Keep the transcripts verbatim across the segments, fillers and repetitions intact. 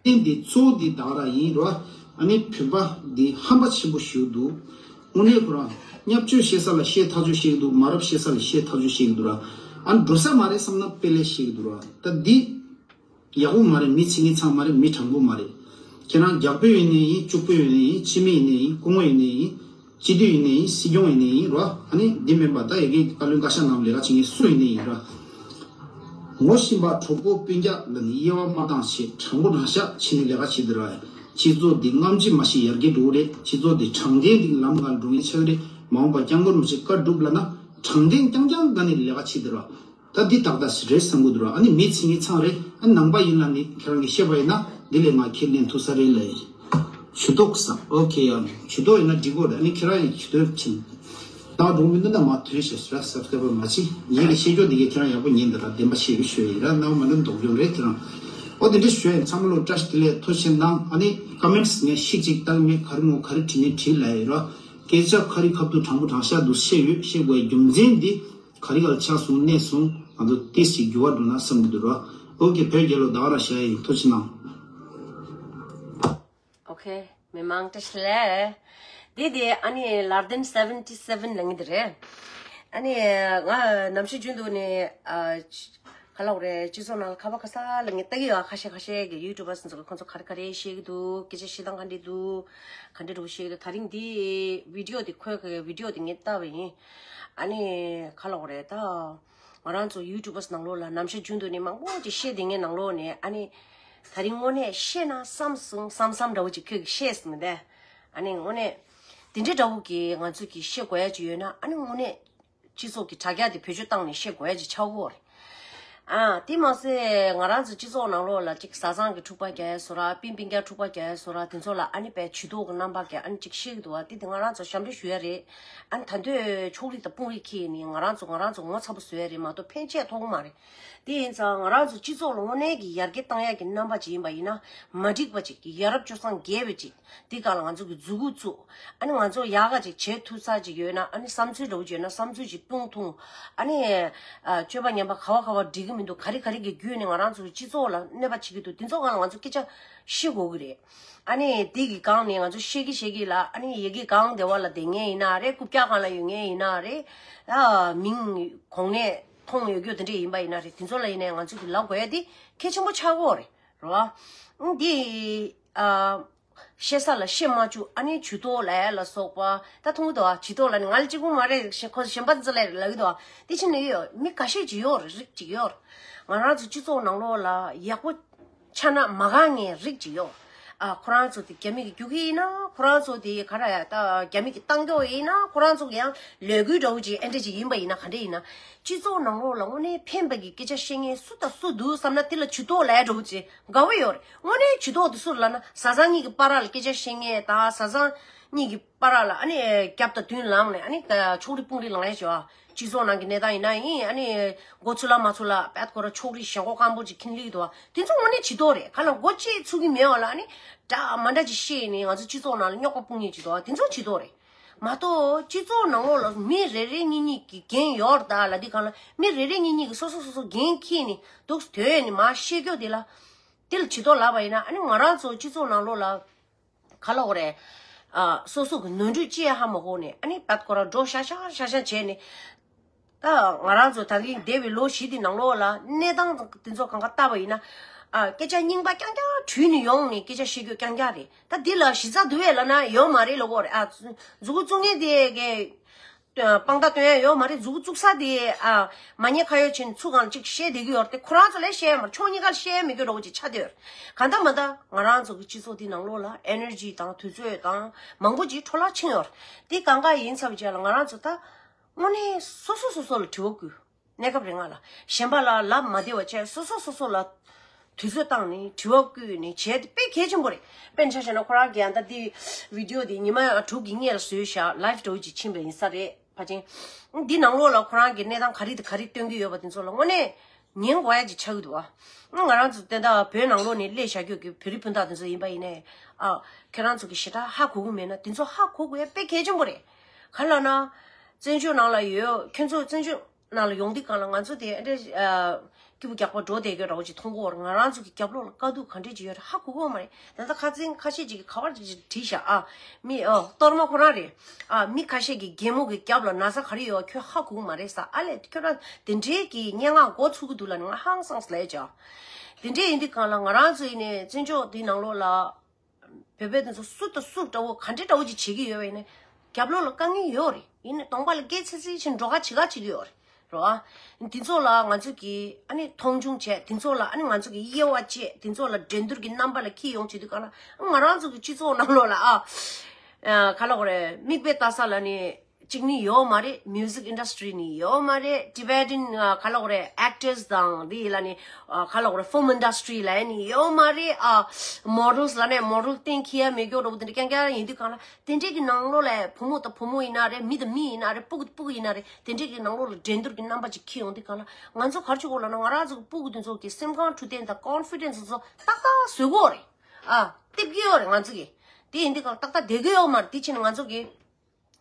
ནི་འདི་གཙོ་བོ་འདི་ད་ག་རང་ཡིན་རོ། ཨ་ནི་བོད་པ་འདི་ཧམ་པ་ཆེན་པོ་ཞིག་འདུག་དངོས་གནས་ཁོ་རང་བརྙས་བཅོས་བཤད་ས་ལ་བཤད་ཐག་ཆོད་བཤད་ཀྱི་འདུག་མ་རབས་བཤད་ས་ལ་བཤད་ཐག་ཆོད་བཤད་ཀྱི་འདུག་ར། ཨ་འགྲོ་ས་མ་རེད་བསམ་ན་དཔེ་ལས་བཤད་ཀྱི་འདུག་ར། ད་འདི་ཡག་པོ་མ་རེད། མི་ཚེ་ངན་ཚང་མ་རེད། མི་དྲང་པོ་མ་རེད། ཁྱེད་རང་རྒྱག་པོ་ཡིན་ནའི་ཡིན། གཅུག་པོ་ཡིན་ནའི་ཡིན། སྤྱི་མི་ཡིན་ནའི་ཡིན། སྐུ་ངོ་ཡིན་ནའི་ཡིན། སྤྱི་འཐུས་ཡིན་ནའི་ཡིན། སྲིད་སྐྱོང་ཡིན་ནའི་ཡིན་རོ། ཨ་ནི་འདི་མིན་པ་ད་ཡ་གི་བཀའ་བློན་བཀའ་ཤག་ནང་ལས་ཀ་བྱེད་མཁན་སུ་ཡིན་ནའི་ཡིན་རོ། ངོ་ཤེས་པ་གྲོགས་པོ་སྤུན་ཀྱག་ལ་ནི་དབྱེ་བ་མ་བཏང་བྱས། དྲང་པོ་དྲང་བཞག་བྱས་ནས་ལས་ཀ་བྱེད་དེ་ར། སྤྱི་ཚོགས་འདི་རྔམ་བརྗིད་མ་ཤེས་ཡར་རྒྱས་འགྲོ་གི་རེད། སྤྱི་ཚོགས་འདི་དྲང་བདེན་འདི་ལམ་ཁར་འགྲོ་མཁན་ཆགས་ཀྱི་རེད། མ་འོངས་པ་སྐྱབས་མགོན་རིན་པོ་ཆེ་བཀའ་སྒྲུབ་ལབ་ན་དྲང་བདེན་རྐྱང་རྐྱང་སྒང་ནས་ལས་ཀ་བྱེད་དེ་ར། ད་འདི་ཏག་ཏག་རེད་བསམ་གི་འདུག་ར། ཨ་ནི་མི་ཚེ་ངན་ཚང་རེད། ཨ་ནང་པ་ཡིན་ལབ་ནི་ཁྱེད་རང་གིས་བཤད་པ་ཡིན་ན་འདི་ལས་ང་ཁས་ལེན་ཐུབ་ས་རེད་ལབ་ཡིན། ཇུས་གཏོགས་བསམ། ཨོ་ཁེ་ཡ། ཇུས་གཏོགས་ཡིན་ན་འགྲིག་གོ་རེད། ཨ་ནི་ཁྱེད་རང་ཡིན་ཇུས་གཏོགས་ཕྱིན། ད་འགྲོ་མི་འདུག་ན་མ་ཐོན་ཞེས་ཟེར་སབ་སྐྲ་བར་མ་ཕྱིན། ཡིན་གྱི་བཤད་རྒྱུ་འདི་གས་ཁྱེད་རང་ཡག་པོ་ཉན་འདི་ར། བདེན་པ་བཤད་གི་ཤོད་ཡིན་ར། ནའོ་མ་ནི་འདོགས་རྒྱུ་རེད་ཁྱེད་རང་། ཨོ་དེ་འདྲ་ཞུ་ཡིན། ཚང་མ་ལོ་བཀྲ་ཤིས་བདེ་ལེགས། ཐུགས་རྗེ་ཆེ་གནང་། ཨ་ནི་ཀོ་མེན་ཊི་ངས་ཤིག་ཅིག་བཏང་མེད། ག་རེ་མོ་ག་རེ་བྲིས་ནས་བྲིས་ལ་ཡིན་ར། སྐད་ཆ་ག་རེ་ཁ་ཐུག་དྲང་པོ་དྲང་བཞག་འདུག་བཤད་ཡོད། བཤད་དགོས་རྒྱུ་མཚན་འདི་ག་རེ་ག་ལ་ཆགས་སོང་གནས་སོང་། ང་ཚོ་ཏིས་ཅིག་འགྱུར་བ་འགྲོ་ན་བསམ་གི་འདུག་ར། ཨོ་ཁེ། བོད་རྒྱལ་ལོ། ད་ག་རང་བཞག་ཡིན། ཐུགས་རྗེ་ཆེ་གནང་། ཨོ་ཁེ། མི་མང་བཀྲ་ཤིས་བདེ་ལེགས། དེ་དེ་ཨ་ནི་ལར་དན་སེ་བེན་ཊི་སེ་བེན་ལབ་མཁན་དེ་རེད། ཨ་ནི་ང་ནམ་ཞིག་རྒྱུན་དུ་ནི་ཨ་ག་ལབ་དགོས་རེད། སྤྱི་ཚོགས་ནང་ལ་ཁ་པར་ཁ་ས་ལ་ངས་ལྟ་གི་ཡོད། ཁ་ཤས་ཁ་ཤས་ཀྱི་ཡུ་ཊུབ་པ་སོགས་ཁོང་ཚོ་ག་རེ་ག་རེ་བཤད་ཀྱི་འདུག་སྐད་ཆ་བཤད་སྟངས་ག་འདྲ་འདུག་ག་འདྲ་འདྲ་བོ་བཤད་ཀྱི་འདུག་ད་རིང་འདི་བི་ཌི་ཡོ་འདི་ཁོའི་གི་བི་ཌི་ཡོ་འདི་ངས་ལྟ་བ་ཡིན། ཨ་ནི་ག་ལབ་དགོས་རེད་ད། ང་རང་ཚོ་ཡུ་ཊུབ་པ་ནང་ལོགས་ལ་ནམ་ཞག་རྒྱུན་དུ་ནི་མང་པོ་ཅིག་བཤད་བསྡད་མཁན་ནང་ལོགས་ནས་ཨ་ནི། ད་རིང་དངོས་གནས་བཤད་ན་བསམ་སོང་བསམ་བསམ་འདྲ་བོ་ཅིག་ཁྱོད་ཀྱིས་བཤད་སོང་དེ། ཨ་ནི་དངོས་གནས། དེ་འདྲའི་འདྲ་བོ་གི་ང་ཚོ་གིས་བཤད་དགོས་ཡ་ཅིག་ཡོད་ན་ཨ་ནི་དངོས་གནས། སྤྱི་ཚོགས་ཀྱི་དྲ་རྒྱ་དེ་བེད་སྤྱོད་བཏང་ནས་བཤད་དགོས་ཡ་ཅིག་ཆགས་ཀྱི་ཡོད་རེད། ཨ། དེ་མ་ཟད་ང་རང་ཚོ་སྤྱི་ཚོགས་ནང་ལོགས་ལ་ཅིག་བཟའ་ཚང་གི་འཁྲུག་པ་རྒྱག་ཡ་བཟོ་འདྲ། སྤུན་སྤུན་ཀྱག་འཁྲུག་པ་རྒྱག་ཡ་བཟོ་འདྲ། དེ་ཚོ་ལ་ཨ་ནི་དཔེ་ཇུས་གཏོགས་ཀྱི་རྣམ་པ་གིས་ཨ་ནི་ཅིག་བཤད་ཀྱི་འདུག་བ། དེ་དེ་ང་རང་ཚོ་ཞབས་འདྲེན་ཞུ་ཡ་རེད། ཨ་ནི་ད་དུང་ཕྱོགས་རིས་དང་དཔུང་རིས་ཁྱེར་ནས་ང་རང་ཚོ་ང་རང་ཚོ་ངོ་ཚ་པོ་བཟོ་ཡ་རེད་མ་གཏོགས་ཕན་ཆད་ཐོགས་མ་རེད། དེ་ཡིན་ཙང་ང་རང་ཚོ་སྤྱི་ཚོགས་ལ་དངོས་གནས་ཀྱི་ཡར་རྒྱས་བཏང་ཡ་གི་རྣམ་པ་ཅིག་ཡིན་པ་ཡིན་ན། མ་འགྲིག་པ་ཅིག་གི་ཡ་རབས་སྤྱོད་བཟང་རྒྱས་པ་ཅིག་དེ་ག་ལ་ང་ཚོ་གི་མཛུ་གུ་བཙུགས། ཨ་ནི་ང་ཚོ་ཡག་ག་ཅིག་བྱེད་ཐུབ་ས་ཅིག་ཡོད་ན། ཨ་ནི་བསམ་ཚུལ་འདྲ་བོ་ཅིག་ཡོད་ན་བསམ་ཚུལ་ཅིག་སྤུངས་ཐུབ། ཨ་ནི་ཨ་སྤྱོད་པ་ངན་པ་ག་བ་ག་བ་འགྲིག་གི་མི་འདུག་ག་རེ་ག་རེ་གི་བརྒྱུད་ནས་ང་རང་ཚོ་གི་སྤྱི་ཚོགས་ལ་གནོད་པ་བྱེད་ཀྱི་འདུག་དེ་ཚོ་སྒང་ལ་ང་ཚོ་སྐད་ཆ་བཤད་དགོས་ཀྱི་རེད། ཨ་ནི་དེ་གི་སྒང་ནས་ང་ཚོ་བཤད་ཀྱི་བཤད་ཀྱི་ལ། ཨ་ནི་ཡ་གི་སྒང་སྡེ་བ་ལ་བསྡད་མཁན་ཡིན་ན་རེད། རྐུབ་བཀྱག་སྒང་ལ་ཡོད་མཁན་ཡིན་ན་རེད། ཨ་མིང་གོང་ནས་མཐོང་ཡོད་རྒྱུ་དེ་འདྲས་ཡིན་པ་ཡིན་ན་རེད། དེ་ཚོ་ལ་ཡིན་ནའི་ང་ཚོ་གི་ལབ་དགོས་ཡ་དེ་གལ་ཆེན་པོ་ཆགས་ཀྱི་ཡོད་རེད། རེད་བ། འདི་ཨ། བཤད་ས་ལ་བཤད་མ་བཅུག་ཨ་ནི་ཇུས་གཏོགས་ལབ་ཡ་ལ་སོགས་པ། ད་མཐོང་གི་འདུག་ཨ། ཇུས་གཏོགས་ལབ་ནི་ང་ལ་གཅིག་པུ་མ་རེད། ཁོ་གཞན་པ་ཚོ་ལ་ལབ་གི་འདུག་ཨ། དེ་ཕྱིན་ནས་ཡོད་མི་འགའ་ཤས་ཅིག་ཡོད་རེད། རིགས་ཅིག་ཡོད་རེད། ང་རང་ཚོ་སྤྱི་ཚོགས་ནང་ལོགས་ལ་ཡག་པོ་ཆ་ན་མ་དགའ་མཁན་རིགས་ཅིག་ཡོད། ཨ། ཁོ་རང་ཚོ་དེ་རྒྱ་མི་གིས་རྒྱུག་གི་ཡིན་ན། ཁོ་རང་ཚོ་དེ་ག་རེ་ཡ་ད་རྒྱ་མི་གིས་བཏང་རྒྱུ་ཡིན་ན། ཁོ་རང་ཚོ་གི་ཡང་ལས་འགུལ་འདྲ་བོ་ཅིག་ཨེ་འདྲ་ཅིག་ཡིན་པ་ཡིན་ན། ག་འདྲ་ཡིན་ན། སྤྱི་ཚོགས་ནང་ལོགས་ལ་དངོས་གནས་ཕན་པ་གི་སྐད་ཆ་བཤད་མཁན་སུ་དང་སུ་འདུག་བསམ་ན་དེ་ལ་ཇུས་གཏོགས་ལབ་ཡ་འདྲ་བོ་ཅིག་དགའ་བོ་ཡོད་རེད། དངོས་གནས་ཇུས་གཏོགས་དེ་སུ་ལབ་ན། བཟའ་ཚང་གཉིས་ཀྱི་བར་ལ་སྐད་ཆ་བཤད་མཁན་དང་། བཟའ་ཚང་གཉིས་ཀྱི་བར་ལ་ཨ་ནི་རྒྱབ་དང་མདུན་ལངས་ནས་ཨ་ནི་ཕྱོགས་རིས་དཔུང་རིས་ལངས་ཡ་ཅིག་ཡོད་ཨ། སྤྱི་ཚོགས་ནང་གི་གནས་སྟངས་ཡིན་ན་ཡིན། ཨ་ནི་མགོ་ཚུགས་ལ་མ་ཚུགས་ལ་བད་ཁོ་ར་ཕྱོགས་རིས་ཞེན་ཁོག་སྐམ་པོ་ཅིག་འཁྱེར་སླེབས་ཀྱི་འདུག་བ། དེ་ཚོ་དངོས་གནས་ཇུས་གཏོགས་རེད། ག་ལ་མགོ་གཅིག་ཚུགས་ཀྱི་མེད་པ་ལ་ཨ་ནི་འདྲ་མ་འདྲ་ཅིག་བཤད་ནས་ང་ཚོ་སྤྱི་ཚོགས་ནང་ལ་རྙོག་པ་སྤུངས་མཁན་ཅིག་འདུག་བ། དེ་ཚོ་ཇུས་གཏོགས་རེད་མ་གཏོགས། སྤྱི་ཚོགས་ནང་ལོགས་ལ་མི་རེ་རེ་གཉིས་གཉིས་ཀྱི་འགན་ཡོད་རེད་ད་ལབ་དུས་སྒང་ལ། མི་རེ་རེ་གཉིས་གཉིས་ཀྱིས་སོ་སོ་སོ་སོ་འགན་འཁྱེར་ནས་འདུག་སེ་སྡོད་ནས་མར་བཤད་རྒྱུ་དེ་ལ། དེ་ལ་ཇུས་གཏོགས་ལབ་པ་ཡིན་ན། ཨ་ནི་ང་རང་ཚོ་སྤྱི་ཚོགས་ནང་ལོགས་ལ། ག་ལབ་དགོས་རེད། ཨ། སོ་སོ་གི་ནོར་འཁྲུལ་ཅི་ཡང་ཧ་མ་གོ་ནས་ཨ་ནི་བད་ཁོ་ར་འགྲོ་ཤག་ཤག་ཤག་ཤག་བྱས་ནས། ད་ང་རང་ཚོ་ད་གིན་འདས་པའི་ལོ་བཞི་དེ་ནང་ལོགས་ལ་གནས་སྟངས་དེ་ཚོ་གང་ག་བལྟས་པ་ཡིན་ན། ཨ། སྐད་ཆ་རྙིང་པ་རྐྱང་རྐྱང་དྲུད་ནས་ཡོང་ནས་སྐད་ཆ་བཤད་རྒྱུ་རྐྱང་རྐྱང་རེད། ད་འདི་ལ་གཞི་རྩ་འདུག་གས་ལབ་ན་ཡོད་མ་རེད་ལབ་དགོས་རེད། ཨ། མཛུ་གུ་བཙུགས་མཁན་དེ་གས། དཔང་རྟགས་སྟོན་ཡ་ཡོད་མ་རེད། མཛུ་གུ་བཙུགས་ས་དེ། ཨ། མ་ཉེས་ཁ་གཡོགས་བྱས་ནས་ཚུར་སྒང་ལ་ཅིག་བཤད་བསྡད་ཀྱི་ཡོད་རེད་དེ། ཁོ་རང་ཚོ་ལ་བཤད་ཡ་མ་རེད། ཕྱོགས་གཉིས་ཀ་ལ་བཤད་ཡ་མེད་རྒྱུ་འདྲ་བོ་ཅིག་ཆགས་བསྡད་ཡོད་རེད། གང་ལྟར་མ་ལྟར་ང་རང་ཚོ་གི་སྤྱི་ཚོགས་འདི་ནང་ལོགས་ལ་ཨེ་ནར་ཇི་དང་དུས་ཚོད་དང་མང་པོ་ཅིག་འཕྲོ་བརླག་ཕྱིན་ཡོད་རེད། དེ་གང་ག་ཡིན་ཚར་བའི་རྗེས་ལ་ང་རང་ཚོ་ད་དངོས་གནས་སོ་སོ་སོ་སོ་ལ་དྲི་བ་བསྐུལ། གནས་སྐབས་རིང་ལ་གཞན་པ་ལ་ལབ་མ་བདེ་བ་བྱས། སོ་སོ་སོ་སོ་ལ་དུས་ཚོད་བཏང་ནས་དྲི་བ་བསྐུལ་ནས་བྱས་ཏེ་དཔེ་གལ་ཆེན་པོ་རེད། དཔེར་ན་ཆ་བཞག་ན་ཁོ་རང་གིས་ཡང་ད་འདི་བི་ཌི་ཡོ་འདི་ཉི་མ་དྲུག་གི་སྔས་ལ་བཟོས་བཞག་ལའིབ་འདྲ་བོ་ཅིག་ཕྱིན་པ་ཡིན་ས་རེད། ཕལ་ཆེར་འདི་ནང་ལོགས་ལ་ཁོ་རང་གི་གནས་སྟངས་ག་རེ་དང་ག་རེ་སྟོན་གྱི་ཡོད་པ་དེ་ཚོ་ལ་དངོས་གནས་ཉན་དགོས་ཡ་ཅིག་ཆགས་ཀྱི་འདུག་བ། ང་རང་ཚོ་དེ་འདྲ་བོད་ནང་ལོགས་ནས་སླེབས་བཞག་རྒྱུ་གི་བོད་རིགས་སྤུན་ཟླ་དེ་ཚོ་ཡིན་པ་ཡིན་ནའི། ཨ། ཁྱེད་རང་ཚོ་གི་ཞེ་དྲག་ཧ་གོ་གི་མེད་ན་དེ་ཚོ་ཧ་གོ་དགོས་ཡ་དཔེ་གལ་ཆེན་པོ་རེད། ག་ལབ་ན། བཙན་བྱོལ་ནང་ལ་ཡོད། ཁྱོད་ཚོ་བཙན་བྱོལ། ནང་ལ་ཡོང་དུས་གང་ལ་ང་ཚོ་དེ་ཨ་འདྲ་ཨ་སྐྱིད་པོ་རྒྱག་པ་འགྲོ་བསྡད་ཡོད་འདྲ་བོ་ཅིག་མཐོང་གི་ཡོད་རེད། ང་རང་ཚོ་གི་རྒྱབ་ལོགས་ལ་དཀའ་སྡུག་ག་འདྲས་ཅིག་ཡོད་རེད་ཧ་གོ་གི་ཡོད་མ་རེད། ད་ལྟ་ཁ་སང་ཁ་ཤས་ཅིག་གིས་ག་བར་ཅིག་བྲིས་ཤག་ཨ་མི་ཨ་གཏོར་མ་ཁོ་རང་རེད། ཨ་མི་ཁ་ཤས་ཀྱིས་རྒན་མོ་གི་རྒྱབ་ལ་ན་ཚ་ག་རེ་ཡོད་ཁྱོད་ཧ་གོ་གི་མ་རེད་ཟེར། ཨ་ལས་ཁྱོད་རང་དེ་འདྲའི་གི་སྙན་ངག་མགོ་ཚུགས་ཀྱི་འདུག་ལབ་ནས་ང་ཧང་སངས་ལས་བྱ། དེ་འདྲས་ཡིན་དུས་གང་ལ་ང་རང་ཚོ་ཡིན་ནས་བཙན་བྱོལ་འདི་ནང་ལོགས་ལ། བོད་པའི་དེ་ཚོ་སུ་དང་སུ་འདྲ་བོ་ག་འདྲ་འདྲ་བོ་ཅིག་བྱེད་ཀྱི་ཡོད་པ་ཡིན་ན། རྒྱབ་ལོགས་ལ་དཀའ་ངལ་ཡོད་རེད། ཡིན་ནའི་གདོང་པ་ལ་སྐད་ཆ་ཚིག་ཚིག་བྱས་འགྲོ་ཁ་བྱེད་ཁ་བྱེད་ཀྱི་ཡོད་རེད་རོ། ཨ་འདི་ཚོ་ལ་ང་ཚོ་གིས་ཨ་ནི་མཐོང་ཆུང་བྱས། འདི་ཚོ་ལ་ཨ་ནི་ང་ཚོ་གིས་དབྱེ་བ་བཅད། འདི་ཚོ་ལ་འགྲན་བསྡུར་གྱི་རྣམ་པ་ལ་འཁྱེར་ཡོང་བྱེད་དུས་གང་ལ་ང་རང་ཚོ་གི་སྤྱི་ཚོགས་ནང་ལོགས་ལ་ཨ་ཨ་ག་ལབ་དགོས་རེད། མིག་དཔེ་ལྟ་ས་ལ་ནི། གཅིག་ནི་ཡོད་མ་རེད། Music industry ནི་ཡོད་མ་རེད། Tibetan ཨ་ག་ལབ་དགོས་རེད། Actors དང་དེ་ལ་ནི་ཨ་ག་ལབ་དགོས་རེད། Film industry ལ་ནི་ཡོད་མ་རེད། ཨ་Models ལ་ནི་Model གཏན་འཁེལ་ཡ་མེད་རྒྱུ་འདྲ་བོ་དེ་འདྲ་རྐྱང་རྐྱང་ཡིན་དུས་གང་ལ་དེ་འདྲས་ཀྱི་ནང་ལོགས་ལ་བུ་མོ་དང་བུ་མོ་ཡིན་ན་རེད། མི་དང་མི་ཡིན་ན་རེད། སྤུ་གུ་དང་སྤུ་གུ་ཡིན་ན་རེད། དེ་འདྲས་ཀྱི་ནང་ལོགས་ལ་འགྲན་བསྡུར་གྱི་རྣམ་པ་ཅིག་འཁྱེར་ཡོང་དུས་གང་ལ་ང་ཚོ་ག་རེ་བྱེད་དགོས་ལབ་ན། ང་རང་ཚོ་གི་སྤུ་གུ་དེ་ཚོ་གི་སེམས་ཁམས་འཕྲོད་བསྟེན་དང་confidence ཚོ་ཏག་ཏག་བཟོ་དགོས་རེད། ཨ་སྟེར་གྱི་ཡོད་རེད་ང་ཚོ་གི། དེ་ཡིན་དུས་གང་ལ་ཏག་ཏག་བསྡད་ཀྱི་ཡོད་མ་རེད། དེ་ཕྱིན་ང་ཚོ་གི་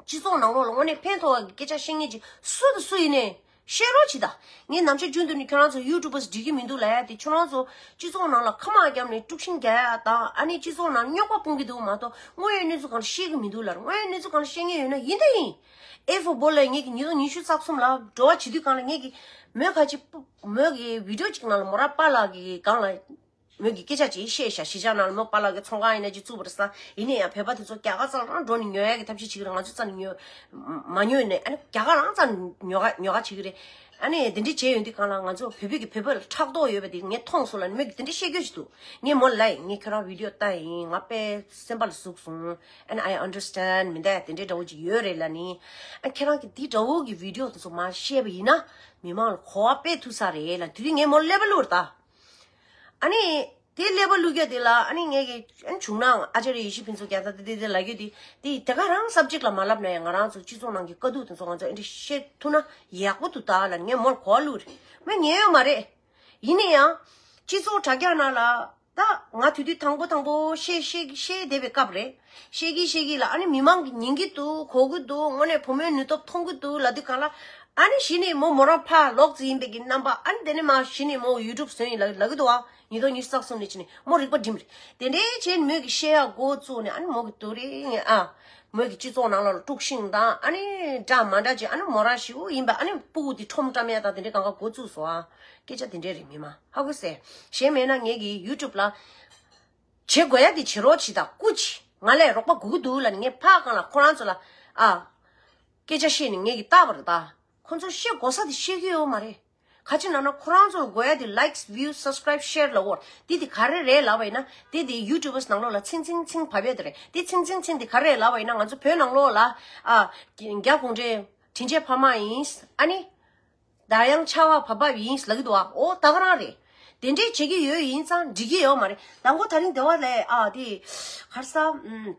སྤྱི་ཚོགས་ནང་ལོགས་ལ་དངོས་གནས་ཕན་ཐོགས་པའི་སྐད་ཆ་བཤད་མཁན་ཅིག་སུ་དང་སུ་ཡིན་ནའི་བཤད་རོགས་བྱེད་ད། ངས་ནམ་ཞག་རྒྱུན་དུ་ནི་ཁྱོད་རང་ཚོ་YouTubers འགྲིག་གི་མི་འདུག་ལབ་ཡ་དེ། ཁྱོད་རང་ཚོ་སྤྱི་ཚོགས་ནང་ལ་ཁ་མང་བརྒྱབ་ནས་དཀྲུག་ཤིང་རྒྱག་ཡ་དང་། ཨ་ནི་སྤྱི་ཚོགས་ནང་རྙོག་པ་སྤུངས་ཀྱི་འདུག་མ་གཏོགས་དངོས་ཡོད་གནས་ཚུལ་གང་བཤད་ཀྱི་མི་འདུག་ལབ། དངོས་ཡོད་གནས་ཚུལ་གང་བཤད་མཁན་ཡོད་ན་ཡིན་ད་ཡིན། ཨེ་ཕོ་བོ་ལ་ངེད་ཀྱི་ཉིས་སྟོང་ཉི་ཤུ་རྩ་གསུམ་ལ་འགྲོ་བ་བྱེད་དུས་གང་ལ་ངེད་ཀྱི་མོས་ཁ་ཅིག་མོས་ཀྱི་video ཅིག་ནང་ལ་མོ་རང་པཱ་ལགས་ཀྱི་སྒང་ལ། མོས་ཀྱི་སྐད་ཆ་ཅིག་བཤད་ཤག་གཞིས་ཆགས་ནང་ལ་མོ་པཱ་ལགས་ཀྱི་ཚོང་ཁང་ཡིན་ན་ཅིག་བཙུགས་པ་རེད་ཟེར། ཡིན་ན་ཡང་བོད་པ་དེ་ཚོ་རྒྱ་གར་རྩ་ལ་རང་འགྲོ་ནས་ཉོ་ཡ་གི་ཐབས་ཤེས་བྱེད་ཀྱི་རེད། ང་ཚོ་རྩ་ནས་ཉོ་མ་ཉོས་ནས། ཨ་ནི་རྒྱ་གར་རང་རྩ་ནས་ཉོ་ག་ཉོ་ག་བྱེད་ཀྱི་རེད། ཨ་ནི་དེ་འདྲ་བྱས་ཡོང་དུས་གང་ལ་ང་ཚོ་བོད་པའི་གི་བོད་པ་ལ་ཕྲག་དོག་ཡོད་པ་དེ་ངས་མཐོང་སོང་ལབ་ནས་མོས་ཀྱི་དེ་འདྲ་བཤད་རྒྱུ་ཞིག་འདུག་ངས་མོ་ལ་ལབ་ཡིན། ངས་ཁྱེད་རང་video ལྟ་ཡིན། ང་དཔེ་སེམས་པ་ལ་ཟུག་སོང་། And I understand མི་འདྲ་དེ་འདྲའི་འདྲ་བོ་ཅིག་ཡོད་རེད་ལབ་ནི། ཨ་ཁྱེད་རང་གི་དེ་འདྲ་བོ་གི་video དེ་ཚོ་མ་བཤད་པ་ཡིན་ན་མི་མང་ལ་གོ་བ་དཔེ་ཐུབ་ས་རེད་ལབ། དེ་དུས་ངས་མོ་ཀླད་པ་བླུགས་རེད་ད། ཨ་ནི། དེ་ཀླད་པ་བླུགས་རྒྱུ་དེ་ལ་ཨ་ནི་ངས་ཀྱི་ཨ་ནི་བྱུང་ནའང་ཨ་ཅཱརྱ་ཡེ་ཤེས་ཕུན་ཚོགས་རྒྱ་མཚོ་དེ་དེ་དེ་ལབ་རྒྱུ་དེ། དེ་དེ་ག་རང་subject ལ་མ་ལབ་ན་ཡང་ང་རང་ཚོ་སྤྱི་ཚོགས་ནང་གི་དཀའ་སྡུག་དེ་ཚོ་ང་ཚོ་ཨེ་འདྲ་བཤད་ཐུབ་ན་ཡག་པོ་འདུག་ད་ལབ་ངས་མོར་གོ་བ་བླུགས་རེད། མོས་ཉན་ཡོད་མ་རེད། ཡིན་ན་ཡང་། སྤྱི་ཚོགས་དྲ་རྒྱ་ནང་ལ་ད་ང་དུས་དུས་དང་པོ་དང་པོ་བཤད་བཤད་བཤད་བསྡད་པའི་སྐབས་རེད། བཤད་ཀྱི་བཤད་ཀྱི་ལ་ཨ་ནི་མི་མང་གིས་ཉན་གྱི་འདུག་གོ་གི་འདུག་དངོས་གནས་བུ་མོའི་ནུས་སྟོབས་མཐོང་གི་འདུག་ལབ་དུས་གང་ལ། ཨ་ནི་གཞི་ནས་མོ་མོ་རང་ཕར་ལོག་ཙི་ཡིན་པའི་གི་རྣམ་པ། ཨ་ནི་དེ་ནས་མ་གཞི་ནས་མོ་YouTube བཟོས་ཡིན་ལབ་ལབ་གི་འདུག་ཨ། ཉིས་སྟོང་ཉི་ཤུ་རྩ་གསུམ་ནས་ཕྱིན་ནས་མོ་རིག་པ་སྒྲིམ་རེད། དེ་འདྲའི་བྱས་ནས་མོས་ཀྱི་བཤད་ཡག་འགོ་བཙུགས་ནས་ཨ་ནི་མོ་གི་དུ་རེ་ངས་ཨ། མོས་ཀྱི་སྤྱི་ཚོགས་ནང་ལོགས་ལ་དཀྲུག་ཤིང་དང་ཨ་ནི་འདྲ་མ་འདྲ་བྱས། ཨ་ནི་མོ་རང་ཞེ་པོ་ཡིན་པ། ཨ་ནི་སྤུ་གུ་དེ་ཁྲོམ་བཀྲམ་ཡ་དང་དེ་འདྲའི་གང་ག་འགོ་བཙུགས་སོང་ཨ། སྐད་ཆ་དེ་འདྲའི་རེད། མི་མང་ཧ་གོ་སོང་། གཞན་མེད་ན་ངས་ཀྱི་YouTube ལ་བྱེད་དགོས་ཡ་དེ་བྱེད་རོགས་བྱེད་ད། སྐུ་མཁྱེན། ང་ལས་རོགས་པ་དགོས་ཀྱི་འདུག་ལབ་ནས་ངས་ཕར་སྒང་ལ་ཁོ་རང་ཚོ་ལ་ཨ། སྐད་ཆ་བཤད་ནས་ངས་ཀྱི་བཏགས་པ་རེད་ད། ཁོ་ཚོ་བཤད་དགོས་ས་དེ་བཤད་ཀྱི་ཡོད་མ་རེད། ག་ཅི་ལབ་ན་ཁོ་རང་ཚོར་དགོས་ཡ་དེ་likes, views, subscribe, share ལབ་ཡོད་རེད། དེ་དེ་ག་རེ་རེད་ལབ་པ་ཡིན་ན། དེ་དེ་YouTubers ནང་ལོགས་ལ་ཚིང་ཚིང་ཚིང་བབས་ཡ་དེ་རེད། དེ་ཚིང་ཚིང་ཚིང་དེ་ག་རེ་རེད་ལབ་པ་ཡིན་ན། ང་ཚོ་བོད་ནང་ལོགས་ལ་ཨ། རྒྱ་གུང་ཁྲན་དྲིན་ཅན་ཕ་མ་ཡིན། ཨ་ནི། ད་ཡང་ཆར་པ་བབས་བབས་ཡིན་ལབ་ཀྱི་འདུག་ཨ། ཨོ་ད་ག་རང་རེད། དེ་འདྲས་བྱེད་ཀྱི་ཡོད་ཡིན་ཙང་འགྲིག་གི་ཡོད་མ་རེད། དང་པོ་ད་རིང་སྡེ་བ་ལས་ཨ་དེ་ག་རེ་ཟ། ཨུམ།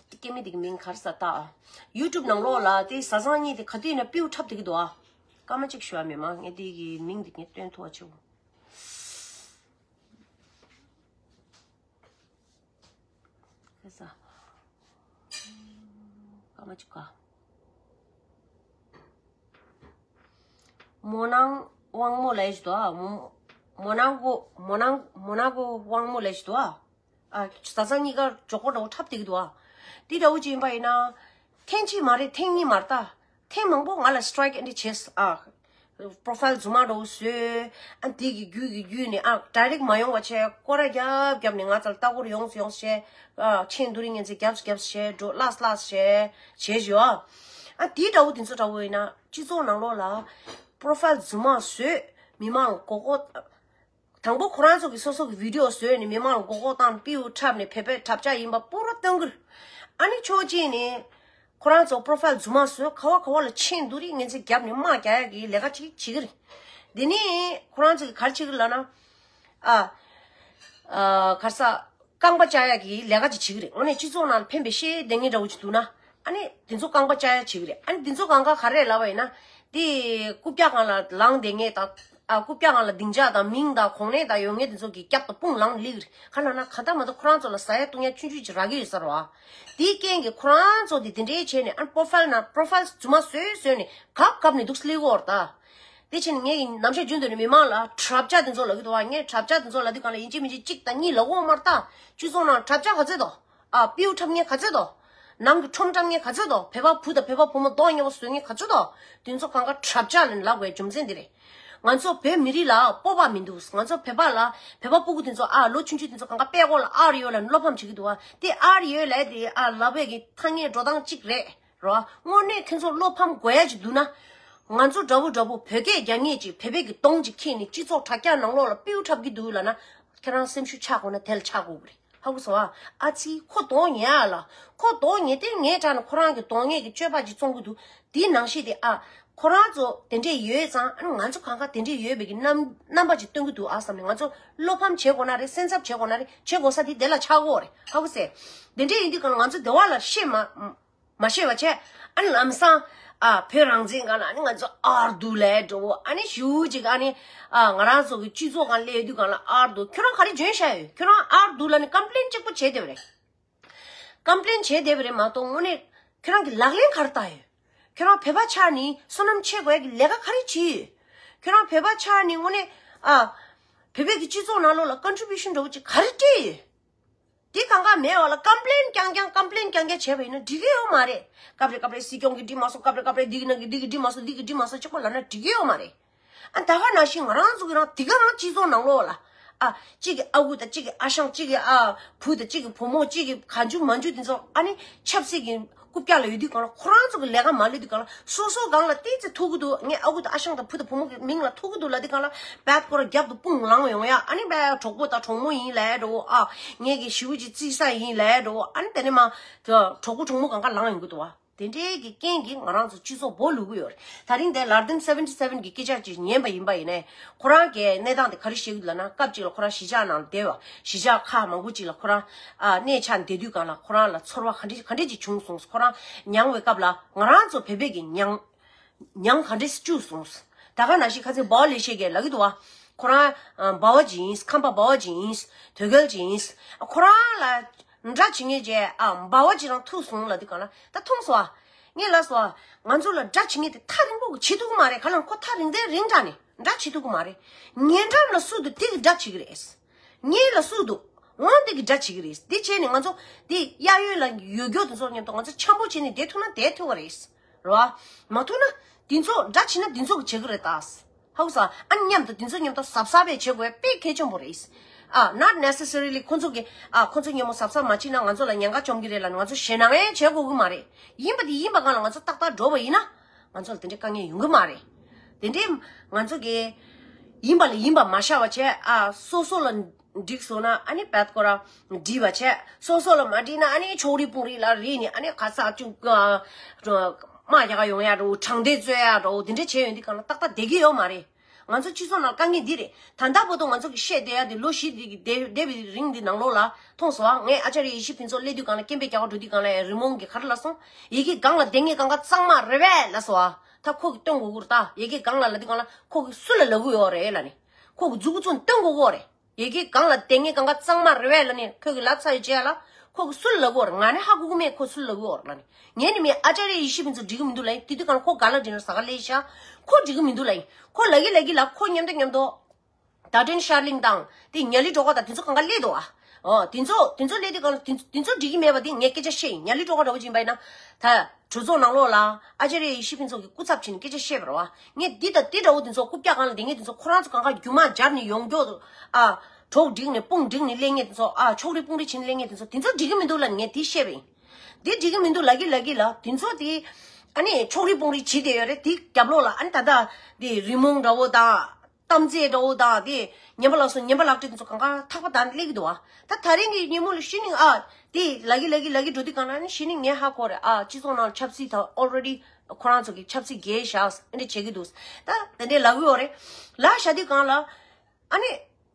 སྐྱེ་དམན་དེ་གི་མིང་ག་རེ་ཟ་ད་ཨ། YouTube ནང་ལོགས་ལ་དེ་བཟའ་ཚང་གཉིས་དེ་ག་དུས་ཡིན་ན་པིའུ་འཁྲབ་བསྡད་ཀྱི་འདུག་ཨ། སྐར་མ་གཅིག་ཞུ་བ་མེད་མ། ངས་དེ་གི་མིང་དེ་ངས་སྟོན་ཐུབ་པ་བྱེད། ཁ་ས། སྐར་མ་གཅིག་ག་མོ་ནང་དབང་མོ་ལབ་ཡ་ཞིག་འདུག་ཨ། མོ་མོ་ནང་གོ་མོ་ནང་མོ་ནང་གོ་དབང་མོ་ལབ་ཡ་ཞིག་འདུག་ཨ། ཨ། བཟའ་ཚང་གཉིས་ཀ་མགྱོགས་པོ་འདྲ་བོ་འཁྲབ་བསྡད་ཀྱི་འདུག་ཨ། དེ་འདྲ་བོ་ཅིག་ཡིན་པ་ཡིན་ན། ཐེངས་གཅིག་མ་རེད། ཐེངས་གཉིས་མ་རེད་ད། ཐེངས་མང་པོ་ང་ལ་strike ཨེ་འདྲ་བྱས་ཨ། profile རྫུན་མ་འདྲ་བོ་བཟོས། ཨ། དེ་གི་རྒྱུད་ཀྱི་རྒྱུད་ནས་ཨ། direct མ་ཡོང་བ་བྱས། སྐོར་ར་རྒྱབ་རྒྱབ་ནས་ང་ཚོ་ལ་ལྟ་སྐོར་ཡོངས་སུ་ཡོངས་བྱས། ཨ། མཆན་བསྡུ་རིགས་ངན་ཚིག་རྒྱབ་རྒྱབ་བྱས། འགྲོ་ལགས་ལགས་བྱས་བྱས་བྱས་ཨ། ཨ། དེ་འདྲ་བོ་དེ་ཚོ་འདྲ་བོ་ཡིན་ན་སྤྱི་ཚོགས་ནང་ལོགས་ལ་profile རྫུན་མ་བཟོས། མི་མང་ལ་མགོ་སྐོར། དང་པོ་ཁོ་རང་ཚོ་གི་སོ་སོ་གི་video བཟོས་ནས་མི་མང་ལ་མགོ་སྐོར་བཏང་། པིའུ་འཁྲབ་ནས་བོད་པའི་འཁྲབ་ཆ་ཡིན་པ་པུ་ར་སྟོན་གི་རེད། ཨ་ནི་ཕྱོགས་གཅིག་ནས་ཁོ་རང་ཚོ་profile རྫུན་མ་བཟོས། ག་བ་ག་བ་ལ་མཆན་བསྡུ་རིགས་ངན་ཚིག་རྒྱབ་ནས་དམག་རྒྱག་ཡ་གི་ལས་ཀ་ཅིག་བྱེད་ཀྱི་རེད། དེ་ནས་ཁོ་རང་ཚོ་གི་ག་རེ་བྱེད་ཀྱི་ལབ་ན། ཨ། ཨ། ག་རེ་ཟ། རྐང་པ་བཅག་ཡ་གི་ལས་ཀ་ཅིག་བྱེད་ཀྱི་རེད། དངོས་གནས་སྤྱི་ཚོགས་ནང་ལ་ཕན་པའི་བཤད་བསྡད་མཁན་འདྲ་བོ་ཅིག་འདུག་ན། ཨ་ནི་དེ་ཚོ་རྐང་པ་བཅག་ཡ་བྱེད་ཀྱི་རེད། ཨ་ནི་དེ་ཚོ་གང་ག་ག་རེ་ལབ་པ་ཡིན་ན། དེ་རྐུབ་བཀྱག་སྒང་ལ་ལངས་བསྡད་མཁན་དང་། ཨ། རྐུབ་བཀྱག་སྒང་ལ་སྡིངས་ཆ་དང་མིང་དང་གོང་ནས་དང་ཡོད་མཁན་དེ་ཚོ་གི་རྒྱབ་དང་དཔུང་ལངས་སླེབས་ཀྱི་རེད། ག་ལབ་ན་ག་ད་མ་ད་ཁོ་རང་ཚོ་ལ་ཟ་ཡ་བཏུང་ཡ་ཆུང་ཆུང་ཅིག་རག་གི་ཡོད་ས་རེད་བ། དེའི་རྐྱེན་གྱིས་ཁོ་རང་ཚོ་དེ་དེ་འདྲའི་བྱས་ནས། ཨ། profile ནང་profile རྫུན་མ་བཟོས་བཟོས་ནས་གབ་གབ་ནས་འདུག་སེ་སླེབས་ཀྱི་ཡོད་རེད་ད། དེ་བྱས་ནས་ངས་ནམ་ཞག་རྒྱུན་དུ་ནས་མི་མང་ལ་དྲ་བཅའ་དེ་ཚོ་ལབ་ཀྱི་འདུག་བ། ངས་དྲ་བཅའ་དེ་ཚོ་ལབ་དུས་གང་ལ་ཡིན་གཅིག་མིན་གཅིག་གཅིག་དང་གཉིས་ལབ་དགོས་མ་རེད་ད། སྤྱི་ཚོགས་ནང་དྲ་བཅའ་ག་ཚོད་འདུག་ཨ་སྤེལ་འཁྲབ་མཁན་ག་ཚོད་འདུག་ནང་གི་ཁྲོམ་འཁྲབ་མཁན་ག་ཚོད་འདུག་བོད་པ་བུ་དང་བོད་པ་བུ་མོ་མདོག་ཉེས་པོ་བཟོ་མཁན་ག་ཚོད་འདུག་དེ་ཚོ་གང་ག་དྲ་བཅའ་ལབ་ནས་ལབ་དགོས་རྒྱུ་མཚན་འདི་རེད། ང་ཚོ་བོད་མི་རིགས་ལ་སྤོབས་པ་མི་འདུག་ང་ཚོ་བོད་པ་ལ་བོད་པ་སྤུ་གུ་དེ་ཚོ་ཨ་ལོ་ཆུང་ཆུང་དེ་ཚོ་གང་ག་དཔེ་ཀློག་ལ་ཨར་ཡོད་ལབ་ནས་བློ་ཕམ་བྱེད་ཀྱི་འདུག་བ། དེ་ཨར་ཡོད་ལབ་དེ་ཨ་ལབ་པའི་གི་ཐ་སྙད་འགྲོ་སྟངས་གཅིག་རེད། རོ། དངོས་གནས་ཁྱེད་ཚོ་བློ་ཕམ་དགོས་ཡ་ཅིག་འདུག་ན། ང་ཚོ་འདྲ་པོ་འདྲ་པོ་བོད་སྐད་རྒྱག་མཁན་ཅིག་བོད་པའི་གི་གདོང་ཅིག་ཁྱེར་ནས་སྤྱི་ཚོགས་དྲ་རྒྱ་ནང་ལོགས་ལ་སྤེལ་འཁྲབ་ཀྱི་འདུག་ལབ་ན། ཁྱེད་རང་སེམས་ཤུགས་ཆག་དགོས་ན་དེ་ལ་ཆག་དགོས་གི་རེད། ཧ་གོ་སོང་ཨ། ཨ་ཙི་ཁོ་གདོང་ཉེ་ཨ་ལ། ཁོ་གདོང་ཉེ་དེ་ངས་དྲག་ན་ཁོ་རང་གི་གདོང་ཉེ་གི་སྤྱོད་པ་ཅིག་བཙོང་གི་འདུག་དེའི་ནང་བཞིན་དེ་ཨ། ཁོ་རང་ཚོ་དེ་འདྲས་ཡོད་ཙང་ཨ་ནི་ང་ཚོ་གང་ག་དེ་འདྲས་ཡོད་པའི་གི་རྣམ་རྣམ་པ་ཅིག་སྟོན་གི་འདུག་ཨ་བསམ་ནས་ང་ཚོ་བློ་ཕམ་བྱེད་དགོས་ན་རེད། སེམས་འཚབ་བྱེད་དགོས་ན་རེད། བྱེད་དགོས་ས་དེ་དེ་ལ་ཆགས་དགོས་རེད། ཧ་གོ་སོང་། དེ་འདྲས་ཡིན་དུས་གང་ལ་ང་ཚོ་བདེ་བ་ལ་ཤེས་མ། མ་ཤེས་པ་བྱས། ཨ་ནི་ལམ་སང་། ཨ་བོད་རང་བཙན་སྒང་ལ་ཨ་ནི་ང་ཚོ་ཨར་འདུག་ལབ་འགྲོ། ཨ་ནི་ཞུ་ཅིག་ཨ་ནི། ཨ་ང་རང་ཚོ་གི་སྤྱི་ཚོགས་སྒང་སླེབས་དུས་སྒང་ལ་ཨར་འདུག་ཁྱོད་རང་ག་རེ་འཇོན་ཤག་ཡོད། ཁྱོད་རང་ཨར་འདུག་ལབ་ནི་ཀམ་པི་ལེན་གཅིག་པོ་བྱས་བསྡད་པ་རེད། ཀམ་པི་ལེན་བྱས་བསྡད་པ་རེད་མ་གཏོགས་དངོས་གནས་ཁྱོད་རང་གི་ལག་ལེན་ག་རེ་བསྟར་ཡོད། ཁྱོད་རང་བོད་པ་ཆགས་ནི་བསོད་ནམས་ཆེ་དགོས་ཡ་གི་ལས་ཀ་ག་རེ་བྱས་ཡོད། ཁྱོད་རང་བོད་པ་ཆགས་ནི་དངོས་གནས། ཨ་བོད་པའི་གི་སྤྱི་ཚོགས་ནང་ལོགས་ལ་ཀོན་ཊི་བིའུ་ཤན་འདྲ་བོ་ཅིག་ག་རེ་སྤྲད་ཡོད། དེ་གང་ག་མེད་པ་ལ་ཀམ་པི་ལེན་རྐྱང་རྐྱང་ཀམ་པི་ལེན་རྐྱང་རྐྱང་བྱས་པ་ཡིན་ན་འགྲིག་གི་ཡོད་མ་རེད། སྐབས་རེ་སྐབས་རེ་སྲིད་སྐྱོང་གིས་འགྲིག་མ་སོང་། སྐབས་རེ་སྐབས་རེ་འདི་གི་ནང་གི་འདི་གིས་འགྲིག་མ་སོང་། འདི་གིས་འགྲིག་མ་སོང་གཅིག་པོ་ལབ་ན་འགྲིག་གི་ཡོད་མ་རེད། ཨ་ད་ག་ནང་བཞིན་ང་རང་ཚོ་གི་རང་དེ་ག་རང་སྤྱི་ཚོགས་ནང་ལོགས་ལ། ཨ་གཅིག་གི་ཨ་ཁུ་དང་གཅིག་གི་ཨ་ཞང་གཅིག་གི་ཨ་བུ་དང་གཅིག་གི་བུ་མོ་གཅིག་གི་ག་འཇུ་མ་འཇུ་དེ་ཚོ་ཨ་ནི་ཆབ་སྲིད་ཀྱི་རྐུབ་བཀྱག་ལ་ཡོད་དུས་གང་ལ་ཁོ་རང་ཚོ་གི་ལས་ཀ་མ་ལས་དུས་གང་ལ་སོ་སོ་སྒང་ལ་ཏོག་ཙམ་ཐུག་གི་འདུག་ངས་ཨ་ཁུ་དང་ཨ་ཞང་དང་བུ་དང་བུ་མོ་གི་མིང་ལ་ཐུག་གི་འདུག་ལབ་དུས་གང་ལ་བད་ཁོ་ར་རྒྱབ་ཏུ་དཔུང་ལངས་ཡོང་ཡ། ཨ་ནི་བད་གྲོགས་པོ་དང་གྲོགས་མོ་ཡིན་ལབ་འགྲོ་ཨ། ངས་གི་ཞི་བུ་ཅིག་བརྩི་ས་ཡིན་ལབ་འགྲོ་ཨ་ནི་དེ་ནས་མ་གྲོགས་པོ་གྲོགས་མོ་གང་ག་ལངས་ཡོང་གི་འདུག་བ། དེ་འདྲའི་གི་རྐྱེན་གྱིས་ང་རང་ཚོ་སྤྱི་ཚོགས་སྦོ་ལུས་གི་ཡོད་རེད། ད་རིང་དེ་ལར་དིན་སེ་ཝེན་ཊི་སེ་ཝེན་གི་སྐད་ཆ་ཅིག་ཉན་པ་ཡིན་པ་ཡིན་ནའི་ཁོ་རང་གི་གནས་སྟངས་དེ་ག་རེ་བཤད་གི་འདུག་ལབ་ན། སྐབས་གཅིག་ལ་ཁོ་རང་གཞིས་ཆགས་ནང་ལ་བསྡད་པ། གཞིས་ཆགས་ཁག་མང་པོ་ཅིག་ལ་ཁོ་རང་ཨ་གནས་ཆགས་བསྡད་དུས་གང་ལ་ཁོ་རང་ལ་ཚོར་བ་ག་འདྲ་ག་འདྲ་ཅིག་བྱུང་སོང་། ཁོ་རང་མྱངས་པའི་སྐབས་ལ་ང་རང་ཚོ་བོད་པའི་གི་མྱངས་མྱངས་ག་འདྲ་སྐྱུག་སོང་། ད་ག་ནང་བཞིན་ཁ་སང་འབའ་བ་ལེ་ཤོད་ཀྱིས་ལབ་གི་འདུག་བ། ཁོ་རང་ཨ་འབའ་བ་ཅིག་ཡིན། ཁམས་པ་འབའ་བ་ཅིག་ཡིན། དོལ་རྒྱལ་ཅིག་ཡིན། ཁོ་རང་ལ་དགྲ་བྱེད་མཁན་ཅིག་ཨ་འབའ་བ་ཅིག་རང་ཐུག་སོང་ལབ་དུས་གང་ལ་ད་མཐོང་སོང་ཨ། ངས་ལབ་སོང་ཨ། ང་ཚོ་ལ་དགྲ་བྱེད་མཁན་དེ་ཐག་རིང་པོ་གི་བྱེད་ཐུབ་ཀྱི་མ་རེད། ག་ལ་ཁོ་ཐག་རིང་དེ་རིང་དྲགས་ནས་དགྲ་བྱེད་ཐུབ་ཀྱི་མ་རེད། ཉེ་འགྲམ་ལ་སུ་འདུག་དེ་གི་དགྲ་བྱེད་ཀྱི་རེད། ངའི་ལ་སུ་འདུག་འོང་དེ་གི་དགྲ་བྱེད་ཀྱི་རེད། དེ་བྱས་ནས་ང་ཚོ་དེ་གཡས་གཡོན་ལ་ཡོད་རྒྱུ་དེ་ཚོ་མཉམ་དུ་ང་ཚོ་འཆམ་པོ་བྱས་ནས་བསྡད་ཐུབ་ན་བསྡད་ཐུབ་པ་རེད། རེད་བ། མ་ཐུབ་ན་དེ་ཚོ་དགྲ་བྱེད་ན་དེ་ཚོ་གི་བྱེད་ཀྱི་རེད་ད། ཧ་གོ་སོང་ཨ། མཉམ་དུ་དེ་ཚོ་མཉམ་དུ་གཟབ་གཟབ་བྱེད་དགོས་དཔེ་གལ་ཆེན་པོ་རེད། ཨ་not necessarily ཁོ་ཚོ་གི་ཨ་ཁོ་ཚོ་མཉམ་པོ་གཟབ་གཟབ་མ་བྱས་ན་ང་ཚོ་ལ་ཉེན་ཁ་བཅོམ་གྱི་རེད་ལབ་ནས་ང་ཚོ་ཞེད་སྣང་ཡང་བྱེད་དགོས་ཀྱི་མ་རེད། ཡིན་པ་དེ་ཡིན་པ་སྒང་ལ་ང་ཚོ་ཏག་ཏག་འགྲོ་བ་ཡིན་ན་ང་ཚོ་ལ་དེ་འདྲའི་དཀའ་ངལ་ཡོང་གི་མ་རེད། དེ་འདྲའི་ང་ཚོ་གི་ཡིན་པ་ལ་ཡིན་པ་མ་ཤར་བ་བྱས་ཨ་སོ་སོ་ལ་འགྲིག་སོང་ན་ཨ་ནི་བད་ཀོ་ར་འགྲིག་པ་བྱས། སོ་སོ་ལ་མ་འགྲིག་ན་ཨ་ནི་ཕྱོགས་རིས་དཔུང་རིས་ལ་རིས་ནས་ཨ་ནི་ག་ས་ཅུང་དམག་རྒྱག་ག་ཡོང་ཡ་འགྲོ། དྲང་བདེན་རྩོད་ཡ་འགྲོ། དེ་འདྲ་བྱས་ཡོང་དུས་གང་ལ་ཏག་ཏག་བསྡད་ཀྱི་ཡོད་མ་རེད། ང་ཚོ་སྤྱི་ཚོགས་ནང་དཀའ་ངལ་འདི་རེད། ད་ལྟ་བར་དུ་ང་ཚོ་གི་བཤད་བསྡད་ཡ་དེ་ལོ་བཞི་འདི་གི་བསྡད་བསྡད་པའི་རིང་འདི་ནང་ལོགས་ལ་མཐོང་སོང་ཨ། ངས་ཨ་ཅར་ཡ་ཡེ་ཤེས་ཕུན་ཚོགས་སླེབས་དུས་གང་ལ་སྐད་འབོད་རྒྱག་ག་འགྲོ་དུས་གང་ལ་ཡ་རི་མོང་གི་ག་རེ་ལབ་སོང་། ཡ་གི་སྒང་ལ་བསྡད་མཁན་གང་ག་གཙང་མ་རེད་པས་ལབ་སོང་ཨ། ད་ཁོ་གི་སྟོན་དགོས་ཀྱི་རེད་ད། ཡ་གི་སྒང་ལ་ལབ་དུས་གང་ལ་ཁོ་གི་སུ་ལ་ལབ་ཀྱི་ཡོད་རེད་ལབ་ནས། ཁོ་གི་མཛུབ་གུ་བཙུགས་ནས་སྟོན་དགོས་ཀྱི་ཡོད་རེད། ཡ་གི་སྒང་ལ་བསྡད་མཁན་གང་ག་གཙང་མ་རེད་པས་ལབ་ནས་ཁོ་གི་ལབ་ཚར་ཡོད་རྗེས་ལ་ཁོ་གི་སུ་ལ་ལབ་ཀྱི་ཡོད་རེད། ང་ནི་ཧ་གོ་གི་མེད། ཁོ་སུ་ལ་ལབ་ཀྱི་ཡོད་རེད་ལབ་ནས། ངས་ནི་མི་ཨ་ཅར་ཡ་ཡེ་ཤེས་ཕུན་ཚོགས་འགྲིག་གི་མི་འདུག་ལབ་ཡིན། དེ་དུས་གང་ལ་ཁོ་ག་ལ་འགྲིག་ན་ཟ་ག་སླེབས་ཤག་ཁོ་འགྲིག་གི་མི་འདུག་ལབ་ཡིན། ཁོ་ལབ་ཀྱི་ལབ་ཀྱི་ལ་ཁོ་མཉམ་དུ་མཉམ་དུ། ད་ཏྲེན་ཤར་གླིང་དང་དེ་ཉ་ལི་སྒྲོལ་དཀར་དང་དེ་ཚོ་གང་ག་སླེབས་འདུག་ཨ། ཨོ་དེ་ཚོ་དེ་ཚོ་སླེབས་དུས་གང་ལ་དེ་ཚོ་དེ་ཚོ་འགྲིག་གི་མེད་པ་དེ་ངས་སྐད་ཆ་བཤད་ཡིན། ཉ་ལི་སྒྲོལ་དཀར་འདྲ་བོ་ཅིག་ཡིན་པ་ཡིན་ན། ད་གྲོས་ཚོགས་ནང་ལོགས་ལ་ཨ་ཅར་ཡ་ཡེ་ཤེས་ཕུན་ཚོགས་ཀྱི་སྐུ་ཚབ་བྱས་ནས་སྐད་ཆ་བཤད་པ་རེད་བ། ངས་འདི་དང་འདི་འདྲ་བོ་དེ་ཚོ་རྐུབ་བཀྱག་སྒང་ལ་བསྡད་མཁན་དེ་ཚོ་ཁོ་རང་ཚོ་གང་ག་རྒྱུ་མ་སྦྱར་ནས་ཡོང་རྒྱུ། ཨ་གྲོགས་བསྒྲིགས་ནས་དཔུང་བསྒྲིགས་ནས་སླེབས་མཁན་དེ་ཚོ། ཨ་ཕྱོགས་རིས་དཔུང་རིས་བྱས་ནས་སླེབས་མཁན་དེ་ཚོ་དེ་ཚོ་འགྲིག་གི་མི་འདུག་ལབ་ནས་ངས་དེ་བཤད་པ་ཡིན། འདི་འགྲིག་གི་མི་འདུག་ལབ་ཀྱི་ལབ་ཀྱི་ལ་དེ་ཚོ་དེ། ཨ་ནི་ཕྱོགས་རིས་དཔུང་རིས་བྱས་བསྡད་ཡོད་རེད། དེ་རྒྱབ་ལོགས་ལ་ཨ་ནི་ད་ལྟ་དེ་རི་མོང་འདྲ་བོ་དང་། གཏམ་རྫས་འདྲ་བོ་དང་དེ་ཉན་པ་ལགས་སོ། ཉན་པ་ལག་འབྲེལ་དེ་ཚོ་གང་ག་ཐག་པ་དང་སླེབས་ཀྱི་འདུག་ཨ། ད་ད་རིང་གི་ཉིན་མོ་ལ་གཞི་ནས་ཨ་དེ་ལབ་ཀྱི་ལབ་ཀྱི་ལབ་ཀྱི་འགྲོ་དུས་གང་ལ་ནི་གཞི་ནས་ངས་ཧ་གོ་རེད། ཨ་སྤྱི་ཚོགས་ནང་ལ་ཆབ་སྲིད་ད་already ཁོ་རང་ཚོ་གི་ཆབ་སྲིད་རྒྱས་བཞག་ཨེ་འདྲ་བྱེད་ཀྱི་འདུག་ད་དེ་འདྲས་ལབ་ཀྱི་ཡོད་རེད། ལབ་བཞག་དུས་གང་ལ་ཨ་ནི་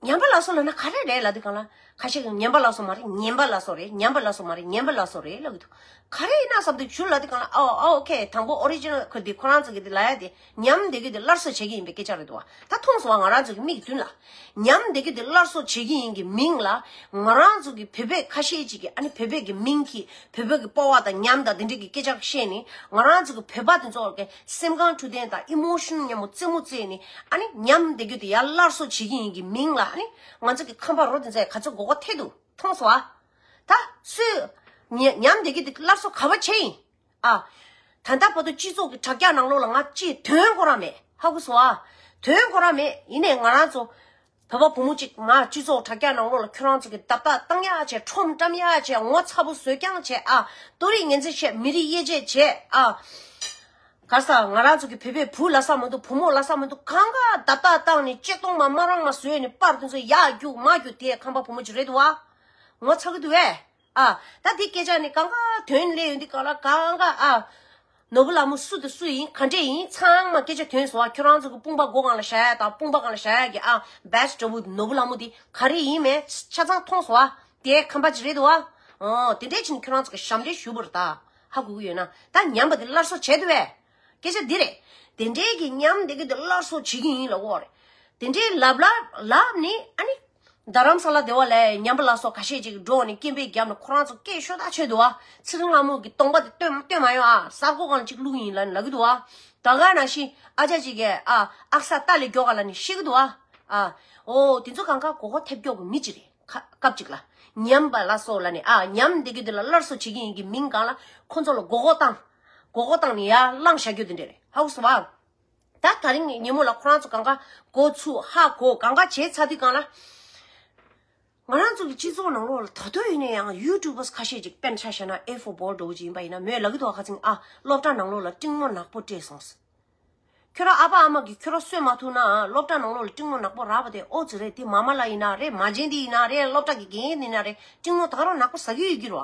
ཉན་པ་ལགས་སོ་ལབ་ན་ག་རེ་རེད་ལབ་དུས་གང་ལ། ཁ་ཤས་ཀྱིས་ཉམས་པ་སླར་གསོ་མ་རེད། ཉན་པ་སླར་གསོ་རེད། ཉམས་པ་སླར་གསོ་མ་རེད། ཉན་པ་སླར་གསོ་རེད་ལབ་ཀྱི་འདུག་ག་རེ་ཡིན་ན་བསམ་དུས་ཞུ་ལབ་དུས་གང་ལ་ཨོ་ཨོ་ཨོ་ཁེ། དང་པོ་ཨོ་རི་ཇི་ནལ་ཁོ་འདི་ཁོ་རང་ཚོ་གི་འདི་ལབ་ཡ་དེ་ཉམས་བསྡད་རྒྱུ་དེ་སླར་གསོ་བྱེད་ཀྱི་ཡིན་པའི་སྐད་ཆ་རེད་འདུག་བ། ད་མཐོང་སོང་བ། ང་རང་ཚོ་གི་མིག་མདུན་ལ་ཉམས་བསྡད་རྒྱུ་དེ་སླར་གསོ་བྱེད་ཀྱི་ཡིན་གྱི་མིང་ལ། ང་རང་ཚོ་གི་བོད་པའི་ཁ་ཤས་ཅིག་གིས་ཨ་ནི་བོད་པའི་གི་མིང་གིས་བོད་པའི་གི་སྤོབས་པ་དང་ཉམས་དང་དེ་འདྲའི་གི་སྐད་ཆ་བཤད་ནས། ང་རང་ཚོ་གི་བོད་པ་དེ་ཚོ་གི་སེམས་ཁམས་འཕྲོད་བསྟེན་དང་ཨི་མོ་ཤོན་མཉམ་པོ་རྩེད་མོ་རྩེས་ནས། ཨ་ནི་ཉམས་བསྡད་རྒྱུ་དེ་ཡར་སླར་གསོ་བྱེད་ཀྱི་ཡིན་གྱི་མིང་ལ། ཨ་ནི་ང་ཚོ་གི་ཁམས་པ་རོ་དེ་ཚོས་ག་ཚོད་མགོ་སྐོར་ཐེབས་འདུག་མཐོང་སོང་ཨ། ད་སུས་ཉ་ཉམས་བསྡད་རྒྱུ་དེ་སླར་གསོ་ག་པར་བྱེད་ཡིན་ཨ། ད་ལྟ་བར་དུ་སྤྱི་ཚོགས་ཀྱི་དྲ་རྒྱ་ནང་ལོགས་ལ་ང་ཅིག་དོན་ཁོ་རང་མེད། ཧ་གོ་སོང་ཨ། དོན་ཁོ་རང་མེད། ཡིན་ནའི་ང་རང་ཚོ་བོད་པ་བུ་མོ་གཅིག་ང་སྤྱི་ཚོགས་དྲ་རྒྱ་ནང་ལོགས་ལ་ཁྱོད་རང་ཚོ་གི་རྡབ་རྡབ་བཏང་ཡག་བྱས། ཁྲོམ་བཀྲམ་ཡག་བྱས། ངོ་ཚ་པོ་བཟོ་རྐྱང་བྱས་ཨ། ཏོ་རིག་ངན་ཚད་བཤད། མི་རིགས་དབྱེ་འབྱེད་བྱས་ཨ། ག་ས་ང་རང་ཚོ་གི་བོད་པའི་བུ་ལ་ས་མི་འདུག་བུ་མོ་ལ་ས་མི་འདུག་གང་ག་རྡབ་རྡབ་བཏང་ནས་ལྕེ་སྟོང་མ་མ་རང་མ་བཟོས་ནས་པར་དེ་ཚོ་ཡར་རྒྱུག་མར་རྒྱུག་དེ་ཁམས་པ་བུ་མོ་གཅིག་རེད་འདུག་བ། ངོ་ཚ་གི་འདུག་བས། ཨ། ད་འདི་སྐད་ཆ་ནི་གང་ག་དོན་ལས་ཡོད་འདི་གང་ལ་གང་ག་ཨ། ནོར་བུ་ལྷ་མོ་སུ་དང་སུ་ཡིན་ག་འདྲས་ཡིན་ཚང་མ་སྐད་ཆ་དོན་སོང་བ། ཁྱོད་རང་ཚོ་གི་དཔུང་པ་མགོ་སྒང་ལ་བཞག་ཡ་དང་དཔུང་པ་སྒང་ལ་བཞག་ཡ་གི་ཨ་བེ་སི་འདྲ་བོ་ནོར་བུ་ལྷ་མོ་འདི་ག་རེ་ཡིན་མེད་ཆ་ཚང་མཐོང་སོང་བ། དེ་ཁམས་པ་ཅིག་རེད་འདུག་བ། ཨོ་དེ་འདྲས་ཅིག་ནི་ཁྱོད་རང་ཚོ་གི་ཞབས་འདྲེན་ཞུ་བར་ད་ཧ་གོ་གི་ཡོད་ན། ད་ཉམས་པ་འདི་སླར་གསོ་བྱས་འདུག་བས། སྐད་ཆ་འདི་རེད། དེ་འདྲའི་གི་ཉམས་བསྡད་ཀྱི་འདི་སླར་གསོ་བྱེད་ཀྱི་ཡིན་ལབ་ཀྱི་ཡོད་རེད། དེ་འདྲའི་ལབ་ལབ་ལབ་ནི་ཨ་ནི། རྡ་རམ་ས་ལ་སྡེ་བ་ལ་ཉམས་པ་སླར་གསོ་ཁ་ཤས་ཅིག་འགྲོ་ནས་སྐད་འབོད་བརྒྱབ་ནས་ཁོ་རང་ཚོ་སྐད་ཤོར་ཐག་ཆོད་འདུག་བ། ཚེ་རིང་ལྷ་མོ་གི་གདོང་པ་དེ་སྟོན་སྟོན་མ་ཡོང་ཨ། གསར་འགོད་སྒང་ལ་ཅིག་བླུགས་ཡིན་ལབ་ལབ་ཀྱི་འདུག་བ། ད་ག་ནང་བཞིན་ཨ་ཅག་ཅིག་གིས་ཨ་ཨག་ས་ཏཱ་ལའི་མགྱོགས་ག་ལ་ནི་བཤད་ཀྱི་འདུག་བ། ཨ། ཨོ་དེ་ཚོ་གང་ག་མགོ་སྐོར་ཐེབས་མགྱོགས་ཀྱི་མི་ཅིག་རེད། ཁ་སྐབས་ཅིག་ལ། ཉམས་པ་སླར་གསོ་ལབ་ནས་ཨ་ཉམས་བསྡད་ཀྱི་འདི་ལ་སླར་གསོ་བྱེད་ཀྱི་ཡིན་གྱི་མིང་སྒང་ལ་ཁོ་ཚོ་ལ་མགོ་སྐོར་བཏང་། མགོ་སྐོར་བཏང་ནས་ཡར་བླངས་བཞག་རྒྱུ་དེ་འདྲ་རེད། ཧ་གོ་སོང་བ། ད་དེ་རིང་ཉིན་མོ་ལ་ཁོ་རང་ཚོ་གང་ག་མགོ་ཚུགས་ཧ་གོ་གང་ག་བྱས་ཚར་དུས་སྒང་ལ། ང་རང་ཚོ་གི་སྤྱི་ཚོགས་ནང་ལོགས་ལ་ད་དུང་ཡིན་ན་ཡང་ཡུ་ཊུབ་པར་ཁ་ཤས་ཅིག་དཔེར་ན་ཆ་བཞག་ན་ཨེ་ཧྥོར་བྷོལ་འདྲ་བོ་ཅིག་ཡིན་པ་ཡིན་ན་མོས་ལབ་ཀྱི་འདུག་བ། ཁ་སང་ཨ་སློབ་གྲྭ་ནང་ལོགས་ལ་གླེང་མོ་ནག་པོ་སྤྲད་སོང་ཟེར། ཁྱོད་རང་ཨ་ཕ་ཨ་མ་གིས་ཁྱོད་རང་གསོས་མ་ཐུབ་ན་སློབ་གྲྭ་ནང་ལོགས་ལ་གླེང་མོ་ནག་པོ་རག་པ་དེ་ཨོ་ཙི་རེད། དེ་མ་མ་ལ་ཡིན་ན་རེད། མ་བྱན་དེ་ཡིན་ན་རེད། སློབ་གྲྭ་གི་དགེ་རྒན་ཡིན་ན་རེད། གླེང་མོ་ད་ག་རང་ནག་པོ་ཟ་གི་ཡོད་ཀྱི་རེད་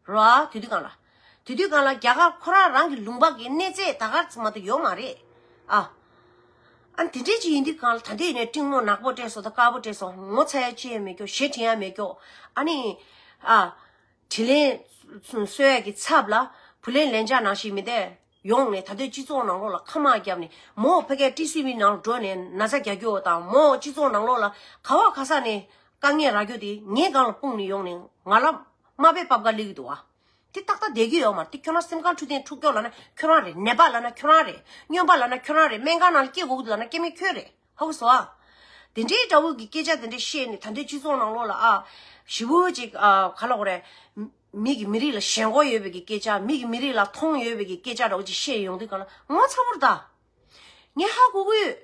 བ། རེད་བ། དེ་དུས་སྒང་ལ། དེ་དུས་སྒང་ལ་རྒྱ་གར་ཁོ་རང་རང་གི་ལུང་པ་གི་གནས་ཚད་ད་ག་ཙམ་མ་གཏོགས་ཡོད་མ་རེད། ཨ། ཨ་དེ་འདྲས་ཅིག་ཡིན་དུས་སྒང་ལ་ད་ལྟའི་ནས་གླེང་མོ་ནག་པོ་སྤྲད་སོང་དང་དཀར་པོ་སྤྲད་སོང་། ངོ་ཚ་ཡ་ཅི་ཡང་མེད་ཀྱོག་ཞེ་དྲན་ཡ་མེད་ཀྱོག་ཨ་ནི། ཨ། དྲིན་ལན་གསོ་ཡ་གི་ཚབ་ལ་བུ་ལོན་ལེན་ཆ་ནང་བཞིན་མི་བསྡད། ཡོང་ནས་ད་ལྟའི་སྤྱི་ཚོགས་ནང་ལོགས་ལ་ཁ་མང་བརྒྱབ་ནས་མོ་ཕ་གིའི་ཊི་སི་ཝི་ནང་ལ་འགྲོ་ནས་ན་ཚ་རྒྱག་རྒྱུ་དང་། མོ་སྤྱི་ཚོགས་ནང་ལོགས་ལ་ག་བ་ག་ས་ནས་དཀའ་ངལ་རག་རྒྱུ་དེ་ངའི་སྒང་ལ་སྤུངས་ནས་ཡོང་ནས་ང་ལ་དམའ་འབེབས་ཕབ་ག་སླེབས་ཀྱི་འདུག་བ། དེ་ཏག་ཏག་བསྡད་ཀྱི་ཡོད་མ་རེད། དེ་ཁྱོད་རང་སེམས་ཁམས་འཕྲོད་བསྟེན་འཁྲུག་སྐྱོ་ལབ་ན་ཁྱོད་རང་རེད། ནད་པ་ལབ་ན་ཁྱོད་རང་རེད། སྨྱོན་པ་ལབ་ན་ཁྱོད་རང་རེད། སྨན་ཁང་ནང་ལ་སྐྱེལ་དགོས་ཀྱི་འདུག་ལབ་ན་སྐྱེལ་མི་ཁྱོད་རེད། ཧ་གོ་སོང་ཨ། དེ་འདྲའི་འདྲ་བོ་གི་སྐད་ཆ་དེ་འདྲ་བཤད་ནས་ད་ལྟའི་སྤྱི་ཚོགས་ནང་ལོགས་ལ་ཨ་ཞེ་པོ་ཅིག་ཨ་ག་ལབ་དགོས་རེད། མི་གི་མི་རིགས་ལ་ཞེན་ཁོག་ཡོད་པའི་གི་སྐད་ཆ། མི་གི་མི་རིགས་ལ་མཐོང་ཡོད་པའི་གི་སྐད་ཆ་འདྲ་བོ་ཅིག་བཤད་ཡོང་དུས་སྒང་ལ་ངོ་ཚ་པོ་རེད་ད། ངས་ཧ་གོ་གི་ཡོད།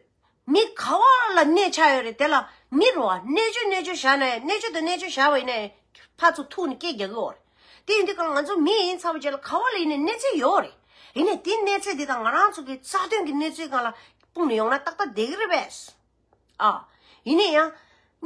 མི་ག་བ་ལ་ནད་ཆགས་ཡོད་རེད། དེ་ལ་མི་རེད་བ། སྨན་བཅོས་སྨན་བཅོས་བྱས་ན་སྨན་བཅོས་དང་སྨན་བཅོས་བྱས་པ་ཡིན་ན་ཕར་ཚུར་ཐུག་ནས་སྐད་རྒྱག་གི་ཡོད་རེད། དེ་ཡིན་དུས་སྒང་ལ་ང་ཚོ་མི་ཡིན་ཚར་བ་རྗེས་ལ་ག་བ་ལ་ཡིན་ནའི་གནས་ཚད་ཡོད་རེད། ཡིན་ནའི་དེ་གནས་ཚད་དེ་དང་ང་རང་ཚོ་གི་རྩ་དོན་གྱི་གནས་ཚུལ་སྒང་ལ་སྤུངས་ནས་ཡོང་ན་ཏག་ཏག་བསྡད་ཀྱི་རེད་པས། ཨ། ཡིན་ན་ཡང་།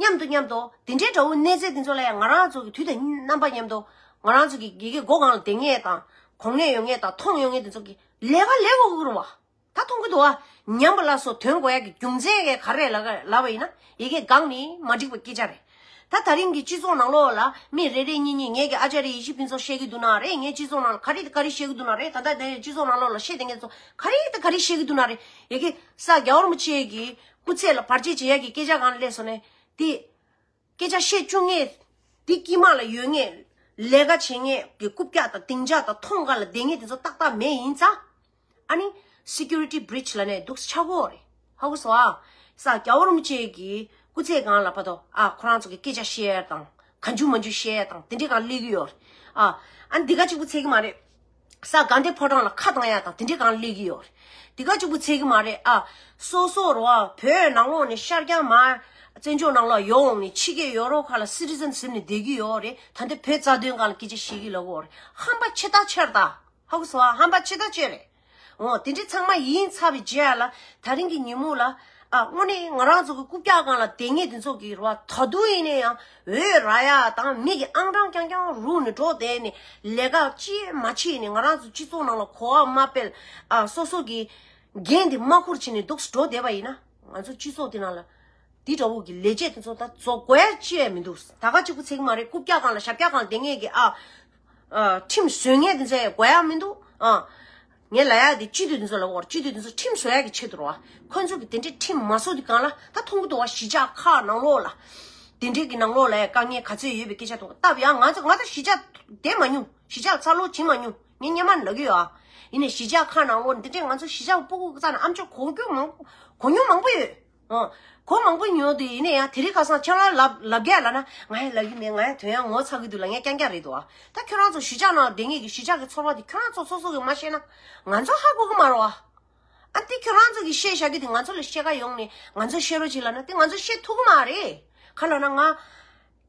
མཉམ་དུ་མཉམ་དུ་དེ་འདྲའི་འདྲ་བོ་གནས་ཚད་དེ་ཚོ་ལ་ཡང་ང་རང་ཚོ་གི་དུས་དང་རྣམ་པ་མཉམ་དུ་ང་རང་ཚོ་གི་དགེ་རྒན་སྒོ་སྒང་ལ་བསྡད་མཁན་དང་གོ་གནས་ཡོད་མཁན་དང་མཐོང་ཡོད་མཁན་དེ་ཚོ་གི་ལས་ཀ་ལས་དགོས་ཀྱི་རེད་བ། ད་མཐོང་གི་འདུག་བ། ཉམས་པ་སླར་གསོ་དོན་གོ་ཡ་གི་རྒྱུ་མཚན་ག་རེ་ལབ་ལབ་པ་ཡིན་ན་ཡ་གི་སྒང་ནས་མ་འགྲིག་པའི་སྐད་ཆ་རེད། ད་ད་རིང་གི་སྤྱི་ཚོགས་ནང་ལོགས་ལ་མི་རེ་རེ་གཉིས་གཉིས་ངས་ཀྱི་ཨ་ཅག་རེ་ཡེ་ཤེས་ཕུན་ཚོགས་བཤད་ཀྱི་འདུག་ན་རེད། ངས་སྤྱི་ཚོགས་ནང་ལ་ག་རེ་དང་ག་རེ་བཤད་ཀྱི་འདུག་ན་རེད། ད་ལྟ་དེ་སྤྱི་ཚོགས་ནང་ལོགས་ལ་བཤད་བསྡད་མཁན་ཚོ་ག་རེ་དང་ག་རེ་བཤད་ཀྱི་འདུག་ན་རེད། ཡ་གི་ས་རྒྱལ་བ་རིན་པོ་ཆེ་གི་སྐུ་ཚེ་ལ་བར་ཆད་བྱེད་ཡ་གི་སྐད་ཆ་སྒང་ལ་སླེབས་སོང་ནས་དེ། སྐད་ཆ་བཤད་བཅུག་མཁན། དེ་དཀྱིལ་མ་ལ་ཡོད་མཁན། ལས་ཀ་བྱེད་མཁན་གྱི་རྐུབ་བཀྱག་དང་སྡིངས་ཆ་དང་མཐོངས་སྒང་ལ་བསྡད་མཁན་དེ་ཚོ་ཏག་ཏག་མེད་ཡིན་ཙང་། ཨ་ནི་སི་ཀུ་རི་ཊི་བྷི་རིཆ་ལབ་ནས་འདུག་སེ་ཆགས་ཀྱི་ཡོད་རེད། ཧ་གོ་སོང་ཨ། ས་རྒྱལ་བ་རིན་པོ་ཆེ་གི་སྐུ་ཚེ་སྒང་ལ་བར་དུ་ཨ་ཁོ་རང་ཚོ་གི་སྐད་ཆ་བཤད་ཡ་དང་གང་བྱུང་མང་བྱུང་བཤད་ཡ་དང་དེ་འདྲའི་སྒང་སླེབས་ཀྱི་ཡོད་རེད། ཨ། ཨ་ནི་འདི་ག་གཅིག་པུ་ཚད་ཀྱི་མ་རེད། ས་དགའ་ལྡན་ཕོ་བྲང་ལ་ཁ་བཏང་ཡ་དང་དེ་འདྲའི་སྒང་སླེབས་ཀྱི་ཡོད་རེད། དེ་ག་གཅིག་པུ་ཚད་ཀྱི་མ་རེད་ཨ། སོ་སོ་རོ་ཨ་བོད་ནང་ལོགས་ནས་ཤར་རྒྱག་མར་བཙན་བྱོལ་ནང་ལོགས་ཡོང་ནས་ཕྱི་རྒྱལ་ཡོ་རོབ་ཁག་ལ་སི་ཊི་ཟན་ཟིན་ནས་བསྡད་ཀྱི་ཡོད་རེད། ད་ལྟ་བོད་རྩ་དོན་སྒང་ལ་སྐད་ཆ་བཤད་ཀྱི་ལབ་ཀྱི་ཡོད་རེད། ཧམ་པ་ཆེ་ཐག་ཆོད་རེད་ད། ཧ་གོ་སོང་ཨ། ཧམ་པ་ཆེ་ཐག་ཆོད་རེད། འོ་དེ་འདྲའི་ཚང་མ་ཡིན་ཚར་བའི་རྗེས་ལ་ད་རིང་གི་ཉིན་མོ་ལ་ཨ་དངོས་གནས་ང་རང་ཚོ་གི་རྐུབ་བཀྱག་སྒང་ལ་བསྡད་མཁན་དེ་ཚོ་གི་རེད་བ། ད་དུང་ཡིན་ན་ཡང་འོས་རག་ཡ་དང་མི་གི་ཨང་གྲངས་རྐྱང་རྐྱང་རུག་ནས་འགྲོ་བསྡད་ནས་ལས་ཀ་ཅི་མ་བྱེད་ནས་ང་རང་ཚོ་སྤྱི་ཚོགས་ནང་ལ་གོ་བ་མ་སྤེལ། ཨ་སོ་སོ་གི་འགན་དེ་མ་འཁུར་བྱས་ནས་འདུག་སེ་འགྲོ་བསྡད་པ་ཡིན་ན་ང་ཚོ་སྤྱི་ཚོགས་དེ་ནང་ལ་ འདི་འདྲ་བོ་གི་ལས་བྱེད་དེ་ཚོ་ད་རྫོགས་དགོས་ཡ་ཅི་ཡང་མི་འདུག་ད་ག་གཅིག་པུ་ཚེ་གི་མ་རེད། རྐུབ་བཀྱག་སྒང་ལ་ཞབས་བཀྱག་སྒང་ལ་བསྡད་མཁན་གྱི་ཨ། ཨ། ཁྲིམས་བཟོས་མཁན་དེ་ཚོ་ཡང་དགོས་ཡ་མི་འདུག་ཨ། ངས་ལབ་ཡ་དེ་སྤྱི་འཐུས་དེ་ཚོ་ལ་འོར་སྤྱི་འཐུས་དེ་ཚོ་ཁྲིམས་བཟོ་ཡ་གི་ཆེད་དུ་རེད་བ། ཁོ་ཚོ་གི་དེ་འདྲའི་ཁྲིམས་མ་བཟོ་དུས་སྒང་ལ་ད་མཐོང་གི་འདུག་བ། གཞིས་ཆགས་ཁག་ནང་ལོགས་ལ། དེ་འདྲའི་གི་ནང་ལོགས་ལ་དཀའ་ངལ་ག་ཚོད་ཡོད་པའི་སྐད་ཆ་འདུག་སྟབས་ཡག་ང་ཚོ་ང་ཚོ་གཞིས་ཆགས་བསྡད་མ་མྱོང་། གཞིས་ཆགས་ལ་འཚར་ལོངས་བྱེད་མ་མྱོང་། ངས་སྔོན་མ་ནས་ལབ་ཀྱི་ཡོད་ཨ། ཡིན་ནའི་གཞིས་ཆགས་ཁག་ནང་ལོགས་ནས་དེ་འདྲའི་ང་ཚོ་གཞིས་ཆགས་སྤུ་གུ་རྩ་ནས་ཨམ་ཅོག་གོ་རྒྱུ་མང་གོ་མྱོང་མང་པོ་ཡོད། ཨོ། གོ་མང་པོ་མྱོང་དུས་ཡིན་ནའི་ཡང་དེ་རིང་ཁ་སང་ཁྱེད་རང་ལབ་ལབ་རྒྱག་ལབ་ན་ང་ཡང་ལབ་ཀྱི་མེད། ང་ཡང་དོན་ཡང་ངོ་ཚ་གི་འདུག་ལབ་མཁན་རྐྱང་རྐྱང་རེད་འདུག་ཨ། ད་ཁྱོད་རང་ཚོ་གཞིས་ཆགས་ནང་བསྡད་མཁན་གྱི་གཞིས་ཆགས་ཀྱི་ཚོར་བ་དེ་ཁྱོད་རང་ཚོ་སོ་སོ་གིས་མ་ཤེས་ན་ང་ཚོ་ཧ་གོ་གི་མ་རེད་བ། ཨ་དེ་ཁྱོད་རང་ཚོ་གིས་བཤད་བཞག་གི་དེ་ང་ཚོ་ལ་བཤད་ག་ཡོང་ནས་ང་ཚོ་བཤད་རོགས་བྱེད་ལབ་ན་དེ་ང་ཚོ་བཤད་ཐུབ་གི་མ་རེད། ག་ལབ་ན་ང་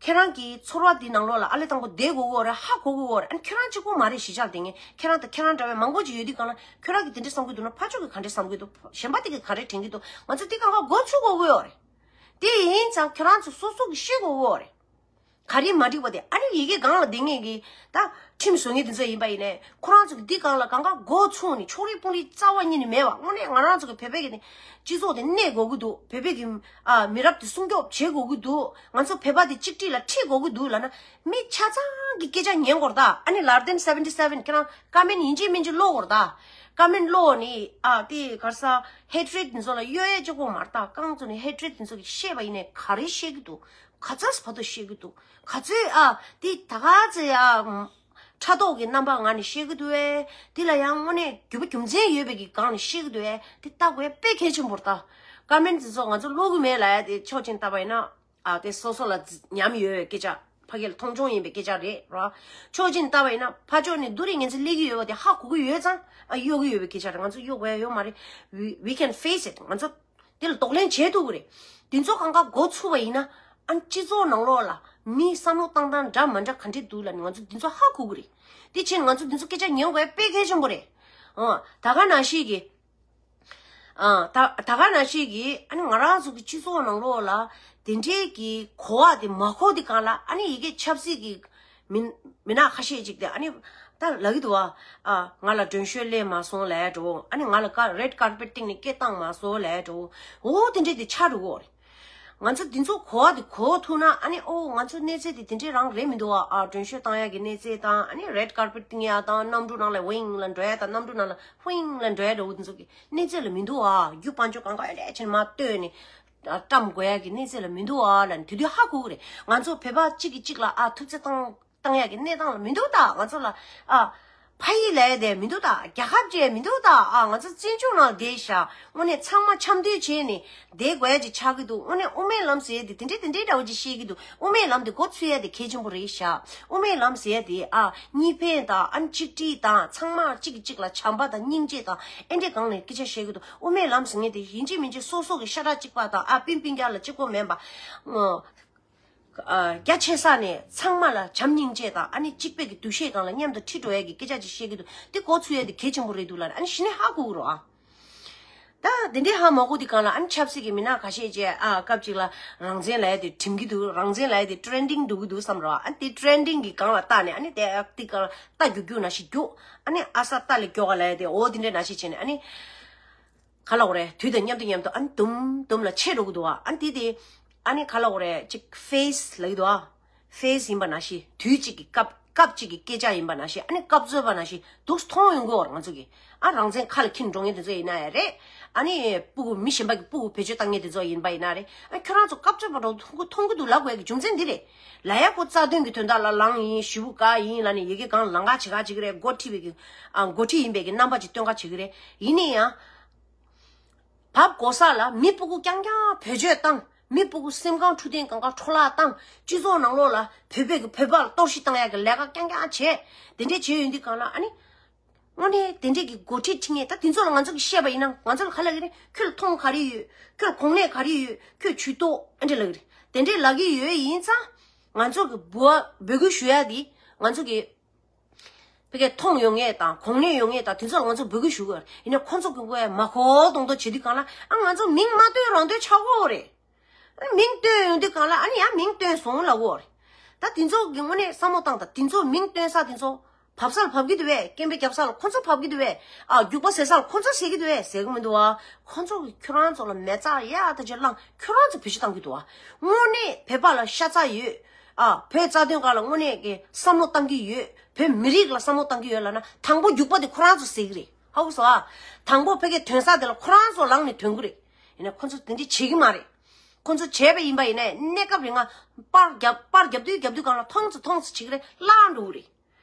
ཁྱེད་རང་གི་ཚོར་བ་འདི་ནང་ལོགས་ལ་ཨ་ལས་དང་པོ་བསྡད་དགོས་ཀྱི་ཡོད་རེད། ཧ་གོ་གི་ཡོད་རེད། ཨ་ཁྱོད་རང་གཅིག་པུ་མ་རེད། གཞིས་ཆགས་ལ་བསྡད་མཁན་ཁྱེད་རང་དང་ཁྱེད་རང་འདྲ་བའི་མང་པོ་ཅིག་ཡོད་དུས་སྒང་ལ་ཁྱོད་རང་གིས་དེ་འདྲ་བསམ་གྱི་འདུག་ན་ཕར་ཕྱོགས་ཀྱིས་ག་འདྲ་བསམ་གྱི་འདུག་གཞན་པ་དེ་གིས་ག་འདྲ་དྲན་གྱི་འདུག་ང་ཚོ་འདི་སྒང་ག་མགོ་ཚུགས་དགོས་ཀྱི་ཡོད་རེད། དེ་ཡིན་ཙང་ཁྱོད་རང་ཚོ་སོ་སོ་གིས་ཤེས་དགོས་ཀྱི་ཡོད་རེད། ག་རེ་མ་འགྲིག་པ་དེ་ཨ་ནི་ཡི་གེ་སྒང་ལ་བསྡད་མཁན་གྱི་ད་ཁྲིམས་བཟོ་མཁན་དེ་ཚོ་ཡིན་པ་ཡིན་ནའི་ཁོ་རང་ཚོ་གི་འདི་སྒང་ལ་སྒང་ག་མགོ་ཚུགས་ནས་ཕྱོགས་རིས་སྤུན་རིས་རྩ་བ་ཉིད་ནས་མེད་པ། དངོས་གནས་ང་རང་ཚོ་གི་བོད་པའི་གི་ནི་སྤྱི་ཚོགས་དེ་གནས་དགོས་ཀྱི་འདུག་བོད་པའི་གི་ཨ་མི་རབས་དེ་སྲུང་སྐྱོབ་བྱེད་དགོས་ཀྱི་འདུག་ང་ཚོ་བོད་པ་དེ་གཅིག་སྒྲིལ་ལ་ཁྲིད་དགོས་ཀྱི་འདུག་ལབ་ན་མི་ཆ་ཚང་གི་སྐད་ཆ་ཉན་དགོས་རེད་ད། ཨ་ནི་ལར་ཏན་སེ་ཝེན་ཊི་སེ་ཝེན་ཁྱེད་རང་ཀོ་མེན་ཊི་ཡིན་གཅིག་མིན་གཅིག་ཀློག་དགོས་རེད་ད། ཀོ་མེན་ཊི་ཀློག་ནས་ཨ་དེ་ག་རེ་ཟེར་ཧེ་ཊི་རེ་ཌི་དེ་ཚོ་ལ་གཡོ་ཡས་གཅིག་པོ་མ་རེད་ད། རྐང་བཙུགས་ནས་ཧེ་ཊི་རེ་ཌི་དེ་ཚོ་གིས་བཤད་པ་ཡིན་ནའི་ག་རེ་བཤད་ཀྱི་འདུག་ག་ཚོད་བར་དུ་བཤད་ཀྱི་འདུག་ག་ཚོད་ཨ་དེ་ད་ག་ཚོད་ཨ་ཕྲག་དོག་གི་རྣམ་པ་ངང་ནས་བཤད་ཀྱི་འདུག་བས། དེ་ལ་ཡང་དངོས་གནས་རྒྱུ་བ་རྒྱུ་མཚན་ཡོད་པའི་གི་སྒང་ནས་བཤད་ཀྱི་འདུག་བས། དེ་ལྟ་དགོས་དཔེ་གལ་ཆེན་པོ་རེད་ད། ཀོ་མེན་ཊི་དེ་ཚོ་ང་ཚོ་ཀློག་གི་མེད་ལབ་ཡ་དེ་ཕྱོགས་གཅིག་ནས་བལྟས་པ་ཡིན་ན་ཨ་དེ་སོ་སོ་ལ་ཉམས་ཡོད་པའི་སྐད་ཆ་ཕ་གི་ལ་མཐོང་ཆུང་ཡིན་པའི་སྐད་ཆ་རེད་ར། ཕྱོགས་གཅིག་ནས་བལྟས་པ་ཡིན་ན་ཕར་ཕྱོགས་ནས་དེ་རིང་ངེད་ཚོ་སླེབས་ཀྱི་ཡོད་པ་དེ་ཧ་གོ་གི་ཡོད་ཙང་ཨ་གཡོ་གི་ཡོད་པའི་སྐད་ཆ་རེད། ང་ཚོ་གཡོ་དགོས་ཡ་ཡོད་མ་རེད། We, we can face it. ང་ཚོ་དེ་ལ་གདོང་ལེན་བྱེད་ཐུབ་ཀྱི་རེད། དེ་ཚོ་སྒང་ག་མགོ་ཚུགས་པ་ཡིན་ན་ཨ་སྤྱི་ཚོགས་ནང་ལོགས་ལ་མིའི་བསམ་བློ་བཏང་སྟངས་འདྲ་མ་འདྲ་ག་འདྲ་འདུག་ལབ་ནས་ང་ཚོ་འདི་ཚོ་ཧ་གོ་གི་རེད། དེ་བྱས་ནས་ང་ཚོ་འདི་ཚོ་སྐད་ཆ་ཉན་དགོས་ཡ་དཔེ་གལ་ཆེན་པོ་རེད། ཨ་ད་ག་ནང་བཞིན་གྱི་ཨ་ད་ད་ག་ནང་བཞིན་གྱི་ཨ་ནི་ང་རང་ཚོ་གི་སྤྱི་ཚོགས་ནང་ལོགས་ལ་དེ་འདྲའི་གི་གོ་བ་དེ་མ་གོ་དེ་སྒང་ལ་ཨ་ནི་ཡི་གེ་ཆབ་སྲིད་ཀྱི་མི་མི་སྣ་ཁ་ཤས་ཅིག་དེ་ཨ་ནི་ད་ལབ་ཀྱི་འདུག་བ། ཨ་ང་ལ་མགྲོན་ཤོས་སླེབས་མ་སོང་ལབ་འགྲོ། ཨ་ནི་ང་ལ་ཀ་རེད་ཀར་པེཊ་སྟེང་ནས་སྐད་བཏང་མ་སོང་ལབ་འགྲོ། འོ་དེ་འདྲས་དེ་ཆགས་འགྲོ་གི་ཡོད་རེད། ང་ཚོ་འདི་ཚོ་གོ་བ་དེ་གོ་ཐུབ་ན་ཨ་ནི་ཨོ་ང་ཚོ་གནས་ཚད་དེ་དེ་འདྲས་རང་རེད་མི་འདུག་བ། ཨ་མགྲོན་ཤོས་བཏང་ཡག་གི་གནས་ཚད་དང་ཨ་ནི་རེད་ཀར་པེཊ་བཏིང་ཡག་དང་གནམ་གྲུ་ནང་ལ་ཝིང་ལ་འགྲོ་ཡག་དང་གནམ་གྲུ་ནང་ལ་ཧྥིང་ལ་འགྲོ་ཡག་འདྲ་བོ་དེ་ཚོ་གི་གནས་ཚད་ལ་མི་འདུག་བ། རྒྱུ་སྤང་ཆུ་གང་ག་ཡོད་ལས་ཆེན་མ་བཏོན་ནས་བཀྲམ་དགོས་ཡག་གི་གནས་ཚད་ལ་མི་འདུག་བ་ལབ་ནས་དེ་དུས་ཧ་གོ་གི་རེད། ང་ཚོ་བོད་པ་གཅིག་གིས་གཅིག་ལ་ཨ་ཐུབ་ཚོད་བཏང་བཏང་ཡག་གི་གནས་སྟངས་ལ་མི་འདུག་ད། ང་ཚོ་ལ་ཨ་ཕ་ཡུལ་ལབ་ཡག་དེ་མི་འདུག་ད། རྒྱལ་ཁབ་ཅིག་མི་འདུག་ད། ཨ་ང་ཚོ་བཙན་བྱོལ་ནང་བསྡད་ཤག་དངོས་གནས་ཚང་མ་འཆམ་མཐུན་བྱས་ནས་བསྡད་དགོས་ཡག་ཅིག་ཆགས་ཀྱི་འདུག་དངོས་གནས་དབུ་མའི་ལམ་ཟེར་ཡག་དེ་དེ་འདྲས་དེ་འདྲས་འདྲ་བོ་ཅིག་བཤད་ཀྱི་འདུག་དབུ་མའི་ལམ་དེ་འགོ་ཚུགས་ཡག་དེ་གལ་ཆེན་པོ་རེད་ཤག་དབུ་མའི་ལམ་ཟེར་ཡག་དེ་ཨ་གཉིས་ཕན་དང་ཨ་གཅིག་སྒྲིལ་དང་ཚང་མ་གཅིག་གིས་གཅིག་ལ་བྱམས་པ་དང་སྙིང་རྗེ་དང་ཨེ་འདྲས་སྒང་ནས་སྐད་ཆ་བཤད་ཀྱི་འདུག་དབུ་མའི་ལམ་ཟེར་མཁན་དེ་ཡིན་གཅིག་མིན་གཅིག་སོ་སོ་གི་ཤ་ཁྲག་གཅིག་པ་དང་ཨ་སྤུན་སྤུན་ཀྱག་ལ་གཅིག་པོ་མིན་པ། ཨ་རྒྱ་ཆེ་ས་ནས་ཚང་མ་ལ་བྱམས་སྙིང་རྗེ་དང་ཨ་ནི་གཅིག་པའི་གི་འདུ་ཤེས་སྒང་ལ་མཉམ་དུ་ཁྲིད་འགྲོ་ཡག་གི་སྐད་ཆ་ཅིག་བཤད་ཀྱི་འདུག་དེ་འགོ་ཚུགས་ཡག་དེ་གལ་ཆེན་པོ་རེད་འདུག་ལབ་ནས་ཨ་ནི་གཞི་ནས་ཧ་གོ་གི་རེད་ཨ། ད་དེ་འདྲའི་ཧ་མ་གོ་དུས་སྒང་ལ་ཨ་ནི་ཆབ་སྲིད་ཀྱི་མི་སྣ་ཁ་ཤས་ཀྱིས་ཨ་སྐབས་གཅིག་ལ་རང་བཙན་ལབ་ཡག་དེ་འགྲིམ་གྱི་འདུག་རང་བཙན་ལབ་ཡག་དེ་ཊེ་རེན་ཌིང་འགྲོ་གི་འདུག་བསམ་རོགས། ཨ་ནི་དེ་ཊེ་རེན་ཌིང་གི་སྒང་ལ་བལྟས་ནས་ཨ་ནི་དེ་ཨ་ཏི་སྒང་ལ་རྟ་རྒྱུག་རྒྱུག་ན་ཞིག་རྒྱུག་ཨ་ནི་ཨ་ས་རྟ་ལས་མགྱོགས་པ་ལབ་ཡག་དེ་འོ་དེ་འདྲས་ན་ཞིག་བྱས་ནས་ཨ་ནི། ག་ལབ་དགོས་རེད། དུས་དང་མཉམ་དུ་མཉམ་དུ་ཨ་ནི་དུམ་དུམ་ལ་ཆད་འགྲོ་གི་འདུག་བ། ཨ་ནི་དེ་དེ་ཨ་ནི་ག་ལབ་དགོས་རེད། ཅིག་ཕེ་སི་ལབ་ཀྱི་འདུག་བ། ཕེ་སི་ཡིན་པ་ནང་བཞིན་དུས་གཅིག་གི་སྐབས་སྐབས་གཅིག་གི་སྐད་ཆ་ཡིན་པ་ནང་བཞིན་ཨ་ནི་སྐབས་རྩོད་པ་ནང་བཞིན་འདུག་སེ་མཐོང་ཡོང་གི་ཡོད་རེད་ང་ཚོ་གི། ཨ་རང་བཙན་ཁ་ལ་འཁྱེར་འགྲོ་མཁན་དེ་ཚོ་ཡིན་ན་ཡང་རེད། ཨ་ནི་སྤུ་གུ་མི་གཞན་པ་གི་སྤུ་གུ་བེད་སྤྱོད་བཏང་མཁན་དེ་ཚོ་ཡིན་པ་ཡིན་ན་རེད། ཨ་ཁྱོད་རང་ཚོ་སྐབས་རྩོད་པ་འདྲ་བོ་མཐོང་གི་མཐོང་གི་འདུག་ལབ་དགོས་ཡག་གི་རྒྱུ་མཚན་འདི་རེད། ལབ་ཡག་ཁོ་རྩ་དོན་གྱི་དོན་དག་ལ་ལངས་ཡིན་ཞུ་བ་དགའ་ཡིན་ལབ་ནས་ཡ་གི་སྒང་ལངས་ཁ་བྱེད་ཁ་བྱེད་ཀྱི་རེད། འགོ་ཁྲིད་པའི་གི་ཨ་འགོ་ཁྲིད་ཡིན་པའི་གི་རྣམ་པ་ཅིག་སྟོན་ཁ་བྱེད་ཀྱི་རེད། ཡིན་ན་ཡང་། བབ་གོ་ས་ལ་མི་སྤུ་གུ་རྐྱང་རྐྱང་བེད་སྤྱོད་བཏང་། མི་སྤུ་གུ་སེམས་ཁམས་འཕྲོད་བསྟེན་སྒང་ག་འཕྲོ་བརླག་བཏང་། སྤྱི་ཚོགས་ནང་ལོགས་ལ་བོད་པའི་གི་བོད་པ་ལ་གཏོར་བཤིག་བཏང་ཡག་གི་ལས་ཀ་རྐྱང་རྐྱང་བྱས། དེ་འདྲས་བྱས་ཡོང་དུས་སྒང་ལ་ཨ་ནི། དངོས་གནས་དེ་འདྲས་ཀྱི་འགོ་ཁྲིད་ཁྲིད་མཁན་ད་དེ་ཚོ་ལ་ང་ཚོ་གིས་བཤད་པ་ཡིན་ན་ང་ཚོ་ལ་ག་ལབ་ཀྱི་རེད། ཁྱོད་ལ་མཐོང་ག་རེ་ཡོད། ཁྱོད་ལ་གོ་གནས་ག་རེ་ཡོད། ཁྱོད་ཇུས་གཏོགས་ཨ་འདྲས་ལབ་ཀྱི་རེད། དེ་འདྲས་ལབ་ཀྱི་ཡོད་ཡིན་ཙང་། ང་ཚོ་གི་འབོད་འབོད་སྐུལ་ཞུ་ཡ་དེ་ང་ཚོ་གི་ཕ་གིར་མཐོང་ཡོང་མཁན་དང་གོ་གནས་ཡོང་མཁན་དང་དེ་ཚོ་ལ་ང་ཚོ་འབོད་སྐུལ་ཞུ་དགོས་རེད། ཡིན་ནའི་ཁོང་ཚོ་གི་དབུ་མ་གོ་མདོག་མདོག་བྱེད་དུས་སྒང་ལ་ཨ་ང་ཚོ་མིང་མ་བཏོན་རང་བཏོན་ཆགས་ཀྱི་ཡོད་རེད། ཨ་མིང་བཏོན་ཡོང་དུས་སྒང་ལ་ཨ་ནི་ཡང་མིང་བཏོན་སོང་ལབ་ཀྱི་ཡོད་རེད། ད་དེ་ཚོ་གི་དངོས་གནས་བསམ་བློ་བཏང་དང་དེ་ཚོ་མིང་བཏོན་ས་དེ་ཚོ། བབས་ས་ལ་བབས་ཀྱི་འདུག་བས། སྐད་འབོད་རྒྱབ་ས་ལ་ཁོ་ཚོ་བབས་ཀྱི་འདུག་བས། ཨ། རྒྱུག་པ་ཟེར་ས་ལ་ཁོ་ཚོ་ཟེར་གྱི་འདུག་བས། ཟེར་གི་མི་འདུག་བ། ཁོ་ཚོ་གི་ཁྱོད་རང་ཚོ་ལ་མེ་བཙག་ཡག་ད་ཅིག་བསླངས། ཁྱོད་རང་ཚོ་བེད་སྤྱོད་བཏང་གི་འདུག་བ། དངོས་གནས་བོད་པ་ལ་ཤ་ཚ་ཡོད། ཨ། བོད་རྩ་དོན་སྒང་ལ་དངོས་གནས་ཀྱི་བསམ་བློ་བཏང་གི་ཡོད། བོད་མི་རིགས་ལ་བསམ་བློ་བཏང་གི་ཡོད་ལབ་ན། དང་པོ་རྒྱུག་པ་དེ་ཁོ་རང་ཚོ་ཟེར་གི་རེད། ཧ་གོ་སོང་ཨ། དང་པོ་ཕ་གིའི་ཐོན་ས་དེ་ལ་ཁོ་རང་ཚོ་ལངས་ནས་ཐོན་གི་རེད། ཡིན་ན་ཁོ་ཚོ་དེ་འདྲ་བྱེད་གི་མ་རེད། ཁོ་ཚོ་བྱས་པ་ཡིན་པ་ཡིན་ནའི་གནས་སྐབས་རིང་ང་པར་རྒྱབ་པར་རྒྱབ་དུས་རྒྱབ་དུས་སྒང་ལ་མཐོང་ཙམ་མཐོང་ཙམ་བྱེད་ཀྱི་རེད། བརླག་འགྲོ་གི་རེད།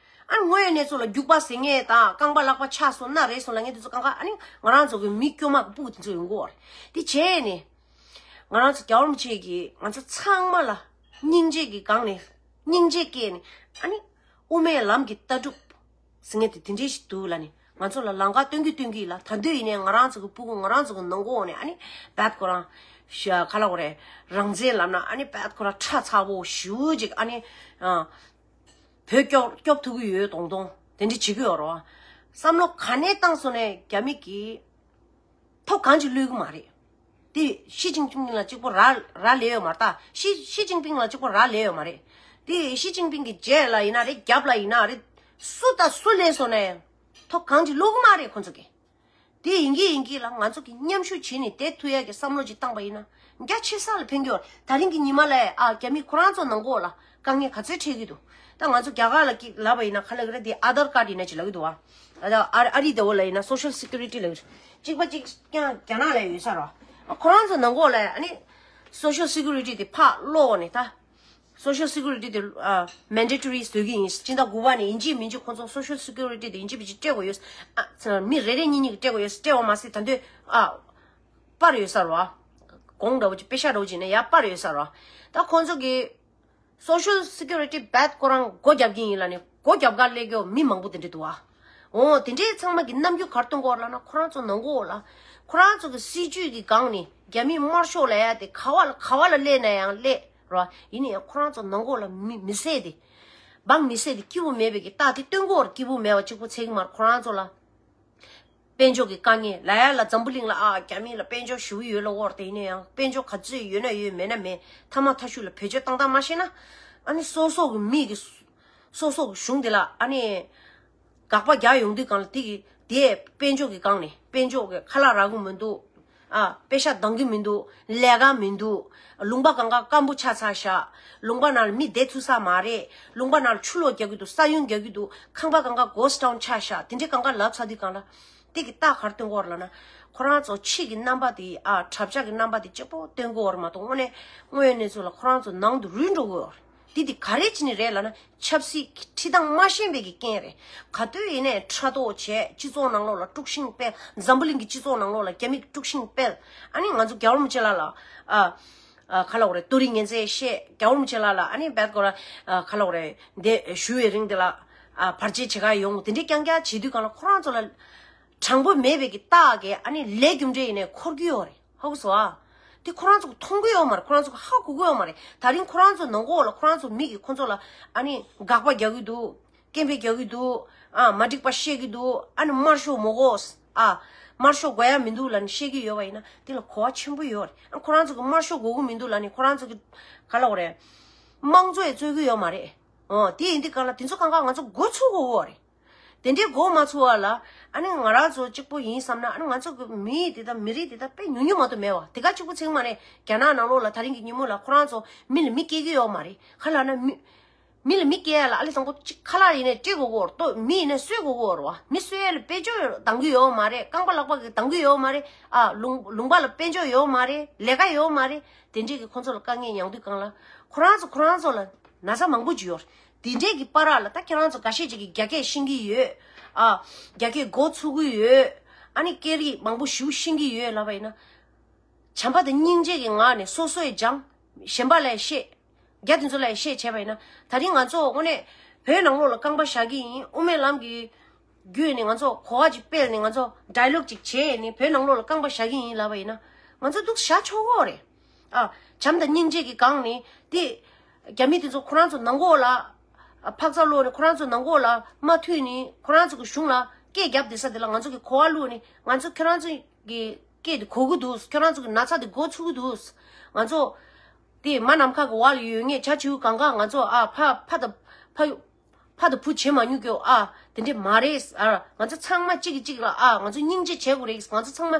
ཨ་ནི་དངོས་ཡོད་གནས་ཚུལ་ལ་རྒྱུག་པ་ཟེར་མཁན་དང་། རྐང་པ་ལག་པ་ཆག་སོང་། སྣ་རལ་སོང་ལབ་མཁན་དེ་ཚོ་གང་ག་ཨ་ནི་ང་རང་ཚོ་གི་མི་སྐྱོ་མ་གི་སྤུ་གུ་དེ་ཚོ་ཡོང་གི་ཡོད་རེད། དེ་བྱས་ནས་ང་རང་ཚོ་རྒྱལ་བ་རིན་པོ་ཆེ་གིས་ང་ཚོ་ཚང་མ་ལ་སྙིང་རྗེ་གི་སྒང་ནས། སྙིང་རྗེ་སྐྱེས་ནས། ཨ་ནི་དབུ་མའི་ལམ་གྱི་ལྟ་གྲུབ་ཟེར་མཁན་དེ་དེ་འདྲས་ཞིག་འདུག་ལབ་ནས་ང་ཚོ་ལ་ལམ་ཁ་སྟོན་གྱི་སྟོན་གྱི་ལ། ད་དུང་ཡིན་ནའི་ང་རང་ཚོ་གི་སྤུ་གུ། ང་རང་ཚོ་གི་ནང་ཁོག་ནས་ཨ་ནི་བད་ཁོ་རང་ཤ་ག་ལ་གོ་རེད། རང་བཙན་ལབ་ན་ཨ་ནི་བད་ཁོ་རང་ཁྲ་ཚ་པོ་ཞེ་པོ་ཅིག་ཨ་ནི་ཨ། བོད་སྐྱོབ་སྐྱོབ་ཐུབ་ཀྱི་ཡོད་མདོག་མདོག་དེ་འདྲ་བྱེད་ཀྱི་ཡོད་རེད་བ། བསམ་བློ་ག་ནས་བཏང་སོང་ནའི་རྒྱ་མི་གིས་ཐོབ་གང་ཅིག་ལོས་ཀྱི་མ་རེད། དེ་ཞི་ཅིན་ཕིང་ལ་གཅིག་པོ་རག་རག་ལས་ཡོད་མ་རེད་ད། ཞི་ཞི་ཅིན་ཕིང་ལ་གཅིག་པོ་རག་ལས་ཡོད་མ་རེད། དེ་ཞི་ཅིན་ཕིང་གི་རྗེས་ལ་ཡིན་ན་རེད། རྒྱབ་ལ་ཡིན་ན་རེད། སུ་དང་སུ་ལས་སོང་ནའི་ཐོབ་གང་ཅིག་ལོས་ཀྱི་མ་རེད་ཁོ་ཚོ་གིས། དེ་ཡིན་གྱི་ཡིན་གྱི་ལ། ང་ཚོ་གིས་མཉམ་ཞུགས་བྱས་ནས་བསྡད་ཐུབ་ཡག་གི་བསམ་བློ་ཅིག་བཏང་པ་ཡིན་ན་རྒྱ་ཆེ་ས་ལ་ཕན་གྱི་ཡོད། ད་རིང་གི་ཉི་མ་ལ་ཨ་རྒྱ་མི་ཁོ་རང་ཚོ་ནང་ཁོག་ལ་དཀའ་ངལ་ག་ཚོད་འཕྲད་ཀྱི་འདུག་ད་ང་ཚོ་རྒྱ་གར་ལ་ཀི་ལབ་པ་ཡིན་ན་ག་ལབ་ཀྱི་རེད། དེ་ཨ་དྷར་ཀར་ཡིན་ན་ཅིག་ལབ་ཀྱི་འདུག་བ། ཨ་ཨ་ཨ་རི་དེ་བོ་ལ་ཡིན་ན་སོ་ཤལ་སི་ཀུ་རི་ཊི་ལབ་ཀྱི་རེད། གཅིག་པ་གཅིག་རྐྱང་རྒྱ་ནག་ལ་ཡོད་ས་རེད་བ། ཁོ་རང་ཚོ་ནང་ཁོག་ལ་ཨ་ནི་སོ་ཤལ་སི་ཀུ་རི་ཊི་དེ་ཕར་སློག་ནས་ད། སོ་ཤལ་སི་ཀུ་རི་ཊི་དེ་ཨ་མན་ཌེ་ཊོ་རི་བཟོ་གི་ཡིན། སྤྱི་ཟླ་དགུ་པ་ནས་ཡིན་གཅིག་མིན་གཅིག་ཁོང་ཚོ་སོ་ཤལ་སི་ཀུ་རི་ཊི་དེ་ཡིན་གཅིག་མིན་གཅིག་སྤྲད་དགོས་ཡོད། ཨ་མི་རེ་རེ་གཉིས་གཉིས་ཀྱིས་སྤྲད་དགོས་ཡོད། སྤྲད་པ་མ་ཟད་ད་དུང་ཨ་སྤར་ཡོད་ས་རེད་བ། གོང་འདྲ་བོ་ཅིག་པེ་ཤ་འདྲ་བོ་ཅིག་ནས་ཡར་སྤར་ཡོད་ས་རེད་བ། ད་ཁོང་ཚོ་གིས་སོ་ཤལ་སི་ཀུ་རི་ཊི་བད་ཁོ་རང་སྒོ་རྒྱབ་ཀྱི་ཡིན་ལབ་ནས་སྒོ་རྒྱབ་གར་སླེབས་ཀྱི་ཡོད་མི་མང་པོ་དེ་འདྲ་འདུག་བ། འོ་དེ་འདྲའི་ཚང་མ་གི་རྣམ་འགྱུར་ག་རེ་སྟོན་གྱི་ཡོད་རེད་ལབ་ན། ཁོ་རང་ཚོ་ནང་ཁོག་ལ་ཁོ་རང་ཚོ་གི་སྲིད་ཇུས་ཀྱི་སྒང་ནས་རྒྱ་མིས་དམར་ཤོག་ལབ་ཡ་དེ་ག་བ་ལ་ག་བ་ལ་སླེབས་ན་ཡང་སླེབས་རོགས། ཡིན་ན་ཡང་ཁོ་རང་ཚོ་ནང་ཁོག་ལ་མི་མི་སེར་དེ་འབངས་མི་སེར་དེ་སྐྱིད་པོ་མེད་པའི་གི་རྟགས་དེ་སྟོན་གྱི་ཡོད་རེད། སྐྱིད་པོ་མེད་པ་གཅིག་པོ་ཚད་ཀྱི་མ་རེད། ཁོ་རང་ཚོ་ལ་དཔལ་འབྱོར་གྱི་དཀའ་ངལ་ལབ་ཡ་ལ། འཛམ་བུ་གླིང་ལ་ཨ་རྒྱ་མི་ལ་དཔལ་འབྱོར་ཞེ་པོ་ཡོད་ལབ་ཀྱི་ཡོད་རེད། དེ་ཡིན་ན་ཡང་དཔལ་འབྱོར་ག་ཚོད་ཡོད་ན་ཡོད། མེད་ན་མེད། མཐའ་མ་མཐའ་གཞུག་ལ་བེད་སྤྱོད་བཏང་སྟངས་མ་ཤེས་ན། ཨ་ནི་སོ་སོ་གི་མི་གི་སོ་སོ་གི་གཞུང་དེ་ལ་ཨ་ནི་དགག་པ་རྒྱག་ཡོང་དུས་སྒང་ལ། དེ་གི་དེ་དཔལ་འབྱོར་གྱི་སྒང་ནས་དཔལ་འབྱོར་གྱི་ཁ་ལག་རག་གི་མི་འདུག་ཨ་པེ་ཤ་འདང་གི་མི་འདུག་ལས་ཀ་མི་འདུག་ལུང་པ་གང་ག་སྐམ་པོ་ཆགས་ཚར་ཤག་ལུང་པ་ནང་ལ་མི་བསྡད་ཐུབ་ས་མ་རེད། ལུང་པ་ནང་ལ་ཆུ་ལོག་རྒྱག་གི་འདུག་ས་ཡོམ་རྒྱག་གི་འདུག་ཁང་པ་གང་ག་གྷོ་སི་ཊི་ཊའུན་ཆགས་ཤག་དེ་འདྲའི་གང་ག་ལབ་ཚར་དུས་སྒང་ལ། དེ་གི་རྟགས་ག་རེ་སྟོན་གྱི་ཡོད་རེད་ལབ་ན། ཁོ་རང་ཚོ་ཕྱི་གི་རྣམ་པ་དེ། ཨ་གྲབས་ཆག་གི་རྣམ་པ་དེ་གཅིག་པོ་སྟོན་གྱི་ཡོད་རེད་མ་གཏོགས། དངོས་གནས་དངོས་ཡོད་གནས་ཚུལ་ལ་ཁོ་རང་ཚོ་ནང་དུ་རུལ་འགྲོ་གི་ཡོད་རེད། དེ་དེ་ག་རེ་བྱས་ནས་རེད་ལབ་ན། ཆབ་སྲིད་ཁྲིད་སྟངས་མ་ཤེས་པའི་གི་རྐྱེན་རེད། ག་དུས་ཡིན་ནའི་ཕྲག་དོག་བྱས། སྤྱི་ཚོགས་ནང་ལོགས་ལ་དཀྲུག་ཤིང་སྤེལ། འཛམ་བུ་གླིང་གི་སྤྱི་ཚོགས་ནང་ལོགས་ལ་རྒྱ་མི་གིས་དཀྲུག་ཤིང་སྤེལ། ཨ་ནི་ང་ཚོ་རྒྱལ་བ་རིན་པོ་ཆེ་ལགས་ལ་ཨ་ཨ་ག་ལབ་དགོས་རེད། བསྟོད་རིས་ངན་ཚད་བཤད། རྒྱལ་བ་རིན་པོ་ཆེ་ལགས་ལ་ཨ་ནི་བད་ཁོ་ར་ཨ་ག་ལབ་དགོས་རེད། འདི་ཞུ་བའི་རིང་དེ་ལ་ཨ་བར་ཆད་བྱེད་ག་ཡོང་། དེ་འདྲའི་རྐྱང་རྐྱང་བྱེད་དུས་སྒང་ལ་ཁོ་རང་ཚོ་ལ་དྲང་པོ་མེད་པའི་གི་རྟགས་ཀྱི་ཨ་ནི་ལས་རྒྱུ་འབྲས་ཡིན་ནའི་འཁོར་གྱི་ཡོད་རེད། ཧ་གོ་སོང་ཨ། དེ་ཁོ་རང་ཚོ་མཐོང་གི་ཡོད་མ་རེད། ཁོ་རང་ཚོ་ཧ་གོ་གི་ཡོད་མ་རེད། ད་རིང་ཁོ་རང་ཚོ་ནང་ཁོག་ལ་ཁོ་རང་ཚོ་མི་གིས་ཁོ་ཚོ་ལ་ཨ་ནི་དགག་པ་རྒྱག་གི་འདུག་སྐད་འབོད་རྒྱག་གི་འདུག་ཨ་མ་འགྲིག་པ་བཤད་ཀྱི་འདུག་ཨ་ནི་དམར་ཤོག་མི་དགོས། ཨ་དམར་ཤོག་དགོས་ཡ་མི་འདུག་ལབ་ནས་བཤད་ཀྱི་ཡོད་པ་ཡིན་ན་དེ་ལ་གོ་བ་ཆེན་པོ་ཡོད་རེད། ཨ་ཁོ་རང་ཚོ་གིས་དམར་ཤོག་དགོས་ཀྱི་མི་འདུག་ལབ་ནས་ཁོ་རང་ཚོ་གིས་ག་ལབ་དགོས་རེད། དམངས་གཙོ་ཡི་རྩོད་ཀྱི་ཡོད་མ་རེད། ཨོ་དེ་ཡིན་དུས་སྒང་ལ་དེ་ཚོ་གང་ག་ང་ཚོ་འགོ་ཚུགས་དགོས་ཀྱི་ཡོད་རེད། དེ་འདྲའི་འགོ་མ་ཚུགས་པ་ལ་ཨ་ནི་ང་རང་ཚོ་གཅིག་པོ་ཡིན་བསམ་ན། ཨ་ནི་ང་ཚོ་གི་མི་དེ་དང་མི་རིགས་དེ་དག་དཔེ་ཉུང་ཉུང་མ་གཏོགས་མེད་པ། དེ་ག་གཅིག་པོ་ཚིག་མ་རེད། རྒྱ་ནག་ནང་ལོགས་ལ་ད་རིང་གི་ཉིན་མོ་ལ་ཁོ་རང་ཚོ་མི་ལ་མི་སྐྱེ་གི་ཡོད་མ་རེད། ག་ལབ་ན་མི་མི་ལ་མི་སྐྱེ་ཡ་ལ་ཨ་ལེ་དང་པོ་གཅིག་ཁ་ལག་ཡིན་ནའི་སྤྲད་དགོས་ཀྱི་ཡོད་རེད། ལྟོ་མི་ཡིན་ནའི་གསོད་དགོས་ཀྱི་ཡོད་རེད་བ། མི་གསོད་ཡ་ལ་དཔལ་འབྱོར་འདང་གི་ཡོད་མ་རེད། རྐང་པ་ལག་པ་གི་འདང་གི་ཡོད་མ་རེད། ཨ་ལུང་ལུང་པ་ལ་དཔལ་འབྱོར་ཡོད་མ་རེད། ལས་ཀ་ཡོད་མ་རེད། དེ་འདྲས་ཀྱི་ཁོ་ཚོ་ལ་དཀའ་ངལ་མྱངས་དུས་སྒང་ལ་ཁོ་རང་ཚོ་ཁོ་རང་ཚོ་ལ་ན་ཚ་མང་པོ་ཅིག་ཡོད་རེད། དེ་འདྲས་ཀྱི་བར་ལ་ད་ཁྱེད་རང་ཚོ་འགའ་ཤས་ཅིག་གིས་རྒྱ་སྐད་ཤེས་ཀྱི་ཡོད། ཨ་རྒྱ་སྐད་འགོ་ཚུགས་ཀྱི་ཡོད། ཨ་ནི་སྐད་རིགས་མང་པོ་ཞེ་པོ་ཤེས་ཀྱི་ཡོད་ལབ་པ་ཡིན་ན། བྱམས་པ་དང་སྙིང་རྗེ་གི་ངང་ནས་སོ་སོས་སྦྱང་། གཞན་པ་ལ་བཤད། རྒྱ་དེ་ཚོ་ལ་བཤད་བྱས་པ་ཡིན་ན། ད་རིང་ང་ཚོ་དངོས་གནས་བོད་ནང་ལོགས་ལ་རྐང་པ་བཞག་གི་ཡིན། དབུ་མའི་ལམ་གྱི་བརྒྱུད་ནས་ང་ཚོ་གོ་བ་ཅིག་སྤེལ་ནས་ང་ཚོ་ཌའི་ལོག་ཅིག་བྱས་ནས་བོད་ནང་ལོགས་ལ་རྐང་པ་བཞག་གི་ཡིན་ལབ་པ་ཡིན་ན། ང་ཚོ་འདུག་བཞག་ཆོག་གི་རེད། ཨ་བྱམས་དང་སྙིང་རྗེ་གི་སྒང་ནས་དེ་རྒྱ་མི་དེ་ཚོ་ཁོ་རང་ཚོ་ནང་ལོགས་ལ་ཨ་འཕག་འཚག་སློག་ནས་ཁོ་རང་ཚོ་ནང་ལོགས་ལ་མ་མཐུད་ནས་ཁོ་རང་ཚོ་གི་གཞུང་ལ་སྐད་རྒྱབ་བསྡད་ས་དེ་ལ་ང་ཚོ་གི་གོ་བ་བླུགས་ནས་ང་ཚོ་ཁྱོད་རང་ཚོ་གི་སྐད་དེ་གོ་གི་འདུག་ཁྱོད་རང་ཚོ་གི་ན་ཚ་དེ་འགོ་ཚུགས་གི་འདུག་ང་ཚོ་དེ་མ་ནམ་མཁའ་གི་འོག་ལ་ཡོད་མཁན་བྱ་བྱིའུ་གང་ག་ང་ཚོ་ཨ་ཕ་ཕ་དང་ཕ་ཡུལ་ ཕ་དང་བུ་བྱེད་མ་མྱོང་གི། ཨ་དེ་འདྲས་མ་རེད། ཨ་ང་ཚོ་ཚང་མ་གཅིག་གིས་གཅིག་ལ་ཨ་ང་ཚོ་སྙིང་རྗེ་བྱེད་དགོས་རེད། ང་ཚོ་ཚང་མ་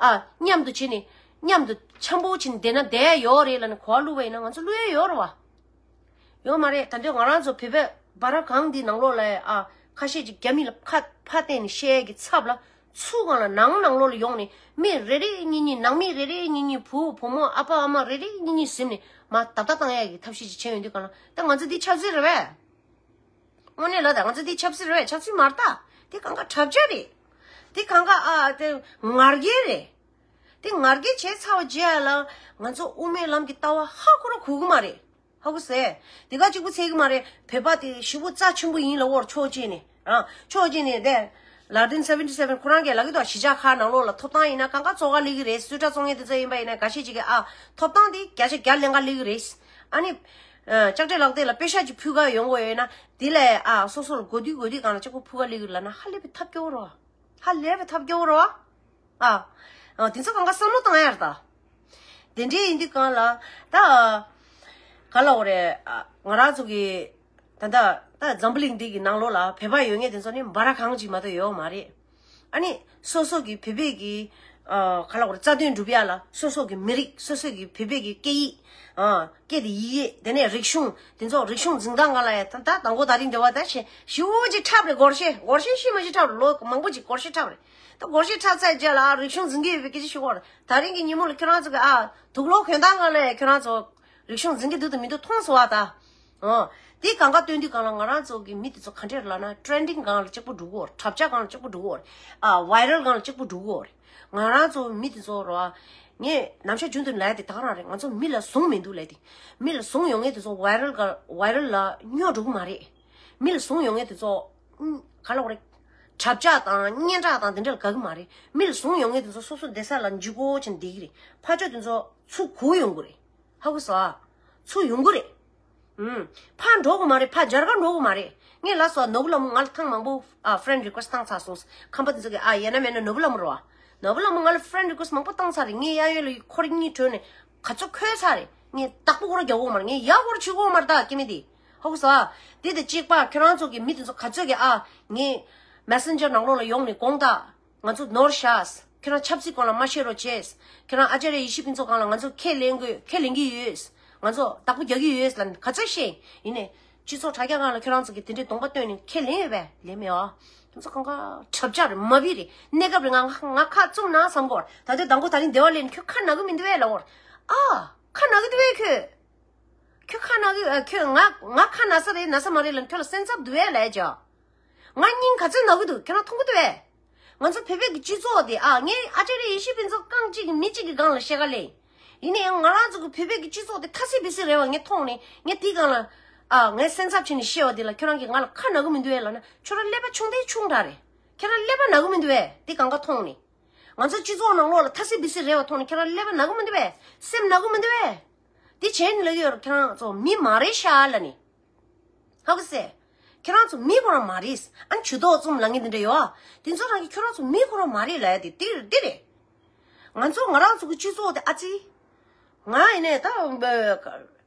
ཨ་མཉམ་དུ་བྱས་ནས་མཉམ་དུ་འཆམ་པོ་བྱས་ནས་བསྡད་ན་བསྡད་ཡ་ཡོད་རེད་ལབ་ནས་གོ་བ་བླུགས་པ་ཡིན་ན་ང་ཚོ་བླུགས་ཡ་ཡོད་རེད་བ། ཡོད་མ་རེད། ད་དུང་ང་རང་ཚོ་བོད་པའི་སྦ་ར་གང་འདི་ནང་ལོགས་ལ་ཨ་ཁ་ཤས་ཅིག་རྒྱ་མི་ལ་ཁ་ཕར་བསྟན་ནས་བཤད་ཡས་ཀྱི་ཚབ་ལ་ཚུར་སྒང་ལ་ནང་ནང་ལོགས་ལ་ཡོང་ནས་མི་རེ་རེ་གཉིས་གཉིས་ནང་མི་རེ་རེ་གཉིས་གཉིས་བུ་བུ་མོ་ཨ་ཕ་ཨ་མ་རེ་རེ་གཉིས་གཉིས་ཟིན་ནས་མར་བརྡབ་ལྟ་བཏང་ཡས་ཀྱི་ཐབས་ཤེས་ཅིག་བྱས་ཡོང་དུས་སྒང་ལ་ད་ང་ཚོ་འདི་ཆབ་སྲིད་རེད་པས། དངོས་གནས་ལ་ད་ང་ཚོ་འདི་ཆབ་སྲིད་རེད་པས། ཆབ་སྲིད་མ་རེད་ད། འདི་གང་ག་དྲ་རྒྱ་རེད། འདི་གང་ག་ཨ་དེ་ངར་སྐད་རེད། འདི་ངར་སྐད་བྱས་ཚར་བ་རྗེས་ལ་ང་ཚོ་དབུ་མའི་ལམ་གྱི་ལྟ་བ་ཧ་གོ་ར་གོ་གི་མ་རེད། ཧ་གོ་སོང་། དེ་ག་གཅིག་པུ་ཚད་ཀྱི་མ་རེད། བོད་པ་དེ་ཞེ་པོ་རྩ་ཆེན་པོ་ཡིན་ལབ་ཀྱི་ཡོད་རེད་ཕྱོགས་གཅིག་ནས། རང་ཕྱོགས་གཅིག་ནས་དེ་ལར་ཏིན་སེ་ཝེན་ཊི་སེ་ཝེན་ཁོ་རང་གིས་ལབ་ཀྱི་འདུག་གཞིས་ཆགས་ཁག་ནང་ལོགས་ལ་ཐོབ་ཐང་ཡིན་ན་གང་ག་བཙོག་ག་སླེབས་ཀྱི་རེད། སུས་ཊ་བཙོང་མཁན་དེ་ཚོ་ཡིན་པ་ཡིན་ན་འགའ་ཤས་ཅིག་གིས་ཨ་ཐོབ་ཐང་དེ་བརྒྱ་ཆ་བརྒྱ་ལེན་ག་སླེབས་ཀྱི་རེད། ཨ་ནི་ལྕགས་སྤྲེལ་ལག་དེབ་ལ་པེ་ཤག་ཅིག་ཕུལ་ག་ཡོང་དགོས་ཡོད་ན་དེ་ལ་ཨ་སོ་སོ་ལ་དགོས་དུས་དགོས་དུས་སྒང་ལ་གཅིག་པུ་ཕུལ་ག་སླེབས་ཀྱི་རེད་ལབ་ན་ཧ་ལས་པའི་ཐབས་སྐྱོ་བོ་རེད། ཧ་ལས་པའི་ཐབས་སྐྱོ་བོ་རེད། ཨ། ཨ། དེ་ཚོ་གང་ག་བསམ་བློ་བཏང་ཡ་རེད་ད། དེ་འདྲའི་ཡིན་དུས་སྒང་ལ་ད། ག་ལབ་དགོས་རེད། ཨ། ང་རང་ཚོ་གི་ད་ལྟ་ད་འཛམ་བུ་གླིང་འདི་གི་ནང་ལོགས་ལ་བོད་པ་ཡོད་མཁན་དེ་ཚོ་ནི་སྦ་ར་གང་ཅིག་མ་གཏོགས་ཡོད་མ་རེད། ཨ་ནི་སོ་སོ་གི་བོད་པའི་གི་ཨ། ག་ལབ་དགོས་རེད། རྩ་དོན་སྒྲུབ་ཡ་ལ་སོ་སོ་གི་མི་རིགས། སོ་སོ་གི་བོད་པའི་གི་སྐད་ཡིག་ཨ། སྐད་དེ་ཡི་གེ། དེ་ནས་རིག་གཞུང་། དེ་ཚོ་རིག་གཞུང་འཛིན་སྟངས་སྒང་ལ་ཡ་ད་ད་དང་པོ་དེ་རིང་འདི་བ་ད་ཞེ་ཞེ་པོ་ཅིག་འཁྲབ་རེད། སྒོར་གཞས་སྒོར་གཞས་ཤི་མ་ཤི་འཁྲབ་རེད། ལོ་མང་པོ་ཅིག་སྒོར་གཞས་འཁྲབ་རེད། ད་སྒོར་གཞས་འཁྲབ་ཚར་རྗེས་ལ་ཨ་རིག་གཞུང་འཛིན་གྱི་ཡོད་པའི་སྐད་ཆ་ཞུ་གི་ཡོད་རེད། ད་རིང་གི་ཉིན་མོ་ལ་ཁྱོད་རང་ཚོ་གི་ཨ་དུག་ལོག་གྱོན་སྟངས་སྒང་ལ་ཡ་ཁྱོད་རང་ཚོ་རིག་གཞུང་འཛིན་གྱི་འདུག་དང་མི་འདུག་མཐོང་སོང་བ་ད། ཨོ། དེ་གང་ག་སྟོན་དུས་སྒང་ལ་ང་རང་ཚོ་གི་མི་དེ་ཚོ་ག་འདྲས་ལབ་ན་ཊེ་རེན་ཌིང་སྒང་ལ་གཅིག་པུ་འགྲོ་གི་ཡོད་རེད། དྲ་རྒྱ་སྒང་ལ་གཅིག་པུ་འགྲོ་གི་ཡོད་རེད། ཨ། བྷའི་རལ་སྒང་ལ་གཅིག་པུ་འགྲོ་གི་ཡོད་རེད། ང་རང་ཚོ་མི་དེ་ཚོ་རོ། ངས་ནམ་ཞག་རྒྱུན་དུ་ལབ་ཡ་དེ་ད་ག་རང་རེད། ང་ཚོ་མི་ལ་བཟུང་མི་འདུག་ལབ་དེ། མི་ལ་བཟུང་ཡོང་མཁན་དེ་ཚོ་བྷའི་རལ་སྒང་བྷའི་རལ་ལ་སྨྱོ་འགྲོ་གི་མ་རེད། མི་ལ་བཟུང་ཡོང་མཁན་དེ་ཚོ་ཨུམ། ག་ལབ་དགོས་རེད། དྲ་རྒྱ་དང་སྙན་གྲགས་དང་དེ་འདྲ་ལ་དགའ་གི་མ་རེད། མི་ལ་བཟུང་ཡོང་མཁན་དེ་ཚོ་སོ་སོ་བསྡད་ས་ལ་འཇུག་སྒོ་བྱས་ནས་བསྡད་ཀྱི་རེད། ཕར་ཕྱོགས་དེ་ཚོ་ཚུར་སྒུག་ཡོང་གི་རེད། ཧ་གོ་སོང་ཨ། ཚུར་ཡོང་གི་རེད། ཨུམ། ཕར་འགྲོ་གི་མ་རེད། ཕར་མཇལ་ཁ་འགྲོ་གི་མ་རེད། ངས་ལབ་སོང་། ནོར་བུ་ལྷ་མོ། ང་ལ་ཐེངས་མང་པོ་ཨ་ཕི་རེན་ཌི་རི་ཀུ་ཨེ་སི་ཊི་བཏང་ཚར་སོང་། ཁམས་པ་དེ་ཚོ་གིས་ཨ་ཡིན་ན་མིན་ན་ནོར་བུ་ལྷ་མོ་རེད་བ། ནོར་བུ་ལྷ་མོ་ང་ལ་ཕི་རེན་ཌི་རི་ཀུ་ཨེ་སི་ཊི་མང་པོ་བཏང་ཚར་རེད། ངས་གཡས་གཡོན་ལ་ཁོ་རང་གཉིས་བྲོས་ནས་ག་ཚོད་འཁོལ་ཚར་རེད། ངས་བདག་པོ་སྐོར་རྒྱག་གི་ཡོད་མ་རེད། ངས་ཡག་སྐོར་བྱེད་ཀྱི་ཡོད་མ་རེད་ད་སྐྱེ་དམན་དེ། ཧ་གོ་སོང་ཨ། དེ་དང་གཅིག་པ་ཁྱོད་རང་ཚོ་གི་མི་དེ་ཚོ་ག་ཚོད་ཀྱིས་ཨ་ངས་མེ་སེན་ཇར་ནང་ལོགས་ལ་ཡོང་ནས་དགོངས་དག་ང་ཚོ་ནོར་ཤག་ཁྱོད་རང་ཆབ་སྲིད་སྐོར་ལ་མ་བཤད་རོགས་བྱས། ཁྱོད་རང་ཨ་ཅཱརྱ་ཡེ་ཤེས་ཕུན་ཚོགས་སྒང་ལ་ང་ཚོ་ཁས་ལེན་དགོས། ཁས་ལེན་གྱི་ཡོད། ང་ཚོ་བདག་པོ་རྒྱག་གི་ཡོད་ལབ་ནས་ག་ཚོད་བཤད། ཡིན་ནའི་སྤྱི་ཚོགས་དྲ་རྒྱ་སྒང་ལ་ཁྱོད་རང་ཚོ་གིས་དེ་འདྲའི་གདོང་པ་སྟོན་ནས་ཁས་ལེན་ཡོད་པས། ལེན་མེད་ཨ། དེ་ཚོ་གང་ག་དྲ་རྒྱ་རེད། མ་བི་རེད། གནས་སྐབས་རེད། ང་ང་ང་ཁ་བཙུམ་ན་བསམ་གོ། ད་ལྟའི་དང་པོ་དེ་རིང་འདི་བ་ལེན། ཁྱོད་ཁ་ན་གི་མི་འདུག་པས་ལབ་གོ། ཨ། ཁ་ན་གི་འདུག་པས་ཁྱོད། ཁྱོད་ཁ་ན་གི་ཨ། ཁྱོད་ང་ང་ཁ་ན་ས་རེད་ན་ས་མ་རེད་ལབ་ཁྱོད་ལ་སེམས་འཚབ་འདུག་པས་ལབ་ཡ་ཅིག་ང་སྙིང་ག་ཚོད་ན་གི་འདུག་ཁྱོད་རང་མཐོང་གི་འདུག་པས། ང་ཚོ་བོད་པའི་གི་སྤྱི་ཚོགས་དེ་ཨ། ངས་ཨ་ཅཱརྱ་ཡེ་ཤེས་ཕུན་ཚོགས་རྐང་གཅིག་གི་མི་གཅིག་གི་སྒང་ལ་བཤད་ག་ལེན། ཡིན་ནའི་ང་རང་ཚོ་གི་བོད་པའི་གི་སྤྱི་ཚོགས་དེ་ཐ་སི་བི་སི་རེད་བ། ངས་མཐོང་ནས་ངས་དེའི་སྒང་ལ་ཨ། ངས་སེམས་འཚབ་བྱས་ནས་བཤད་པ་དེ་ལ་ཁྱོད་རང་གིས་ང་ལ་ཁ་ན་གི་མི་འདུག་པས་ལབ་ན། ཁྱོད་རང་ཀླད་པ་ཆུང་དེ་ཆུང་དྲགས་རེད། ཁྱོད་རང་ཀླད་པ་ན་གི་མི་འདུག་པས། དེ་གང་ག་མཐོང་ནས། ང་ཚོ་སྤྱི་ཚོགས་ནང་ལོགས་ལ་ཐ་སི་བི་སི་རེད་བ་མཐོང་ནས་ཁྱོད་རང་ཀླད་པ་ན་གི་མི་འདུག་པས། སེམས་ན་གི་མི་འདུག་པས། དེ་བྱས་ནས་ལབ་ཀྱི་ཡོད་རེད། ཁྱོད་རང་ཚོ་མི་མ་རེད་ཤག་ལབ་ནས། ཧ་གོ་སོང་། ཁྱོད་རང་ཚོ་མི་ཁོ་རང་མ་རེད། ཨ་ཇུས་གཏོགས་རྩོམ་ལབ་མཁན་དེ་འདྲ་ཡོད་ཨ། དེ་ཚོ་རང་གིས་ཁྱོད་རང་ཚོ་མི་ཁོ་རང་མ་རེད་ལབ་ཡ་དེ་དེ་རེད། དེ་རེད། ང་ཚོ་ང་རང་ཚོ་གི་སྤྱི་ཚོགས་དེ་ཨ་ཙི། ང་ཡིན་ནའི་ད་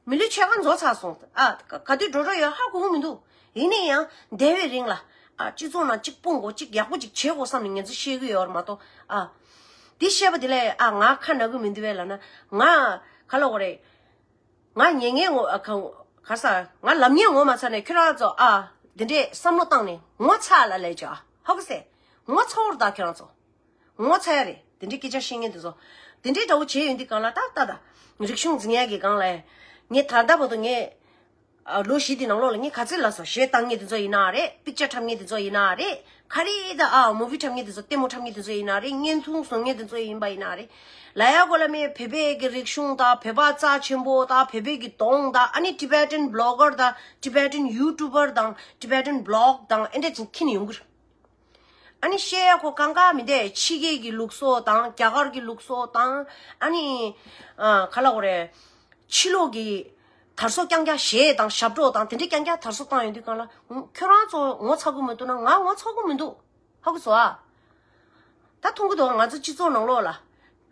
མི་ལུས་ཕྱེད་ཀ་རྫོགས་ཚར་སོང་། ཨ། ག་ག་དུས་འགྲོ་འགྲོ་ཡོད་ཧ་གོ་གི་མི་འདུག་ཡིན་ནའི་ཡང་འདས་པའི་རིང་ལ་ཨ། སྤྱི་ཚོགས་ནང་གཅིག་སྤུངས་དགོས། གཅིག་ཡག་པོ་གཅིག་བྱེད་དགོས་བསམ་ནས་ངེད་ཚོ་བཤད་གི་ཡོད་རེད་མ་གཏོགས་ཨ། འདི་བཤད་པ་དེ་ལས་ཨ། ང་ཁ་ན་གི་མི་འདུག་པས་ལབ་ན། ང་ག་ལབ་དགོས་རེད། ང་ཉན་མཁན་ངོ་ཨ། ག་ག་ས། ང་ལབ་མཁན་ངོ་མ་ཚ་ནས་ཁྱོད་རང་ཚོ་ཨ། འདི་འདྲས་བསམ་བློ་བཏང་ནས་ངོ་ཚ་ལབ་ལབ་ཅིག་ཨ། ཧ་གོ་སོང་། ངོ་ཚ་བོར་ད་ཁྱོད་རང་ཚོ། ངོ་ཚ་ཡ་རེད། དེ་འདྲའི་སྐད་ཆ་བཤད་མཁན་དེ་ཚོ། དེ་འདྲའི་འདྲ་བོ་བྱས་ཡོང་དུས་སྒང་ལ་ད་ལྟ་ད། རིག་གཞུང་འཛིན་ཡ་གི་སྒང་ལ། ངས་ད་ལྟ་བར་དུ་ངས། ཨ། ལོ་བཞི་དེའི་ནང་ལོགས་ལ་ངས་ག་ཚོད་ལབ་སོང་། གཞས་བཏང་མཁན་དེ་ཚོ་ཡིན་ན་རེད། པིག་ཅར་འཁྲབ་མཁན་དེ་ཚོ་ཡིན་ན་རེད། ག་རེ་ད་ཨ། མུ་བི་འཁྲབ་མཁན་དེ་ཚོ། ལྟད་མོ་འཁྲབ་མཁན་དེ་ཚོ་ཡིན་ན་རེད། བརྙན་ཐུང་བཟོ་མཁན་དེ་ཚོ་ཡིན་པ་ཡིན་ན་རེད། ལབ་ཡ་གོ་ལ་མེད། བོད་པའི་གི་རིག་གཞུང་དང་བོད་པ་རྩ་ཆེན་པོ་དང་བོད་པའི་གི་གདོང་དང་། ཨ་ནི་ཊི་བེ་ཊན་བི་ལོག་གར་དང་ཊི་བེ་ཊན་ཡུ་ཊུབ་པར་དང་ཊི་བེ་ཊན་བི་ལོག་དང་ཨེ་འདྲས་ཅིག་འཁྱེར་ནས་ཡོང་གི་རེད། ཨ་ནི་བཤད་ཡ་ཁོ་གང་ག་མི་འདུག་ཕྱི་རྒྱལ་གྱི་ལུགས་སྲོལ་དང་རྒྱ་གར་གྱི་ལུགས་སྲོལ་དང་། ཨ་ནི་ཨ། ག་ལབ་དགོས་རེད། ཕྱི་ལོགས་ཀྱི་དར་སྲོལ་རྐྱང་རྐྱང་། གཞས་དང་ཞབས་བྲོ་དང་དེ་འདྲའི་རྐྱང་རྐྱང་དར་སྲོལ་བཏང་ཡོང་དུས་སྒང་ལ་ཁྱོད་རང་ཚོ་ངོ་ཚ་གི་མི་འདུག་ན་ང་ངོ་ཚ་གི་མི་འདུག་ཧ་གོ་སོང་ཨ། ད་མཐོང་གི་འདུག་ང་ཚོ་སྤྱི་ཚོགས་ནང་ལོགས་ལ།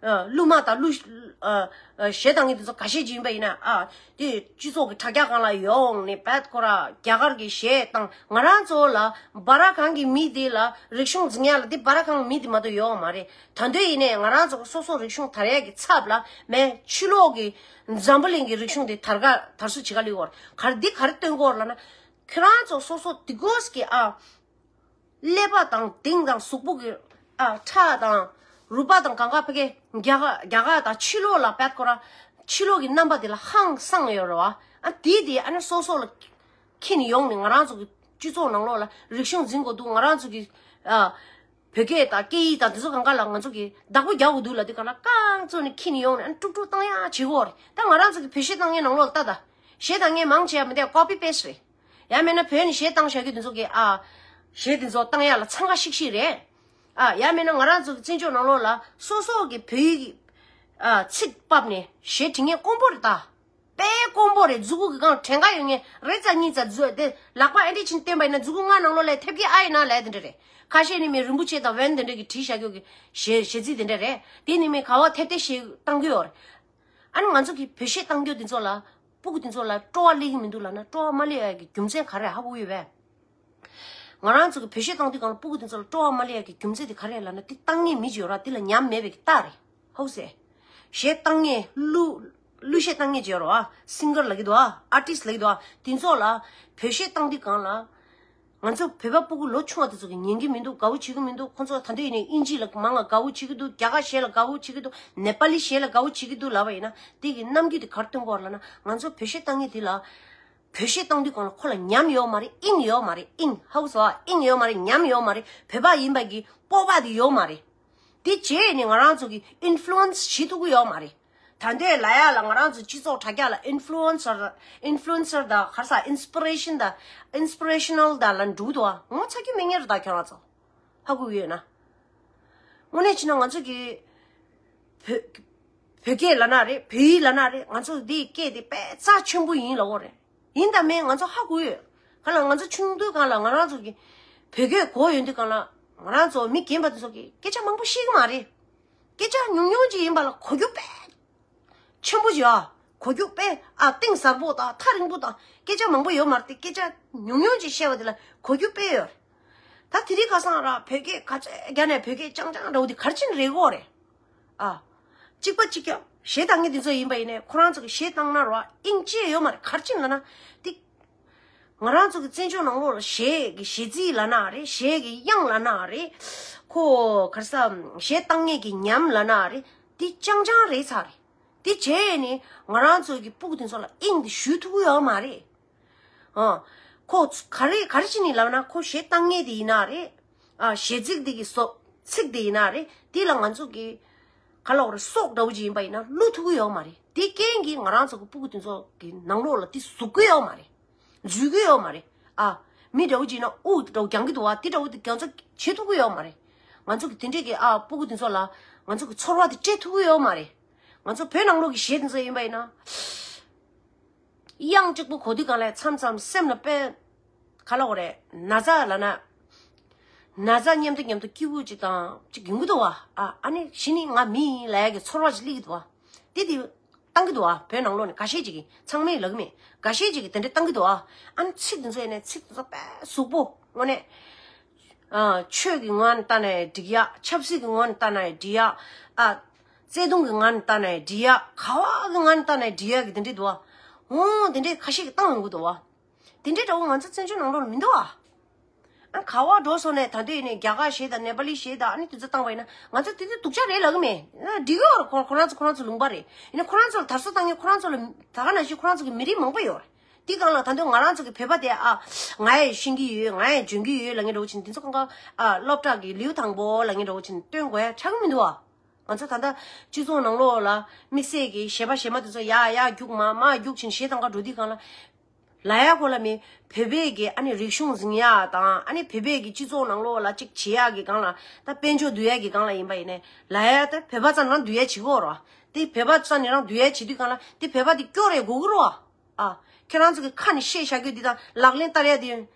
ཨ། གླུ་མ་དང་གླུ། ཨ། ཨ། གཞས་བཏང་མཁན་དེ་ཚོ་ཁ་ཤས་ཅིག་ཡིན་པ་ཡིན་ན། ཨ། དེ་སྤྱི་ཚོགས་ཀྱི་དྲ་རྒྱ་སྒང་ལ་ཡོང་ནས་བད་ཁོ་ར་རྒྱ་གར་གྱི་གཞས་བཏང་། ང་རང་ཚོ་ལ་སྦ་ར་གང་གི་མི་དེ་ལ་རིག་གཞུང་འཛིན་ཡ་ལ་དེ་སྦ་ར་གང་གི་མི་དེ་མ་གཏོགས་ཡོད་མ་རེད། ད་དུང་ཡིན་ནའི་ང་རང་ཚོ་སོ་སོ་རིག་གཞུང་དར་ཡ་གི་ཚབ་ལ་མེད། ཕྱི་ལོགས་ཀྱི་འཛམ་བུ་གླིང་གི་རིག་གཞུང་དེ་དར་ག་དར་སྲོལ་བྱེད་ག་ལུས་བར་གར་འདི་ག་རེ་སྟོན་གོ་ལབ་ན། ཁྱོད་རང་ཚོ་སོ་སོ་དེ་གོས་ཀྱི། ཨ། ཀླད་པ་དང་གདིང་དང་གཟུགས་པོ་གི། ཨ། ཁྲག་དང་རུས་པ་དང་གང་ག་ཕ་གི་རྒྱ་གར་རྒྱ་གར་དང་ཕྱི་ལོགས་ལ་བད་ཁོ་ར་ཕྱི་ལོགས་ཀྱི་རྣམ་པ་དེ་ལ་ཧང་སངས་ཡོད་རེད་བ། ཨ། དེ་དེ་ཨ་ནི་སོ་སོ་ལ་འཁྱེར་ནས་ཡོང་ནས་ང་རང་ཚོ་གི་སྤྱི་ཚོགས་ནང་ལོགས་ལ་རིག་གཞུང་འཛིན་དགོས་འདུག་ང་རང་ཚོ་གི། ཨ། བོད་སྐད་དང་སྐད་ཡིག་དང་དེ་ཚོ་གང་ག་ལ་ང་ཚོ་གི་བདག་པོ་རྒྱག་དགོས་འདུག་ལབ་དུས་གང་ལ་རྐང་བཙུགས་ནས་འཁྱེར་ནས་ཡོང་ནས་ཨ་ནི་དཀྲུག་དཀྲུག་བཏང་ཡག་བྱེད་དགོས་རེད། ད་ང་རང་ཚོ་གི་བོད་གཞས་བཏང་མཁན་ནང་ལོགས་ལ་ལྟ་ད། གཞས་བཏང་མཁན་མང་ཆེ་བ་མི་འདུག་ཀོ་པི་པེ་སི་རེད། ཡང་མིན་ན་བོད་ནས་གཞས་བཏང་བཞག་རྒྱུ་དེ་ཚོ་གི། ཨ། གཞས་དེ་ཚོ་བཏང་ཡག་ལ་འཚང་ཁ་ཤིག་ཤིག་རེད། ཨ། ཡང་མིན་ན་ང་རང་ཚོ་གི་བཙན་བྱོལ་ནང་ལོགས་ལ་སོ་སོ་གི་བོད་ཡིག་གི། ཨ། ཚིག་ཕབ་ནས་གཞས་འབྲི་མཁན་དཀོན་པོ་རེད་ད། དཔེ་དཀོན་པོ་རེད། མཛུ་གུ་གི་སྒང་བྲེང་ཀ་ཡོད་མཁན་རེ་ཙམ་གཉིས་ཙམ་འཛུལ་ཏེ་ལག་པ་ཨེ་འདྲས་ཕྱིན་བསྟན་པ་ཡིན་ན་མཛུ་གུ་ལྔ་ནང་ལོགས་ལ་ཐེབས་ཀྱི་ཨ་ཡིན་ན་ལབ་དེ་འདྲ་རེད། ཁ་ཤས་ནི་མི་རིན་པོ་ཆེ་དང་བན་དེ་འདྲ་གི་བྲིས་བཞག་རྒྱུ་གི་གཞས་གཞས་ཚིག་དེ་འདྲ་རེད། དེ་ནི་མི་ག་བ་ཐེབས་ཏེ་གཞས་བཏང་གི་ཡོད་རེད། ཨ་ནི་ང་ཚོ་གི་བོད་གཞས་བཏང་རྒྱུ་དེ་ཚོ་ལ། སྤུ་གུ་དེ་ཚོ་ལ་སྤྲོ་བ་སླེབས་ཀྱི་མི་འདུག་ལབ་ན་སྤྲོ་བ་མ་སླེབས་ཡ་གི་རྒྱུ་མཚན་ག་རེ་ཧ་གོ་ཡོད་པས། ང་རང་ཚོ་གི་བོད་གཞས་བཏང་དུས་སྒང་ལ་སྤུ་གུ་དེ་ཚོ་ལ་སྤྲོ་བ་མ་སླེབས་ཡ་གི་རྒྱུ་མཚན་དེ་ག་རེ་ལབ་ན་དེ་བཏང་མཁན་མི་ཅིག་ཡོད་ར། དེ་ལ་ཉམས་མེད་པའི་གི་རྟགས་རེད། ཧོ་ཟེ། གཞས་བཏང་མཁན་གླུ་གླུ་གཞས་བཏང་མཁན་ཅིག་ཡོད་ར་བ། སིང་གར་ལབ་ཀྱི་འདུག་ཨ། ཨར་ཊིསི་ལབ་ཀྱི་འདུག་ཨ། དེ་ཚོ་ལ་བོད་གཞས་བཏང་དུས་སྒང་ལ། ང་ཚོ་བོད་པ་སྤུ་གུ་ལོ་ཆུང་བ་དེ་ཚོ་གི་ཉན་གྱི་མི་འདུག་དགའ་བོ་བྱེད་ཀྱི་མི་འདུག་ཁོང་ཚོ་ད་དུང་ཡིན་ནའི་དབྱིན་ཇི་ལ་མང་ང་དགའ་བོ་བྱེད་ཀྱི་འདུག་རྒྱ་གར་གཞས་ལ་དགའ་བོ་བྱེད་ཀྱི་འདུག་ནེ་པ་ལི་གཞས་ལ་དགའ་བོ་བྱེད་ཀྱི་འདུག་ལབ་པ་ཡིན་ན་དེ་གི་རྣམ་འགྱུར་དེ་ག་རེ་སྟོན་གྱི་ཡོད་ལབ་ན་ང་ཚོ་བོད་གཞས་བཏང་མཁན་དེ་ལ། བོད་གཞས་བཏང་དུས་སྒང་ལ་ཁོ་ལ་ཉམས་ཡོད་མ་རེད། དབྱིངས་ཡོད་མ་རེད། དབྱིངས་ཧ་གོ་སོང་ཨ། དབྱིངས་ཡོད་མ་རེད། ཉམས་ཡོད་མ་རེད། བོད་པ་ཡིན་པ་གི་སྤོབས་པ་དེ་ཡོད་མ་རེད། དེ་བྱས་ནས་ང་རང་ཚོ་གི་ཨིན་ཕུ་ལུ་ཨེན་སི་བྱེད་ཐུབ་ཀྱི་ཡོད་མ་རེད། ད་ལྟའི་ལ་ཡ་ལ་ང་རང་ཚོ་སྤྱི་ཚོགས་དྲ་རྒྱ་ལ་ཨིན་ཕུ་ལུ་ཨེན་སར་ཨིན་ཕུ་ལུ་ཨེན་སར་དང་ག་རེ་ཟ་ཨིན་སི་པི་རེ་ཤན་དང་ཨིན་སི་པི་རེ་ཤ་ནལ་དང་ལ་འགྲོ་གི་འདུག་ཨ། ངོ་ཚ་རྒྱུ་མེད་མཁན་རེད་ད་ཁྱོད་རང་ཚོ། ཧ་གོ་གི་ཡོད་ན། དངོས་གནས་བྱས་ན་ང་ཚོ་གི་བོད་བོད་སྐད་ལབ་ན་རེད། བོད་ཡིག་ལབ་ན་རེད། ང་ཚོ་འདིའི་སྐད་དེ་དཔེ་རྩ་ཆེན་པོ་ཡིན་ལབ་དགོས་རེད། ཡིན་དང་མིན་ང་ཚོ་ཧ་གོ་ཡོད། ག་ལ་ང་ཚོ་ཆུང་དུས་སྒང་ལ་ང་རང་ཚོ་གི་བོད་སྐད་གོ་ཡོང་དུས་སྒང་ལ་ང་རང་ཚོ་མི་རྒན་པ་དེ་ཚོ་གི་སྐད་ཆ་མང་པོ་ཤེས་ཀྱི་མ་རེད། སྐད་ཆ་ཉུང་ཉུང་ཅིག་ཡིན་པ་ལ་གོ་རྒྱུ་དཔེ་ཆེན་པོ་ཅིག་ཨ། གོ་རྒྱུ་དཔེ་ཨ་གཏིང་ཟབ་པོ་དང་ཐག་རིང་པོ་དང་སྐད་ཆ་མང་པོ་ཡོད་མ་རེད་དེ། སྐད་ཆ་ཉུང་ཉུང་ཅིག་བཤད་པ་དེ་ལ་གོ་རྒྱུ་དཔེ་ཡོད་རེད། ད་དེ་རིང་ཁ་སང་ར་བོད་སྐད་ག་ཚོད་རྒྱ་ནས་བོད་སྐད་རྐྱང་རྐྱང་འདྲ་བོ་དེ་ག་རེ་བྱས་ནས་རེད་གོ་རེད། ཨ། གཅིག་པ་གཅིག་རྐྱང་གཞས་བཏང་མཁན་དེ་ཚོ་ཡིན་པ་ཡིན་ནའི་ཁོ་རང་ཚོ་གི་གཞས་བཏང་ན་ར་དབྱིངས་ཅི་ཡང་ཡོད་མ་རེད། ག་རེ་བྱས་ནས་ལབ་ན་དེ། ང་རང་ཚོ་གི་བཙན་བྱོལ་ནང་ལོགས་ལ་གཞས་ཀྱི་གཞས་ཚིག་ལབ་ན་རེད། གཞས་ཀྱི་དབྱངས་ལབ་ན་རེད། ཁོ་ག་རེ་ཟ་གཞས་བཏང་མཁན་གྱི་ཉམས་ལབ་ན་རེད། དེ་རྐྱང་རྐྱང་རེད་ཚར་རེད། དེ་བྱས་ནས་ང་རང་ཚོ་གི་སྤུ་གུ་དེ་ཚོ་ལ་དབྱིངས་དེ་ཞུ་ཐུབ་ཀྱི་ཡོད་མ་རེད། ཨ། ཁོ་ག་རེ་ག་རེ་བྱས་ནས་ལབ་ན་ཁོ་གཞས་བཏང་མཁན་དེ་ཡིན་ན་རེད། ཨ། གཞས་ཚིག་དེ་གི་སོ་ཚིག་དེ་ཡིན་ན་རེད། དེ་ལ་ང་ཚོ་གི་ག་ལབ་དགོས་རེད། སྲོག་འདྲ་བོ་ཅིག་ཡིན་པ་ཡིན་ན་བླུ་ཐུབ་ཀྱི་ཡོད་མ་རེད། དེ་རྐྱེན་གྱིས་ང་རང་ཚོ་གི་སྤུ་གུ་དེ་ཚོ་གི་ནང་ལོགས་ལ་དེ་ཟུག་གི་ཡོད་མ་རེད། འཛུལ་གི་ཡོད་མ་རེད། ཨ། མི་འདྲ་བོ་ཅིག་ཡིན་ན་དབུགས་འདྲ་བོ་རྒྱང་གི་འདུག་བ། དེ་འདྲ་བོ་དེ་རྒྱང་ཚ་བྱེད་ཐུབ་ཀྱི་ཡོད་མ་རེད། ང་ཚོ་གི་དེ་འདྲས་ཀྱི་ཨ་སྤུ་གུ་དེ་ཚོ་ལ་ང་ཚོ་གི་ཚོར་བ་དེ་སྤྲད་ཐུབ་ཀྱི་ཡོད་མ་རེད། ང་ཚོ་བོད་ནང་ལོགས་ཀྱི་གཞས་དེ་ཚོ་ཡིན་པ་ཡིན་ན། དབྱངས་གཅིག་པུ་གོ་དུས་སྒང་ལ་མཚམས་མཚམས་སེམས་ལ་དཔེ་ག་ལབ་དགོས་རེད། ན་ཚ་ལབ་ན། ན་ཚ་མཉམ་དུ་མཉམ་དུ་སྐྱིད་པོ་ཅིག་དང་ཅིག་ཡོང་གི་འདུག་བ། ཨ། ཨ་ནི་གཞི་ནས་ང་མི་ཡིན་ལབ་ཡ་གི་ཚོར་བ་ཅིག་སླེབས་ཀྱི་འདུག་བ། དེ་དེ་བཏང་གི་འདུག་བ། བོད་ནང་ལོགས་ནས་འགའ་ཤས་ཅིག་གིས། ཚང་མས་ལབ་ཀྱི་མེད། འགའ་ཤས་ཅིག་གིས་དེ་འདྲ་བཏང་གི་འདུག་བ། ཨ་ནི་ཚིག་དེ་ཚོ་ཡིན་ནའི་ཚིག་དེ་ཚོ་དཔེ་ཟུག་པོ་དངོས་གནས། ཨ། ཆོས་ཀྱི་ངོས་ནས་བལྟས་ན་ཡང་འགྲིག་ཡ། ཆབ་སྲིད་ཀྱི་ངོས་ནས་བལྟས་ན་ཡང་འགྲིག་ཡ། ཨ། བརྩེ་དུང་གི་ངོས་ནས་བལྟས་ན་ཡང་འགྲིག་ཡ། ག་བ་གི་ངོས་ནས་བལྟས་ན་ཡང་འགྲིག་ཡ་གི་དེ་འདྲས་འདུག་བ། འོ་དེ་འདྲས་ཁ་ཤས་ཀྱིས་བཏང་ཡོང་གི་འདུག་བ། དེ་འདྲས་འདྲ་བོ་ང་ཚོ་བཙན་བྱོལ་ནང་ལོགས་ལ་མི་འདུག་བ། ཨ། ག་བ་འགྲོ་སོང་ནས་ད་དུང་ཡིན་ནའི་རྒྱ་གར་གཞས་དང་ནེ་པ་ལི་གཞས་དང་ཨ་ནི་དེ་ཚོ་བཏང་བ་ཡིན་ན་ང་ཚོ་དེ་ཚོ་སྡུག་ཅག་རེད་ལབ་ཀྱི་མེད། ཨ། འགྲིག་གི་ཡོད་རེད། ཁོ་ཁོ་རང་ཚོ་ཁོ་རང་ཚོ་ལུང་པ་རེད། ཡིན་ན་ཁོ་རང་ཚོ་ལ་དར་སྲོལ་བཏང་མཁན་ཁོ་རང་ཚོ་ལ་ད་ག་ནང་བཞིན་ཁོ་རང་ཚོ་གི་མི་རིགས་མང་པོ་ཡོད་རེད། དེ་སྒང་ལ་ད་དུང་ང་རང་ཚོ་གི་བོད་པ་དེ། ཨ། ང་ཡང་ཤེས་ཀྱི་ཡོད། ང་ཡང་འཇོན་གྱི་ཡོད་ལབ་མཁན་འདྲ་བོ་ཅིག་འདི་ཚོ་གང་ག། ཨ། སློབ་གྲྭ་གི་ལེའུ་དང་པོ་ལབ་མཁན་འདྲ་བོ་ཅིག་སྟོན་དགོས་ཡ་ཆགས་ཀྱི་མི་འདུག་བ། ང་ཚོ་ད་ལྟ་སྤྱི་ཚོགས་ནང་ལོགས་ལ་དམིགས་བསལ་གྱི་གཞས་པ་གཞས་མ་དེ་ཚོ་ཡར་ཡར་རྒྱུག་མར་མར་རྒྱུག་བྱས་ནས་གཞས་བཏང་ག་འགྲོ་དུས་སྒང་ལ། ལབ་ཡ་གོ་ལ་མི་བོད་པའི་གི་ཨ་ནི་རིག་གཞུང་འཛིན་ཡ་དང་། ཨ་ནི་བོད་པའི་གི་སྤྱི་ཚོགས་ནང་ལོགས་ལ་ཅིག་བྱེད་ཡ་གི་སྒང་ལ། ད་དཔལ་འབྱོར་བསྡུ་ཡ་གི་སྒང་ལ་ཡིན་པ་ཡིན་ནའི་ལབ་ཡ་ད་བོད་པ་ཙམ་རང་བསྡུ་ཡ་བྱེད་གོ་ར། དེ་བོད་པ་ཙམ་ནས་རང་བསྡུ་ཡ་བྱེད་དུས་སྒང་ལ་དེ་བོད་པ་དེ་སྐྱོ་རེ་དགོས་ཀྱི་རེད་བ། ཨ། ཁྱེད་རང་ཚོ་གི་ཁ་ནས་བཤད་བཞག་རྒྱུ་འདི་དང་ལག་ལེན་བསྟར་ཡ་དེ་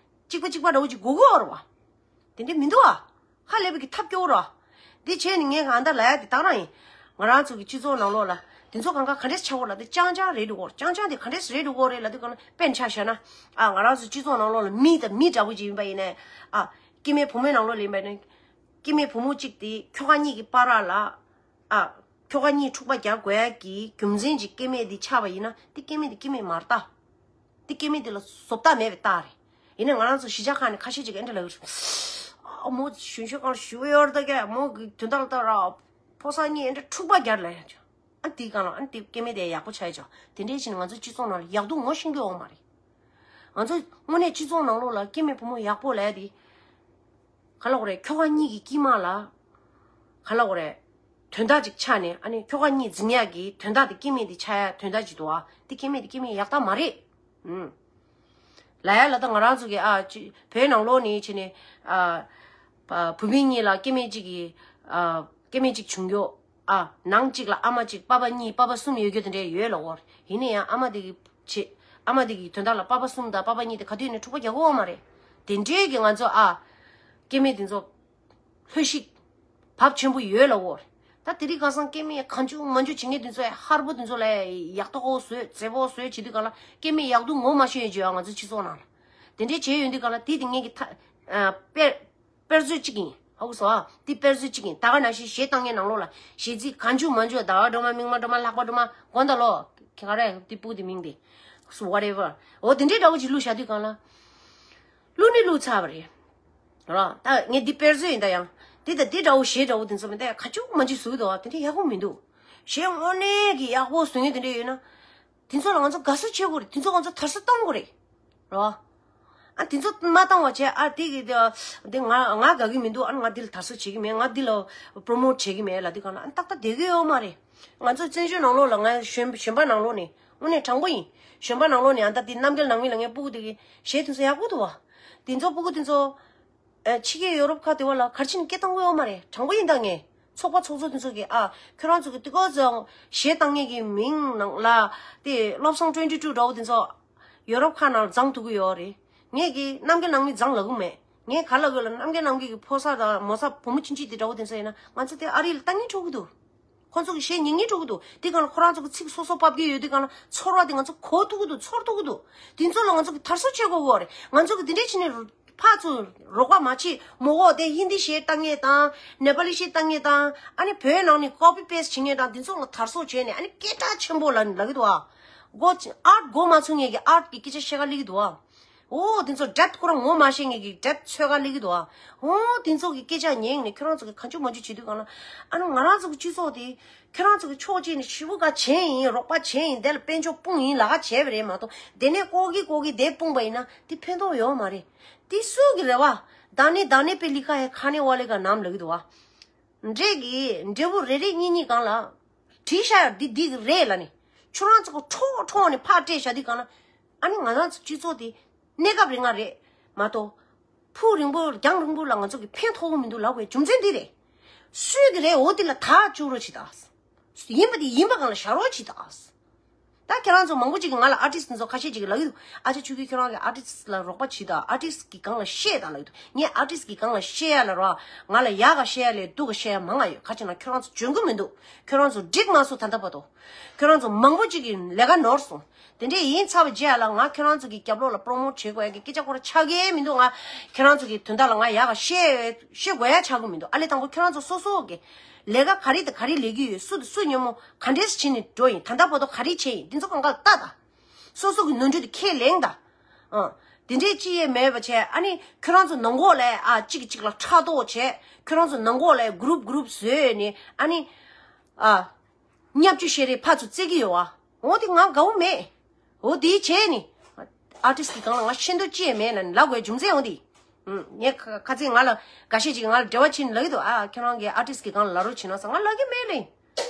གཅིག་པ་གཅིག་པ་འདྲ་བོ་ཅིག་དགོས་ཀྱི་ཡོད་རེད་བ། དེ་འདྲ་མི་འདུག་ཨ། ཧ་ལས་པའི་གི་ཐབས་སྐྱོ་བོ་རེད་བ། འདི་བྱས་ནས་ངས་གང་ལྟར་ལབ་ཡ་དེ་དག་རང་ཡིན། ང་རང་ཚོ་གི་སྤྱི་ཚོགས་ནང་ལོགས་ལ་དེ་ཚོ་གང་ག་ག་འདྲས་ཆགས་ཡོད་ལབ་དུས་རྐྱང་རྐྱང་རེད་འདུག་གོ། རྐྱང་རྐྱང་དེ་ག་འདྲས་རེད་འདུག་གོ་རེད་ལབ་དུས་གང་ལ་དཔེར་ན་ཆ་བཞག་ན། ཨ། ང་རང་ཚོ་སྤྱི་ཚོགས་ནང་ལོགས་ལ་མི་དང་མི་འདྲ་པོ་ཅིག་ཡིན་པ་ཡིན་ནའི། ཨ། སྐྱེ་དམན་བུ་མོའི་ནང་ལོགས་ལ་ཡིན་པ་ཡིན་ན། སྐྱེ་དམན་བུ་མོ་གཅིག་དེ་ཁྱོ་ག་གཉིས་ཀྱི་བར་ལ། ཨ། ཁྱོ་ག་གཉིས་འཁྲུག་པ་རྒྱག་དགོས་ཡ་གི་རྒྱུ་མཚན་ཅིག་སྐྱེ་དམན་དེ་ཆགས་པ་ཡིན་ན། དེ་སྐྱེ་དམན་དེ་སྐྱེ་དམན་མ་རེད་ད། དེ་སྐྱེ་དམན་དེ་ལ་བཟོ་ལྟ་མེད་པའི་རྟགས་རེད། ཡིན་ནའི་ང་རང་ཚོ་གཞིས་ཆགས་ཁག་ནས་ཁ་ཤས་ཅིག་ཨེ་འདྲ་ལབ་ཀྱི་རེད། ཨ། མོ་གཞོན་གཞོན་གང་ཞུ་ཡོད་ད་ཀྱེ། མོ་གི་དོན་དག་ལ་ལྟ་ར། ཕོ་གསར་གཉིས་ཨེ་འདྲ་འཁྲུག་པ་རྒྱག་ལབ་ཡ་ཅོ། ཨ། དེའི་སྒང་ལ་ཨ་ནི་དེ་སྐྱེ་དམན་དེ་ཡག་པོ་ཆགས་ཡ་ཅོ། དེ་འདྲའི་ཕྱིར་ང་ཚོ་སྤྱི་ཚོགས་ནང་ལ་ཡག་སྡུག་ངོ་ཤེས་ཀྱི་ཡོད་མ་རེད། ང་ཚོ་དངོས་གནས་སྤྱི་ཚོགས་ནང་ལོགས་ལ་སྐྱེ་དམན་བུ་མོ་ཡག་པོ་ལབ་ཡ་དེ། ག་ལབ་དགོས་རེད། ཁྱོ་ག་གཉིས་ཀྱི་དཀྱིལ་མ་ལ། ག་ལབ་དགོས་རེད། དོན་དག་ཅིག་ཆགས་ནས། ཨ་ནི་ཁྱོ་ག་གཉིས་འཛིང་ཡག་གི་དོན་དག་དེ་སྐྱེ་དམན་དེ་ཆགས་ཡ་དོན་དག་ཅིག་འདུག་ཨ། དེ་སྐྱེ་དམན་དེ་སྐྱེ་དམན་ཡག་རྟགས་མ་རེད། ཨུམ། ལབ་ཡ་ལ་ད་ང་རང་ཚོ་གི། ཨ། ཅི། བོད་ནང་ལོགས་ནས་བྱས་ནས། ཨ། བ། བུ་སྤུན་གཉིས་ལ་སྐྱེ་དམན་གཅིག་གི། ཨ། སྐྱེ་དམན་གཅིག་བྱུང་རྒྱུ། ཨ། ནང་གཅིག་ལ་ཨ་མ་གཅིག་པ་ཕ་གཉིས་པ་ཕ་གསུམ་ཡོད་རྒྱུ་དེ་འདྲ་ཡོད་ལབ་ཀྱི་ཡོད་རེད། ཡིན་ན་ཡང་ཨ་མ་དེ་གི་བྱེད། ཨ་མ་དེ་གི་དོན་དག་ལ་པ་ཕ་གསུམ་དང་པ་ཕ་གཉིས་དེ་ག་དུས་ནས་འཁྲུག་པ་རྒྱག་གི་ཡོད་མ་རེད། དེ་འདྲའི་གི་ང་ཚོ། ཨ། སྐྱེ་དམན་དེ་ཚོ་ལྷོད་ཤིག་བབ་ཆེན་པོ་ཡོད་ལབ་ཀྱི་ཡོད་རེད། ད་དེ་རིང་ཁ་སང་སྐྱེ་དམན་གང་བྱུང་མང་བྱུང་བྱེད་མཁན་དེ་ཚོ་ཧར་པོ་དེ་ཚོ་ལ་ཡག་ཐོག་བཟོས་མཛེས་པོ་བཟོས་བྱེད་དུས་སྒང་ལ་སྐྱེ་དམན་ཡག་སྡུག་ངོ་མ་ཤེས་ཡོད་ཅོ་ཡ། ང་ཚོ་སྤྱི་ཚོགས་ནང་ལ་དེ་འདྲའི་བྱས་ཡོང་དུས་སྒང་ལ་དེ་དེ་ངེད་ཀྱི་ཐ། ཨ། དཔེ། དཔེར་བརྗོད་གཅིག་ཡིན། ཧ་གོ་སོང་ཨ། འདི་དཔེར་བརྗོད་གཅིག་ཡིན། ད་ག་ནང་བཞིན་གཞས་བཏང་མཁན་ནང་ལོགས་ལ་གཞས་ཚིག་གང་བྱུང་མང་བྱུང་། ཟླ་བ་སྒྲོལ་མ། མིག་དམར་སྒྲོལ་མ། ལྷག་པ་སྒྲོལ་མ། དགོངས་དག་ལོ། ཁྱེད་ག་རེ་འདི་སྤུ་གུ་དེ་མིང་དེ། སུ། whatever། འོ་དེ་འདྲའི་འདྲ་བོ་ཅིག་བླུགས་བཞག་དུས་སྒང་ལ། བླུགས་ནི་བླུགས་ཚར་བ་རེད། ར། ད་ངས་འདི་དཔེར་བརྗོད་ཡིན། ད་ཡང་འདི་དང་འདི་འདྲ་བོ་གཞས་འདྲ་བོ་དེ་ཚོ་མི་འདྲ་གང་བྱུང་མང་བྱུང་བཟོས་འདུག་བ། དེ་འདྲ་ཡག་པོ་མི་འདུག་གཞས་དངོས་གནས་ཀྱི་ཡག་པོ་བཟོ་མཁན་དེ་འདྲ་ཡོད་ན། དེ་ཚོ་ལ་ང་ཚོ་དགའ་བསུ་བྱེད་དགོས་རེད། དེ་ཚོ་ང་ཚོ་དར་སྲོལ་གཏོང་དགོས་རེད། རོ། ཨ། དེ་ཚོ་མ་བཏང་བ་བྱས། ཨ། དེ་གི་དེ་དེ་ང་ང་དགའ་གི་མི་འདུག་ཨ། ང་འདི་ལ་དར་སྲོལ་བྱེད་ཀྱི་མེད། ང་འདི་ལ་པྲོ་མོཊ་བྱེད་ཀྱི་མེད་ལབ་དུས་སྒང་ལ། ཨ། ཏག་ཏག་བསྡད་ཀྱི་ཡོད་མ་རེད། ང་ཚོ་བཙན་བྱོལ་ནང་ལོགས་ལ། ང་གཞོན་གཞོན་པ་ནང་ལོགས་ནས། དངོས་གནས་དྲང་པོ་ཡིན། གཞོན་པ་ནང་ལོགས་ནས། ཨ། ད་དེ་རྣམ་རྒྱལ་ནང་མི་ལ། ངའི་སྤུ་གུ་དེ་གི་གཞས་དེ་ཚོ་ཡག་པོ་འདུག་བ། དེ་ཚོ་སྤུ་གུ་དེ་ཚོ། ཨ། ཕྱི་རྒྱལ་ཡོ་རོབ་ཁག་དེ་བ་ལ་ག་རེ་བྱས་ནས་སྐད་བཏང་གི་ཡོད་མ་རེད། དྲང་པོ་ཡིན། ད་ངས་ཚོགས་པ་ཚོགས་གཙོ་དེ་ཚོ་གིས། ཨ། ཁྱོད་རང་ཚོ་གི་དེ་ག་ཚོད་གཞས་བཏང་མཁན་གྱི་མིང་ནང་ལ་དེ་སློབ་སོང་ཊུ་ཝེན་ཊི་ཊུ་འདྲ་བོ་དེ་ཚོ་ཡོ་རོབ་ཁག་ནང་ལ་བརྫངས་ཐུབ་ཀྱི་ཡོད་རེད། ངས་ཀྱི་རྣམ་རྒྱལ་ནང་མི་བརྫངས་ལབ་ཀྱི་མེད། ངས་ག་ལབ་ཀྱི་ལ། རྣམ་རྒྱལ་ནང་མི་གི་ཕོ་གསར་དང་མོ་གསར། བུ་མོ་ཆུང་ཆུང་དེ་འདྲ་བོ་དེ་ཚོ་ཡིན་ན་ང་ཚོ་དེ་ཨ་རི་ལ་ལྟ་སྙིང་འདོད་ཀྱི་འདུག་ཁོང་ཚོ་གི་གཞས་ཉན་སྙིང་འདོད་ཀྱི་འདུག་དེ་སྒང་ལ་ཁོ་རང་ཚོ་གི་ཚིག་སོ་སོ་ཕབ་ཀྱི་ཡོད་དུས་སྒང་ལ། ཚོར་བ་དེ་ང་ཚོ་གོ་ཐུབ་ཀྱི་འདུག་ཚོར་ཐུབ་ཀྱི་འདུག་དེ་ཚོ་ལ་ང་ཚོ་གི་དར་སྲོལ་བྱེད་དགོས་ཀྱི་ཡོད་རེད། ང་ཚོ་གི་དེ་འདྲས་བྱས་ནས་ཕར་ཚུར་རོགས་པ་མ་བྱེད། མོ་གོ་དེ་ཧིན་དི་གཞས་བཏང་མཁན་དང་། ནེ་པ་ལི་གཞས་བཏང་མཁན་དང་། ཨ་ནི་བོད་ནང་ནས་ཀོ་པི་པེ་སི་ཊི་བྱེད་མཁན་དང་། དེ་ཚོ་ལ་དར་སྲོལ་བྱས་ནས། ཨ་ནི་སྐད་གྲགས་ཆེན་པོ་ལ་ལབ་ཀྱི་འདུག་ཨ། གོ་ཨར་ཊི་གོ་མ་ཚུགས་མཁན་གྱིས་ཨར་ཊི་གི་སྐད་ཆ་བཤད་ག་སླེབས་ཀྱི་འདུག་ཨ། འོ། དེ་ཚོ་ཌེབ་ཁོ་རང་ངོ་མ་ཤེས་མཁན་གྱིས་ཌེབ་འཚོལ་ག་སླེབས་ཀྱི་འདུག་ཨ། འོ། དེ་ཚོ་གི་སྐད་ཆ་ཉན་ནས་ཁྱོད་རང་ཚོ་གི་གང་བྱུང་མང་བྱུང་བྱེད་དུས་སྒང་ལ། ཨ་ནི་ང་རང་ཚོ་གི་སྤྱི་ཚོགས་དེ་ཁྱོད་རང་ཚོ་གི་ཕྱོགས་གཅིག་ནས་ཞེ་པོ་ག་བྱས་ཡིན། རོགས་པ་བྱས་ཡིན། དེ་ལ་དཔལ་འབྱོར་སྤུངས་ཡིན་ལབ་ག་བྱས་པ་རེད་མ་གཏོགས། དེ་ནས་ཀོ་གི་ཀོ་གི་དེ་སྤུངས་པ་ཡིན་ན་དེ་ཕན་ཐོགས་ཡོད་མ་རེད། དེ་སུ་གི་རེད་བ། ད་ནི་ད་ནི་པེ་ལི་ཁ་ཧེ་ཁ་ནི་ཝ་ལི་ག་ནམ་ལབ་ཀྱི་འདུག་བ། འདྲེ་གི་འབྲས་བུ་རེ་རེ་གཉིས་གཉིས་སྒང་ལ་བྲིས་བཞག་ཡ་འདི་འདི་རེད་ལབ་ནས། ཁྱོད་རང་ཚོ་གི་ཁྲོག་ཁྲོག་ནས་ཕར་སྤྲད་བཞག་དུས་སྒང་ལ། ཨ་ནི་ང་རང་ཚོ་སྤྱི་ཚོགས་དེ་གནས་སྐབས་རིང་ང་རེད་མ་གཏོགས། ཕུགས་རིང་པོ་རྒྱང་རིང་པོ་ལ་ང་ཚོ་གི་ཕན་ཐོགས་ཀྱི་མི་འདུག་ལབ་དགོས་རྒྱུ་མཚན་འདི་རེད། སུས་གི་རེད། འོ། དེ་ལ་ཐག་གཅོད་རོགས་བྱེད་དང་། ཡིན་པ་དེ་ཡིན་པ་སྒང་ལ་བཞག་རོགས་བྱེད་དང་། ད་ཁྱེད་རང་ཚོ་མང་པོ་ཅིག་གིས་ང་ལ། ཨར་ཊིསི་ཊི་ཚོ་ཁ་ཤས་ཅིག་གིས་ལབ་ཀྱི་འདུག་ཨ་ཅག་ཆོས་སྐྱིད་ཁྱོད་རང་གིས་ཨར་ཊིསི་ཊི་ལ་རོགས་པ་བྱེད་དང་། ཨར་ཊིསི་ཊི་གི་སྒང་ལ་བཤད་དང་ལབ་ཀྱི་འདུག་ངས་ཨར་ཊིསི་ཊི་གི་སྒང་ལ་བཤད་ཡ་ལ་རོ། ང་ལ་ཡག་ག་བཤད་ཡ་ལས་སྡུག་ག་བཤད་ཡ་མང་ང་ཡོད། ག་ཅི་ན་ཁྱོད་རང་ཚོ་འཇོན་གི་མི་འདུག་ཁྱོད་རང་ཚོ་འགྲིག་མ་སོང་ད་ལྟ་བར་དུ། ཁྱོད་རང་ཚོ་མང་པོ་ཅིག་གི་ལས་ཀ་ནོར་སོང་། དེ་འདྲས་ཡིན་ཚར་བའི་རྗེས་ལ་ང་ཁྱོད་རང་ཚོ་གི་རྒྱབ་ལོགས་ལ་པྲོ་མོཊ་བྱེད་དགོས་ཡ་གི་སྐད་ཆ་ཁོ་ར་ཆགས་ཀྱི་མི་འདུག་ང་ཁྱོད་རང་ཚོ་གི་དོན་དག་ལ་ང་ཡག་ག་བཤད་བཤད་དགོས་ཡ་ཆགས་ཀྱི་མི་འདུག་ཨ་ལས་དང་པོ་ཁྱོད་རང་ཚོ་སོ་སོ་གི་ལས་ཀ་ག་རེ་དང་ག་རེ་ལས་ཀྱི་ཡོད། སུ་དང་སུ་མཉམ་པོ་ག་འདྲས་བྱས་ནས་འགྲོ་ཡིན། ད་ལྟ་བར་དུ་ག་རེ་བྱས་ཡིན། འདི་ཚོ་གང་ག་ལ་ལྟ་དང་། སོ་སོ་གི་ནོར་འཁྲུལ་དེ་ཁས་ལེན་དང་། ཨ། དེ་འདྲས་ཅི་ཡང་མེད་པ་བྱས། ཨ་ནི་ཁྱོད་རང་ཚོ་ནང་ལོགས་ལ། ཨ། གཅིག་གིས་གཅིག་ལ་ཕྲག་དོག་བྱས། ཁྱོད་རང་ཚོ་ནང་ལོགས་ལ་གུ་རུབ་གུ་རུབ་བཟོས་ནས། ཨ་ནི། ཨ། བརྙས་བཅོས་བཤད་རེས་ཕར་ཚུར་རྩེད་ཀྱི་ཡོད་བ། འོ་དེ་ང་དགའ་བོ་མེད། འོ་དེ་བྱས་ནས་ཨར་ཊིསི་ཊི་གི་སྒང་ལ་ང་ཤེས་འདོད་ཅི་ཡང་མེད་ལབ་ནས་ལབ་དགོས་རྒྱུ་མཚན་འོ་དེ། ཨུམ། ངས་ཁ་ཁ་སང་ང་ལ་འགའ་ཤས་ཅིག་ང་ལ་འབྲེལ་བ་བྱས་ནས་ལབ་ཀྱི་འདུག་ཨ། ཁྱོད་རང་གིས་ཨར་ཊིསི་ཊི་གི་སྒང་ལ་ལབ་རོགས་བྱེད་ན་ཟེར། ང་ལབ་ཀྱི་མེད་ལབ་ཡིན།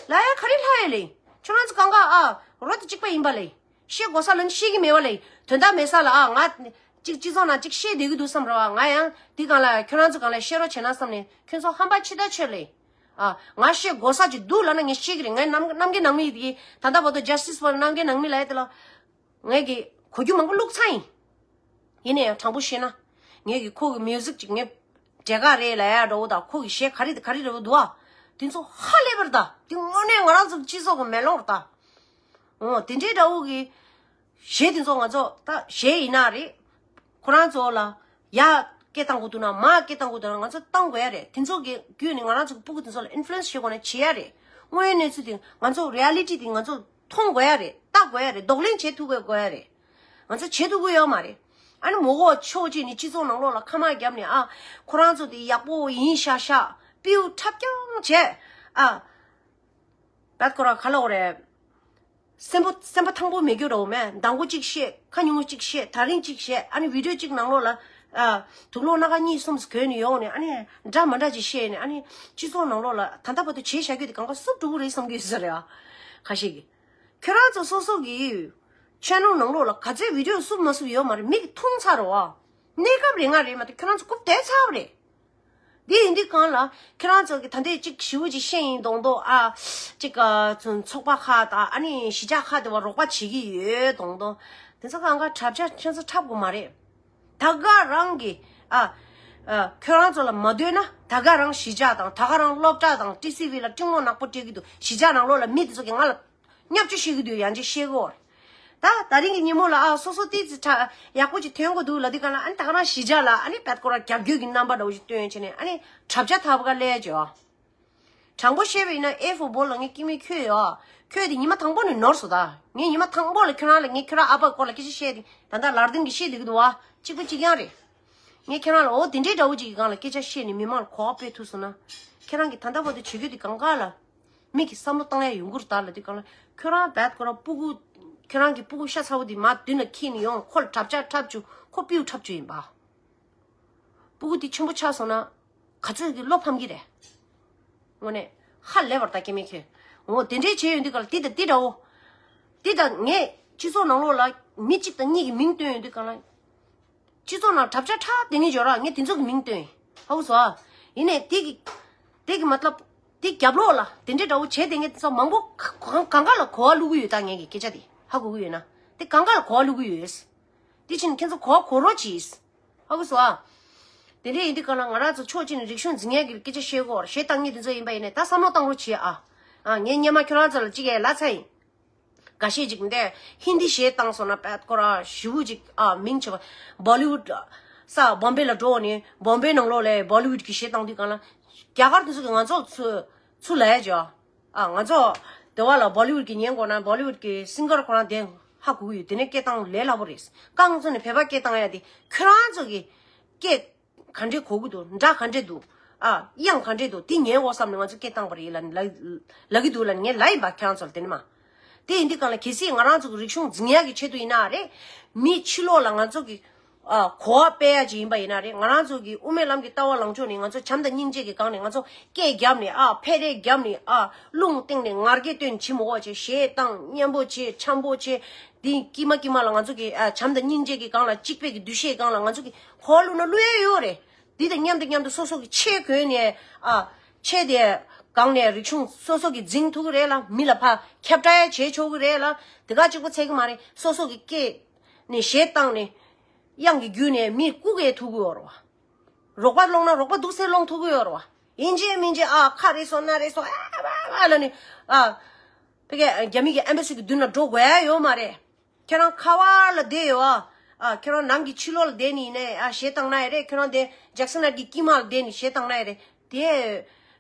ལབ་ཡ་ག་རེ་ལབ་ཡ་ལབ་ཡིན། ཁྱོད་རང་ཚོ་གང་ག་ཨ་རོ་དེ་གཅིག་པ་ཡིན་པ་ལབ་ཡིན། བཤད་དགོས་ས་ལ་ནི་བཤད་ཀྱི་མེད་པ་ལབ་ཡིན། དོན་དག་མེད་ས་ལ། ཨ། ང་གཅིག་སྤྱི་ཚོགས་ནང་གཅིག་བཤད་བསྡད་ཀྱི་འདུག་བསམ་ར་བ། ང་ཡང་འདི་སྒང་ལ་ཁྱོད་རང་ཚོ་སྒང་ལ་བཤད་རོགས་བྱེད་ན་བསམ་ནས། ཁྱོད་ཚོ་ཧམ་པ་ཕྱི་ལྟ་ཆོད་ལབ་ཡིན། ཨ། ང་བཤད་དགོས་ས་ཅིག་འདུག་ལབ་ན་ངས་བཤད་ཀྱི་རེད། ངའི་རྣམ་རྣམ་རྒྱལ་ནང་མི་དེ་ད་ལྟ་བར་དུ་Justice for རྣམ་རྒྱལ་ནང་མི་ལབ་ཡ་དེ་ལ་ངས་ཀྱི་གོ་རྒྱུ་མང་པོ་བླུགས་ཚར་ཡིན། ཡིན་ན་ཡང་དྲང་པོ་བཤད་ན། ངས་ཀྱི་ཁོ་གི་མིའུ་ཟིག་ཅིག་ངས་འབྲས་དཀར་རེད་ལབ་ཡ་འདྲ་བོ་དང་། ཁོ་གི་གཞས་ག་རེ་ག་རེ་འདྲ་བོ་འདུག་ཨ། དེ་ཚོ་ཧ་ལས་པར་ད། དེ་དངོས་གནས་ང་རང་ཚོ་སྤྱི་ཚོགས་ཀྱི་མེ་ལོང་རེད་ད། འོ་དེ་འདྲའི་འདྲ་བོ་གི་གཞས་དེ་ཚོ་ང་ཚོ་ད་གཞས་ཡིན་ན་རེད། ཁོ་རང་ཚོ་ལ་ཡར་སྐད་བཏང་དགོས་འདུག་ན་མར་སྐད་བཏང་དགོས་འདུག་ན་ང་ཚོ་བཏང་དགོས་ཡ་རེད། དེ་ཚོ་གི་བརྒྱུད་ནས་ང་རང་ཚོ་གི་སྤུ་གུ་དེ་ཚོ་ལ་ཨིན་ཕུ་ལུ་ཨེན་སི་བྱེད་དགོས་ན་བྱེད་ཡ་རེད། དངོས་ཡོད་གནས་ཚུལ་དེ་ང་ཚོ་རི་ཨ་ལི་ཊི་དེ་ང་ཚོ་མཐོང་དགོས་ཡ་རེད། བལྟ་དགོས་ཡ་རེད། གདོང་ལེན་བྱེད་ཐུབ་དགོས་དགོས་ཡ་རེད། ང་ཚོ་བྱེད་ཐུབ་ཀྱི་ཡོད་མ་རེད། ཨ་ནི་མོ་གོ་ཕྱོགས་གཅིག་ནས་སྤྱི་ཚོགས་ནང་ལོགས་ལ་ཁ་མ་བརྒྱབ་ནས་ཨ་ཁོ་རང་ཚོ་དེ་ཡག་པོ་ཡིན་ཤག་ཤག་པིའུ་འཁྲབ་རྐྱང་བྱས། ཨ་བད་ཁོ་རང་ག་ལ་འོ་རེད། སེམས་པ་སེམས་པ་ཐང་པོ་མེད་རྒྱུ་རོ་མེད། མདང་དགོང་གཅིག་བཤད། ཁ་ཉུང་ངུ་གཅིག་བཤད། ད་རིང་གཅིག་བཤད། ཨ་ནི་བི་ཌིའོ་གཅིག་ནང་ལོགས་ལ་ཨ་དུག་སློག་སྣ་ཁ་གཉིས་གསུམ་གོན་ནས་ཡོང་ནས་ཨ་ནི་འདྲ་མ་འདྲ་ཅིག་བཤད་ནས། ཨ་ནི་སྤྱི་ཚོགས་ནང་ལོགས་ལ་ད་ལྟ་བར་དུ་བྱས་བཞག་རྒྱུ་དེ་གང་ག་བསུབ་འགྲོ་གི་རེད་བསམ་གྱི་ཡོད་ས་རེད། ཨ་ཁ་ཤས་ཀྱིས། ཁྱོད་རང་ཚོ་སོ་སོ་གི་ཆེ་ནལ་ནང་ལོགས་ལ་ག་ཚོད་བི་ཌིའོ་བསུབ་མ་བསུབ་ཡོད་མ་རེད། མིག་མཐོང་ཚར་རོ། ཨ་གནས་སྐབས་རེ་ང་རེད་མ་གཏོགས་ཁྱོད་རང་ཚོ་རྐུབ་བསྡད་ཚར་བ་རེད། འདི་ཡིན་དུས་གང་ལ་ཁྱོད་རང་ཚོ་གི་ད་ལྟའི་ཅིག་ཞིབ་པོ་ཅིག་བཤད་ཡིན་མདོག་མདོག་ཨ་ཅིག་ག་ཚོ་ཚོགས་པ་ཁག་དང་ཨ་ནི་གཞིས་ཆགས་ཁག་དེ་བ་རོགས་པ་བྱེད་ཀྱི་ཡོད་མདོག་མདོག་དེ་ཚོ་གང་ག་འཁྲབ་ཆ་ཁྱོད་ཚོ་འཁྲབ་དགོས་མ་རེད། ད་ག་རང་གི་ཨ་ཨ་ཁྱོད་རང་ཚོ་ལ་མ་འདོད་ན་ད་ག་རང་གཞིས་ཆགས་དང་ད་ག་རང་སློབ་གྲྭ་དང་ཊི་སི་ཝི་ལ་སྤྲིང་མོ་ནག་པོ་སྤྲད་ཀྱི་འདུག་གཞིས་ཆགས་ནང་ལོགས་ལ་མི་དེ་ཚོ་གི་ང་ལ་བརྙས་བཅོས་བཤད་ཀྱི་འདུག་ཡང་ཅིག་བཤད་གོ། ད་ད་རིང་གི་ཉིན་མོ་ལ་ཨ་སོ་སོ་ཏི་ཙི་ཁྲ་ཡག་པོ་ཅིག་ཐོན་གོ་འདུག་ལ་དེ་ག་ལ་ཨ་ནི་ད་ག་རང་གཞིས་ཆགས་ལ་ཨ་ནི་བད་ཁོ་ར་རྒྱབ་སྐྱོར་གྱི་རྣམ་པ་འདྲ་བོ་ཞིག་སྟོན་བྱས་ནས་ཨ་ནི་འཁྲབ་ཆ་ཐབ་ག་ལས་ཅོ། དྲང་པོ་བཤད་པ་ཡིན་ན་ཨེ་ཧྥུ་བོ་ལ་ངས་སྐྱེ་དམན་ཁྱོད་ཡོད། ཁྱོད་དེ་ཉི་མ་དང་པོ་ནས་ནོར་སོང་ད། ངས་ཉི་མ་དང་པོ་ལ་ཁྱོད་རང་ལ་ངས་ཁྱོད་རང་ཨ་ཕ་སྐོར་ལ་སྐད་ཆ་བཤད་དེ་ད་ལྟ་ལར་དིན་གྱི་བཤད་བསྡད་ཀྱི་འདུག་བ། གཅིག་པ་གཅིག་རྐྱང་རེད། ངས་ཁྱེད་རང་ལ་འོ་དེ་འདྲའི་འདྲ་བོ་ཅིག་གི་སྒང་ལ་སྐད་ཆ་བཤད་ནས་མི་མང་ལ་གོ་བ་སྤྲད་ཐུབ་སོང་ན། ཁྱེད་རང་གིས་ད་ལྟ་བར་དུ་བྱེད་རྒྱུ་དེ་གང་ག་ལ་མིག་གིས་བསམ་བློ་བཏང་ཡ་ཡོང་གི་རེད་ད་ལ་དེ་གང་ལ་ཁྱོད་རང་བད་ཁོ་རང་སྤུ་གུ་ཁྱོད་རང་གི་སྤུ་གུ་ཤ་ཚ་བོ་དེ་མར་མདུན་ལ་འཁྱེར་ནས་ཡོང་ཁོ་ལ་འཁྲབ་ཆ་འཁྲབ་བཅུག་ཁོ་པིའུ་འཁྲབ་བཅུག་ཡིན་པ། སྤུ་གུ་དེ་ཆེན་པོ་ཆགས་སོང་ན་ག་ཚོད་ཀྱི་བློ་ཕམ་གྱི་རེད། དངོས་གནས་ཧ་ལས་པར་ད་སྐྱེ་དམན་ཁྱོད། འོ་དེ་འདྲའི་བྱས་ཡོང་དུས་ག་ལ་དེ་དང་དེ་འདྲ་བོ། དེ་དང་ངས་སྤྱི་ཚོགས་ནང་ལོགས་ལ་མི་གཅིག་དང་གཉིས་ཀྱི་མིང་བཏོན་ཡོང་དུས་ག་ལ། སྤྱི་ཚོགས་ནང་འཁྲབ་ཆ་འཁྲབ་དེ་ངས་འབྱོར་ར་ངས་དེ་ཚོ་གི་མིང་བཏོན། ཧ་གོ་སོང་ཨ། ཡིན་ནའི་དེ་གི་དེ་གི་མ་ཏབ་དེ་རྒྱབ་ལོགས་ལ་དེ་འདྲའི་འདྲ་བོ་བྱས་དེ་ངས་དེ་ཚོ་མང་པོ་ག་ག་གང་ག་ལ་གོ་བ་བླུག་གི་ཡོད་ད། ངས་ཀྱི་སྐད་ཆ་དེ་ཧ་གོ་གི་ཡོད་ན་དེ་གང་ག་ལ་གོ་བ་བླུག་གི་ཡོད། དེ་ཕྱིན་ཁྱེད་ཚོ་གོ་བ་གོ་རོགས་གྱིས། ཧ་གོ་སོང་ཨ། དེ་འདྲ་ཡིན་དུས་ག་ལ་ང་རང་ཚོ་ཕྱོགས་གཅིག་ནས་རིག་གཞུང་འཛིན་ཡག་གི་སྐད་ཆ་བཤད་གོ་གཞས་བཏང་མཁན་དེ་ཚོ་ཡིན་པ་ཡིན་ནའི་ད་བསམ་བློ་བཏང་རོགས་བྱེད་ཨ། ཨ་ངས་སྔོན་མ་ཁྱོད་རང་ཚོ་ལ་གཅིག་ཡས་ལབ་ཚར་ཡིན། འགའ་ཤས་ཅིག་འདི་ཧིན་དི་གཞས་བཏང་སོང་ན་བད་ཁོ་ར་ཞེ་པོ་ཅིག་ཨ་མིང་ཆེ་བ། བོ་ལི་ཝུད་ས་བོམ་བེ་ལ་འགྲོ་ནས་བོམ་བེ་ནང་ལོགས་ལ་བོ་ལི་ཝུད་ཀྱི་གཞས་བཏང་དུས་གང་ལ་རྒྱ་གར་དེ་ཚོ་གི་ང་ཚོ་ཚུ་ཚུ་ལ་ཡ་ཅོ། ཨ་ང་ཚོ་དེ་བ་ལ་བོ་ལི་ཝུད་ཀྱི་ཉན་དགོས་ན་བོ་ལི་ཝུད་ཀྱི་སིང་གར་ཁོ་རང་དེ་ཧ་གོ་གི་ཡོད། དེ་ནས་སྐད་བཏང་ལས་སླ་པོ་རེད། རྐང་བཙུགས་ནས་བོད་པ་སྐད་བཏང་ཡ་དེ་ཁྱོད་རང་ཚོ་གི་སྐད། ག་འདྲས་གོ་གི་འདུག་སྒྲ་ག་འདྲས་འདུག་ཨ་དབྱངས་ག་འདྲས་འདུག་དེ་ཉན་འོ་བསམ་ནས་ང་ཚོ་སྐད་བཏང་པ་རེད་ལ་ལ་ལ་གི་འདུག་ལ་ངས་ལ་ཡིན་པ་ཁྱེད་རང་ཚོ་ལ་དེ་ནི་མ། དེ་ཡིན་དུས་གང་ལ་གལ་སྲིད་ང་རང་ཚོ་གི་རིག་གཞུང་འཛིན་ཡག་གི་ཆེད་དུ་ཡིན་ན་རེད། མི་ཕྱི་ལོགས་ལ་ང་ཚོ་གི་ཨ་གོ་བ་སྤེལ་ཡག་ཅིག་ཡིན་པ་ཡིན་ན་རེད། ང་རང་ཚོ་གི་དབུ་མའི་ལམ་གྱི་ལྟ་བ་ལངས་ཕྱོགས་ནས་ང་ཚོ་བྱམས་དང་སྙིང་རྗེ་གི་སྒང་ནས་ང་ཚོ་སྐད་བརྒྱབ་ནས་ཨ་འཕེལ་རེས་བརྒྱབ་ནས་ཨ་རླུང་བཏིང་ནས་ངར་སྐད་བཏོན་བྱེད་མི་འོག་བྱེད་གཞས་བཏང་སྙན་པོ་བྱེད་འཆམ་པོ་བྱེད། དེ་ཀྱི་མ་ཀྱི་མ་ལ་ང་ཚོ་གི་ཨ་བྱམས་དང་སྙིང་རྗེ་གི་སྒང་ལ་གཅིག་པའི་གི་འདུ་ཤེས་སྒང་ལ་ང་ཚོ་གི་གོ་བ་བླུགས་ན་བླུགས་ཡས་ཡོད་རེད། འདི་དང་མཉམ་དུ་མཉམ་དུ་སོ་སོ་གི་ཆས་གོན་ནས་ཨ་ཆས་དེ་སྒང་ནས་རིག་གཞུང་སོ་སོ་གི་འཛིན་ཐུབ་ཀྱི་རེད་ལ། མི་ལ་ཕར་ཁྱབ་བསྒྲགས་ཡས་བྱེད་ཆོག་གི་རེད་ལ། དེ་ག་གཅིག་པོ་ཚད་ཀྱི་མ་རེད། སོ་སོ་གི་སྐད་ནས་གཞས་བཏང་ནས་དབྱངས་ཀྱི་བརྒྱུད་ནས་མི་བཀུག་ཡས་ཐུབ་ཀྱི་ཡོད་རེད་བ། རོགས་པ་སློང་ན་རོགས་པ་འདུག་སེ་སློང་ཐུབ་ཀྱི་ཡོད་རེད་བ། ཡིན་གཅིག་མིན་གཅིག་ཨ་ཁ་རེད་སོང་ན་རེད་སོང་ཨ་ཨ་ཨ་ལ་ནི་ཨ་ཕ་གི་རྒྱ་མི་གི་ཨེམ་བྷ་སི་གི་མདུན་ལ་འགྲོ་དགོས་ཡ་ཡོད་མ་རེད། ཁྱེད་རང་ཁ་བ་ལ་བསྡད་ཡོད་ཨ། ཨ་ཁྱེད་རང་ནང་གི་ཕྱི་ལོགས་ལ་བསྡད་ནི་ཡིན་ནའི་ཨ་གཞས་བཏང་ན་ཡ་རེད། ཁྱེད་རང་དེ་ཇེག་སན་ལགས་ཀྱི་དཀྱིལ་མ་ལ་བསྡད་ནི་གཞས་བཏང་ན་ཡ་རེད། དེ་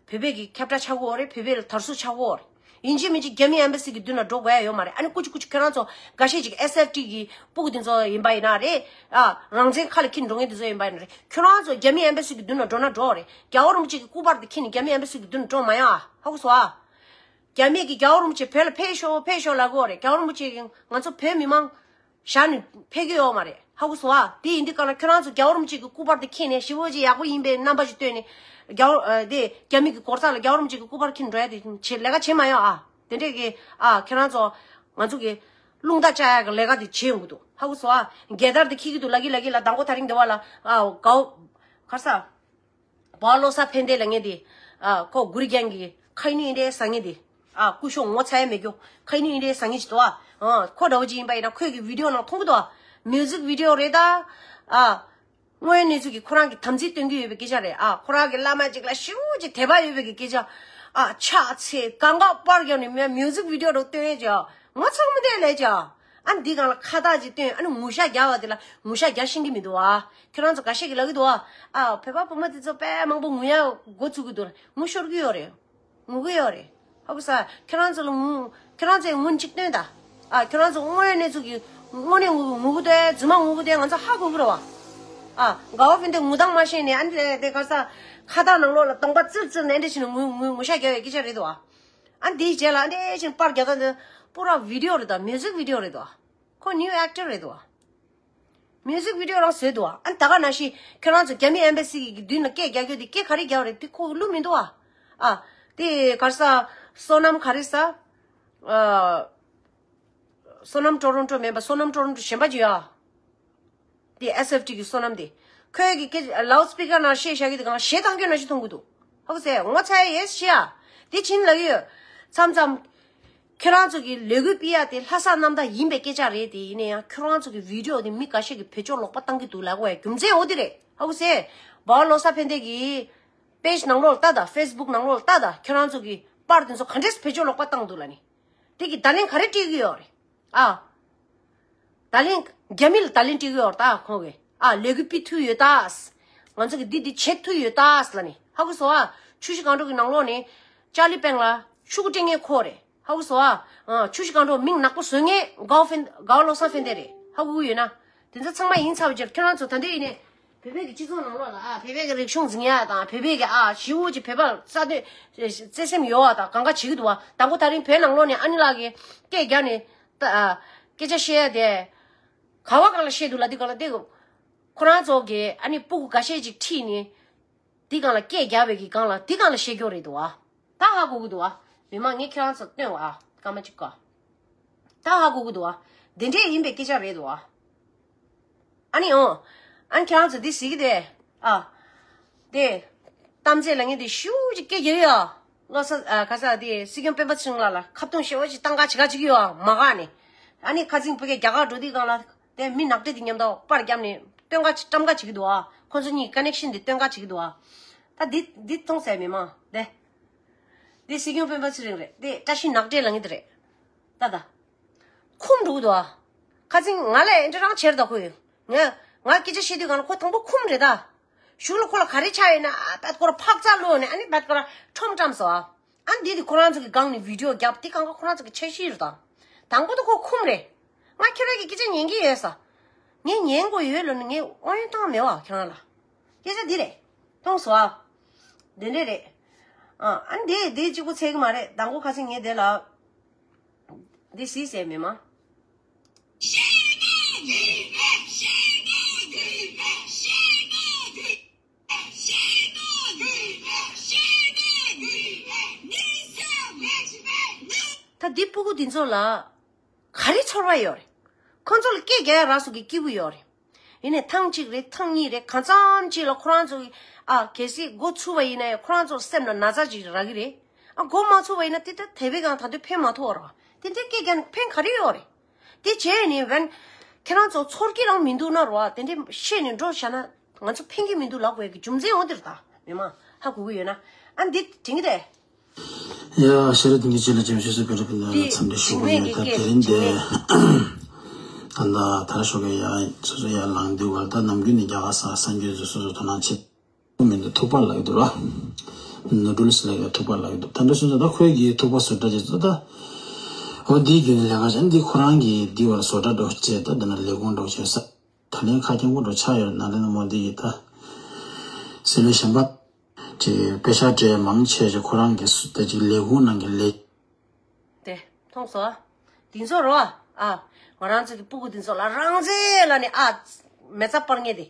བོད་པའི་གི་ཁྱབ་བསྒྲགས་ཆགས་ཀྱི་ཡོད་རེད། བོད་པའི་ལ་དར་སྲོལ་ཆགས་ཀྱི་ཡོད་རེད། ཡིན་གཅིག་མིན་གཅིག་རྒྱ་མི་ཨེམ་བྷ་སི་གི་མདུན་ལ་འགྲོ་དགོས་ཡ་ཡོད་མ་རེད། ཨ་ནི་ཀུ་ཅི་ཀུ་ཅི་ཁྱེད་རང་ཚོ་འགའ་ཤས་ཅིག་ཨེས་ཨེཕ་ཊི་གི་སྤུ་གུ་དེ་ཚོ་ཡིན་པ་ཡིན་ན་རེད། ཨ་རང་བཙན་ཁ་ལ་འཁྱེར་འགྲོ་མཁན་དེ་ཚོ་ཡིན་པ་ཡིན་ན་རེད། ཁྱོད་རང་ཚོ་རྒྱ་མི་ཨེམ་བྷ་སི་གི་མདུན་ལ་འགྲོ་ན་འགྲོ་རེད། རྒྱལ་བ་རིན་པོ་ཆེ་གི་སྐུ་པར་དེ་འཁྱེར་ནས་རྒྱ་མི་ཨེམ་བྷ་སི་གི་མདུན་ལ་འགྲོ་མ་ཡོང་ཨ། ཧ་གོ་སོང་ཨ། རྒྱ་མི་གིས་རྒྱལ་བ་རིན་པོ་ཆེ་བོད་ལ་ཕེབས་ཤོག་ཕེབས་ཤོག་ལབ་ཀྱི་ཡོད་རེད། རྒྱལ་བ་རིན་པོ་ཆེ་གིས་ང་ཚོ་བོད་མི་མང་བཞག་ནས་ཕེབས་ཀྱི་ཡོད་མ་རེད། ཧ་གོ་སོང་ཨ། དེ་ཡིན་དུས་གང་ལ་ཁྱོད་རང་ཚོ་རྒྱལ་བ་རིན་པོ་ཆེ་གི་སྐུ་པར་དེ་འཁྱེར་ནས་ཞེ་པོ་ཅིག་ཡག་པོ་ཡིན་པའི་རྣམ་པ་ཞིག་སྟོན་ནས་རྒྱལ་བ་ཨ་དེ་རྒྱ་མི་གི་སྒོ་རྩ་ལ་རྒྱལ་བ་རིན་པོ་ཆེ་གི་སྐུ་པར་འཁྱེར་འགྲོ་ཡ་དེ་བྱེད་ལས་ཀ་བྱེད་མ་ཡོང་ཨ། དེ་འདྲས་ཀྱི་ཨ་ཁྱོད་རང་ཚོ་ང་ཚོ་གི་རླུང་རྟ་བཅག་ཡ་གི་ལས་ཀ་དེ་བྱེད་ཡོང་གི་འདུག་ཧ་གོ་སོང་ཨ། རྒྱལ་དར་དེ་འཁྱེར་གི་འདུག་ལབ་ཀྱི་ལབ་ཀྱི་ལ་མདང་དགོང་དེ་རིང་འདི་བ་ལ་ཨ་གའོ་ག་རེ་ཟ། བ་བློ་བཟང་ཕན་བདེ་ལབ་མཁན་དེ། ཨ་ཁོ་གུ་རི་རྒྱན་གྱི་ཁ་ཡིན་ཨིན་རེད་ཟེར་མཁན་དེ། ཨ་སྐུ་ཞབས་ངོ་ཚ་ཡ་མེད་རྒྱུ་ཁ་ཡིན་ཨིན་རེད་ཟེར་མཁན་ཅིག་འདུག་ཨ། ཨ་ཁོ་འདྲ་བོ་ཅིག་ཡིན་པ་ཡིན་ན་ཁོས་ཀྱི་བི་ཌིའོ་ནང་མཐོང་གི་འདུག་ཨ། མིའུ་ཟིག་བི་ཌིའོ་རེད་ད། ཨ་དངོས་ཡོད་གནས་ཚུལ་གྱི་ཁོ་རང་གི་དམ་ཚིག་སྟོན་གྱི་ཡོད་པའི་སྐད་ཆ་རེད། ཨ་ཁོ་རང་གི་བླ་མ་ཅིག་ལ་ཞེ་པོ་ཅིག་དད་པ་ཡོད་པའི་གི་སྐད་ཆ། ཨ་ཕྱག་འཚལ་གང་ག་པར་རྒྱབ་ནས་མི་མིའུ་ཟིག་བི་ཌི་ཡོ་རུ་སྟོན་ཡས་ཀྱི་ང་ཚང་མི་དེ་ལས་ཀྱི། ཨ་འདི་གང་ལ་ཁ་བཏགས་ཅིག་སྟོན། ཨ་ནི་ངུ་ཤ་རྒྱག་པ་དེ་ལ་ངུ་ཤ་རྒྱག་ཤེས་ཀྱི་མི་འདུག་ཨ། ཁྱོད་རང་ཚོ་འགའ་ཤས་ཀྱིས་ལབ་ཀྱི་འདུག་ཨ། ཨ་བོད་པ་བུ་མོ་དེ་ཚོ་དཔེ་མང་པོ་ངུ་ཡ་འགོ་ཚུགས་ཀྱི་འདུག་ངུ་ཤོར་གྱི་ཡོད་རེད། ངུ་གི་ཡོད་རེད། ཧ་གོ་ས། ཁྱོད་རང་ཚོ་ལ་ངུ། ཁྱོད་རང་ཚོའི་ངུ་གཅིག་སྟོན་ད། ཨ་ཁྱོད་རང་ཚོ་དངོས་ཡོད་གནས་ཚུལ་གྱི་དངོས་གནས་ངུ་ངུ་གི་འདུག་རྫུན་མ་ངུ་གི་འདུག་ང་ཚོ་ཧ་གོ་གི་རེད་བ། ཨ་དགའ་བོ་ཕན་བདེ་ངུ་སྟངས་མ་ཤེས་ནས་ཨ་འདི་དེ་ག་ས། ཁ་བཏགས་ནང་ལོགས་ལ་གདོང་པ་བཙིར་བཙིར་ནས་འདི་བྱས་ནས་ངུ་ངུ་ངུ་ཤ་རྒྱག་པའི་སྐད་ཆ་རེད་འདུག་ཨ། ཨ་འདིའི་རྗེས་ལ་ཨ་འདི་བྱས་ནས་པར་རྒྱག་སྟངས་འདི་པུ་ར་བི་ཌི་ཡོ་རེད་འདུག་ཨ། མིའུ་ཟིག་བི་ཌི་ཡོ་རེད་འདུག་ཨ། ཁོ་ནིའུ་ཨེག་ཊར་རེད་འདུག་ཨ། མིའུ་ཟིག་བི་ཌི་ཡོ་རང་བཟོས་འདུག་ཨ། ཨ་ནི་ད་ག་ནང་བཞིན་ཁྱོད་རང་ཚོ་རྒྱ་མི་ཨེམ་བྷ་སི་གི་མདུན་ལ་སྐད་རྒྱག་རྒྱུ་དེ་སྐད་ག་རེ་རྒྱག་རེད། དེ་ཁོ་གི་བླུ་མི་འདུག་ཨ། ཨ་དེ་ག་རེ་ཟ། བསོད་ནམས་ག་རེ་ཟ། ཨ་བསོད་ནམས་ཀྲོ་རོན་ཀྲོ་མིན་པ་བསོད་ནམས་ཀྲོ་རོན་ཀྲོ་གཞན་པ་ཅིག་ཡོད་ཨ། དེ་ཨེས་ཨེཕ་ཊི་གི་བསོད་ནམས་དེ། ཁོས་གི་སྐད་ལའུཌ་སི་པི་ཀར་ནང་བཤད་བཞག་གི་དེ་གང་གཞས་བཏང་རྒྱུ་ནང་བཞིན་མཐོང་གི་འདུག་ཧ་གོ་སོང་། ངོ་ཚ་ཡས་ཤི་ཡ། དེ་ཕྱིན་ལབ་ཡོད། མཚམས་མཚམས། ཁྱོད་རང་ཚོ་གི་ལས་འགུལ་སྤེལ་ཡ་དེ་ལྷ་ས་རྣམ་དག་ཡིན་པའི་སྐད་ཆ་རེད་དེ། ཡིན་ན་ཡང་ཁྱོད་རང་ཚོ་གི་བི་ཌི་ཡོ་དེ་མི་འགའ་ཤས་ཀྱིས་བེད་སྤྱོད་ལོག་པ་བཏང་གི་འདུག་ལབ་དགོས་ཡ་རྒྱུ་མཚན་འོ་དེ་རེད། ཧ་གོ་སོང་། འབའ་བ་བློ་བཟང་ཕན་བདེ་གི་པེ་ཇི་ནང་ལོགས་ལ་ལྟ་དང་། ཕེ་སི་བུག་ནང་ལོགས་ལ་ལྟ་དང་། ཁྱོད་རང་ཚོ་གི་པར་དེ་ཚོ་ག་འདྲས་བེད་སྤྱོད་ལོག་པ་བཏང་འདུག་ལབ་ནི། དེ་གི་བརྡ་ལན་ག་རེ་སྤྲད་གི་ཡོད་རེད། ཨ། བརྡ་ལན། རྒྱ་མི་ལ་བརྡ་ལན་སྤྲད་གི་ཡོད་རེད་ད་ཁོང་གིས། ཨ་ལས་འགུལ་སྤེལ་ཐུབ་ཡོད་ད། ང་ཚོ་གི་འདི་འདི་བྱེད་ཐུབ་ཡོད་ད་ལབ་ནི། ཧ་གོ་སོང་ཨ། ཆུ་བཞི་སྒང་དྲུག་གི་ནང་ལོགས་ནས་ཅར་ལི་པེང་ལ་ཤུ་གུ་སྤྲད་མཁན་ཁོ་རེད། ཧ་གོ་སོང་ཨ། ཨ་ཆུ་བཞི་སྒང་དྲུག་མིང་ནག་པོ་བཟོ་མཁན་དགའ་བོ་ཕན། དགའ་བོ་བློ་བཟང་ཕན་བདེ་རེད། ཧ་གོ་གི་ཡོད་ན། དེ་ཚོ་ཚང་མ་ཡིན་ཚར་བའི་རྗེས་ཁྱོད་རང་ཚོ་ད་འདོད་ཡིན་ནས། བོད་པའི་གི་སྤྱི་ཚོགས་ནང་ལོགས་ལ་ཨ་བོད་པའི་གི་རིག་གཞུང་འཛིན་ཡ་དང་། བོད་པའི་གི་ཨ་ཞི་བོ་ཅིག་བོད་པ་རྩ་དོན་བརྩེ་སེམས་ཡོད་བ་དང་གང་ག་བྱེད་ཀྱི་འདུག་བ། དང་པོ་ད་རིང་བོད་ནང་ལོགས་ནས་ཨ་ནི་ལགས་ཀྱིས་སྐད་རྒྱག་ནས་ད་ཨ་སྐད་ཆ་བཤད་ཡ་དེ་ག་བ་གང་ལ་བཤད་འདུག་ལ། འདི་གང་ལ་དེ་ཁོ་རང་ཚོ་གི་ཨ་ནི་སྤུ་གུ་འགའ་ཤས་ཅིག་ཁྲིད་ནས་འདི་གང་ལ་སྐད་རྒྱག་པའི་གི་སྒང་ལ་འདི་གང་ལ་བཤད་རྒྱུ་རེད་འདུག་བ། ད་ཧ་གོ་གི་འདུག་བ། མི་མང་ངས་ཁྱེད་རང་ཚོ་སྟོན་བ་ཨ་སྐར་མ་གཅིག་ག་ད་ཧ་གོ་གི་འདུག་བ། འདི་འདྲས་ཡིན་པའི་སྐད་ཆ་རེད་འདུག་བ། ཨ་ནི་འོ། ཨ་ནི་ཁྱེད་རང་ཚོ་འདི་གཟིགས་ཀྱི་དེ། ཨ། དེ། གཏམ་ཚེ་ལ་ངས་དེ་ཤུགས་ཀྱི་སྐད་རྒྱག་ཡོད་ཨ། བློ་ས་ཨ་ག་ས་དེ་སྲིད་སྐྱོང་སྤེན་པ་ཚེ་རིང་ལགས་ལ་ཁ་བརྡུང་ཞེ་པོ་ཅིག་བཏང་ག་བྱེད་ག་བྱེད་ཀྱི་ཡོད་ཨ་མ་ག་ནས། ཨ་ནི་ཁ་སང་བོད་སྐད་རྒྱ་གར་འགྲོ་དུས་སྒང་ལ་དེ་མི་ནག་ཏྲི་དེ་མཉམ་དུ་པར་བརྒྱབ་ནས་སྟོན་ག་བཀྲམ་ག་བྱེད་ཀྱི་འདུག་ཨ། ཁོང་ཚོ་གཉིས་ཀ་ནེག་ཤན་དེ་སྟོན་ག་བྱེད་ཀྱི་འདུག་ཨ། ད་འདི་འདི་མཐོང་ཟེར་མི་མང་དེ། འདི་སྲིད་སྐྱོང་སྤེན་པ་ཚེ་རིང་རེད། འདི་བཀྲ་ཤིས་ནག་ཏྲི་ལབ་མཁན་དེ་རེད། ད་ད། འཁུམས་འགྲོ་གི་འདུག་ཨ། ཁ་སང་ང་ལ་ཨེ་འདྲ་རང་བྱེད་ད་ཁོ་ཡོད། ང་ང་སྐད་ཆ་བཤད་དུས་གང་ལ་ཁོ་དང་པོ་འཁུམས་རེད་ད། གཞུག་ལ་ཁོ་ལ་ག་རེ་ཆགས་ཡོད་ན་ཨ་བད་ཁོ་ར་ཕག་ཚ་ལོ་ནས་ཨ་ནི་བད་ཁོ་ར་ཁྲོམ་བཀྲམ་སོང་ཨ། ཨ་འདི་དེ་ཁོ་རང་ཚོ་གི་སྒང་ནས་བི་ཌི་ཡོ་རྒྱབ་དེ་གང་ག་ཁོ་རང་ཚོ་གི་འཆར་གཞི་རེད་ད། དང་པོ་དེ་ཁོ་འཁུམས་རེད། ང་ཁྱེད་རང་གི་སྐད་ཆ་ཉན་གི་ཡོད་ས། ངས་ཉན་དགོས་ཡོད་ལོ་ནི་ངས་དབང་ཡོན་བཏང་མེད་བ་ཁྱེད་རང་ལ། སྐད་ཆ་འདི་རེད། མཐོང་སོང་ཨ། འདི་འདྲས་རེད། ཨ་ཨ་འདི་འདི་གཅིག་པོ་ཚད་གི་མ་རེད། དང་པོ་ཁ་སང་ངས་དེ་ལ། འདི་སྲིད་ཟེར་མི་མ། ད་འདི་སྤུ་གུ་འདི་ཚོ་ལ་ག་རེ་ཚོར་བ་ཡོད་རེད། ཁོ་ཚོ་ལ་སྐད་རྒྱག་ཡ་རག་སོང་གི་སྐྱིད་པོ་ཡོད་རེད། ཡིན་ནའི་ཐེངས་གཅིག་རེད་ཐེངས་གཉིས་རེད་གང་འཚམ་གཅིག་ལ་ཁོ་རང་ཚོ་གི་ཨ་གལ་སྲིད་འགོ་ཚུགས་པ་ཡིན་ན་ཡང་ཁོ་རང་ཚོ་སེམས་ལ་ན་ཚ་ཅིག་རག་གི་རེད། ཨ་འགོ་མ་ཚུགས་པ་ཡིན་ན་དེ་ད་དེ་བས་གང་ད་དུང་ཕན་མ་ཐོགས་ར། དེ་འདྲའི་སྐད་རྒྱག་ནས་ཕན་ག་རེ་ཡོད་རེད། དེ་བྱས་ནས་ཝན། ཁྱེད་རང་ཚོ་ཚོར་གྱི་རང་མི་འདུག་ན་རོ། དེ་འདྲའི་བཤད་ནས་འགྲོ་བྱ་ན་ང་ཚོ་ཕན་གྱི་མི་འདུག་ལབ་དགོས་ཀྱི་རྒྱུ་མཚན་འོ་དེར་ད་མི་མང་ཧ་གོ་གི་ཡོད་ན། ཨ་འདི་དྲན་གྱི་རེད། ཡ་ཤེས་རབ་དེང་གི་ཅི་ལ་ཅེམ་ཤེས་སུ་བེ་ར་བེ་ན་ལ་འདི་འཚམས་འདྲི་ཞུ་གི་ཡིན། ད་དེ་རིང་འདི་ད་ད་ད་ཞོགས་ཀས་ཡ་སོ་སོ་ཡར་ལངས་དུས་བར་ད་ནམ་རྒྱུན་ནས་རྒྱ་གར་ས་གསར་འགྱུར་ཚོ་སོ་སོ་དོ་སྣང་བྱེད། མི་འདུག་ཐུག་པ་ལབ་ཀྱི་འདུག་ར། ནོ་ཌུལ་སི་ལབ་ཀྱི་ཐུག་པ་ལབ་ཀྱི་འདུག་ད་འདྲ་སོང་ཙང་ད་ཁོས་ཀྱིས་ཐུག་པ་བཟོ་གྲྭ་ཅིག་བཟོ་ད། འོ་འདིའི་རྒྱུན་ལས་ཀ་བྱས་འདི་ཁོ་རང་གིས་འདི་བར་བཟོ་གྲྭ་འགྲོ་བྱས་ད་འདི་ན་ལས་ཁུངས་འགྲོ་བྱས་ས། ད་ལན་ཁ་རྐྱང་པོ་འགྲོ་ཆགས་ཡོད་ན་ལེན་མོ་འདི་ཡིས་ད། སེ་ལོ་གཞན་པ། ཅིག་དཔེ་ཤག་སྤྲད་མང་ཆེ་ཅིག་ཁོ་རང་གིས་སུ་ད་ཅིག་ལས་ཁུངས་ནང་གི་ལས། དེ་མཐོང་སོང་ཨ། དེ་ཚོ་རོ་ཨ། ང་རང་ཚོ་གི་སྤུ་གུ་དེ་ཚོ་ལ་རང་བཙན་ལ་ནི་ཨ། མེ་བཙའ་སྤར་ངེས་དེ།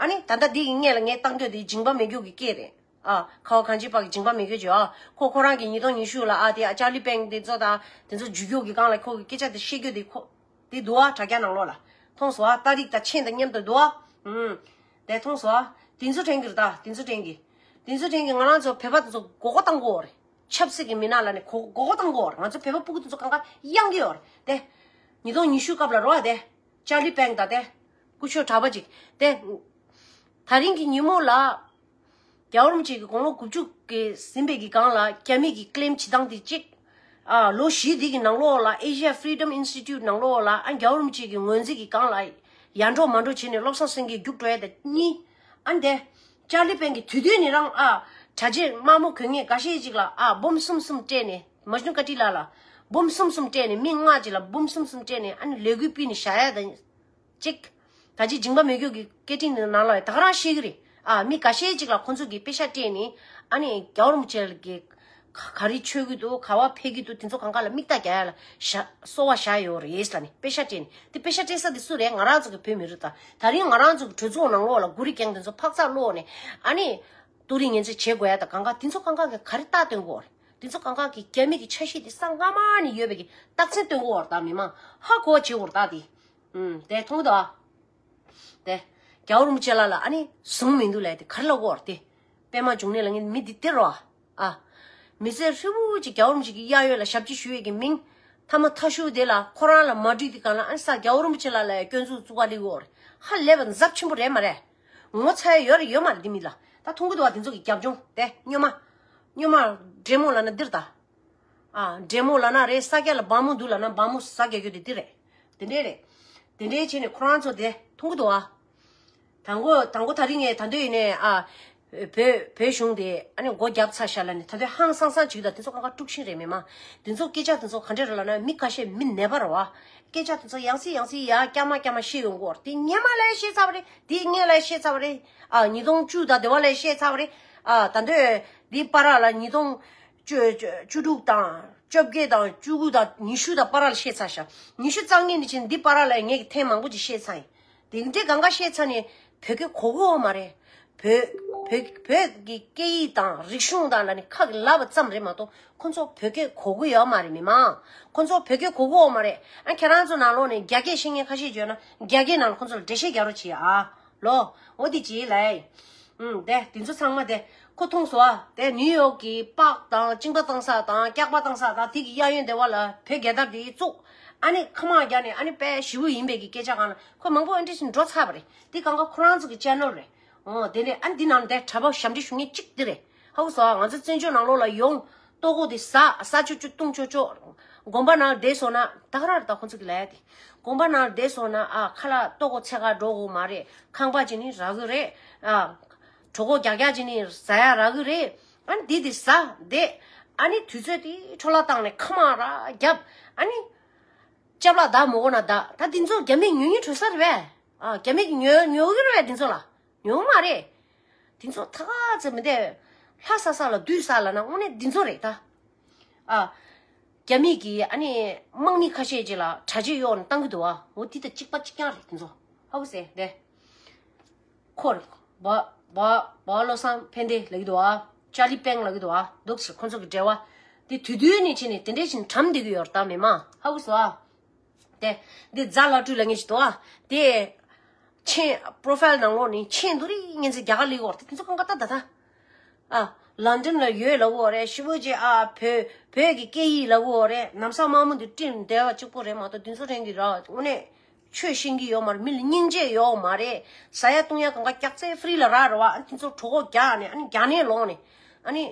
ཨ་ནི་ད་ལྟ་འདི་གི་སྔས་ལ་ངས་བཏང་རྒྱུ་དེ་སྦྱིན་པ་མེད་རྒྱུ་གི་སྐད་རེད། ཨ། ཁ་བ་གངས་ཅན་པ་གི་སྦྱིན་པ་མེད་རྒྱུ་ཅིག་ཨ། ཁོ་ཁོ་རང་གི་ཉིས་སྟོང་ཉི་ཤུ་ལ་ཨ་དེ་ཨ་ཅར་ལི་པེང་དེ་ཚོ་དང་དེ་ཚོ་འཇུ་རྒྱུ་གི་སྒང་ལ་ཁོ་གི་སྐད་ཆ་དེ་བཤད་རྒྱུ་དེ་ཁོ། དེ་འདུག་ཨ་དྲ་རྒྱ་ནང་ལོགས་ལ། མཐོང་སོང་ཨ་ཏ་རིག་དང་མཆན་དང་མཉམ་དུ་འདུག་ཨ། ཨུམ། དེ་མཐོང་སོང་ཨ། དེ་ཚོ་དྲན་གྱི་རེད་ད་དེ་ཚོ་དྲན་གྱི། དེ་ཚོ་དྲན་གྱི་ང་རང་ཚོ་བོད་པ་དེ་ཚོ་མགོ་སྐོར་བཏང་དགོས་རེད། ཆབ་སྲིད་ཀྱི་མི་སྣ་ལ་ནི་གོ་མགོ་སྐོར་བཏང་དགོས་རེད། ང་ཚོ་བོད་པ་སྤུ་གུ་དེ་ཚོ་གང་ག་གཡང་གི་ཡོད་རེད་དེ། ཉིས་སྟོང་ཉི་ཤུ་སྐབས་ལ་རོ་ཨ་དེ། ཅར་ལི་པེང་དང་དེ། སྐུ་ཞབས་གྲྭ་པ་ཅིག་དེ། ད་རིང་གི་ཉིན་མོ་ལ། རྒྱལ་བ་རིན་པོ་ཆེ་གི་དགུང་ལོ་དགུ་བཅུ་གི་ཟིན་པའི་གི་སྒང་ལ་རྒྱ་མི་གི་ཀི་ལེམ་བྱེད་སྟངས་དེ་གཅིག་ཨ་ལོ་བཞི་དེ་གི་ནང་ལོགས་ལ་Asia Freedom Institute ནང་ལོགས་ལ་ཨ་རྒྱལ་བ་རིན་པོ་ཆེ་གི་ངོས་འཛིན་གི་སྒང་ལ་ཡར་འགྲོ་མར་འགྲོ་བྱས་ནས་བློ་བཟང་སེང་གེ་རྒྱུགས་འགྲོ་ཡ་དང་གཉིས། ཨ་འདས། ཅར་ལི་པན་གི་དུས་དུས་ནས་རང་ཨ་གྲྭ་ཆས་དམར་མོ་གོན་མཁན་འགའ་ཤས་ཅིག་ལ་ཨ་འབུམ་གསུམ་གསུམ་སྤྲད་ནས་མ་ཇུ་ཀ་ཏི་ལ་ལ་འབུམ་གསུམ་གསུམ་སྤྲད་ནས་མི་ལྔ་ཅིག་ལ་འབུམ་གསུམ་གསུམ་སྤྲད་ནས་ཨ་ནི་ལས་འགུལ་སྤེལ་ནས་བཞག་ཡ་དང་། གཅིག་ད་ཅི་ཇིང་པ་མེ་སྒྱོགས་ཀྱི་སྐད་འཕྲིན་ནང་ལ་ད་ག་རང་ཤེས་ཀྱི་རེད། ཨ་མི་འགའ་ཤས་ཅིག་ལ་ཁོང་ཚོ་གིས་དཔེ་ཤག་སྤྲད་ནས་ཨ་ནི་རྒྱལ་བ་རིན་པོ་ཆེ་གི་ག་རེ་མཆོད་ཀྱི་འདུག་ག་བ་ཕེབས་ཀྱི་འདུག་དེ་ཚོ་གང་ག་ལ་མིག་ལྟ་རྒྱག་ཡ་ལ་ཤ་གསོལ་བ་བཞག་ཡོད་རེད་ལབ་ནས་དཔེ་ཤག་སྤྲད་ནས་དེ་དཔེ་ཤག་སྤྲད་ས་དེ་སུ་རེད། ང་རང་ཚོ་གི་བོད་མི་རིགས་དང་ད་རིང་ང་རང་ཚོ་གི་གྲོས་ཚོགས་ནང་ལོགས་ལ་གུ་རི་རྒྱང་དེ་ཚོ་འཕག་འཚག་སློག་ནས་ཨ་ནི་ཏུ་རིན་ངན་ཚོས་བྱེད་དགོས་ཡ་དང་གང་ག་དེ་ཚོ་གང་ག་གི་ག་རེ་རྟགས་སྟོན་གྱི་ཡོད་རེད། དེ་ཚོ་གང་ག་གི་རྒྱ་མི་གི་ཆ་ཤས་དེ་ས་སྔ་མ་ནས་ཡོད་པའི་གི་རྟགས་མཚན་སྟོན་གྱི་ཡོད་རེད། ད་མི་མང་ཧ་གོ་བྱེད་དགོས་རེད་ད་དེ། ཨུམ། དེ་མཐོང་གི་འདུག་ཨ། དེ། རྒྱལ་བ་རིན་པོ་ཆེ་ལགས་ལ་ཨ་ནི་བཟུང་མི་འདུག་ལབ་དེ་ག་རེ་ལབ་དགོས་རེད་དེ། པད་མ་འབྱུང་གནས་ལ་ངས་མི་འདི་སྟེར་རོགས་ཨ། མི་ཚེ་ཧྲིལ་བོ་ཅིག་རྒྱལ་བ་རིན་པོ་ཆེ་གི་གཡས་གཡོན་ལ་ཞབས་ཕྱི་ཞུ་ཡས་ཀྱི་མིང་། ཐ་མ་ཐ་ཤུ་དེ་ལ་ཁོ་རང་ལ་མ་འགྲིག་དེ་གང་ལ་ཨ་ནི་ས་རྒྱལ་བ་རིན་པོ་ཆེ་ལགས་ལ་སྐྱོན་འཛུགས་བཙུགས་ག་ལེ་གི་ཡོད་རེད། ཧ་ལས་པ་ཛབ་ཆེན་པོ་རེད་མ་རེད། ངོ་ཚ་ཡ་ཡོད་རེད་ཡོད་མ་རེད་འདི་མི་ལ། ད་མཐོང་གི་འདུག་བ་དེ་ཚོ་གི་རྒྱབ་ལྗོངས་དེ་སྨྱོན་མ། སྨྱོན་མ་འདྲེ་མོ་ལབ་ན་འདིར་ད། ཨ། འདྲེ་མོ་ལབ་ན་རེད། ས་སྐྱ་ལ་སྦ་མོ་འདུག་ལབ་ན་སྦ་མོ་ཟ་རྒྱག་རྒྱུ་དེ་འདི་རེད། དེ་འདྲས་རེད། དེ་འདྲས་བྱས་ནས་ཁོ་རང་ཚོ་དེ་མཐོང་གི་འདུག་ཨ། དང་པོ་དང་པོ་ད་རིང་ངས་ད་འདོད་ཡིན་ནས་ཨ། བོད་བོད་གཞུང་དེ་ཨ་ནི་སྒོ་བརྒྱབ་ཚར་ཤག་ལབ་ནས་ད་དུང་ཧང་སང་སང་བྱེད་ཀྱི་འདུག་དེ་ཚོ་ཁ་ཁ་དཀྲུག་ཤིང་རེད་མི་མང་། དེ་ཚོ་སྐད་ཆ་དེ་ཚོ་ག་འདྲས་རེད་ལབ་ན་མི་ཁ་ཤས་མི་ནད་པ་རེད་བ། སྐད་ཆ་དེ་ཚོ་ཡང་སེ་ཡང་སེ་ཡ་སྐྱག་མ་སྐྱག་མ་བཤད་ཡོང་གི་ཡོད་རེད། དེ་སྔོན་མ་ལ་བཤད་ཚར་བ་རེད། དེ་སྔོན་ལ་བཤད་ཚར་བ་རེད། ཨ། ཉིས་སྟོང་བཅུ་དང་དེ་བ་ལ་བཤད་ཚར་བ་རེད། ཨ། ད་འདོད་འདི་བར་ལ་ཉིས་སྟོང་བཅུ་བཅུ་དྲུག་དང་བཅོ་བརྒྱད་དང་བཅུ་དགུ་དང་ཉི་ཤུ་དང་བར་ལ་བཤད་ཚར་ཤག་ཉི་ཤུ་རྩ་གཉིས་ནས་ཕྱིན་འདི་བར་ལ་ངས་ཀྱི་ཐེངས་མང་པོ་ཅིག་བཤད་ཚར་ཡིན། དེ་འདྲའི་གང་ག་བཤད་ཚར་ནས་བོད་སྐད་གོ་གི་ཡོད་མ་རེད། བོད་བོད་བོད་ཀྱི་སྐད་ཡིག་དང་རིག་གཞུང་དང་ལ་ནི་ཁ་གི་ལབ་པ་ཙམ་རེད་མ་གཏོགས་ཁོ་ཚོ་བོད་སྐད་གོ་གི་ཡོད་མ་རེད་མི་མང་། ཁོ་ཚོ་བོད་སྐད་གོ་གི་ཡོད་མ་རེད། ཨ་ཁྱེད་རང་ཚོ་ནང་ལོགས་ནས་རྒྱ་སྐད་ཤེས་མཁན་ཁ་ཤས་བརྗོད་ན་རྒྱ་སྐད་ནང་ལ་ཁོ་ཚོ་ལ་འགྲེལ་བཤད་རྒྱག་རོགས་བྱེད་ཨ། ལོ། འོ་དེ་ཅི་ལས། ཨུམ། དེ་དེ་ཚོ་ཚང་མ་དེ་ཁོ་མཐོང་སོང་ཨ། དེ་ནིའུ་ཡོག་གི་པགས་དང་གཅིན་པ་བཏང་ས་དང་སྐྱག་པ་བཏང་ས་དང་དེ་གི་གཡས་གཡོན་དེ་བ་ལ་བོད་རྒྱལ་དར་དེ་བཙུགས། ཨ་ནི་ཁ་མང་རྒྱག་ནས་ཨ་ནི་དཔེ་ཞེ་པོ་ཡིན་པའི་གི་སྐད་ཆ་གང་ལ་ཁོ་མང་པོ་ཨ་འདྲས་ཤིག་འགྲོ་ཚར་བ་རེད། དེ་གང་ག་ཁོ་རང་ཚོ་གི་ཅེ་ནལ་རེད། འོ་དེ་ནས་ཨ་ནི་དེ་ནང་དེ་གྲྭ་པ་ཞབས་འདྲེན་ཞུ་མཁན་གཅིག་དེ་རེད། ཧ་གོ་སོང་ང་ཚོ་བཙན་བྱོལ་ནང་ལོགས་ལ་ཡོང་། ལྟོ་གོས་དེ་ཟ་ཟ་ཆོག་ཆོག་བཏུང་ཆོག་ཆོག་དགོན་པ་ནང་བསྡད་སོང་ན་ད་ག་རང་རེད་ད་ཁོ་ཚོ་གི་ལ་ཡ་དེ། དགོན་པ་ནང་བསྡད་སོང་ན་ཨ་ཁ་ལག་ལྟོ་གོས་འཚོལ་ག་འགྲོ་དགོས་མ་རེད། ཁང་པ་ཅིག་ནི་རག་གི་རེད། ཨ་གྲོད་ཁོག་རྒྱག་རྒྱག་ཅིག་ནི་ཟ་ཡ་རག་གི་རེད། ཨ་ནི་དེ་དེ་ཟ་བསྡད། ཨ་ནི་དུས་ཚོད་དེ་འཕྲོ་བརླག་བཏང་ནས་ཁ་མང་ར་རྒྱབ། ཨ་ནི་ཅབ་ལག་བདག་མོ་གོ་ན་བདག་ད་དེ་ཚོ་རྒྱ་མིས་ཉོ་ཉོ་གྲོལ་ས་རེད་པས། ཨ་རྒྱ་མིས་ཉོ་ཉོ་གི་རེད་པས་དེ་ཚོ་ལ། ཉུང་མ་རེད། དེ་ཚོ་ཐ་ག་ཚོད་མི་འདས། ལྷ་ས་ས་ལ་བདུད་ས་ལ་ན་དངོས་གནས་འདི་ཚོ་རེད་ད། ཨ། རྒྱ་མི་གི་ཨ་ནི་དམག་མི་ཁ་ཤས་ཅིག་ལ་གྲྭ་ཆས་གཡོག་ནས་བཏང་གི་འདུག་ཨ། འོ་དེ་དང་གཅིག་པ་གཅིག་རྐྱང་རེད་དེ་ཚོ། ཧ་གོ་སོང་དེ། ཁོ་རེད། བ་བ་བ་བློ་བཟང་ཕན་བདེ་ལབ་ཀྱི་འདུག་ཨ། ཅར་ལི་པེང་ལབ་ཀྱི་འདུག་ཨ། འདུག་ཟེར་ཁོ་ཚོ་གི་འབྲེལ་བ། དེ་དུས་དུས་ནས་བྱས་ནས་དེ་འདྲས་ཞིག་གྲམ་བསྡད་ཀྱི་ཡོད་རེད་ད་མི་མང་། ཧ་གོ་སོང་ཨ། དེ། འདི་རྫ་ལ་སྤྲུལ་ལ་ངེས་ཤིག་དོ། དེ། ཆེན་པོ་རོ་ཕའིལ་ནང་ལོགས་ནི་ཆེན་དུ་རི་ངན་ཚེ་རྒྱ་གར་ལི་གོར་དེ་དེ་ཚོ་གང་ག་ད་ད་ད། ཨ། ལན་ཌན་ལ་ཡོད་ལ་གོ་རེད་ཞི་བོ་ཅེ་ཨ་བོད་བོད་ཀྱི་སྐད་ཡིག་ལ་གོ་རེད་ནམ་ས་དམར་མོ་འདི་བསྐྲུན་བསྡད་པ་གཅིག་པོ་རེད་མ་གཏོགས་དེ་ཚོ་རང་གི་ར་དངོས་གནས་ཆོས་ཤེས་ཀྱི་ཡོད་མ་རེད། མི་ལ་སྙིང་རྗེ་ཡོད་མ་རེད། ཟ་ཡ་བཏུང་ཡ་གང་ག་སྐྱག་རྫས་ཧྥི་རི་ལ་རག་རེད་བ། ཨ་ནི་དེ་ཚོ་གྲོད་ཁོག་རྒྱག་ནས་ཨ་ནི་རྒྱ་ནས་ལོག་ནས་ཨ་ནི།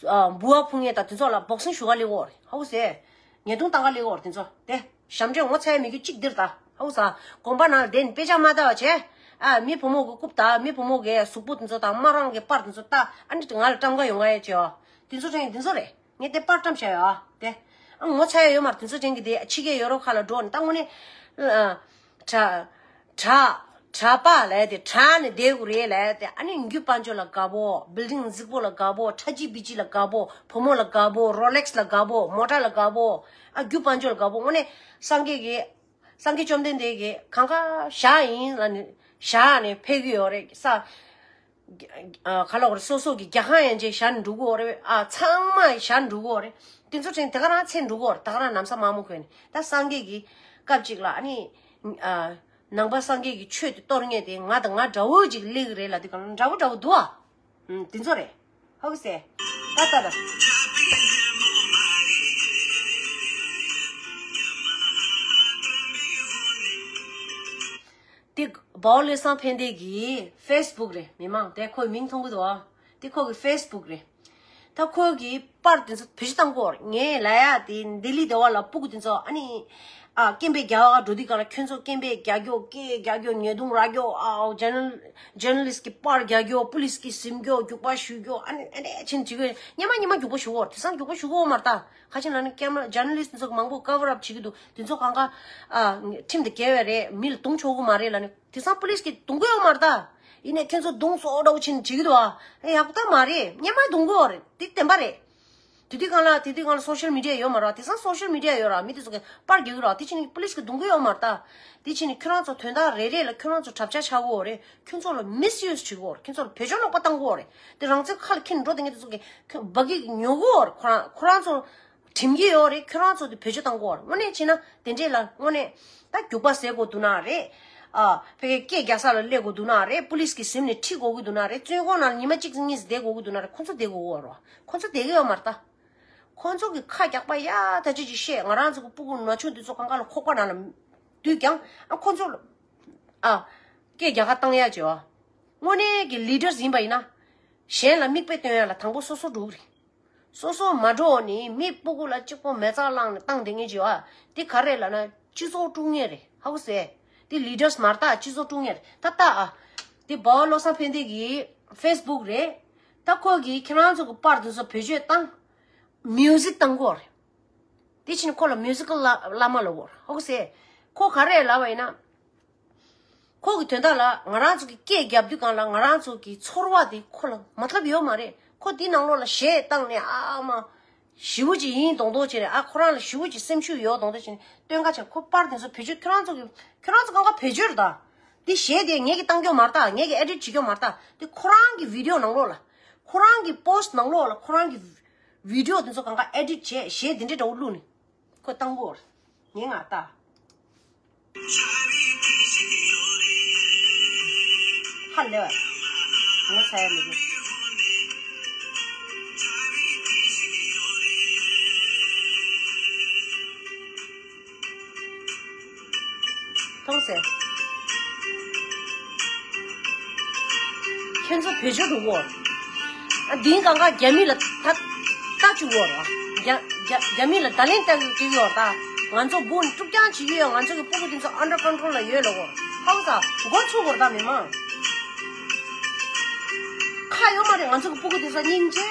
ཨ། འབུ་བ་ཕུང་ངེས་དང་དེ་ཚོ་ལ་བོག་སིང་ཞུ་ག་ལི་གོ་རེད། ཧ་གོ་སོང་། ཉེས་རྡུང་བཏང་ག་ལི་གོ་རེད་དེ་ཚོ། དེ་ཞབས་འདྲེན་ངོ་ཚ་ཡ་མི་རྒྱུ་གཅིག་འདིར་ད། ཧ་གོ་སོང་། དགོན་པ་ནང་ལ་བསྡད་ནས་དཔེ་ཆ་མ་ལྟ་བ་བྱས། ཨ། མི་བུ་མོ་གི་རྐུབ་དང་མི་བུ་མོ་གི་གཟུགས་པོ་དེ་ཚོ་དང་དམར་རང་གི་པར་དེ་ཚོ་ལྟ། ཨ་ནི་ང་ལ་བཀྲམ་ག་ཡོང་ག་ཡ་བྱས་ཨ། དེ་ཚོ་དྲན་དེ་ཚོ་རེད། ངས་དེ་པར་བཀྲམ་བཞག་ཡོད་ཨ། དེ། ཨ། ངོ་ཚ་ཡ་ཡོད་མ་རེད་དེ་ཚོ་དྲན་གི་དེ་ཕྱི་རྒྱལ་ཡོ་རོབ་ཁག་ལ་འགྲོ་ནས་ད་དངོས་གནས། ཨ། གྲྭ། གྲྭ། གྲྭ་པ་ལབ་དེ་གྲྭ་ནས་བསྡད་དགོས་རེད་ལབ་དེ་ཨ་ནི་རྒྱུ་དཔལ་འབྱོར་ལ་དགའ་པོ། བིལ་ཌིང་རྫིག་པོ་ལ་དགའ་པོ། ཁྲ་ཇི་བི་ཇི་ལ་དགའ་པོ། བུ་མོ་ལ་དགའ་པོ། རོ་ལེགས་ལ་དགའ་པོ། མོ་ཊ་ལ་དགའ་པོ། ཨ། རྒྱུ་དཔལ་འབྱོར་ལ་དགའ་པོ། དངོས་གནས་སངས་རྒྱས་ཀྱི། སངས་རྒྱས་བཅོམ་ལྡན་འདས་ཀྱིས་གང་ག་བཞག་ཡིན་ལབ་ནས་བཞག་ནས་ཕེབས་ཀྱི་ཡོད་རེད་ས། ཨ། ག་ལ་བ་རེད། སོ་སོ་གི་རྒྱལ་ཁང་ཡན་ཆད་བཞག་ནས་འགྲོ་གི་ཡོད་རེད། ཨ། ཚང་མ་བཞག་ནས་འགྲོ་གི་ཡོད་རེད། དེ་ཚོ་དྲན་དེ་ག་རང་ཚེ་འགྲོ་གི་ཡོད་རེད། ད་ག་རང་ནམ་ས་མ་མོ་གོན་ནས་ད་སངས་རྒྱས་ཀྱི་སྐབས་ཅིག་ལ་ཨ་ནི། ཨ། ནང་པ་སངས་རྒྱས་ཀྱི་ཆོས་དེ་གཏོར་མཁན་དེ་ང་དང་ང་འདྲ་བོ་ཅིག་སླེབས་ཀྱི་རེད་ལབ་དུས་གང་འདྲ་བོ་འདྲ་བོ་འདུག་ཨ། ཨུམ། དེ་ཚོ་རེད། ཧ་གོ་སོང་། ད་ད་ད། དེ་བའོ་ལེ་སང་ཕན་བདེ་གི་ཕེ་སི་བུག་རེད། མི་མང་དེ་ཁོའི་མིང་མཐོང་གི་འདུག་ཨ། དེ་ཁོ་གི་ཕེ་སི་བུག་རེད། ད་ཁོ་གི་པར་དེ་ཚོ་བེད་སྤྱོད་བཏང་གོ། ངས་ལ་ཡ་དེ་ལྡི་ལི་དེ་བ་ལ་སྤུ་གུ་དེ་ཚོ་ཨ་ནི། ཨ་སྐད་འབོད་རྒྱག་ག་འགྲོ་དུས་ག་ལ་ཁྱོད་ཚོ་སྐད་འབོད་རྒྱག་རྒྱོ། སྐད་རྒྱག་རྒྱོ། ཉེས་རྡུང་རག་རྒྱོ། ཨ་ཇར་ནལ་ཇར་ནལ་ལིསི་གི་པར་རྒྱག་རྒྱོ། པུ་ལིས་གི་ཟིན་རྒྱོ། རྒྱུག་པ་གཞུ་རྒྱོ། ཨ་ནི་ཨ་ནི་ཕྱིན་བྱེད་དགོས། སྙན་མ་སྙན་མ་རྒྱུག་པ་གཞུ་གོ། དེང་སང་རྒྱུག་པ་གཞུ་གོ་མ་རེད་ད། ཁ་ཆེ་ན་ནི་ཀེམ་ར་ཇར་ནལ་ལིསི་དེ་ཚོ་མང་པོ་ཀ་བར་ཨབ་བྱེད་ཀྱི་འདུག་དེ་ཚོ་གང་ག་ཨ་ཁྲིམས་དང་འགལ་བ་རེད། མི་ལ་རྡུང་ཆོག་གི་མ་རེད་ལབ་ནི། དེང་སང་པུ་ལིས་གིས་རྡུང་གི་ཡོད་མ་རེད་ད། ཡིན་ནའི་ཁྱེད་ཚོ་རྡུང་སོ་འདྲ་བོ་བྱས་ནས་བྱེད་ཀྱི་འདུག་ཨ། ཨེ་ཡག་པོ་ད་མ་རེད། སྙན་མ་རྡུང་གི་ཡོད་རེད། དེ་བདེན་པ་རེད། དེ་དུས་གང་ལ་དེ་དུས་གང་ལ་སོ་ཤལ་མི་ཌི་ཡ་ཡོད་མ་རེད། དེང་སང་སོ་ཤལ་མི་ཌི་ཡ་ཡོད་ར། མི་དེ་ཚོ་གིས་པར་རྒྱག་གི་ར། དེ་བྱས་ནས་པུ་ལིས་གིས་རྡུང་གི་ཡོད་མ་རེད་ད། དེ་བྱས་ནས་ཁྱོད་རང་ཚོ་དོན་དག་རེ་རེ་ལ་ཁྱོད་རང་ཚོ་གྲབས་ཆག་ཆགས་ཀྱི་ཡོད་རེད། ཁྱོད་ཚོ་ལ་མིས་ཡུ་སི་བྱེད་ཀྱི་ཡོད་རེད། ཁྱོད་ཚོ་ལ་བེད་སྤྱོད་ལོག་པ་བཏང་གི་ཡོད་རེད། དེ་རང་བཙན་ཁ་ལ་འཁྱེར་འགྲོ་དེ་ངས་དེ་ཚོ་གིས་ཁྱོད་འབའ་གི་ཉོ་གི་ཡོད་རེད། ཁོ་རང་ཁོ་རང་ཚོ་གྲིམ་གྱི་ཡོད་རེད། ཁྱོད་རང་ཚོ་དེ་བེད་སྤྱོད་བཏང་དགོས་རེད། དངོས་གནས་བྱས་ན་དེ་འདྲས་ལ་དངོས་གནས་ད་རྒྱུག་པ་ཟས་དགོས་འདུག་ན་རེད། ཨ་ཕ་གིའི་སྐད་རྒྱག་ས་ལ་སླེབས་དགོས་འདུག་ན་རེད། པུ་ལིས་ཀྱིས་ཟིན་ནས་ཁྲིད་དགོས་ཀྱི་འདུག་ན་རེད། བཙོན་ཁང་ནང་ཉི་མ་གཅིག་གཉིས་བསྡད་དགོས་ཀྱི་འདུག་ན་རེད། ཁོ་ཚོ་བསྡད་དགོས་ཀྱི་ཡོད་རེད། ཁོ་ཚོ་བསྡད་ཀྱི་ཡོད་མ་རེད་ད། ཁོ་ཚོ་གིས་ཁ་རྒྱག་པ་ཡ་ད་ཅི་ཅི་བཤད། ང་རང་ཚོ་གི་སྤུ་གུ་ནུ་ཆུང་དེ་ཚོ་གང་ག་ལ་ཁོག་པ་ནང་ལ་བསྡུས་ཀྱང་ཨ་ཁོ་ཚོ་ལ་ཨ་སྐད་རྒྱག་ག་བཏང་ཡ་བྱེད་བ། དངོས་གནས་ཀྱི་ལི་ཌར་ཡིན་པ་ཡིན་ན་གཞན་ལ་མིག་དཔེ་སྟོན་ཡ་ལ་དང་པོ་སོ་སོ་འགྲོ་གི་རེད། སོ་སོ་མ་འགྲོ་ནི་མི་སྤུ་གུ་ལ་གཅིག་པོ་མེ་བཙའ་བླངས་ནས་བཏང་བསྡད་མཁན་ཅིག་ཡོད་ཨ། དེ་ག་རེ་ལབ་ན་སྤྱི་ཚོགས་དཀྲུག་མཁན་རེད། ཧ་གོ་སོང་། དེ་ལི་ཌར་མ་རེད་ད། སྤྱི་ཚོགས་དཀྲུག་མཁན་རེད་ད་ལྟ་ཨ། དེ་འབའ་བ་བློ་བཟང་ཕན་བདེ་གི་ཕེ་སི་བུག་རེད། ད་ཁོ་གིས་ཁྱེད་རང་ཚོ་གི་པར་དེ་ཚོ་བེད་སྤྱོད་བཏང་། མིའུ་ཟིག་བཏང་གོ་རེད། དེ་ཕྱིན་ཁོ་ལ་མིའུ་ཟི་ཀལ་བླ་མ་ལབ་གོ་རེད། ཧ་གོ་སོང་། ཁོ་ག་རེ་ལབ་པ་ཡིན་ན། ཁོ་གི་དོན་དག་ལ་ང་རང་ཚོ་གི་སྐད་རྒྱབ་དུས་གང་ལ་ང་རང་ཚོ་གི་ཚོར་བ་དེ་ཁོ་ལ་མ་ཐབས་ཡོད་མ་རེད། ཁོ་དེའི་ནང་ལོགས་ལ་གཞས་བཏང་ནས་ཨ་མ་ཞེ་པོ་ཅིག་ཡིན་མདོག་མདོག་བྱས་རེད། ཨ་ཁོ་རང་ལ་ཞེ་པོ་ཅིག་སེམས་ཤུགས་ཡོད་མདོག་མདོག་བྱས་ནས་སྟོན་ཁ་བྱས། ཁོ་པར་དེ་ཚོ་བེད་སྤྱོད་ཁྱོད་རང་ཚོ་གི་ཁྱོད་རང་ཚོ་གང་ག་བེད་སྤྱོད་རེད་ད། དེ་གཞས་དེ་ངས་ཀྱིས་བཏང་རྒྱུ་མ་རེད་ད། ངས་ཀྱིས་ཨེ་ཌིཊ་བྱེད་རྒྱུ་མ་རེད་ད། དེ་ཁོ་རང་གི་བི་ཌི་ཡོ་ནང་ལོགས་ལ་ཁོ་རང་གི་པོ་སི་ཊི་ནང་ལོགས་ལ་ཁོ་རང་གི་བི་ཌི་ཡོ་དེ་ཚོ་གང་ག་ཨེ་ཌིཊ་བྱས་གཞས་དེ་འདྲའི་འདྲ་བོ་བླུགས་ནས། ཁོ་བཏང་གོ་རེད། ངས་ང་ལྟ། ཧ་ལས་པ། ངས་ཚ་ཡ་མི་དགོས། མཐོང་སོང་། ཁྱེད་ཚོ་བེད་སྤྱོད་འགྲོ་གོ། ཨ་འདིའི་གང་ག་རྒྱ་མི་ལ་ད་ལྟ་བཅུག་གོ་ར། རྒྱ་རྒྱ་རྒྱ་མི་ལ་བརྡ་ལན་སྟེར་གི་ཡོད་ད། ང་ཚོ་འབུ་དཀྲུག་རྐྱང་བྱེད་ཀྱི་ཡོད། ང་ཚོ་གི་སྤུ་གུ་དེ་ཚོ་ཨན་ཌར་ཀོན་ཊོལ་ལ་ཡོད་ལ་གོ། ཧ་གོ་ས། འགོ་ཚུགས་གོ་ར་ད་མི་མང་། ཁ་ཡོད་མ་རེད། ང་ཚོ་གི་སྤུ་གུ་དེ་ཚོ་སྙིང་རྗེ།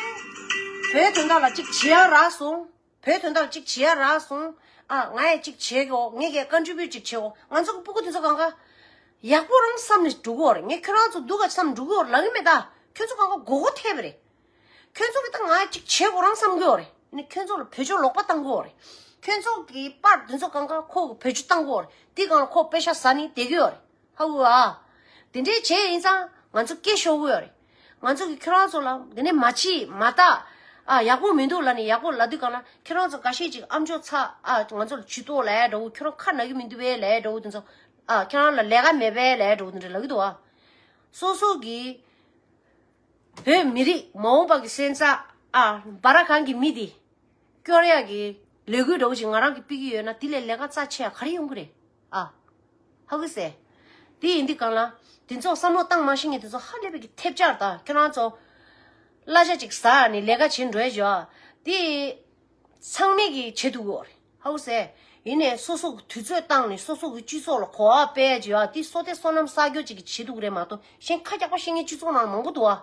བོད་དོན་དག་ལ་གཅིག་བྱེད་ཡ་རག་སོང་། བོད་དོན་དག་ཅིག་བྱེད་ཡ་རག་སོང་། ཨ་ང་ཡང་ཅིག་བྱེད་གོ། ངས་ཀྱི་ཀོན་ཊི་བྷིའུཊ་ཅིག་བྱེད་གོ། ང་ཚོ་གི་སྤུ་གུ་དེ་ཚོ་གང་ག་ཡག་པོ་རང་བསམ་ནས་འགྲོ་གི་ཡོད་རེད། ངས་ཁྱོད་རང་ཚོ་སྡུག་ག་བསམ་འགྲོ་གི་ཡོད་རེད་ལབ་གི་མེད་ད། ཁྱོད་ཚོ་གང་ག་མགོ་སྐོར་ཐེབས་པ་རེད། ཁྱོད་ཚོ་གི་ད་ང་ཡང་ཅིག་བྱེད་གོ་རང་བསམ་གི་ཡོད་རེད། ནི་ཁྱོད་ཚོ་ལ་བེད་སྤྱོད་ལོག་པ་བཏང་གི་ཡོད་རེད། ཁྱོད་ཚོ་གི་པར་དེ་ཚོ་གང་ག་ཁོ་གི་བེད་སྤྱོད་བཏང་གི་ཡོད་རེད། དེ་གང་ལ་ཁོ་པེ་ཤ་ཟ་ནི་བསྡད་གི་ཡོད་རེད། ཧ་གོ་ཨ། དེ་འདྲའི་བྱས་ཡིན་ཙང་ང་ཚོ་སྐད་ཤོར་གི་ཡོད་རེད། ང་ཚོ་གིས་ཁྱོད་རང་ཚོ་ལ་དེ་ནས་མ་བྱེད་མ་བལྟ། ཨ་ཡག་པོ་མི་འདུག་ལབ་ནས་ཡག་པོ་ལབ་དུས་གང་ལ་ཁྱོད་རང་ཚོ་འགའ་ཤས་ཅིག་ཨ་མཆོག་ཚ། ཨ་ང་ཚོ་ལ་ཇུས་གཏོགས་ལབ་ཡ་འདྲ་བོ། ཁྱོད་རང་ཁ་ན་གི་མི་འདུག་པས་ལབ་ཡ་འདྲ་བོ། དེ་ཚོ་ཨ་ཁྱོད་རང་ལ་ལས་ཀ་མེད་པས་ལབ་ཡ་འདྲ་བོ་དེ་འདྲ་ལབ་ཀྱི་འདུག་ཨ། སོ་སོ་གི་བོད་མི་རིགས་མ་འོངས་པ་གི་སོན་རྩ་ཨ་སྦ་ར་གང་གི་མི་དེ། སྐྱོར་ཡག་གི་ལས་འགུལ་འདྲ་བོ་ཞིག་ང་རང་གིས་སྤེལ་གྱི་ཡོད་ན་དེ་ལས་ལས་ཀ་རྩ་ཆེ་ཡ་ག་རེ་ཡོང་གི་རེད་ཨ། ཧ་གོ་སོང་། དེ་ཡིན་དུས་གང་ལ་དེ་ཚོ་བསམ་བློ་བཏང་མ་ཤེས་མཁན་དེ་ཚོ་ཧ་ལས་པའི་གི་ཐེབས་ཆག་རེད་ད། ཁྱོད་རང་ཚོ་གླ་ཆ་ཅིག་ཟ་ནས་ལས་ཀ་བྱེད་འགྲོ་ཡ་ཅིག་ཡོད་ཨ། དེ་ཚང་མས་གི་བྱེད་ཐུབ་ཀྱི་ཡོད་རེད། ཧ་གོ་སོང་། ཡིན་ནའི་སོ་སོ་གི་དུས་ཚོད་བཏང་ནས་སོ་སོ་གི་སྤྱི་ཚོགས་ལ་གོ་བ་སྤེལ་ཡ་ཅིག་ཡོད་ཨ། དེ་བསོད་བདེ་བསོད་ནམས་བསགས་རྒྱུ་ཅིག་གི་བྱེད་ཐུབ་ཀྱི་རེད་མ་གཏོགས་གཞན་ཁ་རྒྱག་པ་བཤད་མཁན་སྤྱི་ཚོགས་ནང་ལ་མང་པོ་འདུག་ཨ།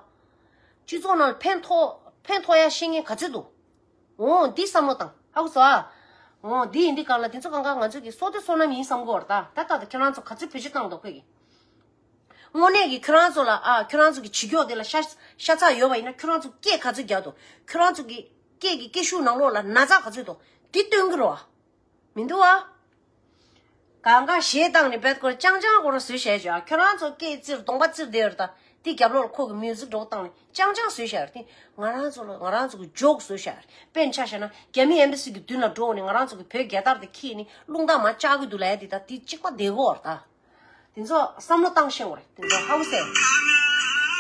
སྤྱི་ཚོགས་ནང་ལ་ཕན་ཐོགས་ཕན་ཐོགས་ཡ་བཤད་མཁན་ག་ཚོད་འདུག་འོ་འདི་བསམ་བློ་བཏང་། ཧ་གོ་སོང་ཨ། འོ་འདི་ཡིན་དུས་གང་ལ་དེ་ཚོ་གང་ག་ང་ཚོ་གི་བསོད་བདེ་བསོད་ནམས་ཡིན་བསམ་གི་ཡོད་རེད་ད། ད་ལྟ་དུ་ཁྱེད་རང་ཚོ་ག་ཚོད་བེད་སྤྱོད་བཏང་འདུག་ཁོས་གི། དངོས་གནས་ཀྱི་ཁྱོད་རང་ཚོ་ལ་ཨ་ཁྱོད་རང་ཚོ་གི་བྱེད་སྐྱོག་དེ་ལ་ཤ་ཤ་ཚ་ཡོད་པ་ཡིན་ན་ཁྱོད་རང་ཚོ་སྐད་ག་ཚོད་རྒྱག་འདུག་ཁྱོད་རང་ཚོ་གི་སྐད་ཀྱི་སྐད་ཤུགས་ནང་ལོགས་ལ་ན་ཚ་ག་ཚོད་འདུག་འདི་སྟོན་གི་རོ། མི་འདུག་ཨ། གང་ག་གཞས་བཏང་ནས་བེད་སྐོར་ཅང་ཅང་སྐོར་བཟོས་བྱས་བྱོས་ཨ། ཁྱོད་རང་ཚོ་སྐད་བཙིར་གདོང་པ་བཙིར་བསྡད་ཡོད་རེད་ད། དེ་རྒྱབ་ལོགས་ལ་ཁོ་གི་མིའུ་ཟིག་འདྲ་བོ་བཏང་ནས་ཅང་ཅང་བཟོས་བྱས་རེད་དེ། ང་རང་ཚོ་ལ་ང་རང་ཚོ་གི་ཇོག་བཟོས་བྱས་རེད། དཔེར་ན་ཆ་བཞག་ན་རྒྱ་མི་ཨེམ་བྷ་སི་གི་མདུན་ལ་འགྲོ་ནས་ང་རང་ཚོ་གི་བོད་རྒྱལ་དར་དེ་འཁྱེར་ནས་རླུང་རྟ་མར་བཅག་གི་འདུག་ལབ་ཡ་དེ་ད་དེ་གཅིག་པ་བསྡད་ཀྱི་ཡོད་རེད་ད། དེ་ཚོ་བསམ་བློ་བཏང་ཤེས་དགོས་རེད། དེ་ཚོ་ཧ་གོ་སོང་།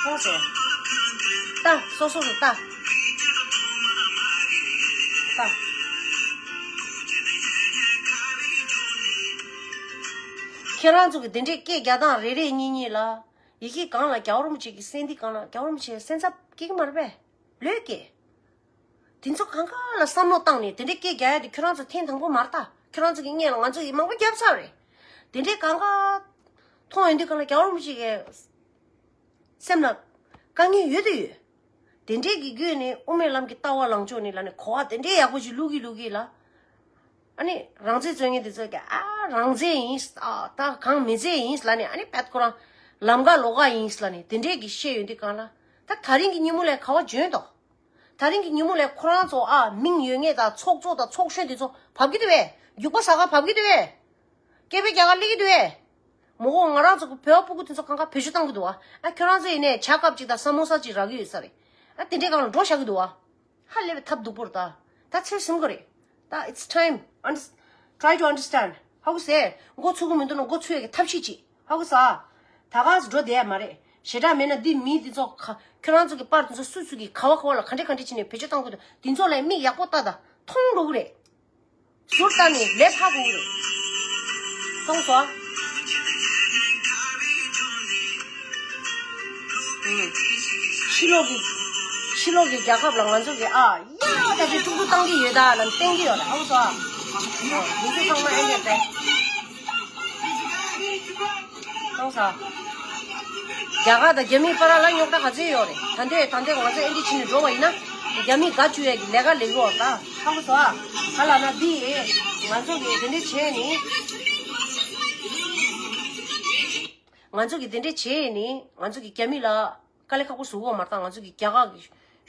ཧ་གོ་སོང་། ལྟ་སོ་སོ་རུ་ལྟ། ལྟ། ཁྱེད་རང་ཚོ་གི་དེ་འདྲའི་སྐད་རྒྱག་སྟངས་རེ་རེ་གཉིས་གཉིས་ལ་ཡི་གེ་སྒང་ལ་རྒྱལ་བ་རིན་པོ་ཆེ་གི་གསན་དེ་སྒང་ལ་རྒྱལ་བ་རིན་པོ་ཆེ་གསན་ཚབ་ སྐྱེ་གི་མ་རེད་པས། ལོས་སྐྱེ། དེ་ཚོ་གང་ག་ལ་བསམ་བློ་བཏང་ནས་དེ་འདྲའི་སྐད་རྒྱག་ཡ་དེ་ཁྱོད་རང་ཚོ་ཐེངས་དང་པོ་མ་རེད་ད། ཁྱོད་རང་ཚོ་གི་སྔོན་ལ་ང་ཚོ་ཡི་མང་པོ་བརྒྱབ་ཚར་རེད། དེ་འདྲའི་གང་ག་མཐོང་ཡོང་དུས་གང་ལ་རྒྱལ་བ་རིན་པོ་ཆེ་གི་སེམས་ལ་དཀའ་ངལ་ཡོད་དུ་ཡོད། དེ་འདྲས་ཀྱི་བརྒྱུད་ནས་དབུ་མའི་ལམ་གྱི་ལྟ་བ་ལངས་ཕྱོགས་ནས་ལ་ནས་གོ་བ་དེ་འདྲས་ཡག་པོ་ཞིག་བླུག་གི་བླུག་གི་ལ། ཨ་ནི་རང་བཙན་རྩོད་མཁན་དེ་ཚོ་གི་ཨ་རང་བཙན་ཡིན་ཨ་ད་གང་མི་བཙན་ཡིན་ལ་ནས་ཨ་ནི་བད་ཁོ་རང་ལམ་ཀ་ལོག་ཀ་ཡིན་ལ་ནས་དེ་འདྲས་ཀྱི་བཤད་ཡོང་དུས་གང་ལ་ད་ད་རིང་གི་ཉིན་མོ་ལས་ག་བ་འཇོན་དོ། ད་རིང་གི་ཉིན་མོ་ལས་ཁོ་རང་ཚོ་ཨ་མིང་ཡོད་མཁན་དང་ཚོགས་གཙོ་དང་ཚོགས་གཞོན་དེ་ཚོ་བབ་ཀྱི་འདུག་བས། རྒྱུག་པ་ཟ་ག་བབ་ཀྱི་འདུག་བས། སྐད་འབོད་རྒྱག་ག་སླེབས་ཀྱི་འདུག་བས། མོ་གོ་ང་རང་ཚོ་གི་བོད་པ་སྤུ་གུ་དེ་ཚོ་གང་ག་བེད་སྤྱོད་བཏང་གི་འདུག་བ། ཨ་ཁྱོད་རང་ཚོ་ཡིན་ནས་ཇ་ཁབ་ཅིག་དང་ས་མོ་ས་ཅིག་རག་གི་ཡོད་ས་རེད། ཨ་དེ་འདྲའི་སྒང་ལ་འགྲོ་བཞག་གི་འདུག་བ། ཧ་ལས་པའི་ཐབས་སྡུག་པོ་རེད་ད། ད་ཚེ་ཟིན་གི་རེད་ད། It's time. Unders- try to understand. ཧ་གོ་སོང་། མགོ་ཚོས་གི་མི་འདུག་ན་མགོ་ཚོས་ཡ་གི་ཐབས་ཤེས་ཅིག་ཧ་གོ་སོང་། ད་ག་སེ་འགྲོ་བསྡད་ཡ་མ་རེད། ཞེ་དྲག་མེད་ན་འདི་མི་འདི་ཚོ་ཁ་ཁྱོད་རང་ཚོ་གི་པར་དེ་ཚོ་སུ་སུ་གི་ག་བ་ག་བ་ལ་ག་འདྲ་ག་འདྲ་བྱས་ནས་བེད་སྤྱོད་བཏང་དགོས་འདུག་དེ་ཚོ་ལ་མིག་ཡག་པོ་ལྟ་ད། མཐོང་འགྲོ་གི་རེད། ཟུར་ལྟ་ནས་ལས་ཧ་གོ་གི་རེད། མཐོང་སོང་། ཕྱི་ལོགས་ཀྱི་ཕྱི་ལོགས་ཀྱི་རྒྱལ་ཁབ་ལ་ང་ཚོ་གི་ཨ་ཡ་ད་དེ་ཀྲུག་ཀྲུག་བཏང་གི་ཡོད་ད་ལ་བསྟན་གི་ཡོད་རེད། ཧ་གོ་སོང་། མི་ཚེ་ཚང་མ་ཨེ་འདྲ་རེད། མཐོང་སོང་། རྒྱ་གར་དང་རྒྱ་མིའི་བར་ལ་རྙོག་དྲ་ག་ཚོད་ཡོད་རེད། ད་འདོད་ད་འདོད་ང་ཚོ་ཨེ་འདྲ་བྱས་ནས་འགྲོ་བ་ཡིན་ན་རྒྱ་མི་དགའ་བཅུག་ཡས་ཀྱི་ལས་ཀ་ལས་ཡོད་ད། ཧ་གོ་སོང་ཨ། ག་ལ་ན་འདི་ང་ཚོ་གི་དེ་འདྲ་བྱས་ནས་ང་ཚོ་གི་དེ་འདྲ་བྱས་ནས་ང་ཚོ་གི་རྒྱ་མི་ལ་དཀའ་ལས་ཁག་པོ་བཟོ་གི་ཡོད་མ་རེད་ད། ང་ཚོ་གི་རྒྱ་གར་གི་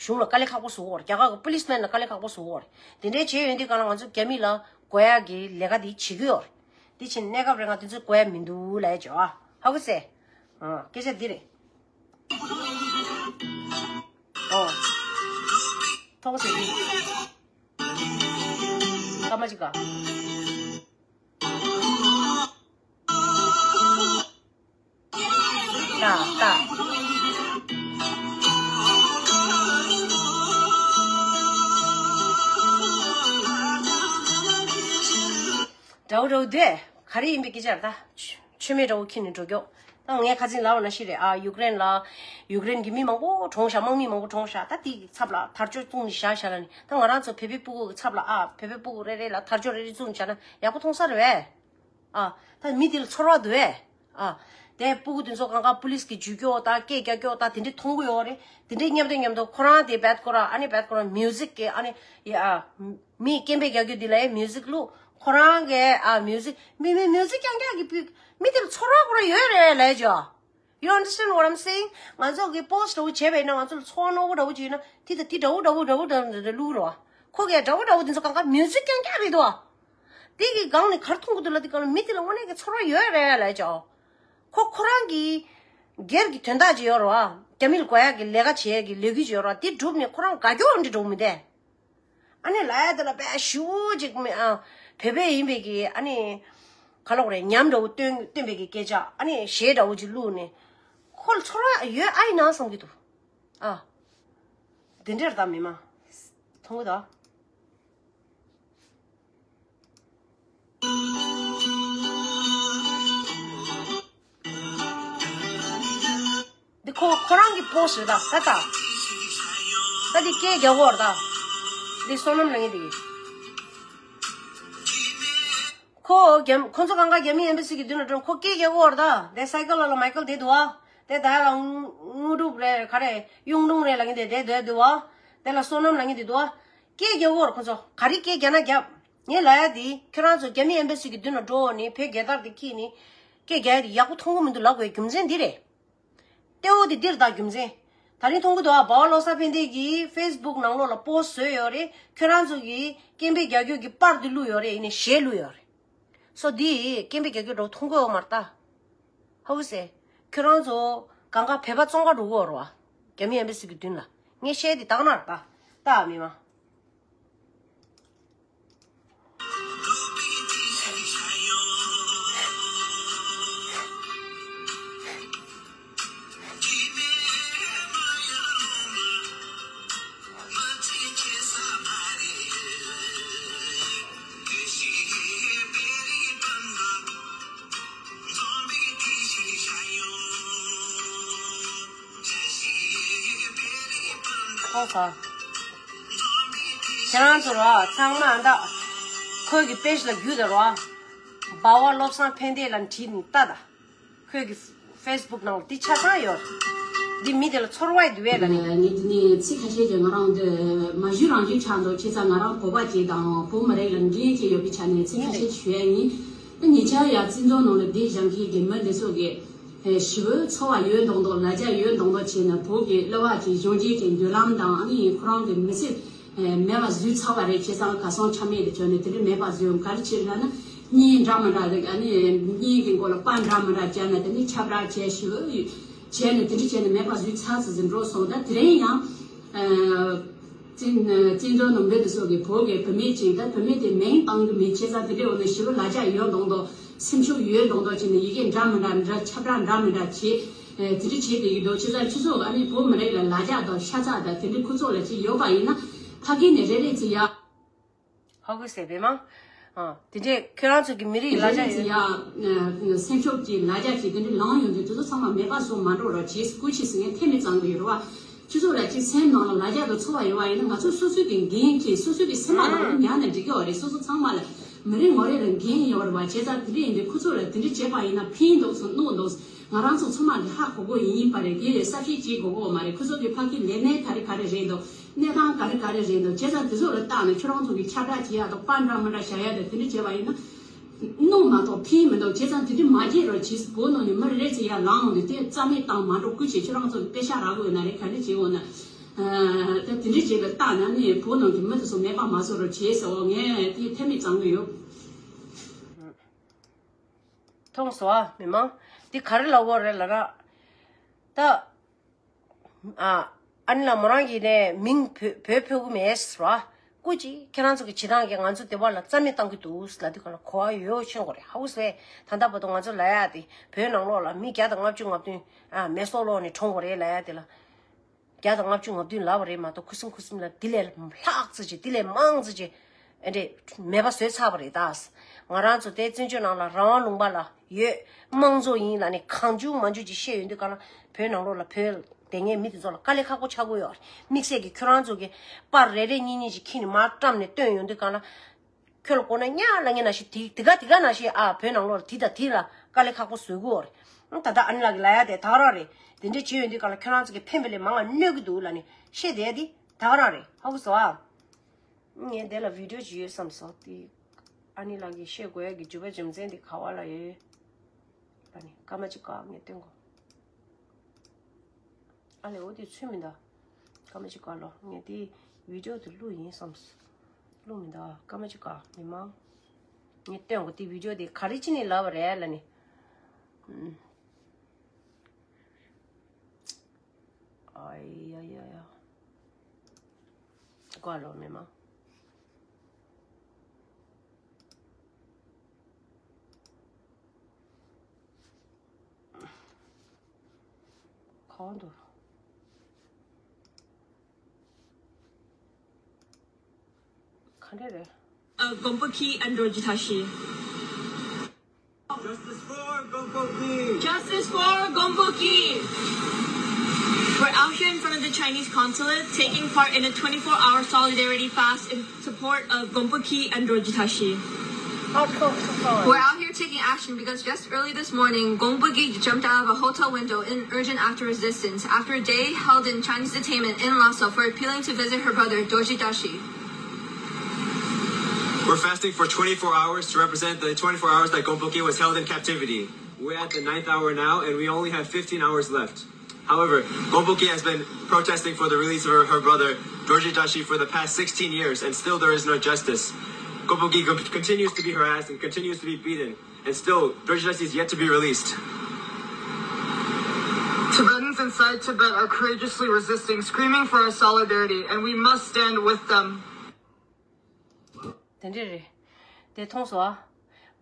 གཞུང་ལ་དཀའ་ལས་ཁག་པོ་བཟོ་གི་ཡོད་རེད། རྒྱ་གར་གི་པུ་ལིས་མེན་ལ་དཀའ་ལས་ཁག་པོ་བཟོ་གི་ཡོད་རེད། དེ་འདྲ་བྱས་ཡོང་དུས་ག་ལ་ང་ཚོ་རྒྱ་མི་ལ་དགོས་ཡག་གི་ལས་ཀ་དེ་བྱེད་ཀྱི་ཡོད་རེད། དེ་བྱས་ནས་གནས་སྐབས་རེ་ང་དེ་ཚོ་དགོས་ཡག་མི་འདུག་ལབ་ཡ་བྱོས་ཨ། ཧ་གོ་སོང་། ཨ་སྐད་ཆ་འདི་རེད། ཨོ། ཐོག་ཟེར་གི། སྐར་མ་གཅིག་ག་ད་ད། འདྲ་བོ་འདྲ་བོ་དེ་ག་རེ་ཡིན་པའི་སྐད་ཆ་རེད་ད། མཆོད་མེ་འདྲ་བོ་འཁྱེར་ནས་འགྲོ་རྒྱུ། ད་ངས་ཁ་སང་ལབ་པ་ནང་བཞིན་རེད་ཨ། ཡུཀ་རེན་ལ་ཡུཀ་རེན་གྱི་མི་མང་པོ་གྲོངས་ཤག་དམག་མི་མང་པོ་གྲོངས་ཤག་ད་དེའི་ཚབ་ལ་དར་ལྕོག་བཙུགས་ནས་བཞག་བཞག་ལ་ནི་ད་ང་རང་ཚོ་བོད་པའི་སྤུ་གུ་གི་ཚབ་ལ་ཨ། བོད་པའི་སྤུ་གུ་རེ་རེ་ལ་དར་ལྕོག་རེ་རེ་བཙུགས་ནས་བཞག་ན་ཡག་པོ་མཐོང་ས་རེད་པས། ཨ། ད་མི་དེ་ལ་ཚོར་བ་འདུག་པས། ཨ། དེ་སྤུ་གུ་དེ་ཚོ་གང་ག་པུ་ལིས་ཀྱི་འཇུས་སྐྱོར་དང་སྐད་རྒྱག་སྐྱོར་དང་དེ་འདྲ་མཐོང་གི་ཡོད་རེད། དེ་འདྲ་མཉམ་དུ་མཉམ་དུ་ཁོ་རང་དེ་བད་ཁོ་རང་ཨ་ནི་བད་ཁོ་རང་མིའུ་ཟིག་གི་ཨ་ནི་ཡ་ཨ། མི་སྐད་འབོད་རྒྱག་རྒྱུ་དེ་ལ་ཡ་མིའུ་ཟིག་བླུགས། ཁོ་རང་གི་ཨ་མིའུ་ཟིག་མི་མི་མིའུ་ཟིག་རྐྱང་རྐྱང་གི་པུ་མི་དེ་ལ་ཚོར་བ་ཁོ་རང་ཡོད་རེད་ལབ་ཀྱི། You understand what I'm saying? ང་ཚོ་གི་པོ་སི་ཊི་འདྲ་བོ་བྱས་པ་ཡིན་ན་ང་ཚོ་ལ་ཚོར་བ་རྣོ་པོ་འདྲ་བོ་ཅིག་ཡོད་ན་དེ་དང་དེ་འདྲ་བོ་འདྲ་བོ་འདྲ་བོ་འདྲ་བོ་འདྲ་བླུགས་རོགས། ཁོ་གི་འདྲ་བོ་འདྲ་བོ་དེ་ཚོ་གང་ག་མིའུ་ཟིག་རྐྱང་རྐྱང་རེད་དོ། དེ་གི་སྒང་ནས་ག་རེ་མཐོང་གི་འདུག་ལབ་དུས་སྒང་ལ་མི་དེ་ལ་དངོས་གནས་ཀྱི་ཚོར་བ་ཡོད་རེད་ལབ་ཀྱི། ཁོ་ཁོ་རང་གི་སྒེར་གྱི་དོན་དག་ཅིག་ཡོད་རེད་པ། རྒྱ་མི་ལ་དགོས་ཡག་གི་ལས་ཀ་བྱེད་ཡག་གི་ལས་འགུལ་ཅིག་ཡོད་རེད་པ། དེ་བསྒྲུབས་ནས་ཁོ་རང་དགའ་སྐྱོ་འདྲ་འདྲ་བོ་མི་འདུག་ཨ་ནི་ལབ་ཡ་དེ་ལ་དཔེ་ཞེ་པོ་ཅིག་མི་ཨ། བོད་པ་ཡིན་པའི་གི་ཨ་ནི་ག་ལབ་དགོས་རེད། ཉམས་འདྲ་བོ་སྟོན་སྟོན་པའི་གི་སྐད་ཆ་ཨ་ནི་གཞས་འདྲ་བོ་ཅིག་བླུགས་ནས་ཁོ་ལ་ཚོར་བ་ཡོད་ཨ་ཡིན་ན་བསམ་གྱི་འདུག་ཨ། དེ་འདྲ་རེད་ད་མི་མང་། མཐོང་གི་འདུག་འདི་ཁོ་ཁོ་རང་གི་པོ་སི་ཊི་རེད་ད། ད་ད། ད་འདི་སྐད་རྒྱག་གོ་རེད་ད། འདི་བསོད་ནམས་ལབ་མཁན་འདི། ཁོ་རྒྱ་ཁོ་ཚོ་གང་ག་རྒྱ་མི་ཨེམ་བྷ་སི་གི་མདུན་ལ་འགྲོ། ཁོ་སྐད་རྒྱག་གོ་རེད་ད། དེ་སའི་ཀལ་ལ་ལ་མའི་ཀལ་དེ་འདུག་ཨ། དེ་ད་ཡ་ལ་དངོས་གྲུབ་རེད་ག་རེ་གཡུང་དྲུང་རེད་ལབ་མཁན་དེ་དེ་དེ་འདུག་ཨ། དེ་ལ་བསོད་ནམས་ལབ་མཁན་དེ་འདུག་ཨ། སྐད་རྒྱག་གོ་རེད་ཁོ་ཚོ། ག་རེ་སྐད་རྒྱག་ན་རྒྱབ། ངས་ལབ་ཡ་དེ་ཁྱོད་རང་ཚོ་རྒྱ་མི་ཨེམ་བྷ་སི་གི་མདུན་ལ་འགྲོ་ནས་བོད་རྒྱལ་དར་དེ་འཁྱེར་ནས་སྐད་རྒྱག་ཡ་དེ་ཡག་པོ་མཐོང་གི་མི་འདུག་ལབ་དགོས་རྒྱུ་མཚན་འདི་རེད། གཏེ་བོ་དེ་འདིར་བཏགས་རྒྱུ་མཚན། ད་རིང་མཐོང་གི་འདུག་ཨ། འབའ་བ་བློ་བཟང་ཕན་བདེ་གིས་ཕེ་སི་བུག་ནང་ལོགས་ལ་པོ་སི་ཊི་བཟོས་ཡོད་རེད། ཁྱོད་རང་ཚོ་གིས་སྐད་འབོད་རྒྱག་རྒྱུ་གི་པར་དེ་བླུགས་ཡོད་རེད། ཡིན་ནའི་གཞས་བླུགས་ཡོད་རེད། སོ་འདི་སྐད་འབོད་རྒྱག་རྒྱུ་འདྲ་བོ་མཐོང་གི་ཡོད་མ་རེད་ད། ཧ་གོ་སོང་། ཁྱོད་རང་ཚོ་གང་ག་བོད་པ་བཙོན་ཁང་འགྲོ་གི་ཡོད་རེད་པ། རྒྱ་མི་ཨེམ་བྷ་སི་གི་མདུན་ལ། ངས་བཤད་དེ་དག་ན་རེད་ད། ད་མི་མང་། ཨོ་ཁ། ཁྱེད་རང་ཚོ་ར་ཚང་མ་ཨ་ད། ཁོའི་གི་པེ་ཇི་ལ་རྒྱུས་ད་ར། འབའ་བ་བློ་བཟང་ཕན་བདེ་ལ་བྲིས་ནས་ལྟ་ད། ཁོའི་གི་ཕེ་སི་བུག་ནང་ལ་འདི་ཆ་ཚང་ཡོད། འདི་མི་དེ་ལ་ཚོར་བ་འདུག་བས་ལ་ནི། ངས་འདི་ནས་ཚིག་ཁ་ཤས་ཀྱིས་ང་རང་འདི་མ་ཞུ་རང་ཞུ་ཆགས་འདུག་བྱས་ཙང་ང་རང་གོ་བ་ཅིག་དང་བོད་མི་རིགས་ལ་འགན་ཅིག་ཡོད་པའི་ཆ་ནས་ཚིག་ཁ་ཤས་ཅིག་ཞུ་ཡ་ཡིན། ད་ཉེ་ཆར་ཡ་བཙན་བྱོལ་ནང་ལ་བསྡད་བཞག་མཁན་གྱི་མི་འདི་ཚོ་གི་ཞི་བའི་ཚོར་བ་ཡོད་མདོག་མདོག་ལ་རྒྱ་ཡོད་མདོག་མདོག་བྱས་ནས་བོད་ཀྱི་གླུ་བ་གི་གཞོན་སྐྱེས་ཀྱི་མདུན་ལམ་དང་ཨ་ནི་ཁོ་རང་གི་མི་ཚེ་མེད་པ་བཟོས་ཚར་བ་རེད། བྱས་ཙང་གར་སོང་ཆ་མེད་དུ་བྱོན་ནས་དེ་འདྲ་མེད་པ་བཟོས། ག་རེ་བྱས་ལབ་ན་བརྙན་འདྲ་མི་འདྲ་རེད། ཨ་ནི་བརྙན་གྱི་མགོ་ལ་པར་འདྲ་མི་འདྲ་བརྒྱབ་ནས་དེ་ནི་ཁྱབ་བསྒྲགས་བྱས་ཞུ་བྱས་ནས་དེ་འདྲ་བྱས་ནས་མེད་པ་བཟོས་ཚར་ཚར་ཟིན་འགྲོ་སོང་། ད་དེ་རིང་ཡང་བཙན་བཙན་བྱོལ་ནང་བོད་དུ་སོགས་ཀྱི་བོད་ཀྱི་བུད་མེད་ཅིག་ད་བུད་མེད་དེ་མིང་བཏང་གི་མིན། བྱས་ཙང་དེ་འདྲའི་འོག་ནས་ཞི་བ་ལ་རྒྱ་ཡོད་མདོག་མདོག་སེམས་ཤུགས་ཡོད་མདོག་མདོག་བྱས་ནས་ཡི་གེ་འདྲ་མི་འདྲ་འདྲ་ཁྱབ་བསྒྲགས་འདྲ་མི་འདྲ་བྱས། ཨེ་དེ་འདྲ་བྱས་བསྡད་ཀྱི་འདུག་བྱས་ཙང་ཁྱེད་ཚོ་ཨ་ནི་བོད་མི་རིགས་ལ་ལ་རྒྱ་དང་ཤ་ཚ་དང་དེ་འདྲའི་ཁུ་ཚོགས་ལ་ཅིག་ཡོད་པ་ཡིན་ན་ཕ་གི་ནས་རེ་རེ་ཅིག་ཡ། ཧ་གོ་སོང་པས་མ། ཨ་དེ་འདྲས་ཁྱོད་རང་ཚོ་གི་མི་རིགས་ལ་རེ་རྒྱ་རེ་ཅིག་ཡོད། ཡ་སེམས་ཤུགས་ཀྱི་ལ་རྒྱ་ཅིག་དེ་འདྲ་ལངས་ཡོང་དུས་དེ་ཚོ་ཚང་མ་མེད་པ་བཟོ་མ་འགྲོ་རོགས་བྱེད་སྐུལ་བྱེད་ཟེར་མཁན་ཐེ་མི་གཙང་གི་ཡོད་རེད་བ། ཁྱེད་ཚོ་ལ་ཅིག་སེམས་ནང་ལ་ལ་རྒྱ་དང་ཚོར་བ་ཡོད་པ་ཡིན་ན་ང་ཚོ་སོ་སོ་གི་འགན་ཅིག་སོ་སོ་གི་སེམས་པ་ནང་ལ་ཉར་ནས་འགྲིག་གི་ཡོད་རེད། སོ་སོ་ཚང་མ་ལ་མི་རེ་ངོ་རེ་ལ་འགན་ཡོད་རེད་བ། བྱས་ཙང་དེ་འདྲ་ཡིན་དུས་ཁོ་ཚོ་ལ་དེ་འདྲ་བྱས་པ་ཡིན་ན་ཕན་འདུག་སོང་གནོད་འདུག་ང་རང་ཚོ་ཚང་མ་གི་ཧ་གོ་གོ་ཡིན་པ་རེད། དེ་གསལ་བཤད་བྱེད་དགོས་གོ་མ་རེད། ཁོ་ཚོ་གི་ཕ་གི་ལས་སྣེ་ག་རེ་ག་རེ་རེད་འདུག་གནས་སྟངས་ག་རེ་ག་རེ་རེད་འདུག་བྱས་ཙང་དེ་ཚོ་ལ་བལྟས་ནས་ཁྱོད་རང་ཚོ་གི་ཁྱབ་བསྒྲགས་བྱེད་ཡག་དང་པར་འདྲ་མི་འདྲ་བཞག་ཡག་དང་དེ་འདྲ་བྱས་པ་ཡིན་ན་གནོད་མ་གཏོགས་ཕན་མི་འདུག་བྱས་ཙང་དེ་འདྲ་མ་བྱེད་རོགས་བྱེད། བོད་ནང་ནས་མི་རེ་རེ་ཚོ་ཡར་ལངས་འོང་དུས་དེ་རྩ་མེད་བཏང་མ་འགྲོ། སྐུལ་བྱེད། ཁྱོད་རང་ཚོ་གི་པེ་ཤག་རག་གི་ཡོད་ན་རེད། ག་འདྲ་བྱེད་འོང་ན་ད་དེ་འདྲ་བྱེད་ལ་བལྟས་ན་ནི་བོད་ནང་གི་མི་དེ་ཚོ་མེད་པ་མ་བཟོ་རོགས་བྱེད་ཟེར་འོ། ངས་དེ་ཐེ་མི་གཙང་གི་ཡོད། མཐོང་སོང་ཨ་མི་མང་། འདི་ག་རེ་ལབ་དགོས་རེད་ལབ་ན། ད། ཨ། ཨ་ནི་ལ་མོ་རང་གིས་ནས་མིང་བོད་བོད་ཕོད་གི་མེད་ཟེར་བ། སྐུ་མཁྱེན། ཁྱེད་རང་ཚོ་གི་བྱེད་སྟངས་ཀྱིས་ང་ཚོ་སྡེ་བ་ལ་རྩ་མེད་བཏང་གི་འདུག་ལབ་དུས་ག་ལ་གོ་བ་ཡོད་ཤེས་དགོས་རེད། ཧ་གོ་སོང་ཨེ། ད་ལྟ་བར་དུ་ང་ཚོ་ལབ་ཡག་དེ་བོད་ནང་ལོགས་ལ་མི་བརྒྱ་དང་ལྔ་བཅུ་ང་བདུན་ཨ་མེ་སྲོག་ལོག་ནས་གྲོངས་དགོས་རེད་ལབ་ཡག་དེ་ལ། བརྒྱ་དང་ལྔ་བཅུ་ང་བདུན་ལབ་པ་རེད་མ་གཏོགས་ཁུ་སིམ་ཁུ་སིམ་ལ་འདི་ལས་ལྷག་ཙམ་ཅིག་འདི་ལས་མང་ཙམ་ཅིག་ཨེ་འདྲས་མེད་པ་བཟོས་ཚར་བ་རེད་ད། ང་རང་ཚོ་དེ་བཙན་བྱོལ་ནང་ལ་རང་དབང་ལུང་པ་ལ་ཡོད། དམངས་གཙོ་ཡིན་ལབ་ནས་གང་བྱུང་མང་བྱུང་ཅིག་བཤད་ཡོང་དུས་ག་ལ་བོད་ནང་ལོགས་ལ་བོད་དེ་སྔའི་མི་དེ་ཚོ་ལ་དཀའ་ལས་ཁག་པོ་ཆགས་ཀྱི་ཡོད་རེད། དམིགས་བསལ་གྱི་ཁྱོད་རང་ཚོ་གི་པར་རེ་རེ་གཉིས་གཉིས་ཅིག་ཁྱེར་ནས་མར་བཀྲམ་ནས་སྟོན་ཡོང་དུས་ག་ལ། ཁྱོད་ལ་དགོས་ན་གཉའ་ལ་ངེ་ན་ཞིག་དེ་དེ་ག་དེ་ག་ན་ཞིག་ཨ་བོད་ནང་ལོགས་ལ་དེ་དང་དེ་ལ་དཀའ་ལས་ཁག་པོ་བཟོ་གི་ཡོད་རེད། ད་ལྟ་ཨ་ནི་ལགས་ཀྱི་ལབ་ཡ་དེ་ད་ག་རང་རེད། དེ་འདྲ་བྱེད་ཡོང་དུས་ག་ལ་ཁྱོད་རང་ཚོ་གི་ཕན་པ་ལས་མང་བ་གནོད་ཀྱི་འདུག་ལབ་ནས་བཤད་བསྡད་ཡ་དེ་ད་ག་རང་རེད། ཧ་གོ་སོང་ཨ། ངས་དེ་ལ་བི་ཌིའོ་ཅིག་ཡོད་བསམ་སོང་དེ། ཨ་ནི་ལགས་ཀྱིས་བཤད་དགོས་ཡ་གི་རྒྱུ་བ་རྒྱུ་མཚན་དེ་ག་བ་ལ་ཡོད། ད་ནི་སྐར་མ་གཅིག་བཀག་ངས་སྟོན་གོ། ཨ་ལས་འོ་དེ་ཚུད་མི་འདུག་སྐར་མ་གཅིག་བཀག་ལོ། ངས་དེ་བི་ཌིའོ་དེ་བླུགས་ཡིན་བསམ། བླུགས་མི་འདུག་སྐར་མ་གཅིག་བཀག་མི་མང་། ངས་སྟོན་གོ་དེ་བི་ཌིའོ་དེ་ག་རེ་བྱས་ནས་ལབ་པ་རེད་ལབ་ནི། ཨ་ཡ་ཡ་ཡ། བཀག་ལོ་མི་མང་། གང་འདུག་ག་འདྲ་རེད། Of Gompoki and Dorji Tashi. Justice for Gompoki! Justice for Gompoki! We're out here in front of the Chinese consulate taking part in a twenty-four hour solidarity fast in support of Gompoki and Dorji Tashi. We're out here taking action because just early this morning, Gompoki jumped out of a hotel window in urgent act of resistance after a day held in Chinese detainment in Lhasa for appealing to visit her brother, Dorji Tashi. We're fasting for twenty-four hours to represent the twenty-four hours that Gompoki was held in captivity. We're at the ninth hour now, and we only have fifteen hours left. However, Gompoki has been protesting for the release of her, her brother, Dorji Tashi, for the past sixteen years, and still there is no justice. Gompoki co- continues to be harassed and continues to be beaten, and still, Dorji Tashi is yet to be released. Tibetans inside Tibet are courageously resisting, screaming for our solidarity, and we must stand with them. དེ་འདྲ་རེད། དེ་མཐོང་སོང་ཨ།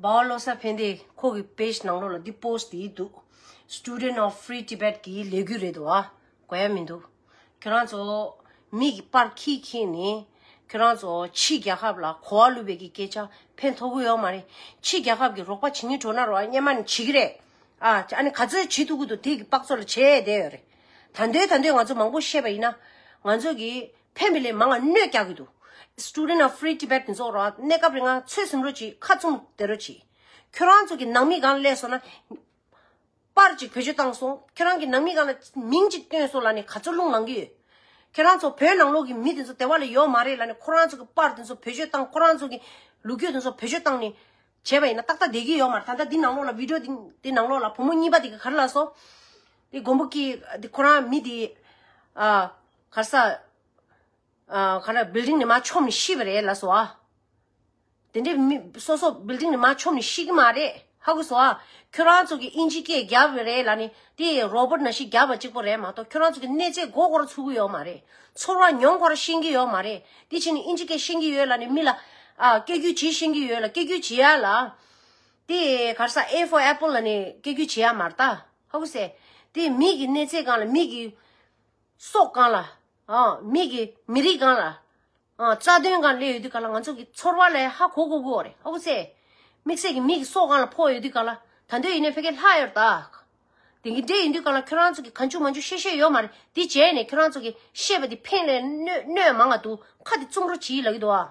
འབའ་བ་བློ་བཟང་ཕན་བདེ་ཁོ་གི་པེ་ཇི་ནང་ལོགས་ལ་འདི་པོ་སི་ཊི་དེ་འདུག Student of Free Tibet གི་ལས་འགུལ་རེད་འདུག་ཨ། གོ་ཡ་མི་འདུག་ཁྱོད་རང་ཚོ་མི་གི་པར་ཁྱི་ཁྱི་ནི་ཁྱོད་རང་ཚོ་ཕྱི་རྒྱལ་ཁབ་ལ་གོ་བ་བླུགས་པའི་གི་སྐད་ཆ་ཕན་ཐོགས་ཀྱི་ཡོད་མ་རེད། ཕྱི་རྒྱལ་ཁབ་ཀྱི་རོགས་པ་བྱེད་སྙིང་བྲོ་ན་རོགས་སྙན་མ་ནི་བྱེད་ཀྱི་རེད། ཨ་ཨ་ནི་ག་ཚོད་བྱེད་ཐུབ་ཀྱི་འདུག་དེ་གི་དཔག་ཚོད་ལ་བྱས་བསྡད་ཡོད་རེད། ད་འདོད་ད་འདོད་ང་ཚོ་མང་པོ་བཤད་པ་ཡིན་ན། ང་ཚོ་གི་ཕན་པའི་ལས་མང་ང་གནོད་རྒྱག་གི་འདུག Student of Free Tibet དེ་ཚོ་ར་གནས་སྐབས་རིང་ང་ཚོད་སེམས་རོགས་གྱིས། ཁ་བཙུམ་བསྡད་རོགས་གྱིས། ཁྱོད་རང་ཚོ་གི་ནང་མི་སྒང་སླེབས་སོང་ན། པར་ཅིག་བེད་སྤྱོད་བཏང་སོང་། ཁྱེད་རང་གི་ནང་མི་སྒང་ལ་མིང་ཅིག་བཏོན་སོང་ལབ་ནས་ག་ཚོད་རླུང་ལངས་ཀྱི་ཡོད། ཁྱེད་རང་ཚོ་བོད་ནང་ལོགས་ཀྱི་མི་དེ་ཚོ་དེ་བ་ལ་ཡོད་མ་རེད་ལབ་ནས་ཁོ་རང་ཚོ་གི་པར་དེ་ཚོ་བེད་སྤྱོད་བཏང་། ཁོ་རང་ཚོ་གི་ལོ་རྒྱུས་དེ་ཚོ་བེད་སྤྱོད་བཏང་ནས་བྱས་པ་ཡིན་ན་ཏག་ཏག་བསྡད་ཀྱི་ཡོད་མ་རེད། ད་ལྟ་འདི་ནང་ལོགས་ལ་བི་ཌིའོ་འདི་འདི་ནང་ལོགས་ལ་བུ་མོ་གཉིས་པ་དེ་གི་ག་རེ་ལབ་སོང་། དེ་མགོན་པོ་སྐྱིད་དེ་ཁོ་རང་མི་དེ་ཨ་ག་རེ་ཟ་ཨ་ག་རེ་བིལ་ཌིང་ནས་མར་མཆོངས་ནས་ཤི་བ་རེད་ལབ་སོང་ཨ། དེ་འདྲའི་མི་སོ་སོ་བིལ་ཌིང་ནས་མར་མཆོངས་ནས་ཤི་གི་མ་རེད། ཧ་གོ་སོང་ཨ། ཁྱོད་རང་ཚོ་གིས་ཨིན་ཇི་སྐད་རྒྱབ་པ་རེད་ལབ་ནས་དེ་རོ་བོ་ཊི་ནང་བཞིན་རྒྱབ་པ་གཅིག་པོ་རེད་མ་གཏོགས་ཁྱོད་རང་ཚོ་གི་གནས་ཚད་མགོ་སྐོར་ཚུགས་ཀྱི་ཡོད་མ་རེད། ཚོར་བ་མྱོང་སྐོར་ཤེས་ཀྱི་ཡོད་མ་རེད། དེ་བྱས་ནས་ཨིན་ཇི་སྐད་ཤེས་ཀྱི་ཡོད་ལབ་ནས་མི་ལ་ཨ་སྐད་སྒྱུར་བྱེད་ཤེས་ཀྱི་ཡོད་ལ་སྐད་སྒྱུར་བྱེད་ཡ་ལ་དེ་ག་རེ་ཟ་A for apple ལབ་ནས་སྐད་སྒྱུར་བྱེད་ཡ་མ་རེད་ད། ཧ་གོ་སོང་། དེ་མི་གི་གནས་ཚད་སྒང་ལ་མི་གི་སྲོག་སྒང་ལ། ཨ། མི་གི་མི་རིགས་སྒང་ལ། ཨ། རྩ་དོན་སྒང་སླེབས་ཡོད་དུས་ག་ལ་ང་ཚོ་གི་ཚོར་བ་ལ་ཧ་གོ་གོ་གོ་རེད། ཧ་གོ་སོང་། དམིགས་བསལ་གྱི་མི་གི་སྲོག་སྒང་ལ་ཕོག་ཡོད་དུས་ག་ལ་ད་འདོད་ཡིན་ནའི་ཕ་གི་ལྷག་ཡོད་རེད་ད། དེ་གི་འདྲེ་ཡིན་དུས་ག་ལ་ཁྱོད་རང་ཚོ་གི་གང་བྱུང་མང་བྱུང་བཤད་བཤད་ཡོད་མ་རེད། དེ་བྱས་ནས་ཁྱོད་རང་ཚོ་གི་བཤད་པ་དེ་ཕན་ལས་གནོད་གནོད་མང་ང་འདུག་ཁ་དེ་བཙུམ་རོགས་གྱིས་ལབ་ཀྱི་འདུག་ཨ།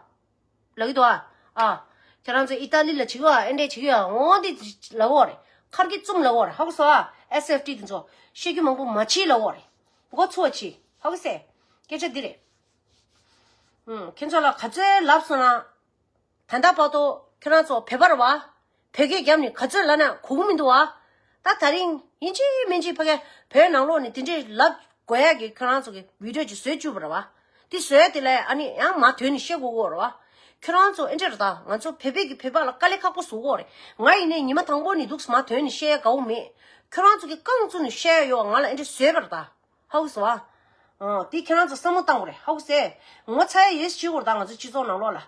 ལབ་ཀྱི་འདུག་ཨ། ཨ། ཁྱེད་རང་ཚོ་ཨི་ཏཱ་ལི་ལ་བྱེད་ཀྱི་ཨ་ཨེ་འདྲས་བྱེད་ཀྱི་ཨ་འོ་འདི་ལབ་ཀྱི་རེད། ཁར་གྱིས་བཙུམ་ལབ་ཀྱི་རེད། ཧ་གོ་སོང་ཨ། S F T དེ་ཚོ་བཤད་རྒྱུ་མང་པོ་མ་བྱེད་ལབ་ཀྱི་རེད། མགོ་ཚོས་བྱེད། ཧ་གོ་སོང་། སྐད་ཆ་འདི་རེད། ཨུམ། ཁྱེད་ཚོ་ལ་ག་ཚོད་ལབ་སོང་ན། ད་ལྟ་བར་དུ་ཁྱེད་རང་ཚོ་བོད་པ་རེད་བ། བོད་སྐད་རྒྱབ་ནས་ག་ཚོད་ལབ་ན་གོ་གི་མི་འདུག་བ། ད་ད་རིང་ཡིན་གཅིག་མིན་གཅིག་ཕ་གི་བོད་ནང་ལོགས་ནས་དེ་འདྲས་ལབ་དགོས་ཡ་གི་ཁྱེད་རང་ཚོ་གི་བི་ཌིའོ་ཅིག་བཟོས་བཅུག་པ་རེད་བ། དེ་བཟོས་དེ་ལ་ཨ་ནི་ཡང་མ་དོན་ནས་བཤད་དགོས་ཀྱི་རེད་བ། ཁྱེད་རང་ཚོ་ཨེ་འདྲས་རེད་ད། ང་ཚོ་བོད་པའི་གི་བོད་པ་ལ་དཀའ་ལས་ཁག་པོ་བཟོ་གི་རེད། ང་ཡིན་ནའི་ཉི་མ་དང་པོ་ནས་འདུག་སེ་མ་དོན་ནས་བཤད་ཡ་དགའ་བོ་མེད། ཁྱེད་རང་ཚོ་གི་རྐང་བཙུགས་ནས་བཤད་ཡ་ཡོད་བ། ང་ལ་ཨེ་འདྲས་བཟོས་པ་རེད་ད། ཧ་གོ་སོང་ཨ། ཨ། དེ་ཁྱེད་རང་ཚོ་བསམ་བློ་བཏང་དགོས་རེད། ཧ་གོ་སོང་ཨ། ངོ་ཚ་ཡ་ཡོད་ཞུ་དགོས་རེད་ད། ང་ཚོ་སྤྱི་ཚོགས་ནང་ལོགས་ལ།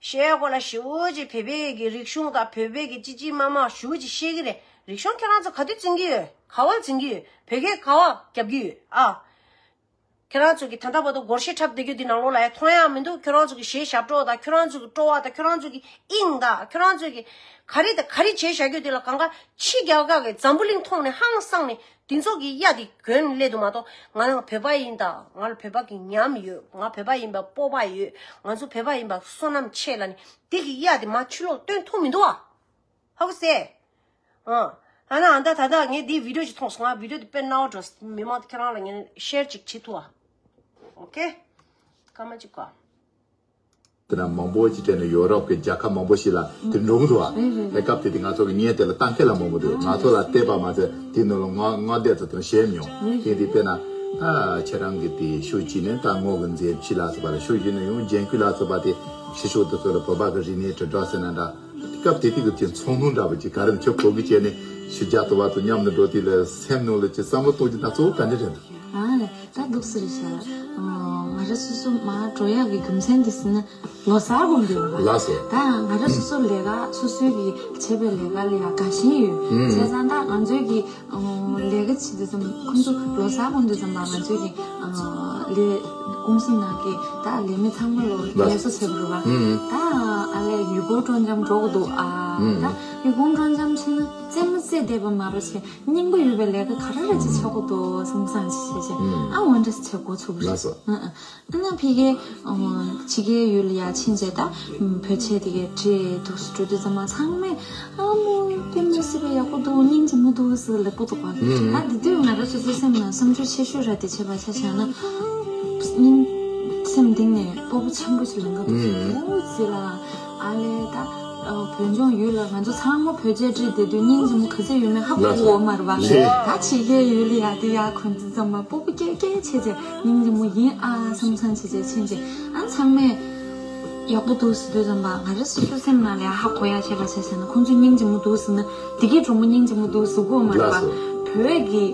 བཤད་དགོས་ལ་ཞེ་པོ་ཅིག་བོད་པའི་གི་རིག་གཞུང་དང་བོད་པའི་གི་ཅི་ཅི་མ་མ་ཞེ་པོ་ཅིག་བཤད་ཀྱི་རེད། རིག་གཞུང་ཁྱེད་རང་ཚོ་ག་དུས་འཛིན་གྱི་ཡོད། ག་བ་འཛིན་གྱི་ཡོད། བོད་སྐད་ག་བ་རྒྱབ་ཀྱི་ཡོད་ཨ། ཁྱེད་རང་ཚོ་གི་ད་ལྟ་བར་དུ་སྒོར་གཞས་འཁྲབ་བསྡད་རྒྱུ་འདི་ནང་ལོགས་ལ་ཡ་མཐོང་ཡག་མི་འདུག་ཁྱེད་རང་ཚོ་གི་གཞས་ཞབས་བྲོ་དང་ཁྱེད་རང་ཚོ་གི་སྤྲོ་བ་དང་ཁྱེད་རང་ཚོ་གི་དབྱིངས་དང་ཁྱེད་རང་ཚོ་གི་ག་རེ་དང་ག་རེ་བྱས་བཞག་རྒྱུ་དེ་ལ་གང་ག་ཕྱི་རྒྱལ་ཁག་གི་འཛམ་བུ་གླིང་ཐོག་ནས་ཧང་སངས་ནས་དེ་ཚོ་གི་གཡའ་དེ་གྱོན་སླེབས་འདུག་མ་གཏོགས་ང་རང་བོད་པ་ཡིན་ད། ང་ལ་བོད་པ་གི་ཉམས་ཡོད། ང་བོད་པ་ཡིན་པ་སྤོབས་པ་ཡོད། ང་ཚོ་བོད་པ་ཡིན་པ་བསོད་ནམས་ཆེ་ལབ་ནས་དེ་གི་གཡའ་དེ་མར་ཕྱི་ལོགས་སྟོན་ཐུབ་མི་འདུག་ཨ། ཧ་གོ་སོང་ཨ། ཨ་ན་ཨ་ད་ད་ད་ངས་འདི་བི་ཌིའོ་ཅིག་མཐོང་སོང་ང་། བི་ཌིའོ་འདི་དཔེ་སྣང་བ་འགྲོ། མི་མང་ཁྱེད་རང་ལ་ངས་ཤེར་ཅིག་བྱེད་ཐུབ་ཨ། ཨོ་ཁེ། སྐར་མ་གཅིག་གོ། དེ་ན་མང་པོ་ཅིག་དྲན་ནས་ཡོ་རོབ་ཀྱི་རྒྱལ་ཁབ་མང་པོ་ཞིག་ལ་དེ་འགྲོ་གི་འདུག་ཨ། རེད་རེད། དེ་སྐབས་དེ་དེ་ང་ཚོ་གི་བརྙན་དེ་ལ་ལྟ་མཁན་ལ་མང་པོ་འདུག་ང་ཚོ་ལ་བལྟས་པ་མ་ཟད་དེ་ནང་ལ་ང་ང་བལྟས་ཚོ་དེ་ན་ཞེད་མྱོང་། རེད། དེ་དེ་དཔེར་ན་ཨ་ཁྱེད་རང་གི་དེ་ཤུགས་ཀྱིས་ནས་ད་ངོ་གི་མཛེས་ཕྱི་ལ་སོགས་པ་ལ་ཤུགས་ཀྱིས་ནས་ཡང་རྒྱན་གོས་ལ་སོགས་པ་དེ་ཕྱི་ཕྱོགས་དེ་ཚོ་ལ་བོད་པ་གི་རིག་གནས་དྲིལ་བསྒྲགས་ཟེར་ན་འདྲ། སྐབས་དེ་དུས་ཀྱི་དེ་ཚོར་སྣང་འདྲ་པོ་ཅིག་ག་རེ་ཁྱོད་བོད་ཀྱི་བྱས་ནས་ཕྱི་རྒྱལ་དུ་བ་ཚོ་མཉམ་དུ་འགྲོ་དུས་ལ་སེམས་ནང་ལ་ཅིག་བསམ་བློ་གཏོང་རྒྱུ་ད་གཙོ་བོ་ག་འདྲ་རེད་འདུག་ཨ་ལས་ད་འདུག་སེ་རེད་ཤག་ང་རང་སོ་སོ་མར་འགྲོ་ཡག་གི་རྒྱུ་མཚན་དེ་ཟེར་ན་ལོ་གསར་དགོང་དུ་ཡོང་བ། ལགས་སོ། ད་ང་རང་སོ་སོ་ལས་ཀ་སོ་སོའི་གི་བྱེད་པའི་ལས་ཀ་ལ་ཡང་དགའ་ཞེན་ཡོད། ཨུམ། བྱས་ཙང་ད་ང་ཚོའི་གི་ལས་ཀ་བྱེད་དུས་ཙམ་ཁོང་ཚོ་ལོ་གསར་དགོང་དུས་ཙམ་པ་ང་ཚོའི་གི་ལས་ཀུང་སི་ནང་གི་ད་ལས་མི་ཚང་མ་ལོ་ལགས། ངལ་གསོ་བྱེད་དགོས་རེད་པ། ཨུམ། ད་ཨ་ལས་ཡུལ་སྐོར་སྤྲོ་འཆམ་འགྲོ་དགོས་འདུག་ཨ། ཨུམ། ད་ཡུལ་སྐོར་སྤྲོ་འཆམ་བྱས་ན་རྩེད་མོ་རྩེ་བསྡད་པ་མ་གཏོགས་བྱས་རྙིང་པ་ཡོད་པའི་ལས་ཀ་ག་རེ་རེ་ཅིག་བྱེད་དགོས་འདུག་བསམ་བསམ་ཅིག་བྱས་བྱས། ཨུམ། ཨ་འོ་འདྲ་ཞིག་བྱེད་འགོ་ཚུགས་པ་རེད། ལགས་སོ། ཨ་ཨ། ཨ་ན་ཕ་གིའི་ཕྱི་རྒྱལ་ཡུལ་ལ་ཡར་ཕྱིན་བྱས་ད་བོད་ཆས་དེ་གའི་ཁྲིད་འདུག་སེ་འགྲོ་དུས་ཙམ་པ་ཚང་མས་ཨ་མོ་དཔེ་མི་སྲིད་པའི་ཡག་པོ་འདུག་སྙིང་རྗེ་མོ་འདུག་ཟེར་ལབ་ཀྱི་འདུག་པ། ཨུམ། ད་དེ་དུས་ང་རང་སོ་སོའི་སེམས་ནང་བསམ་ཚུལ་ཆེ་ཤོས་ར་དེ་བྱས་པ་ཆ་བཞག་ན་སྙིང་སེམས་གཏིང་ནས་སྤོབས་པ་ཆེན་པོ་ཞིག་ལངས་ཀྱི་འདུག་ཨུམ། འོ་ཙི་ལ་ཨ་ལས་ད། བོད་ལྗོངས་ཡུལ་ལ་ང་ཚོ་ཚང་མ་བོད་ཆས་ཁྲིད་བསྡད་དུས་སྙིང་རྗེ་མོ་ག་ཚོད་ཡོད་མེད་ཧ་གོ་གི་ཡོད་མ་རེད་པ། ལགས། ད་ཕྱི་རྒྱལ་ཡུལ་ལ་ཡར་དེ་ཡར་གོན་དུས་ཙམ་པ་སྤོབས་པ་སྐྱེ་སྐྱེ་བྱས་བྱས་སྙིང་རྗེ་མོ་ཡིན་ཨ་བསམ་བསམ་བྱས་བྱས་ཕྱིན་བྱས་ཨ་ཚང་མས་ཡག་པོ་འདུག་ཟེར་དུས་ཙམ་པ་ང་རང་སོ་སོའི་སེམས་ནང་ལ་ཡང་ཧ་གོ་ཡ་བྱས་པ་བྱས་ཟེར་ན་ཁོང་ཚོ་སྙིང་རྗེ་མོ་འདུག་ཟེར་ན་དེ་གའི་གྲོགས་མོ་སྙིང་རྗེ་མོ་འདུག་ཟེར་གོ་མ་རེད་པ། ལགས་སོ། བོད་ཀྱི་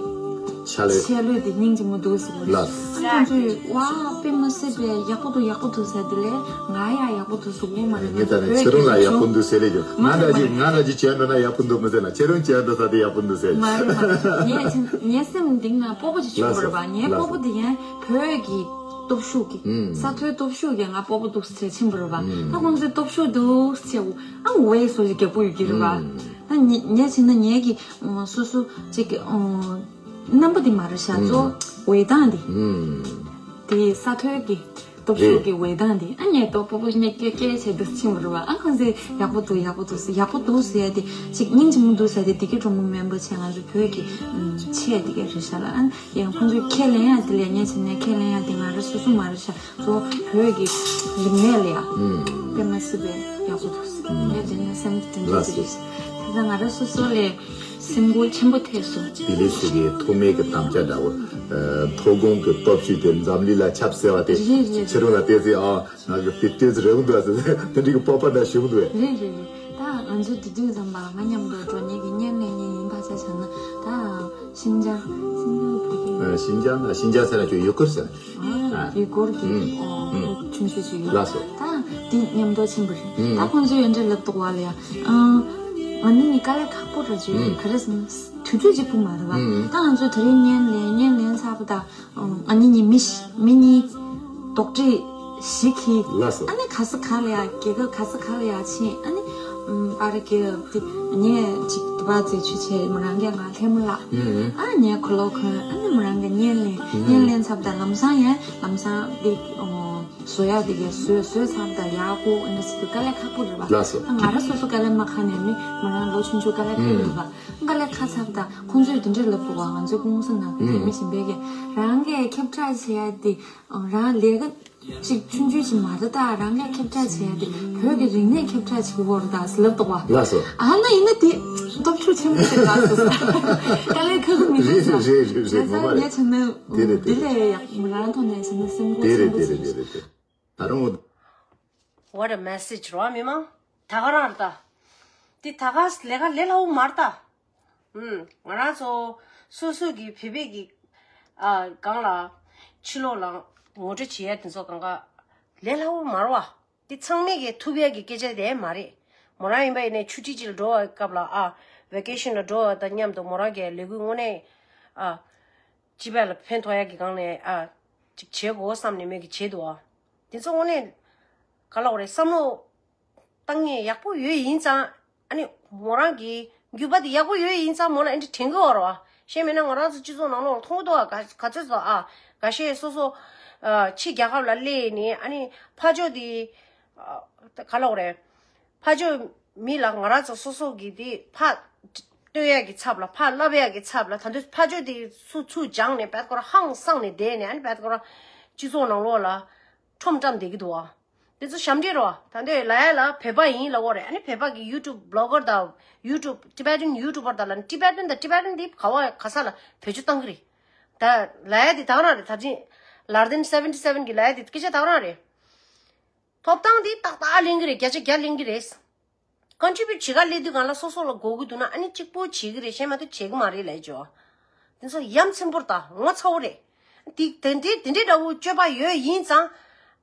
ཆ་ལས། ཆས་ལུས་དེ་སྙིང་རྗེ་མོ་འདུག་ཟེར་གོ་ལགས། ཨ་ཁོང་ཚོས་ཝ་དཔེ་མི་སྲིད་པའི་ཡག་པོ་འདུག་ཡག་པོ་འདུག་ཟེར་དེ་ལས་ང་ཡང་ཡག་པོ་འདུག་ཟེར་གོ་མ་རེད། ངས་ད་ནི་ཁྱེད་རང་ལ་ཡག་པོ་འདུག་ཟེར་ལས་ཀྱང་ང་འདྲ་ཅིག་ང་འདྲ་ཅིག་བྱས་འགྲོ་ན་ཡག་པོ་འདུག་མི་ཟེར་ན་ཁྱེད་རང་བྱས་འགྲོ་ས་དེ་ཡག་པོ་འདུག་ཟེར། མ་རེད་མ་རེད། ངས་ངའི་སེམས་གཏིང་ན་སྤོབས་པ་ཅིག་བྱུང་བ་རེད་པ། ངའི་སྤོབས་པ་དེ་ཡང་བོད་ཀྱི་སྟོབས་ཤུགས་ཀྱི་ས་མཐོའི་སྟོབས་ཤུགས་ཀྱིས་ང་སྤོབས་པ་འདུག་ཟེར་ཕྱིན་པ་རེད་པ། ད་ཁོང་ཚོའི་སྟོབས་ཤུགས་འདུག་ཟེར་ཨ་འོ་ཡ་སོ་ཞིག་རྒྱག་པོ་ཡོད་ཀྱི་རེད་པ། ད་ངས་བྱས་ན་ངའི་གི་སོ་སོ་ཅིག་གི་རྣམ་པ་དེ་མ་རེད་ཤག་གཙོ་བོ་འོ་ཡ་སྟངས་དེ། དེ་ས་མཐོའི་གི་སྟོབས་ཤུགས་ཀྱི་འོད་མདངས་དེ་ཨ་ནི་ཏོག་པོ་པོ་ནས་སྐད་སྐད་བྱས་འདུག་ཕྱིན་པ་རེད་བ། ཨ་ཁོང་ཚོས་ཡག་པོ་འདུག་ཡག་པོ་འདུག་ཟེར། ཡག་པོ་འདུག་ཟེར་ཡ་དེ་ཅིག་སྙིང་རྗེ་མོ་འདུག་ཟེར་ཡ་དེ། བདེ་སྐྱིད་གྲོགས་མོ་མེམ་བར་བྱས་ང་ཚོ་བོད་ཀྱི་ཨམ་ཆེ་ཡ་དེ་ག་རེད་ཤག་ལ། ཨ་ཡང་ཁོང་ཚོས་ཁས་ལེན་ཡ་དེ་ལས་ངས་བྱས་ནས་ཁས་ལེན་ཡ་དེ་ང་རང་སོ་སོ་མ་རེད་ཤག་གཙོ་བོ་བོད་ཀྱི་རིག་གནས་ལ་ཡ་དཔེ་མ་སྲིད་པའི་ཡག་པོ་འདུག་ངས་དེ་ནས་སེམས་དེ་འདྲ་ཞིག་རེད། ད་ང་རང་སོ་སོ་ལས་སེམས་འགུལ་ཆེན་པོ་ཐེབས་སོང་། བི་ལི་སི་གི་ཐོག་མའི་གི་དམ་བཅའ་འདྲ་བོ། ཨ་མཐོ་སྒང་གི་སྟོབས་ཤུགས་དེ་འཛམ་གླིང་ལ་ཁྱབ་ཟེར་བ་དེ། རེད་རེད། ཕྱི་རོལ་ལ་བལྟས་ཚེ་ཨ་ང་གི་དེ་ལྟོས་ཚེ་རེ་བ་འདུག་ཟེར་དེ་འདྲའི་གི་སྤོབས་པ་འདྲ་ཞིག་འདུག་རེད་རེད་རེད། ད་ང་ཚོ་དེ་དུས་ཙམ་པ་ང་མཉམ་དུ་འགྲོ་མཁན་གྱི་བརྙན་ལེན་མཁན་ཡིན་པ་ཆ་བཞག་ན་ད་ཤིན་ཅང་ཤིན་ཅང་བོད་སྐད། ཨ་ཤིན་ཅང་ཨ་ཤིན་ཅང་ཟེར་ན་ཁྱོད་ཡུ་གུར་ཟེར། ཨ་ཡུ་གུར་གྱི་ཨོ་ཆུང་ཤོས་ཤིག་ཡོད། ལགས་སོ། ད་འདི་མཉམ་དུ་ཕྱིན་པ་རེད། ད་ཁོང་ཚོས་ཡོན་ཏན་ལབ་འདུག་བ་ལ་ཡ། ཨ་ང་ནི་ནི་དཀའ་ལས་ཁག་པོ་རེད་ཅེས་ག་རེ་ཟེར་ན་དུས་ཚོད་གཅིག་པུ་མ་རེད་བ། ད་ང་ཚོས་དེ་རིང་བརྙན་ལེན་བརྙན་ལེན་ཚར་བ་ད། ཨ་ནི་ནི་མི་ཤི་མི་གཉིས་རྡོག་ཁྲེས་ཤིག་གིས། ལགས་སོ། ཨ་ནི་ག་ས་ག་ལ་ཡ་རྒྱལ་ཁབ་ག་ས་ག་ལ་ཡ་ཕྱིན། ཨ་ནི་ཨ་རི་གི་དེ་ངས་ཅིག་དེ་བ་རྩེ་ཆུ་ཆེ་མོ་རང་གིས་ང་ལྷད་མོ་ལགས། ཨ་ངས་ཁོ་ལོ་ཁོན་ཨ་ནི་མོ་རང་གིས་བརྙན་ལེན་བརྙན་ལེན་ཚར་ད་ལམ་སང་ཡ་ལམ་སང་དེ་བཟོ་ཡ་དེ་གས་བཟོས་བཟོས་ཚར་ད་ཡག་པོ་ཨ་ནི་སི་དཀའ་ལས་ཁག་པོ་རེད་བ། ལགས་སོ། ང་རང་སོ་སོ་དཀའ་ལས་མ་ཁག་ནས་མི་མོ་རང་ལོ་ཆུང་ཆུང་དཀའ་ལས་ཁག་རེད་བ། དཀའ་ལས་ཁག་ཚར་ད་ཁོང་ཚོས་དེ་འདྲས་ལབ་འདུག་བ། ང་ཚོའི་ཀུང་སི་ནང་གི་བོད་མི་གཞན་པས་ཀྱི་རང་གིས་ཁྱབ་བསྒྲགས་བྱེད་ཡ་དེ་རང་ལས་ཀ་ཅིག་ཆུང་ཆུང་ཞིག་མ་རེད། ད་རང་གིས་ཁྱབ་བསྒྲགས་བྱེད་ཡ་དེ་བོད་ཀྱི་རིག་གནས་ཁྱབ་བསྒྲགས་བྱེད་དགོས་རེད་ད་ཟེར་ལབ་འདུག་བ། ལགས་སོ། ཨ་ན་ཡིན་ན་དེ་སྟོབས་ཤུགས་ཆེན་པོ་ཞིག་རེད་ཟེར། དཀའ་ལས་ཁག་མི་འདུག་ཟེར། རེད་རེད་རེད། ངོ་མ་རེད། ངས་བྱས་ན་དེ་རེད་དེ་དེ་རེད། ལས་ཡག་མོ་རང་ཐོག་ནས་བྱས་ན་སེམས་ཁུར་དེ་ཆེན་རེད་པོ་དེ་ཞིག་རེད་རེད། དེ་རེད་དེ། ད་རུང་། What a message རོ་མི་མང་། ད་ག་རང་རེད་ད། དེ་ད་ག་ལས་ཀ་ལས་སླ་བོ་མ་རེད་ད། ཨུམ། ང་རང་ཚོ་སོ་སོ་གི་བོད་པའི་གི་ཨ་སྒང་ལ་ཕྱི་ལོགས་ལ་ངོ་སྤྲོད་བྱེད་ཡ་དེ་ཚོ་སྒང་ག་ལས་སླ་བོ་མ་རེད་བ། དེ་ཚང་མས་གི་ཐུབ་ཡ་གི་སྐད་ཆ་དེ་མ་རེད། མོ་རང་ཡིན་པ་ཡིན་ནའི་ཆུ་ཊི་ཅིག་ལ་འགྲོ་བའི་སྐབས་ལ་ཨ་ཝེ་ཀེ་ཤན་ལ་འགྲོ་བ་དང་མཉམ་དུ་མོ་རང་གི་ལས་འགུལ་དངོས་གནས་ཨ་སྤྱི་པ་ལ་ཕན་ཐོགས་ཡ་གི་སྒང་ནས་ཨ་ཅིག་བྱེད་དགོས་བསམ་ནས་མོས་གི་བྱེད་འདུག་ཨ། དེ་ཚོ་དངོས་གནས་ག་ལ་འོ་རེད་བསམ་བློ་བཏང་ངེས་ཡག་པོ་ཡོད་ཡིན་ཙང་། ཨ་ནི་མོ་རང་གི་རྒྱུད་པ་དེ་ཡག་པོ་ཡོད་ཡིན་ཙང་མོ་ལ་ཨེ་འདྲ་དྲན་གི་ཡོད་རེད་བ། གཞན་མིན་ན་ང་རང་ཚོ་སྤྱི་ཚོགས་ནང་ལོགས་ལ་མཐོང་གི་འདུག་བ། ག་ག་ཚོད་ཙམ་ཨ་འགའ་ཤས་སོ་སོ་ཨ་ཕྱི་རྒྱལ་ཁབ་ལ་སླེབས་ནས་ཨ་ནི་ཕར་ཕྱོགས་དེ་ཨ་ག་ལ་འོ་རེད། ཕར་ཕྱོགས་མི་ལ་ང་རང་ཚོ་སོ་སོ་གི་དེ་ཕར་སྟོན་ཡག་གི་ཚབ་ལ་ཕར་བསླབ་ཡག་གི་ཚབ་ལ་ད་དུང་ཕར་ཕྱོགས་དེ་ཚུར་ཚུར་སྦྱངས་ནས་བད་ཁོ་ར་ཧང་སངས་ནས་བསྡད་ནས་ཨ་ནི་བད་ཁོ་ར་སྤྱི་ཚོགས་ནང་ལོགས་ལ་ཁྲོམ་བཀྲམ་བསྡད་ཀྱི་འདུག་བ། དེ་ཚོ་ཞབས་འདྲེན་རོ། ད་འདོད་ལ་ཡ་ལ་བོད་པ་ཡིན་ལབ་འོ་རེད། ཨ་ནི་བོད་པ་གི་ཡུ་ཊུབ་བི་ལོག་གར་དང་ཡུ་ཊུབ་ཊི་བེ་ཊན་ཡུ་ཊུབ་པར་དང་ལ་ཊི་བེ་ཊན་དང་ཊི་བེ་ཊན་དེ་ག་བ་ག་ས་ལ་བེད་སྤྱོད་བཏང་གི་རེད། ད་ལ་ཡ་དེ་ད་ག་རང་རེད། ད་ཅི་ལར་དན་སེ་བེན་ཊི་སེ་བེན་གི་ལ་ཡ་དེ་སྐད་ཆ་ད་ག་རང་རེད། ཐོབ་ཐང་དེ་ཏག་ཏག་ལེན་གི་རེད། བརྒྱ་ཆ་བརྒྱ་ལེན་གི་རེད། ཀོན་ཊི་བིའུ་ཊི་བྱེད་ག་སླེབས་དུས་སྒང་ལ་སོ་སོ་ལ་དགོས་ཀྱི་འདུག་ན་ཨ་ནི་གཅིག་པོ་བྱེད་ཀྱི་རེད། གཞན་མ་གཏོགས་བྱེད་ཀྱི་མ་རེད་ལབ་ཀྱི་ཡོད། དེ་ཚོ་ཡ་མཚན་པོར་ད་ངོ་ཚ་བོ་རེད། དེ་དེ་འདྲའི་དེ་འདྲའི་འདྲ་བོ་སྤྱོད་པ་ཡོད་ཡིན་ཙང་།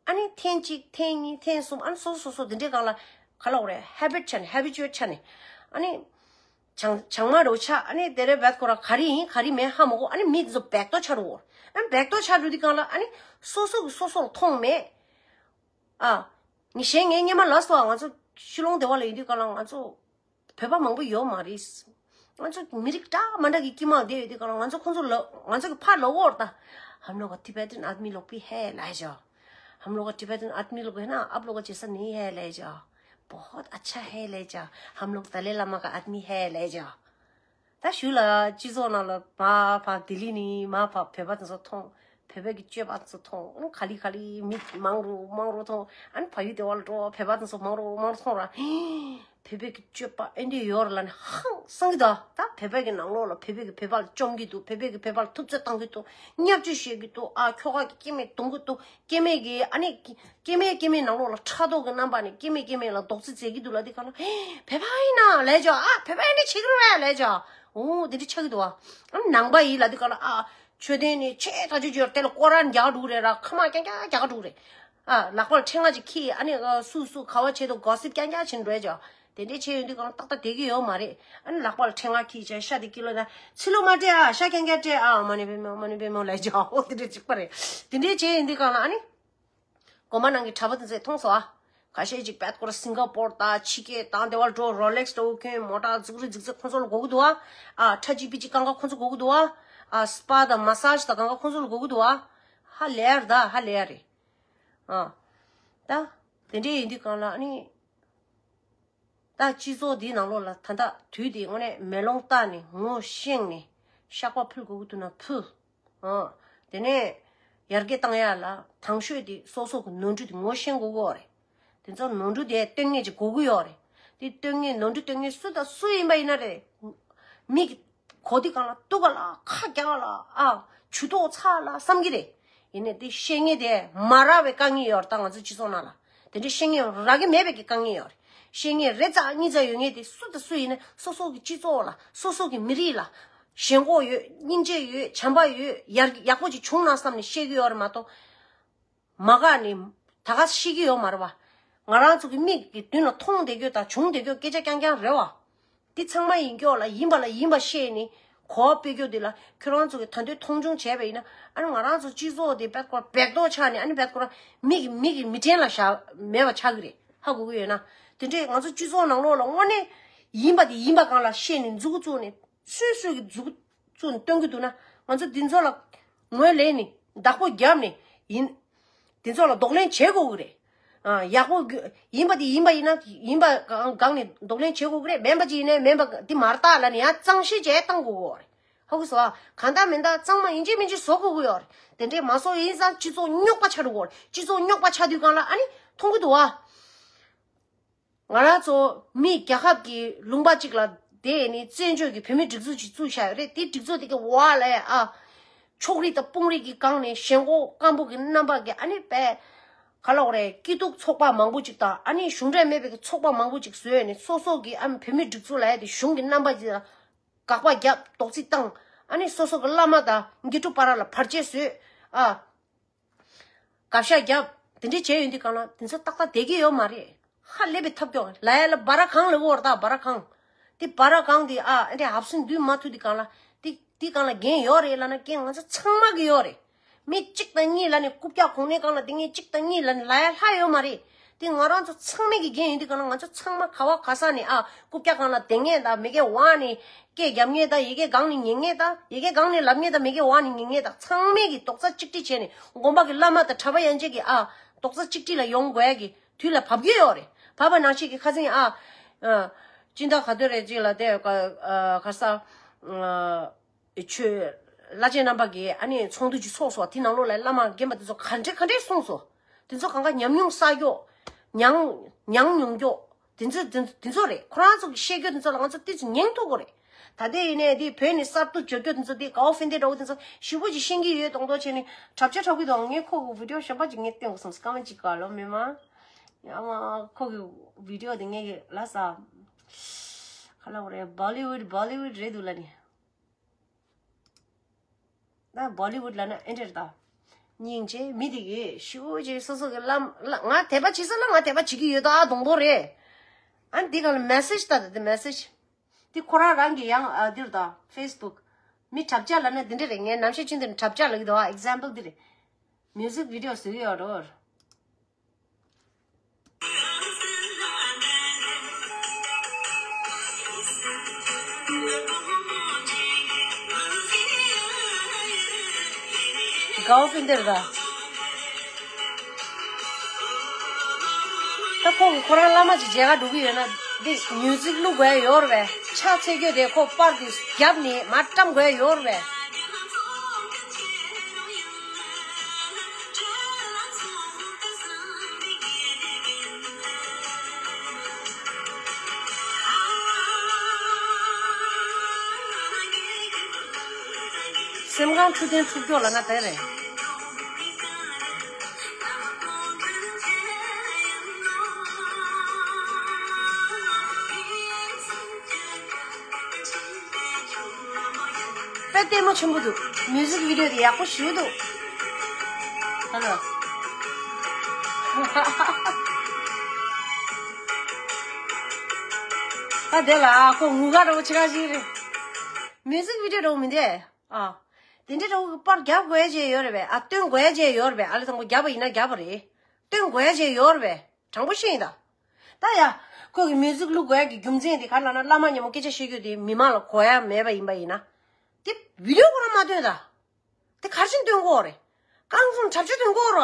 ཨ་ནི་ཐེངས་གཅིག་ཐེངས་གཉིས་ཐེངས་གསུམ་ཨ་ནི་སོ་སོ་སོ་སོ་དེ་འདྲའི་སྒང་ལ་ག་ལ་འོ་རེད། ཧེ་བིཊ་ཆགས་ནས་ཧེ་བི་ཅུ་ཨེཊ་ཆགས་ནས་ཨ་ནི་བྱང་བྱང་མ་འདྲ་བོ་ཆགས། ཨ་ནི་དེ་རེད་བད་ཁོ་ར་ག་རེ་ཡིན་ག་རེ་མེད་ཧ་མ་གོ། ཨ་ནི་མི་དེ་ཚོ་བེག་ཏོ་ཆགས་འགྲོ། ཨ་ནི་བེག་ཏོ་ཆགས་འགྲོ་དུས་སྒང་ལ་ཨ་ནི་སོ་སོ་གི་སོ་སོ་ལ་མཐོང་མེད། ཨ། ངས་གཞན་ངའི་སྔས་མ་ལ་སོགས་ང་ཚོ་ཤི་ལོང་སྡེ་བ་ལ་ཡོད་དུས་སྒང་ལ་ང་ཚོ་བོད་པ་མང་པོ་ཡོད་མ་རེད། ང་ཚོ་མི་རིགས་འདྲ་མ་འདྲ་གི་དཀྱིལ་མ་བསྡད་ཡོད་དུས་སྒང་ལ་ང་ཚོ་ཁོང་ཚོ་ལ་ང་ཚོ་གི་ཕར་ལབ་ཀྱི་ཡོད་རེད་ད། हम लोग का टिबेटन आदमी लोग भी है ལབ་ཀྱི་ཡོད། हम लोग का टिबेटन आदमी लोग है ना, आप लोग का जैसा नहीं है ལབ་ཀྱི་ཡོད། बहुत अच्छा है ལབ་ཀྱི་ཡོད། हम लोग दलाई लामा का आदमी है ལབ་ཀྱི་ཡོད། ད་ཞུ་ལ་སྤྱི་ཚོགས་ནང་ལ་མ་ཕ་ལྡི་ལི་ནས་མ་ཕ་བོད་པ་དེ་ཚོ་མཐོང་། བོད་པའི་གི་སྤྱོད་པ་དེ་ཚོ་མཐོང་། ག་ལེ་ག་ལེ་མི་མང་རུ་མང་རུ་མཐོང་། ཨ་ནི་ཕ་ཡུལ་སྡེ་བ་ལ་འགྲོ་བོད་པ་དེ་ཚོ་མང་རུ་མང་རུ་མཐོང་ར། བོད་པའི་གི་སྤྱོད་པ་ཨེ་འདྲ་ཡོད་རེད་ལབ་ནས་ཧང་སང་གི་འདུག་ད་བོད་པའི་གི་ནང་ལོགས་ལ་བོད་པའི་གི་བོད་པ་ལ་བཅོམ་གི་འདུག་བོད་པའི་གི་བོད་པ་ལ་ཐུབ་ཚོད་བཏང་གི་འདུག་བརྙས་བཅོས་བྱེད་ཀྱི་འདུག་ཨ་ཁྱོ་ག་གི་སྐྱེ་དམན་རྡུང་གི་འདུག་སྐྱེ་དམན་གྱི་ཨ་ནི་སྐྱེ་དམན་སྐྱེ་དམན་ནང་ལོགས་ལ་ཕྲག་དོག་གི་རྣམ་པ་ནས་སྐྱེ་དམན་སྐྱེ་དམན་ལ་རྡོག་རྫིས་རྫས་ཀྱི་འདུག་ལབ་དུས་སྒང་ལ། བོད་པ་ཡིན་ན་ལབ་ཀྱི་ཡོད། ཨ་བོད་པ་ཡིན་ན་བྱེད་ཀྱི་རེད་ལབ་ཀྱི་ཡོད། འོ་དེ་འདྲ་ཆགས་ཀྱི་འདུག་བ། ཨ་ནང་པ་ཡིན་ལབ་དུས་སྒང་ལ་ཨ་མཆོད་རྟེན་ནི་ཆེ་ཐག་ཆོད་ཀྱི་ཡོད་རེད། དེ་ལ་སྐོར་ར་རྒྱག་འགྲོ་གི་རེད་ར། ཁ་མ་རྐྱང་རྐྱང་རྒྱག་འགྲོ་གི་རེད། ཨ་ལག་པ་ལ་ཕྲེང་བ་ཅིག་ཁྱེར་ཨ་ནི་སུ་སུ་ག་བ་བྱེད་དུ་གོ་སིབ་རྐྱང་རྐྱང་བྱེད་འགྲོ་ཡ་ཅོ། དེ་འདྲའི་བྱས་ཡོང་དུས་སྒང་ལ་ཏག་ཏག་བསྡད་ཀྱི་ཡོད་མ་རེད། ཨ་ནི་ལག་པ་ལ་ཕྲེང་བ་ཁྱེར་བྱས་ཤ་དེ་ཀི་ལོ་ན་ཚི་ལུ་མ་སྤྲད་ཨ་ཤ་རྐྱང་རྐྱང་སྤྲད་ཨ་མ་ནི་པེ་མོ་མ་ནི་པེ་མོ་ལབ་ཀྱི་ཡོད། འོ་དེ་འདྲ་གཅིག་པ་རེད། དེ་འདྲའི་བྱས་ཡོང་དུས་སྒང་ལ་ཨ་ནི། གོང་མ་ནང་གི་གྲྭ་པ་དེ་ཚོས་མཐོང་སོང་ཨ། ཁ་ཤས་ཅིག་བད་ཀོ་ར་སིང་ག་པོར་དང་ཕྱི་རྒྱལ་དང་དེ་བར་འགྲོ་རོ་ལེགས་འདྲ་བོ་གྱོན་མོ་ཊ་རྫིག་རི་རྫིག་རྫིག་ཁོང་ཚོ་ལ་དགོས་ཀྱི་འདུག་ཨ། ཨ་ཁྲ་ཅི་པི་ཅི་གང་ག་ཁོང་ཚོ་དགོས་ཀྱི་འདུག་ཨ། ཨ་སི་པ་དང་མ་སཱཇ་དང་གང་ག་ཁོང་ཚོ་ལ་དགོས་ཀྱི་འདུག་ཨ། ཧ་ལས་ཡ་རེད་ད། ཧ་ལས་ཡ་རེད། ཨ། ད། དེ་འདྲ་ཡིན་དུས་གང་ལ་ཨ་ནི། ད་སྤྱི་ཚོགས་འདིའི་ནང་ལོགས་ལ་ད་ལྟ་དུས་འདི་དངོས་གནས་མེ་ལོང་བཏགས་ནས་ངོ་ཤེས་ནས་བཤགས་པ་ཕུལ་དགོས་ཀྱི་འདུག་ན་ཕུལ། ཨོ། དེ་ནས་ཡར་རྒྱས་བཏང་ཡ་ལ་དང་ཤོས་དེ་སོ་སོ་གི་ནོར་འཁྲུལ་དེ་ངོ་ཤེས་དགོས་ཀྱི་ཡོད་རེད། དེ་ཚོ་ནོར་འཁྲུལ་དེ་སྟོན་མཁན་ཅིག་དགོས་ཀྱི་ཡོད་རེད། དེ་སྟོན་མཁན་ནོར་འཁྲུལ་སྟོན་མཁན་སུ་དང་སུ་ཡིན་པ་ཡིན་ན་རེད། མིག་གོ་དུས་གང་ལ་གཏུག་ག་ལ་ཁ་རྒྱག་ག་ལ་ཨ་ཇུས་གཏོགས་ཚ་ལ་བསམ་གྱི་རེད། ཡིན་ནའི་དེ་བཤད་མཁན་དེ་མ་རག་པའི་དཀའ་ངལ་ཡོད་རེད། ད་ང་ཚོ་སྤྱི་ཚོགས་ནང་ལ་དེ་འདྲའི་བཤད་མཁན་རག་གི་མེད་པའི་གི་དཀའ་ངལ་ཡོད་རེད། བཤད་མཁན་རེ་ཙག་གཉིས་ཙག་ཡོད་མཁན་དེ་སུ་དང་སུ་ཡིན་ན་སོ་སོ་གི་སྤྱི་ཚོགས་ལ་སོ་སོ་གི་མི་རིགས་ལ་ཞེན་ཁོག་ཡོད། སྙིང་རྗེ་ཡོད། བྱམས་པ་ཡོད། ཡར་ཡག་པོ་ཅིག་བྱུང་ན་བསམ་ནས་བཤད་ཀྱི་ཡོད་རེད་མ་གཏོགས། མ་དགའ་ནི་ད་ག་ཤེས་ཀྱི་ཡོད་མ་རེད་བ། ང་རང་ཚོ་གི་མིག་གི་མདུན་ལ་མཐོང་བསྡད་རྒྱུ་དང་བྱུང་བསྡད་རྒྱུ་སྐད་ཆ་རྐྱང་རྐྱང་རེད་བ། འདི་ཚང་མ་ཡིན་རྒྱུ་ལ་ཡིན་པ་ལ་ཡིན་པ་བཤད་ནི་གོ་བ་སྤེལ་རྒྱུ་འདི་ལ་ཁྱོད་རང་ཚོ་གི་ད་དུང་མཐོང་ཆུང་བྱས་པ་ཡིན་ན་ཨ་ནི་ང་རང་ཚོ་སྤྱི་ཚོགས་འདི་བེད་སྐོར་བེད་ཐོག་ཆགས་ནི་ཨ་ནི་བེད་སྐོར་མིག་གི་མིག་གི་མི་དྲན་ལ་བཞག་མེད་པ་ཆགས་ཀྱི་རེད། ཧ་གོ་གི་ཡོད་ན། དེ་འདྲས་ང་ཚོ་སྤྱི་ཚོགས་ནང་ལོགས་ལ་དངོས་གནས་ཡིན་པ་དེ་ཡིན་པ་གང་ལ་བཤད་ནི་མཛུབ་གུ་བཙུགས་ནི་སུས་སུས་ཀྱི་མཛུབ་གུ་བཙུགས་ནས་སྟོན་གྱི་འདུག་ན་ང་ཚོ་འདི་ཚོ་ལ་ངོས་ལེན་ནས་བདག་པོ་བརྒྱབ་ནས་ཡིན། འདི་ཚོ་ལ་གདོང་ལེན་བྱེད་དགོས་ཀྱི་རེད། ཨ། ཡག་པོ་གི་ཡིན་པ་དེ་ཡིན་པ་ཡིན་ན་ཡིན་པ་སྒང་ནས་གདོང་ལེན་བྱེད་དགོས་ཀྱི་རེད། མིན་པ་ཅིག་ཡིན་ནའི་མིན་པ་འདི་མ་རེད་ད་ལབ་ནས་ཡང་གཙང་བཤེར་བྱས་བཏང་དགོས་ཀྱི་རེད། ཧ་གོ་སོང་ཨ། གང་ལྟར་མིན་ད་གཙང་མ་ཡིན་གཅིག་མིན་གཅིག་བཟོ་དགོས་ཀྱི་ཡོད་རེད། དེ་འདྲས་མ་བཟོ་ཡིན་ཙང་སྤྱི་ཚོགས་རྙོག་པ་ཆགས་འགྲོ་གི་རེད། སྤྱི་ཚོགས་རྙོག་པ་ཆགས་དུས་སྒང་ལ་ཨ་ནི་མཐོང་གི་འདུག་ཨ། ང་རང་ཚོ་མི་རྒྱལ་ཁབ་ཀྱི་ལུང་པ་གཅིག་ལ་བསྡད་ནས་བཙན་བྱོལ་གྱི་བོད་མིའི་སྒྲིག་འཛུགས་ཅིག་བཙུགས་བཞག་ཡོད་རེད། དེའི་སྒྲིག་འཛུགས་དེ་གི་འོག་ལ་ཨ། ཕྱོགས་རིས་དང་དཔུང་རིས་ཀྱི་སྒང་ནས་ཞེན་ཁོག་སྐམ་པོ་གི་རྣམ་པ་གི་ཨ་ནི་པས། ག་ལ་འོ་རེད། སྐྱིད་སྡུག་ཚོགས་པ་མང་པོ་ཅིག་དང་ཨ་ནི་གཞུང་འབྲེལ་མེད་པའི་གི་ཚོགས་པ་མང་པོ་ཅིག་བཟོས་ནས་སོ་སོ་གི་ཨ་བོད་མིའི་སྒྲིག་འཛུགས་ལབ་ཡ་དེ་གཞུང་གི་རྣམ་པ་ཅིག་ལ་དགག་པ་བརྒྱབ་རྡོག་རྫིས་བཏང་། ཨ་ནི་སོ་སོ་གི་བླ་མ་དང་དགེ་ཕྲུག་བར་ལ་བར་ཆད་བཟོས། ཨ། དགག་བཞག་བརྒྱབ། དེ་འདྲས་བྱས་ཡོང་དུས་སྒང་ལ་དེ་ཚོ་ཏག་ཏག་བསྡད་ཀྱི་ཡོད་མ་རེད། ཧ་ལས་པའི་ཐབས་སྐྱོ་ལ་ཡ་ལ་སྦ་ར་གང་ལ་འོར་ད་སྦ་ར་གང་། དེ་སྦ་ར་གང་དེ་ཨ་ཨ་འདྲས་ཧབ་སུན་བསྡུས་མ་ཐུབ་དུས་སྒང་ལ་དེ་དེ་སྒང་ལ་འགན་ཡོད་རེད་ལབ་ན་འགན་ང་ཚོ་ཚང་མ་གི་ཡོད་རེད། མི་གཅིག་དང་གཉིས་ལ་ནི་རྐུབ་བཀྱག་གོང་ནས་སྒང་ལ་དེ་ངས་གཅིག་དང་གཉིས་ལ་ནི་ལ་ཡ་ལྷག་ཡོད་མ་རེད། དེ་ང་རང་ཚོ་ཚང་མས་ཀྱི་འགན་ཡིན་དུས་གང་ལ་ང་ཚོ་ཚང་མ་ག་བ་ག་ས་ནས་ཨ་རྐུབ་བཀྱག་སྒང་ལ་བསྡད་མཁན་དང་མི་སྒེར་འོག་ནས་སྐད་རྒྱབ་མཁན་དང་ཡི་གེ་སྒང་ནས་ཉན་མཁན་དང་ཡི་གེ་སྒང་ནས་ལབ་མཁན་དང་མི་སྒེར་འོག་ནས་ཉན་མཁན་དང་ཚང་མས་ཀྱི་རྡོག་རྩ་གཅིག་སྒྲིལ་བྱས་ནས་དགོན་པ་གི་བླ་མ་དང་གྲྭ་པ་ཡན་ཆད་ཀྱི་ཨ་རྡོག་རྩ་གཅིག་སྒྲིལ་ལ་ཡོང་དགོས་ཀྱི་དུས་ལ་བབ་ཀྱི་ཡོད་རེད། བབ་པ་ནང་བཞིན་གྱི་ཁ་སང་ཨ་སྤྱི་ཟླ་ག་དུས་རེད་ཅིག་ལ་དེ་ག་ས། ཆོས་བླ་ཆེན་རྣམ་པ་གིས་ཨ་ནི་ཚོགས་འདུ་ཅིག་ཚོགས་སོང་། དེ་ནང་ལོགས་ལ་བླ་མ་རྒན་པ་དེ་ཚོ་ག་འདྲས་ག་འདྲས་གསུངས་སོང་། དེ་ཚོ་གང་ག་ཉམས་མྱོང་བསགས་ཀྱོག་མྱང་མྱང་མྱོང་ཀྱོག་དེ་ཚོ་དེ་དེ་ཚོ་རེད། ཁོ་རང་ཚོ་གི་བཤད་རྒྱུ་དེ་ཚོ་ལ་ང་ཚོ་ཏོག་ཙམ་ཉན་ཐུབ་ཀྱི་རེད། ད་ལྟའི་ཡིན་ནའི་དེ་བོད་ནས་གསར་དུ་འབྱོར་རྒྱུ་དེ་ཚོ་དེ་གའོ་ཧྥིན་ཏེ་འདྲ་བོ་དེ་ཚོ་ཞེ་པོ་ཅིག་ཤེས་ཀྱི་ཡོད་མདོག་མདོག་བྱས་ནས་གྲབས་ཆ་གྲབས་ཀྱི་འདུག་ངས་ཁོ་གི་བི་ཌི་ཡོ་གཞན་པ་ཅིག་ངས་བསྟན་དགོས་བསམ། སྐར་མ་གཅིག་ག་ལོ་མི་མ་ཡང་མ་ཁོ་གི་བི་ཌི་ཡོ་དེ་ངས་ལ་ས་ག་ལ་བ་རེད། བོ་ལི་ཝུད་བོ་ལི་ཝུད་རེད་འདུག་ལ་ནི། ད་བོ་ལི་ཝུད་ལབ་ན་ཨེ་འདྲ་རེད་ད། སྙིང་རྗེ། མི་དེ་གིས་ཤུགས་ཀྱིས་སོ་སོ་གི་བླ་བླ་ང་དད་པ་བྱེད་ས་ལ་ང་དད་པ་བྱེད་ཀྱི་ཡོད་ད། ཨ་གདོང་པོ་རེད། ཨ་འདི་ག་ལ་མེ་སེ་ཇི་ད་ད་འདི་མེ་སེ་ཇི། འདི་ཁོ་རང་རང་གི་ཡང་ཨ་འདིར་ད་ཕེ་སི་བུག་མི་གྲབས་ཆ་ལབ་ན་འདི་འདྲ་རེད། ངས་ནམ་ཞིག་ཅིག་འདིར་གྲབས་ཆ་ལབ་ཀྱི་འདུག་ཨ་ཨེག་ཛམ་པལ་འདི་རེད། མིའུ་ཟིག་བི་ཌི་ཡོ་བཟོ་གི་ཡོད་རོ། གའོ་ཧྥིན་ཏེ་རེད་ད། ད་ཁོང་གིས་ཁོ་རང་བླ་མ་ཅིག་མཇལ་ཁ་འགྲོ་གི་ཡོད་ན་འདི་མིའུ་ཟིག་བླུག་དགོས་ཡ་ཡོད་རེད་པས། ཕྱག་འཚལ་རྒྱུ་དེ་ཁོ་པར་དེ་བརྒྱབ་ནས་མར་བཀྲམ་དགོས་ཡ་ཡོད་རེད་པས། སེམས་ཁམས་འཕྲོད་བསྟེན་འཁྲུག་སྐྱོག་ལབ་ན་དེ་རེད། དཔེ་ལྟད་མོ་ཆེན་པོ་འདུག་མིའུ་ཟིག་བི་ཌི་ཡོ་དེ་ཡག་པོ་ཞེ་པོ་འདུག་ཧ་ལོ། ད་དེ་ལ་ཨ་ཁོ་ངུ་ག་རོ་ཆེ་ག་ཞིག་རེད། མིའུ་ཟིག་བི་ཌི་ཡོ་རོ་མི་འདེ། ཨ། དེ་འདྲའི་འདྲ་བོ་གི་པར་རྒྱབ་དགོས་ཡ་ཅིག་ཡོད་རེད་པས། ཨ་སྟོན་དགོས་ཡ་ཅིག་ཡོད་རེད་པས། ཨ་ལེ་དང་པོ་རྒྱབ་པ་ཡིན་ན་རྒྱབ་པ་རེད། སྟོན་དགོས་ཡ་ཅིག་ཡོད་རེད་པས། དྲང་པོ་བཤད་ཡིན་ད། ད་ཡ། ཁོ་གི་མིའུ་ཟིག་བླུག་དགོས་ཡ་གི་རྒྱུ་མཚན་དེ་ག་རེ་ལབ་ན་བླ་མ་མཉམ་པོ་སྐད་ཆ་བཤད་རྒྱུ་དེ་མི་མང་ལ་གོ་ཡ་མེད་པ་ཡིན་པ་ཡིན་ན། དེ་བི་ཌི་ཡོ་ཁོ་རང་མ་སྟོན་ད། དེ་ག་རེ་བྱས་ནས་སྟོན་དགོས་རེད། རྐང་བཙུན་གྲབས་ཆ་སྟོན་དགོས་ར།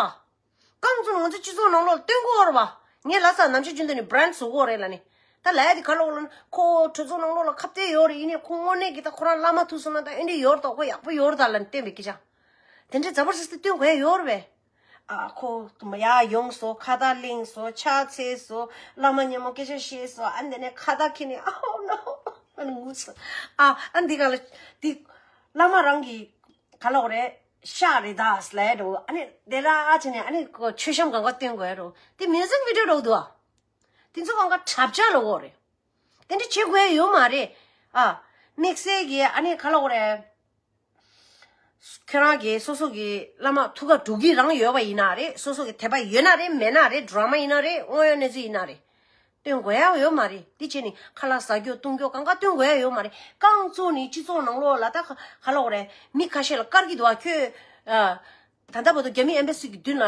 རྐང་བཙུན་ང་ཚོ་སྤྱི་ཚོགས་ནང་ལོགས་ལ་སྟོན་དགོས་ར་བ། ངས་ལ་ས་ནམ་ཞིག་རྒྱུན་དུ་ནི་བྷ་རན་བཟོ་དགོས་རེད་ལ་ནི། ད་ལ་ཡ་དེ་ག་ལ་འོ་ལ་ནི་ཁོ་གྲོས་ཚོགས་ནང་ལོགས་ལ་ཁ་གཏད་ཡོད་རེད། ཡིན་ནའི་ཁོ་དངོས་གནས་ཀྱི་ད་ཁོ་རང་བླ་མ་ཐུག་སོང་ན་ད་ཨེ་འདྲས་ཡོད་རེད་ད། ཁོ་ཡག་པོ་ཡོད་རེད་ད་ལ་ནི་བསྟན་པའི་སྐད་ཆ། དེ་འདྲས་ཛ་བར་སི་སི་སྟོན་དགོས་ཡ་ཡོད་རེད་པས། ཨ་ཁོ་ཡ་ཡོང་སོ། ཁ་བརྡ་གླེང་སོ། ཕྱག་འཚལ་སོ། བླ་མ་མཉམ་མོ་སྐད་ཆ་བཤད་སོ། ཨ་འདི་ནས་ཁ་བརྡ་ཁྱེར་ནས་ཨ་ཧོ་ནོ་ཨ་ནི་ངུ་སོ། ཨ་ཨ་འདི་ག་ལ་འདི་བླ་མ་རང་གི་ག་ལ་འོ་རེད། ཤག་རེད་ད་ལས་འགྲོ། ཨ་ནི་དེ་ལ་ཨ་ཆེ་ནས་ཨ་ནི་ཁོ་མཆོད་བཤམས་གང་ག་སྟོན་དགོས་རོ། དེ་མིའུ་ཟིག་བི་ཌིའོ་འགྲོ་འདུག་ཨ། དེ་ཚོ་གང་ག་གྲབས་ཆ་ལ་འོ་རེད། དེ་འདྲ་བྱེད་དགོས་ཡ་ཡོད་མ་རེད། ཨ་དམིགས་བསལ་གྱི་ཨ་ནི་ག་ལ་འོ་རེད། ཁྱོད་རང་གི་སོ་སོ་གི་བླ་མ་ཐུགས་ཁ་འགྲོ་གི་རང་ཡོད་པ་ཡིན་ན་རེད། སོ་སོ་གི་དད་པ་ཡོད་ན་རེད། མེད་ན་རེད། ཌ་ར་མ་ཡིན་ན་རེད། དངོས་ཡོད་གནས་ཚུལ་ཡིན་ན་རེད། སྟོན་དགོས་ཡ་ཡོད་མ་རེད། འདི་བྱས་ནས་ཁ་ལག་ཟ་རྒྱུ་བཏུང་རྒྱུ་གང་ག་སྟོན་དགོས་ཡ་ཡོད་མ་རེད། རྐང་བཙུགས་ནས་སྤྱི་ཚོགས་ནང་ལོགས་ལ་ད་ག་ལ་འོ་རེད། མི་ཁ་ཤས་ལ་དཀར་གྱི་འདུག་ཨ། ཁྱོད་ཨ། ད་ལྟ་བར་དུ་རྒྱ་མི་ཨེམ་བྷ་སི་གི་མདུན་ལ་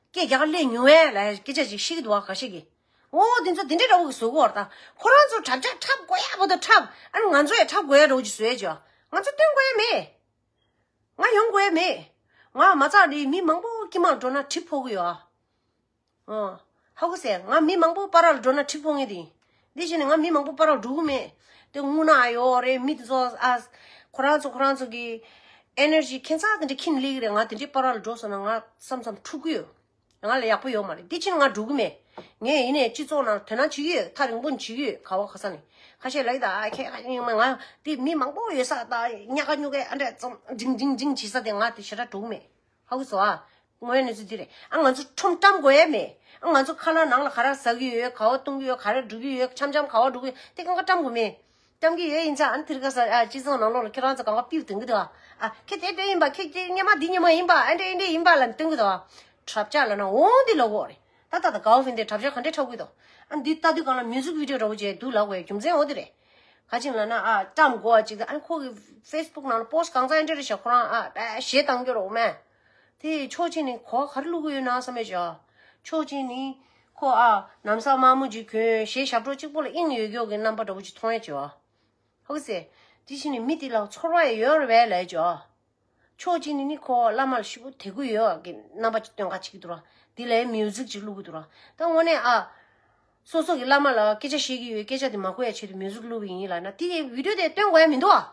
སྐད་རྒྱག་ག་སླེབས་མྱོང་བས་ལ་སྐད་ཆ་ཅིག་བཤད་ཀྱི་འདུག་ཨ། ཁ་ཤས་ཀྱིས། འོ་འདི་ཚོ་འདི་འདྲའི་འདྲ་བོ་གི་བཟོ་གི་བར་ད། ཁོ་རང་ཚོ་གྲབས་ཆ་འཁྲབ་དགོས་ཡ་བར་དུ་འཁྲབ། ཨ་ནི་ང་ཚོ་ཡང་འཁྲབ་དགོས་ཡ་འདྲ་བོ་ཅིག་བཟོས་ཀྱི། ང་ཚོ་སྟོན་དགོས་ཡ་མེད། ང་ཡོང་དགོས་ཡ་མེད། ང་མ་རྩ་རེད། མི་མང་པོ་དཀྱིལ་མར་འགྲོ་ན་གྲིབ་ཕོག་གི་ཡོད་ཨ། ཨོ། ཧ་གོ་སོང་། ང་མི་མང་པོ་བར་ལ་འགྲོ་ན་གྲིབ་ཕོག་ངེས་དེ། འདི་བྱས་ནས་ང་མི་མང་པོ་བར་ལ་འགྲོ་གི་མེད། དེ་དངོས་གནས་ཡོད་རེད། མི་དེ་ཚོ་ཨ། ཁོ་རང་ཚོ་ཁོ་རང་ཚོ་གི་ཨེ་ནར་ཇི་ཁྱད་མཚར་དེ་འདྲ་ཁྱེར་ནས་སླེབས་ཀྱི་རེད། ང་དེ་འདྲའི་བར་ལ་འགྲོ་སོང་ན་ང་བསམ་བསམ་འཁྲུག་གི་ཡོད། ང་ལ་ཡག་པོ་ཡོད་མ་རེད། འདི་ཕྱིན་ང་འགྲོ་གི་མེད། ངས་ཡིན་ནའི་སྤྱི་ཚོགས་ནང་དོ་སྣང་བྱེད་ཀྱི་ཡོད། ཐག་རིང་པོ་ནས་བྱེད་ཀྱི་ཡོད། ག་བ་ག་ས་ནས་ཁ་ཤས་ལབ་ཡི་ད། ཨ་ཁྱེད་ང་དེ་མི་མང་པོ་ཡོད་ས་ད། ཉག་ག་ཉུག་ག་ཨ་འདྲ་ཙམ་འགྲིང་འགྲིང་འགྲིང་བྱེད་ས་དེ་ང་དེ་ཞེ་དྲག་འགྲོ་གི་མེད། ཧ་གོ་སོང་ཨ། དངོས་ཡོད་གནས་ཚུལ་འདི་རེད། ཨ་ང་ཚོ་ཁྲོམ་བཀྲམ་དགོས་ཡ་མེད། ཨ་ང་ཚོ་ཁ་ལག་ནང་ལ་ག་རེ་ཟ་གི་ཡོད། ག་བ་བཏུང་གི་ཡོད། ག་རེ་འགྲོ་གི་ཡོད། འཆམ་འཆམ་ག་བ་འགྲོ་གི་ཡོད། དེ་གང་ག་བཀྲམ་དགོས་མེད། བཀྲམ་གི་ཡོད་ཡིན་ཙང་ཨ་ནི་དེ་རིང་ཁ་སང་ཨ་སྤྱི་ཚོགས་ནང་ལོགས་ལ་ཁྱེད་རང་ཚོ་གང་ག་པིའུ་དོན་གི་འདུག་ཨ། ཨ་ཁྱེད་དེ་དེ་ཡིན་པ། ཁྱེད་དེ་སྔོན་མ་འདི་སྔོན་མ་ཡིན་པ། ཨ་འདྲ་ཨེ་འདྲ་ཡིན་པ་ལབ་སྟོན་གི་འདུག་ཨ། གྲབས་ཆ་ལབ་ན་འོང་འདི་ལབ་དགོས་རེད། ད་ད་ད་གའོ་ཧྥིན་དེ་གྲབས་ཆ་ག་འདྲས་འཁྲབ་གི་འདུག་ཨ་འདི་ལྟ་དུས་གང་ལ་མིའུ་ཟིག་བི་ཌིའོ་འདྲ་བོ་ཅིག་འདུག་ལབ་དགོས་ཡ་རྒྱུ་མཚན་འོ་དེ་རེད། ག་ཅིག་ལབ་ན་ཨ་བཀྲམ་དགོས་པ་ཅིག་དང་། ཨ་ནི་ཁོ་གི་ཧྥེ་སི་བུག་ནང་ལ་པོ་སི་ཊི་གང་ཚང་ཨེ་འདྲ་རེད་ཤག་ཁོ་རང་ཨ་པའི་གཞས་བཏང་རྒྱུ་རོགས་མེད། དེ་ཕྱོགས་གཅིག་ནས་གོ་བ་ག་རེ་བླུག་གི་ཡོད་ན་བསམ་པའི་བྱ། ཕྱོགས་གཅིག་ནས་ཁོ་ཨ་ལམ་སང་དམར་མོ་ཅིག་གྱོན། གཞས་ཞབས་བྲོ་གཅིག་པོ་ལ་དབྱིངས་ཡོད་རྒྱུ་གི་རྣམ་པ་འདྲ་བོ་ཅིག་མཐོང་ཡ་བྱ། ཧོ་ཟེ། དེ་བཞིན་ནས་མི་དེ་ལ་ཚོར་བ་ཡང་ཡོད་རེད་པས་ལབ་བྱ། ཕྱོགས་གཅིག་ནས་ནི་ཁོ་བླ་མ་ལ་ཞེ་པོ་དད་གུས་ཡོད་ཀྱི་རྣམ་པ་ཅིག་སྟོན་ག་བྱེད་ཀྱི་འདུག་ར། དེ་ལ་མིའུ་ཟིག་ཅིག་བླུག་གི་འདུག་ར། ད་དངོས་གནས་ཨ། སོ་སོ་གི་བླ་མ་ལ་སྐད་ཆ་བཤད་ཀྱི་ཡོད། སྐད་ཆ་དེ་མ་གོ་ཡ་ཆེད་དུ་མིའུ་ཟིག་བླུག་གི་ཡིན་ལབ་ན་དེ་བི་ཌིའོ་དེ་སྟོན་དགོས་ཡ་མི་འདུག་ཨ།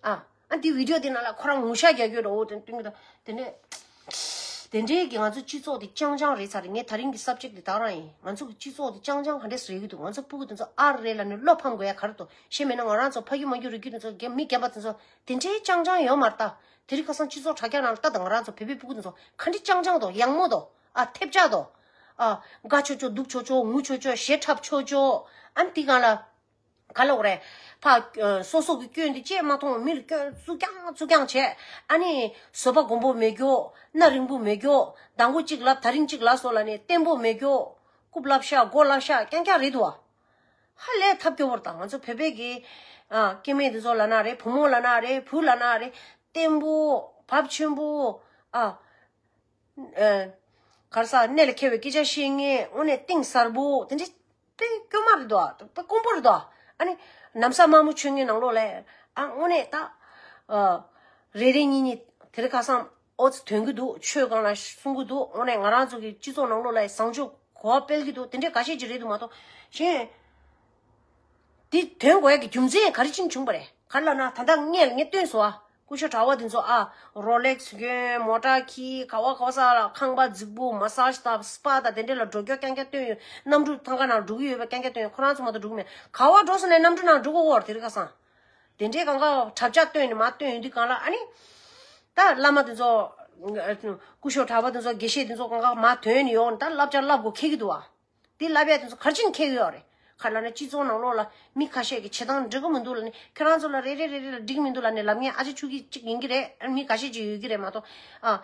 ཨ། ཨ་འདི་བི་ཌིའོ་དེ་ནང་ལ་ཁོ་རང་ངུ་ཤག་རྒྱག་རྒྱུ་རོ་དེ་སྟོན་གི་ད། དེ་ནས། དེ་འདྲའི་གི་ང་ཚོ་སྤྱི་ཚོགས་དེ་རྐྱང་རྐྱང་རེད་ཚར་རེད། ངས་ད་རིང་གི་སབ་ཇེག་དེ་དག་རང་ཡིན། ང་ཚོ་གི་སྤྱི་ཚོགས་དེ་རྐྱང་རྐྱང་ག་འདྲས་རེད་གི་འདུག་ང་ཚོ་སྤུ་གུ་དེ་ཚོ་ཨ་རེད་ལབ་ནས་བློ་ཕམ་དགོས་ཡ་ག་རེ་འདུག་གཞན་མིན་ན་ང་རང་ཚོ་ཕ་རྒྱུད་མ་རྒྱུད་རིགས་རྒྱུད་དེ་ཚོ་རྒན་མི་རྒན་པ་དེ་ཚོ་དེ་འདྲའི་རྐྱང་རྐྱང་ཡོད་མ་རེད་ད། དེ་རིང་ཁ་སང་སྤྱི་ཚོགས་དྲ་རྒྱ་ནང་ལ་ལྟ་དང་། ང་རང་ཚོ་བོད་པའི་སྤུ་གུ་དེ་ཚོ་ག་འདྲས་རྐྱང་རྐྱང་དང་ཡག་མོ་དང་། ཨ་ཐེབས་ཆག་དང་། ཨ་དགའ་ཆོག་ཆོག་སྡུག་ཆོག་ཆོག་ངུ་ཆོག་ཆོག་གཞས་འཁྲབ་ཆོག་ཆོག་ཨ་འདི་གང་ལ། ག་ལབ་དགོས་རེད། ཕ། ཨ། སོ་སོ་གི་སྐྱོན་དེ་ཅིས་མ་མཐོང་། མི་ལ་སྐྱོན་བཙུགས་རྐྱང་བཙུགས་རྐྱང་བྱས། ཨ་ནི་བཟོད་པ་སྒོམ་པོ་མེད་རྒྱུ། སྣ་རིང་པོ་མེད་རྒྱུ། མདང་དགོང་གཅིག་ལབ་དེ་རིང་གཅིག་ལབ་སོང་ལབ་ནས་བརྟན་པོ་མེད་རྒྱུ། རྐུབ་ལབ་ཤག་མགོ་ལབ་ཤག་རྐྱང་རྐྱང་རེད་འདུག་བ། ཧ་ལས་ཐབས་སྐྱོ་བོ་རེད་ད། ང་ཚོ་བོད་པའི་གི། ཨ། སྐྱེ་དམན་དེ་ཚོ་ལབ་ན་རེད། བུ་མོ་ལབ་ན་རེད། བུ་ལབ་ན་རེད། བརྟན་པོ། བབ་ཆེན་པོ། ཨ། ཨ། ག་རེ་ཟ། གནད་ལ་འཁེལ་བའི་སྐད་ཆ་བཤད་མཁན། དངོས་གནས་གཏིང་ཟབ་པོ་དེ་འདྲ་དཔེ་དཀྱུས་མ་རེད་དོ། དཔེ་དཀོན་པོ་རེད་དོ། ཨ་ནི་ན་བཟའ་དམར་མོ་གྱོན་མཁན་ནང་ལོགས་ལ། ཨ། དངོས་གནས་ད། ཨ། རེ་རེ་གཉིས་གཉིས་དེ་རིང་ཁ་སང་ཨོ་ཙི་ཐོན་གྱི་འདུག་ཆོས་སྒང་ལ་གསུང་གི་འདུག་དངོས་གནས་ང་རང་ཚོ་གི་སྤྱི་ཚོགས་ནང་ལོགས་ལ་བཟང་སྤྱོད་གོ་བ་སྤེལ་གྱི་འདུག་དེ་འདྲའི་འགའ་ཤས་ཅིག་རེད་འདུག་མ་གཏོགས། གཞན། འདི་ཐོན་དགོས་ཡ་གི་རྒྱུ་མཚན་ག་རེ་ཕྱིན་བྱུང་བ་རེད། ག་རེ་ལབ་ན། ད་ལྟ་ངས་ངས་སྟོན་སོང་ཨ། སྐུ་ཞབས་གྲྭ་པ་དེ་ཚོ་ཨ། རོ་ལེག་སི་གྱོན། མོ་ཊ་ཁྱེར། ག་བ་ག་བ་ས་ལ་ཁང་པ་རྫིག་པོ། མ་སཱ་ཇི་དང་སི་པ་དང་དེ་འདྲས་ལ་འགྲོ་རྒྱུ་རྐྱང་རྐྱང་སྟོན་ཡོད། གནམ་གྲུ་ཐང་ག་ནང་འགྲོ་གི་ཡོད་པ་རྐྱང་རྐྱང་སྟོན་ཡོད། ཁོ་རང་ཚོ་མ་གཏོགས་འགྲོ་གི་མེད། ག་བ་འགྲོ་སོང་ནས་གནམ་གྲུ་ནང་འགྲོ་གི་ཡོད་རེད་དེ་རིང་ཁ་སང་། དེ་འདྲས་གང་ག་གྲབས་ཆ་སྟོན་ནས་མར་སྟོན་ཡོང་དུས་སྒང་ལ། ཨ་ནི། ད་བླ་མ་དེ་ཚོ། སྐུ་ཞབས་གྲྭ་པ་དེ་ཚོ། དགེ་བཤེས་དེ་ཚོ་གང་ག་མར་ཐོན་ནས་ཡོང་ནས་ད་བསླབ་བྱ་བསླབ་དགོས་འཁེལ་གྱི་འདུག་བ། དེ་ལབ་ཡ་དེ་ཚོ་ག་རེ་བྱས་ནས་འཁེལ་གྱི་ཡོད་རེད། ག་རེ་ལབ་ན། སྤྱི་ཚོགས་ནང་ལོགས་ལ་མི་ཁ་ཤས་ཀྱིས་བྱེད་སྟངས་འགྲིག་གི་མི་འདུག་ལབ་ནས། ཁྱོད་རང་ཚོ་ལ་རེ་རེ་རེ་རེ་ལ་འགྲིག་གི་མི་འདུག་ལབ་ནས་ལབ་མཁན་ཨ་ཅག་ཆོས་སྐྱིད་གཅིག་ཡིན་གྱི་རེད། ཨ། མི་ཁ་ཤས་ཅིག་ཡོད་ཀྱི་རེད་མ་གཏོགས། ཨ།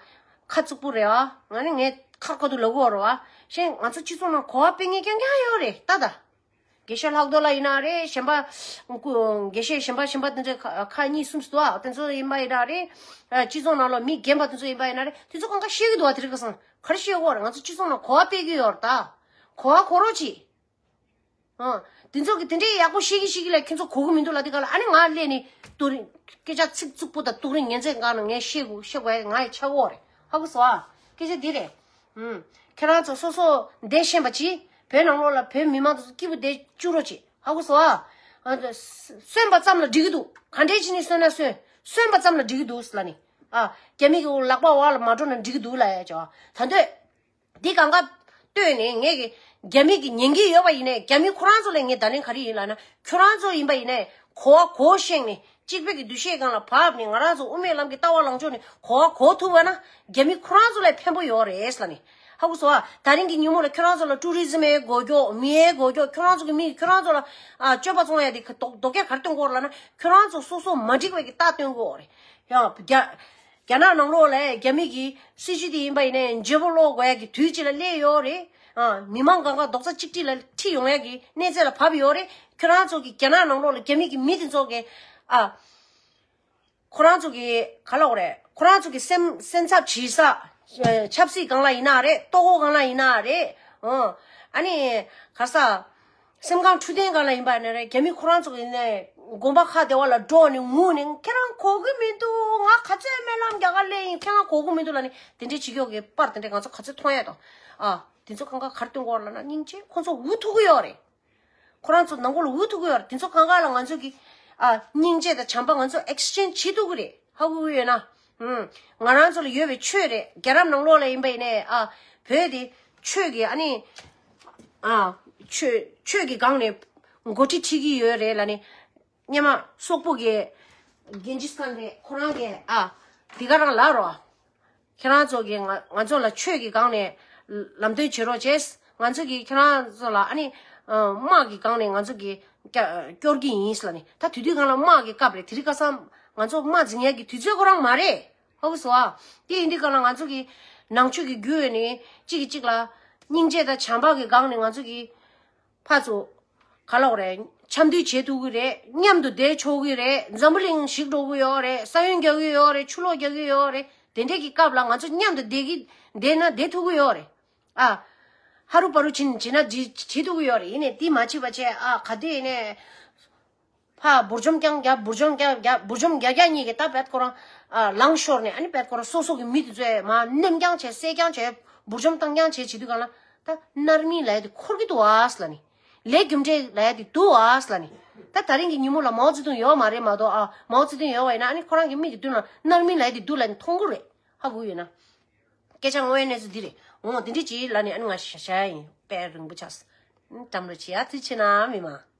ཁ་བཙུགས་པོ་རེད་བ། ང་ནི་ངས་ཁ་ཁ་ཐུག་ལབ་དགོས་རེད་བ། གཞན་ང་ཚོ་སྤྱི་ཚོགས་ནང་གོ་བ་སྤེལ་མཁན་རྐྱང་རྐྱང་ཡོད་རེད་ད་ད། དགེ་བཤེས་ལྷག་རྡོར་ལགས་ཡིན་ན་རེད། གཞན་པ། སྐུ། དགེ་བཤེས་གཞན་པ་གཞན་པ་དེ་ཚོ་ཁ་ཁ་གཉིས་གསུམ་ཞིག་འདུག་ཨ། དེ་ཚོ་ཡིན་པ་ཡིན་ན་རེད། ཨ། སྤྱི་ཚོགས་ནང་ལ་མི་རྒན་པ་དེ་ཚོ་ཡིན་པ་ཡིན་ན་རེད། དེ་ཚོ་གང་ག་བཤད་ཀྱི་འདུག་ཨ། དེ་རིང་ཁ་སང་ག་རེ་བཤད་དགོས་རེད། ང་ཚོ་སྤྱི་ཚོགས་ནང་གོ་བ་སྤེལ་གྱི་ཡོད་རེད་ད། གོ་བ་གོ་རོགས་གྱིས། ཨ། དེ་ཚོ་གིས་དེ་འདྲའི་ཡག་པོ་བཤད་ཀྱི་བཤད་ཀྱི་ལ། ཁྱོད་ཚོ་གོ་གི་མི་འདུག་ལབ་དུས་སྒང་ལ། ཨ་ནི་ང་སླེབས་ནས་དུ་རིང་སྐད་ཆ་ཚིག་རྩུབ་པོ་དང་དུག་རིང་ངན་ཚད་སྒང་ནས་ངས་བཤད་དགོས། བཤད་དགོས་ཡ་ང་ཡི་ཆགས་ཀྱི་ཡོད་རེད། ཧ་གོ་སོང་ཨ། སྐད་ཆ་འདི་རེད། ཨུམ། ཁྱེད་རང་ཚོ་སོ་སོ་བསྡད་ཤེས་པ་གྱིས་བོད་ནང་ལོགས་ལ་བོད་མི་མང་ཚོ་སྐྱིད་པོ་བསྡད་བཅུག་རོགས་གྱིས། ཧ་གོ་སོང་ཨ། ཨ། གསོན་པ་ཙམ་ལ་འགྲིག་གི་འདུག་ག་འདྲས་བྱས་ནས་གསོན་ན་གསོན། གསོན་པ་ཙམ་ལ་འགྲིག་གི་འདུག་ལབ་ནི། ཨ། རྒྱ་མི་གི་ལག་པ་འོག་ལ་མ་འགྲོ་ན་འགྲིག་གི་འདུག་ལབ་ཡ་ཅོ། ད་འདོད། འདི་གང་ག་ལྟོས་ནས་ངས་ཀྱི་རྒྱ་མི་གི་ཉན་གྱི་ཡོད་པ་ཡིན་ནའི་རྒྱ་མི་ཁོ་རང་ཚོ་ལ་ངས་བརྡ་ལན་ག་རེ་ཡིན་ལབ་ན། ཁྱོད་རང་ཚོ་ཡིན་པ་ཡིན་ནའི་གོ་བ་གོ་ཤེས་ནས་གཅིག་པའི་གི་འདུ་ཤེས་སྒང་ལ་བབས་ནས་ང་རང་ཚོ་དབུ་མའི་ལམ་གྱི་ལྟ་བ་ལངས་ཕྱོགས་ནས་གོ་བ་གོ་ཐུབ་པ་ན་རྒྱ་མི་ཁོ་རང་ཚོ་ལ་ཕན་པོ་ཡོད་རེད་ལབ་ནས། ཧ་གོ་སོང་ཨ། ད་རིང་གི་ཉིན་མོ་ལ་ཁྱོད་རང་ཚོ་ལ་ཀྲུ་རི་ཛིམ་ཡའི་མགོ་སྐྱོག་མི་ཡའི་མགོ་སྐྱོག་ཁྱོད་རང་ཚོ་གི་མི་ཁྱོད་རང་ཚོ་ལ་ཨ་སྤྱོད་པ་བཙོང་ཡ་དེ་ག་དོག་དོག་སྐད་ག་རེ་སྟོན་གོ་ལབ་ན། ཁྱོད་རང་ཚོ་སོ་སོ་མ་འགྲིག་པའི་གི་རྟགས་སྟོན་གོ་རེད། ཡང་རྒྱ་རྒྱ་ནག་ནང་ལོགས་ལ་རྒྱ་མི་གི་སྲིད་ཇུས་དེ་ཡིན་པ་ཡིན་ནའི་འཇོན་པོ་ཀློག་དགོས་ཡ་གི་དུས་གཅིག་ལ་སླེབས་ཡོད་རེད། ཨ། མི་མང་གང་ག་རྡོག་རྩ་གཅིག་སྒྲིལ་ལ་ཁྲིད་ཡོང་ཡ་གི་གནས་ཚད་ལ་བབས་ཡོད་རེད། ཁྱོད་རང་ཚོ་གི་རྒྱ་ནག་ནང་ལོགས་ལ་རྒྱ་མི་གི་མི་དེ་ཚོ་གི་ཨ། ཁོ་རང་ཚོ་གི་ག་ལབ་དགོས་རེད། ཁོ་རང་ཚོ་གི་སེམས་སེམས་འཚབ་བྱེད་ས། ཆབ་སྲིད་སྒང་ལ་ཡིན་ན་རེད། ལྟོ་གོས་སྒང་ལ་ཡིན་ན་རེད། ཨོ། ཨ་ནི་ག་ས། སེམས་ཁམས་འཕྲོད་བསྟེན་སྒང་ལ་ཡིན་པ་ནི་རེད། རྒྱ་མི་ཁོ་རང་ཚོ་གི་ནས་དགོན་པ་ཁག་དེ་བ་ལ་འགྲོ་ནས་ངུ་ནས་ཁྱེད་རང་གོ་གི་མི་འདུག་ང་ག་ཚོད་སྨོན་ལམ་རྒྱག་ག་སླེབས་ཡིན། ཁྱེད་རང་གོ་གི་མི་འདུག་ལབ་ནས་དེ་འདྲའི་བྱེད་ཀྱོག་གི་པར་དེ་འདྲའི་ང་ཚོ་ག་ཚོད་མཐོང་ཡ་དང་། ཨ། དེ་ཚོ་གང་ག་ག་རེ་སྟོན་གོ་ལབ་ན་སྙིང་རྗེ། ཁོ་ཚོ་འུ་ཐུག་གི་ཡོད་རེད། ཁོ་རང་ཚོ་ནང་ཁུལ་ལ་འུ་ཐུག་གི་ཡོད་རེད། དེ་ཚོ་གང་ག་ལ་ང་ཚོ་གི་ཨ་སྙིང་རྗེ་དང་བྱམས་པ་ང་ཚོ་ཨེག་སི་ཅེན་ཇི་བྱེད་ཐུབ་གི་རེད། ཧ་གོ་གི་ཡོད་ན། ཧུམ། ང་རང་ཚོ་ལ་ཡོད་པའི་ཆོས་རེད། རྒྱལ་རབས་ནང་ལོགས་ལ་ཡིན་པ་ཡིན་ནའི་ཨ་བོད་དེ་ཆོས་ཀྱི་ཨ་ནི་ཨ་ཆོས་ཆོས་ཀྱི་སྒང་ནས་འགོ་ཁྲིད་ཁྲིད་ཀྱི་ཡོད་རེད་ལབ་ནས། སྔོན་མ་སོག་པོ་གི་གྷན་ཇིས་ཁཱན་རེད། ཁོ་རང་གི་ཨ་དེ་ག་རང་ལབ་རོགས། ཁྱེད་རང་ཚོ་གིས་ང་ང་ཚོ་ལ་ཆོས་ཀྱི་སྒང་ནས་ལམ་སྟོན་བྱེད་རོགས་བྱས། ང་ཚོ་གིས་ཁྱེད་རང་ཚོ་ལ་ཨ་ནི་ཨ་དམག་གི་སྒང་ནས་ང་ཚོ་གིས་སྐྱ་སྐྱོར་གྱི་ཡིན་ལབ་ནས། ད་དེ་དུས་སྒང་ལ་དམག་གི་སྐབས་རེད། དེ་རིང་ཁ་སང་ང་ཚོ་དམག་འཛིང་ཡས་ཀྱི་དུས་ཚོད་ཁོ་རང་མ་རེད། ཧ་གོ་སོང་ཨ། དེ་ཡིན་དུས་སྒང་ལ་ང་ཚོ་གིས་ནང་ཆོས་ཀྱི་བརྒྱུད་ནས་གཅིག་གིས་གཅིག་ལ་སྙིང་རྗེ་དང་བྱམས་པ་གི་སྒང་ནས་ང་ཚོ་གིས་ཕར་ཚུར་ག་ལབ་དགོས་རེད། འཆམ་མཐུན་བྱེད་ཐུབ་ཀྱི་རེད། མཉམ་དུ་བསྡད་ཆོག་གི་རེད། འཛམ་བུ་གླིང་ཞིག་འགྲོ་གི་ཡོད་རེད། ས་ཡོམ་རྒྱག་གི་ཡོད་རེད། ཆུ་ལོག་རྒྱག་གི་ཡོད་རེད། དེ་འདྲས་ཀྱི་སྐབས་ལ་ང་ཚོ་མཉམ་དུ་བསྡད་ཀྱི་བསྡད་ན་བསྡད་ཐུབ་ཀྱི་ཡོད་རེད། ཨ། ཧ་རུ་པ་རུ་བྱེད་བྱེད་ན་བྱེད་བྱེད་ཐུབ་ཀྱི་ཡོད་རེད། ཡིན་ནའི་དེ་མ་བྱེད་པ་བྱས། ཨ། ག་དུས་ཡིན་ནའི་ཕར་འབུར་འཇོམས་རྐྱང་རྒྱག་འབུར་འཇོམས་རྐྱང་རྒྱག་འབུར་འཇོམས་རྒྱག་རྒྱག་གཉིས་ཀྱི་ད་བད་ཁོ་རང་ཨ་ལངས་ཤོར་ནས། ཨ་ནི་བད་ཁོ་རང་སོ་སོ་གི་མི་དེ་ཚོས་མར་མནན་རྐྱང་བྱས། བསད་རྐྱང་བྱས། འབུར་འཇོམས་བཏང་རྐྱང་བྱས་བྱེད་དུས་སྒང་ལ། ད་མནར་མེད་ལབ་ཡ་དེ་འཁོར་གྱི་འདུག་ཨ་ལབ་ནི། ལས་རྒྱུ་འབྲས་ལབ་ཡ་དེ་འདུག་ཨ་ལབ་ནི། ད་ད་རིང་གི་ཉིན་མོ་ལ་མའོ་ཙེ་ཏུང་ཡོད་མ་རེད་མ་གཏོགས། ཨ། མའོ་ཙེ་ཏུང་ཡོད་པ་ཡིན་ན་ཨ་ནི་ཁོ་རང་གི་མིག་གི་མདུན་ལ་མནར་མེད་ལབ་ཡ་དེ་འདུག་ལབ་ནི་མཐོང་གི་རེད། ཧ་གོ་ཡོད་ན། སྐད་ཆ་དངོས་ཡོད་གནས་ཚུལ་འདི་རེད། འོ་འདི་འདྲ་ཅིག་ལབ་ནི་ཨ་ནི་ང་ཞ་ཞ་ཡིན། དཔེ་རིང་པོ་ཆགས། བཀྲམ་རོགས་བྱེད་ཨ། ཐུགས་རྗེ་ཆེ་ན་མི་མང་།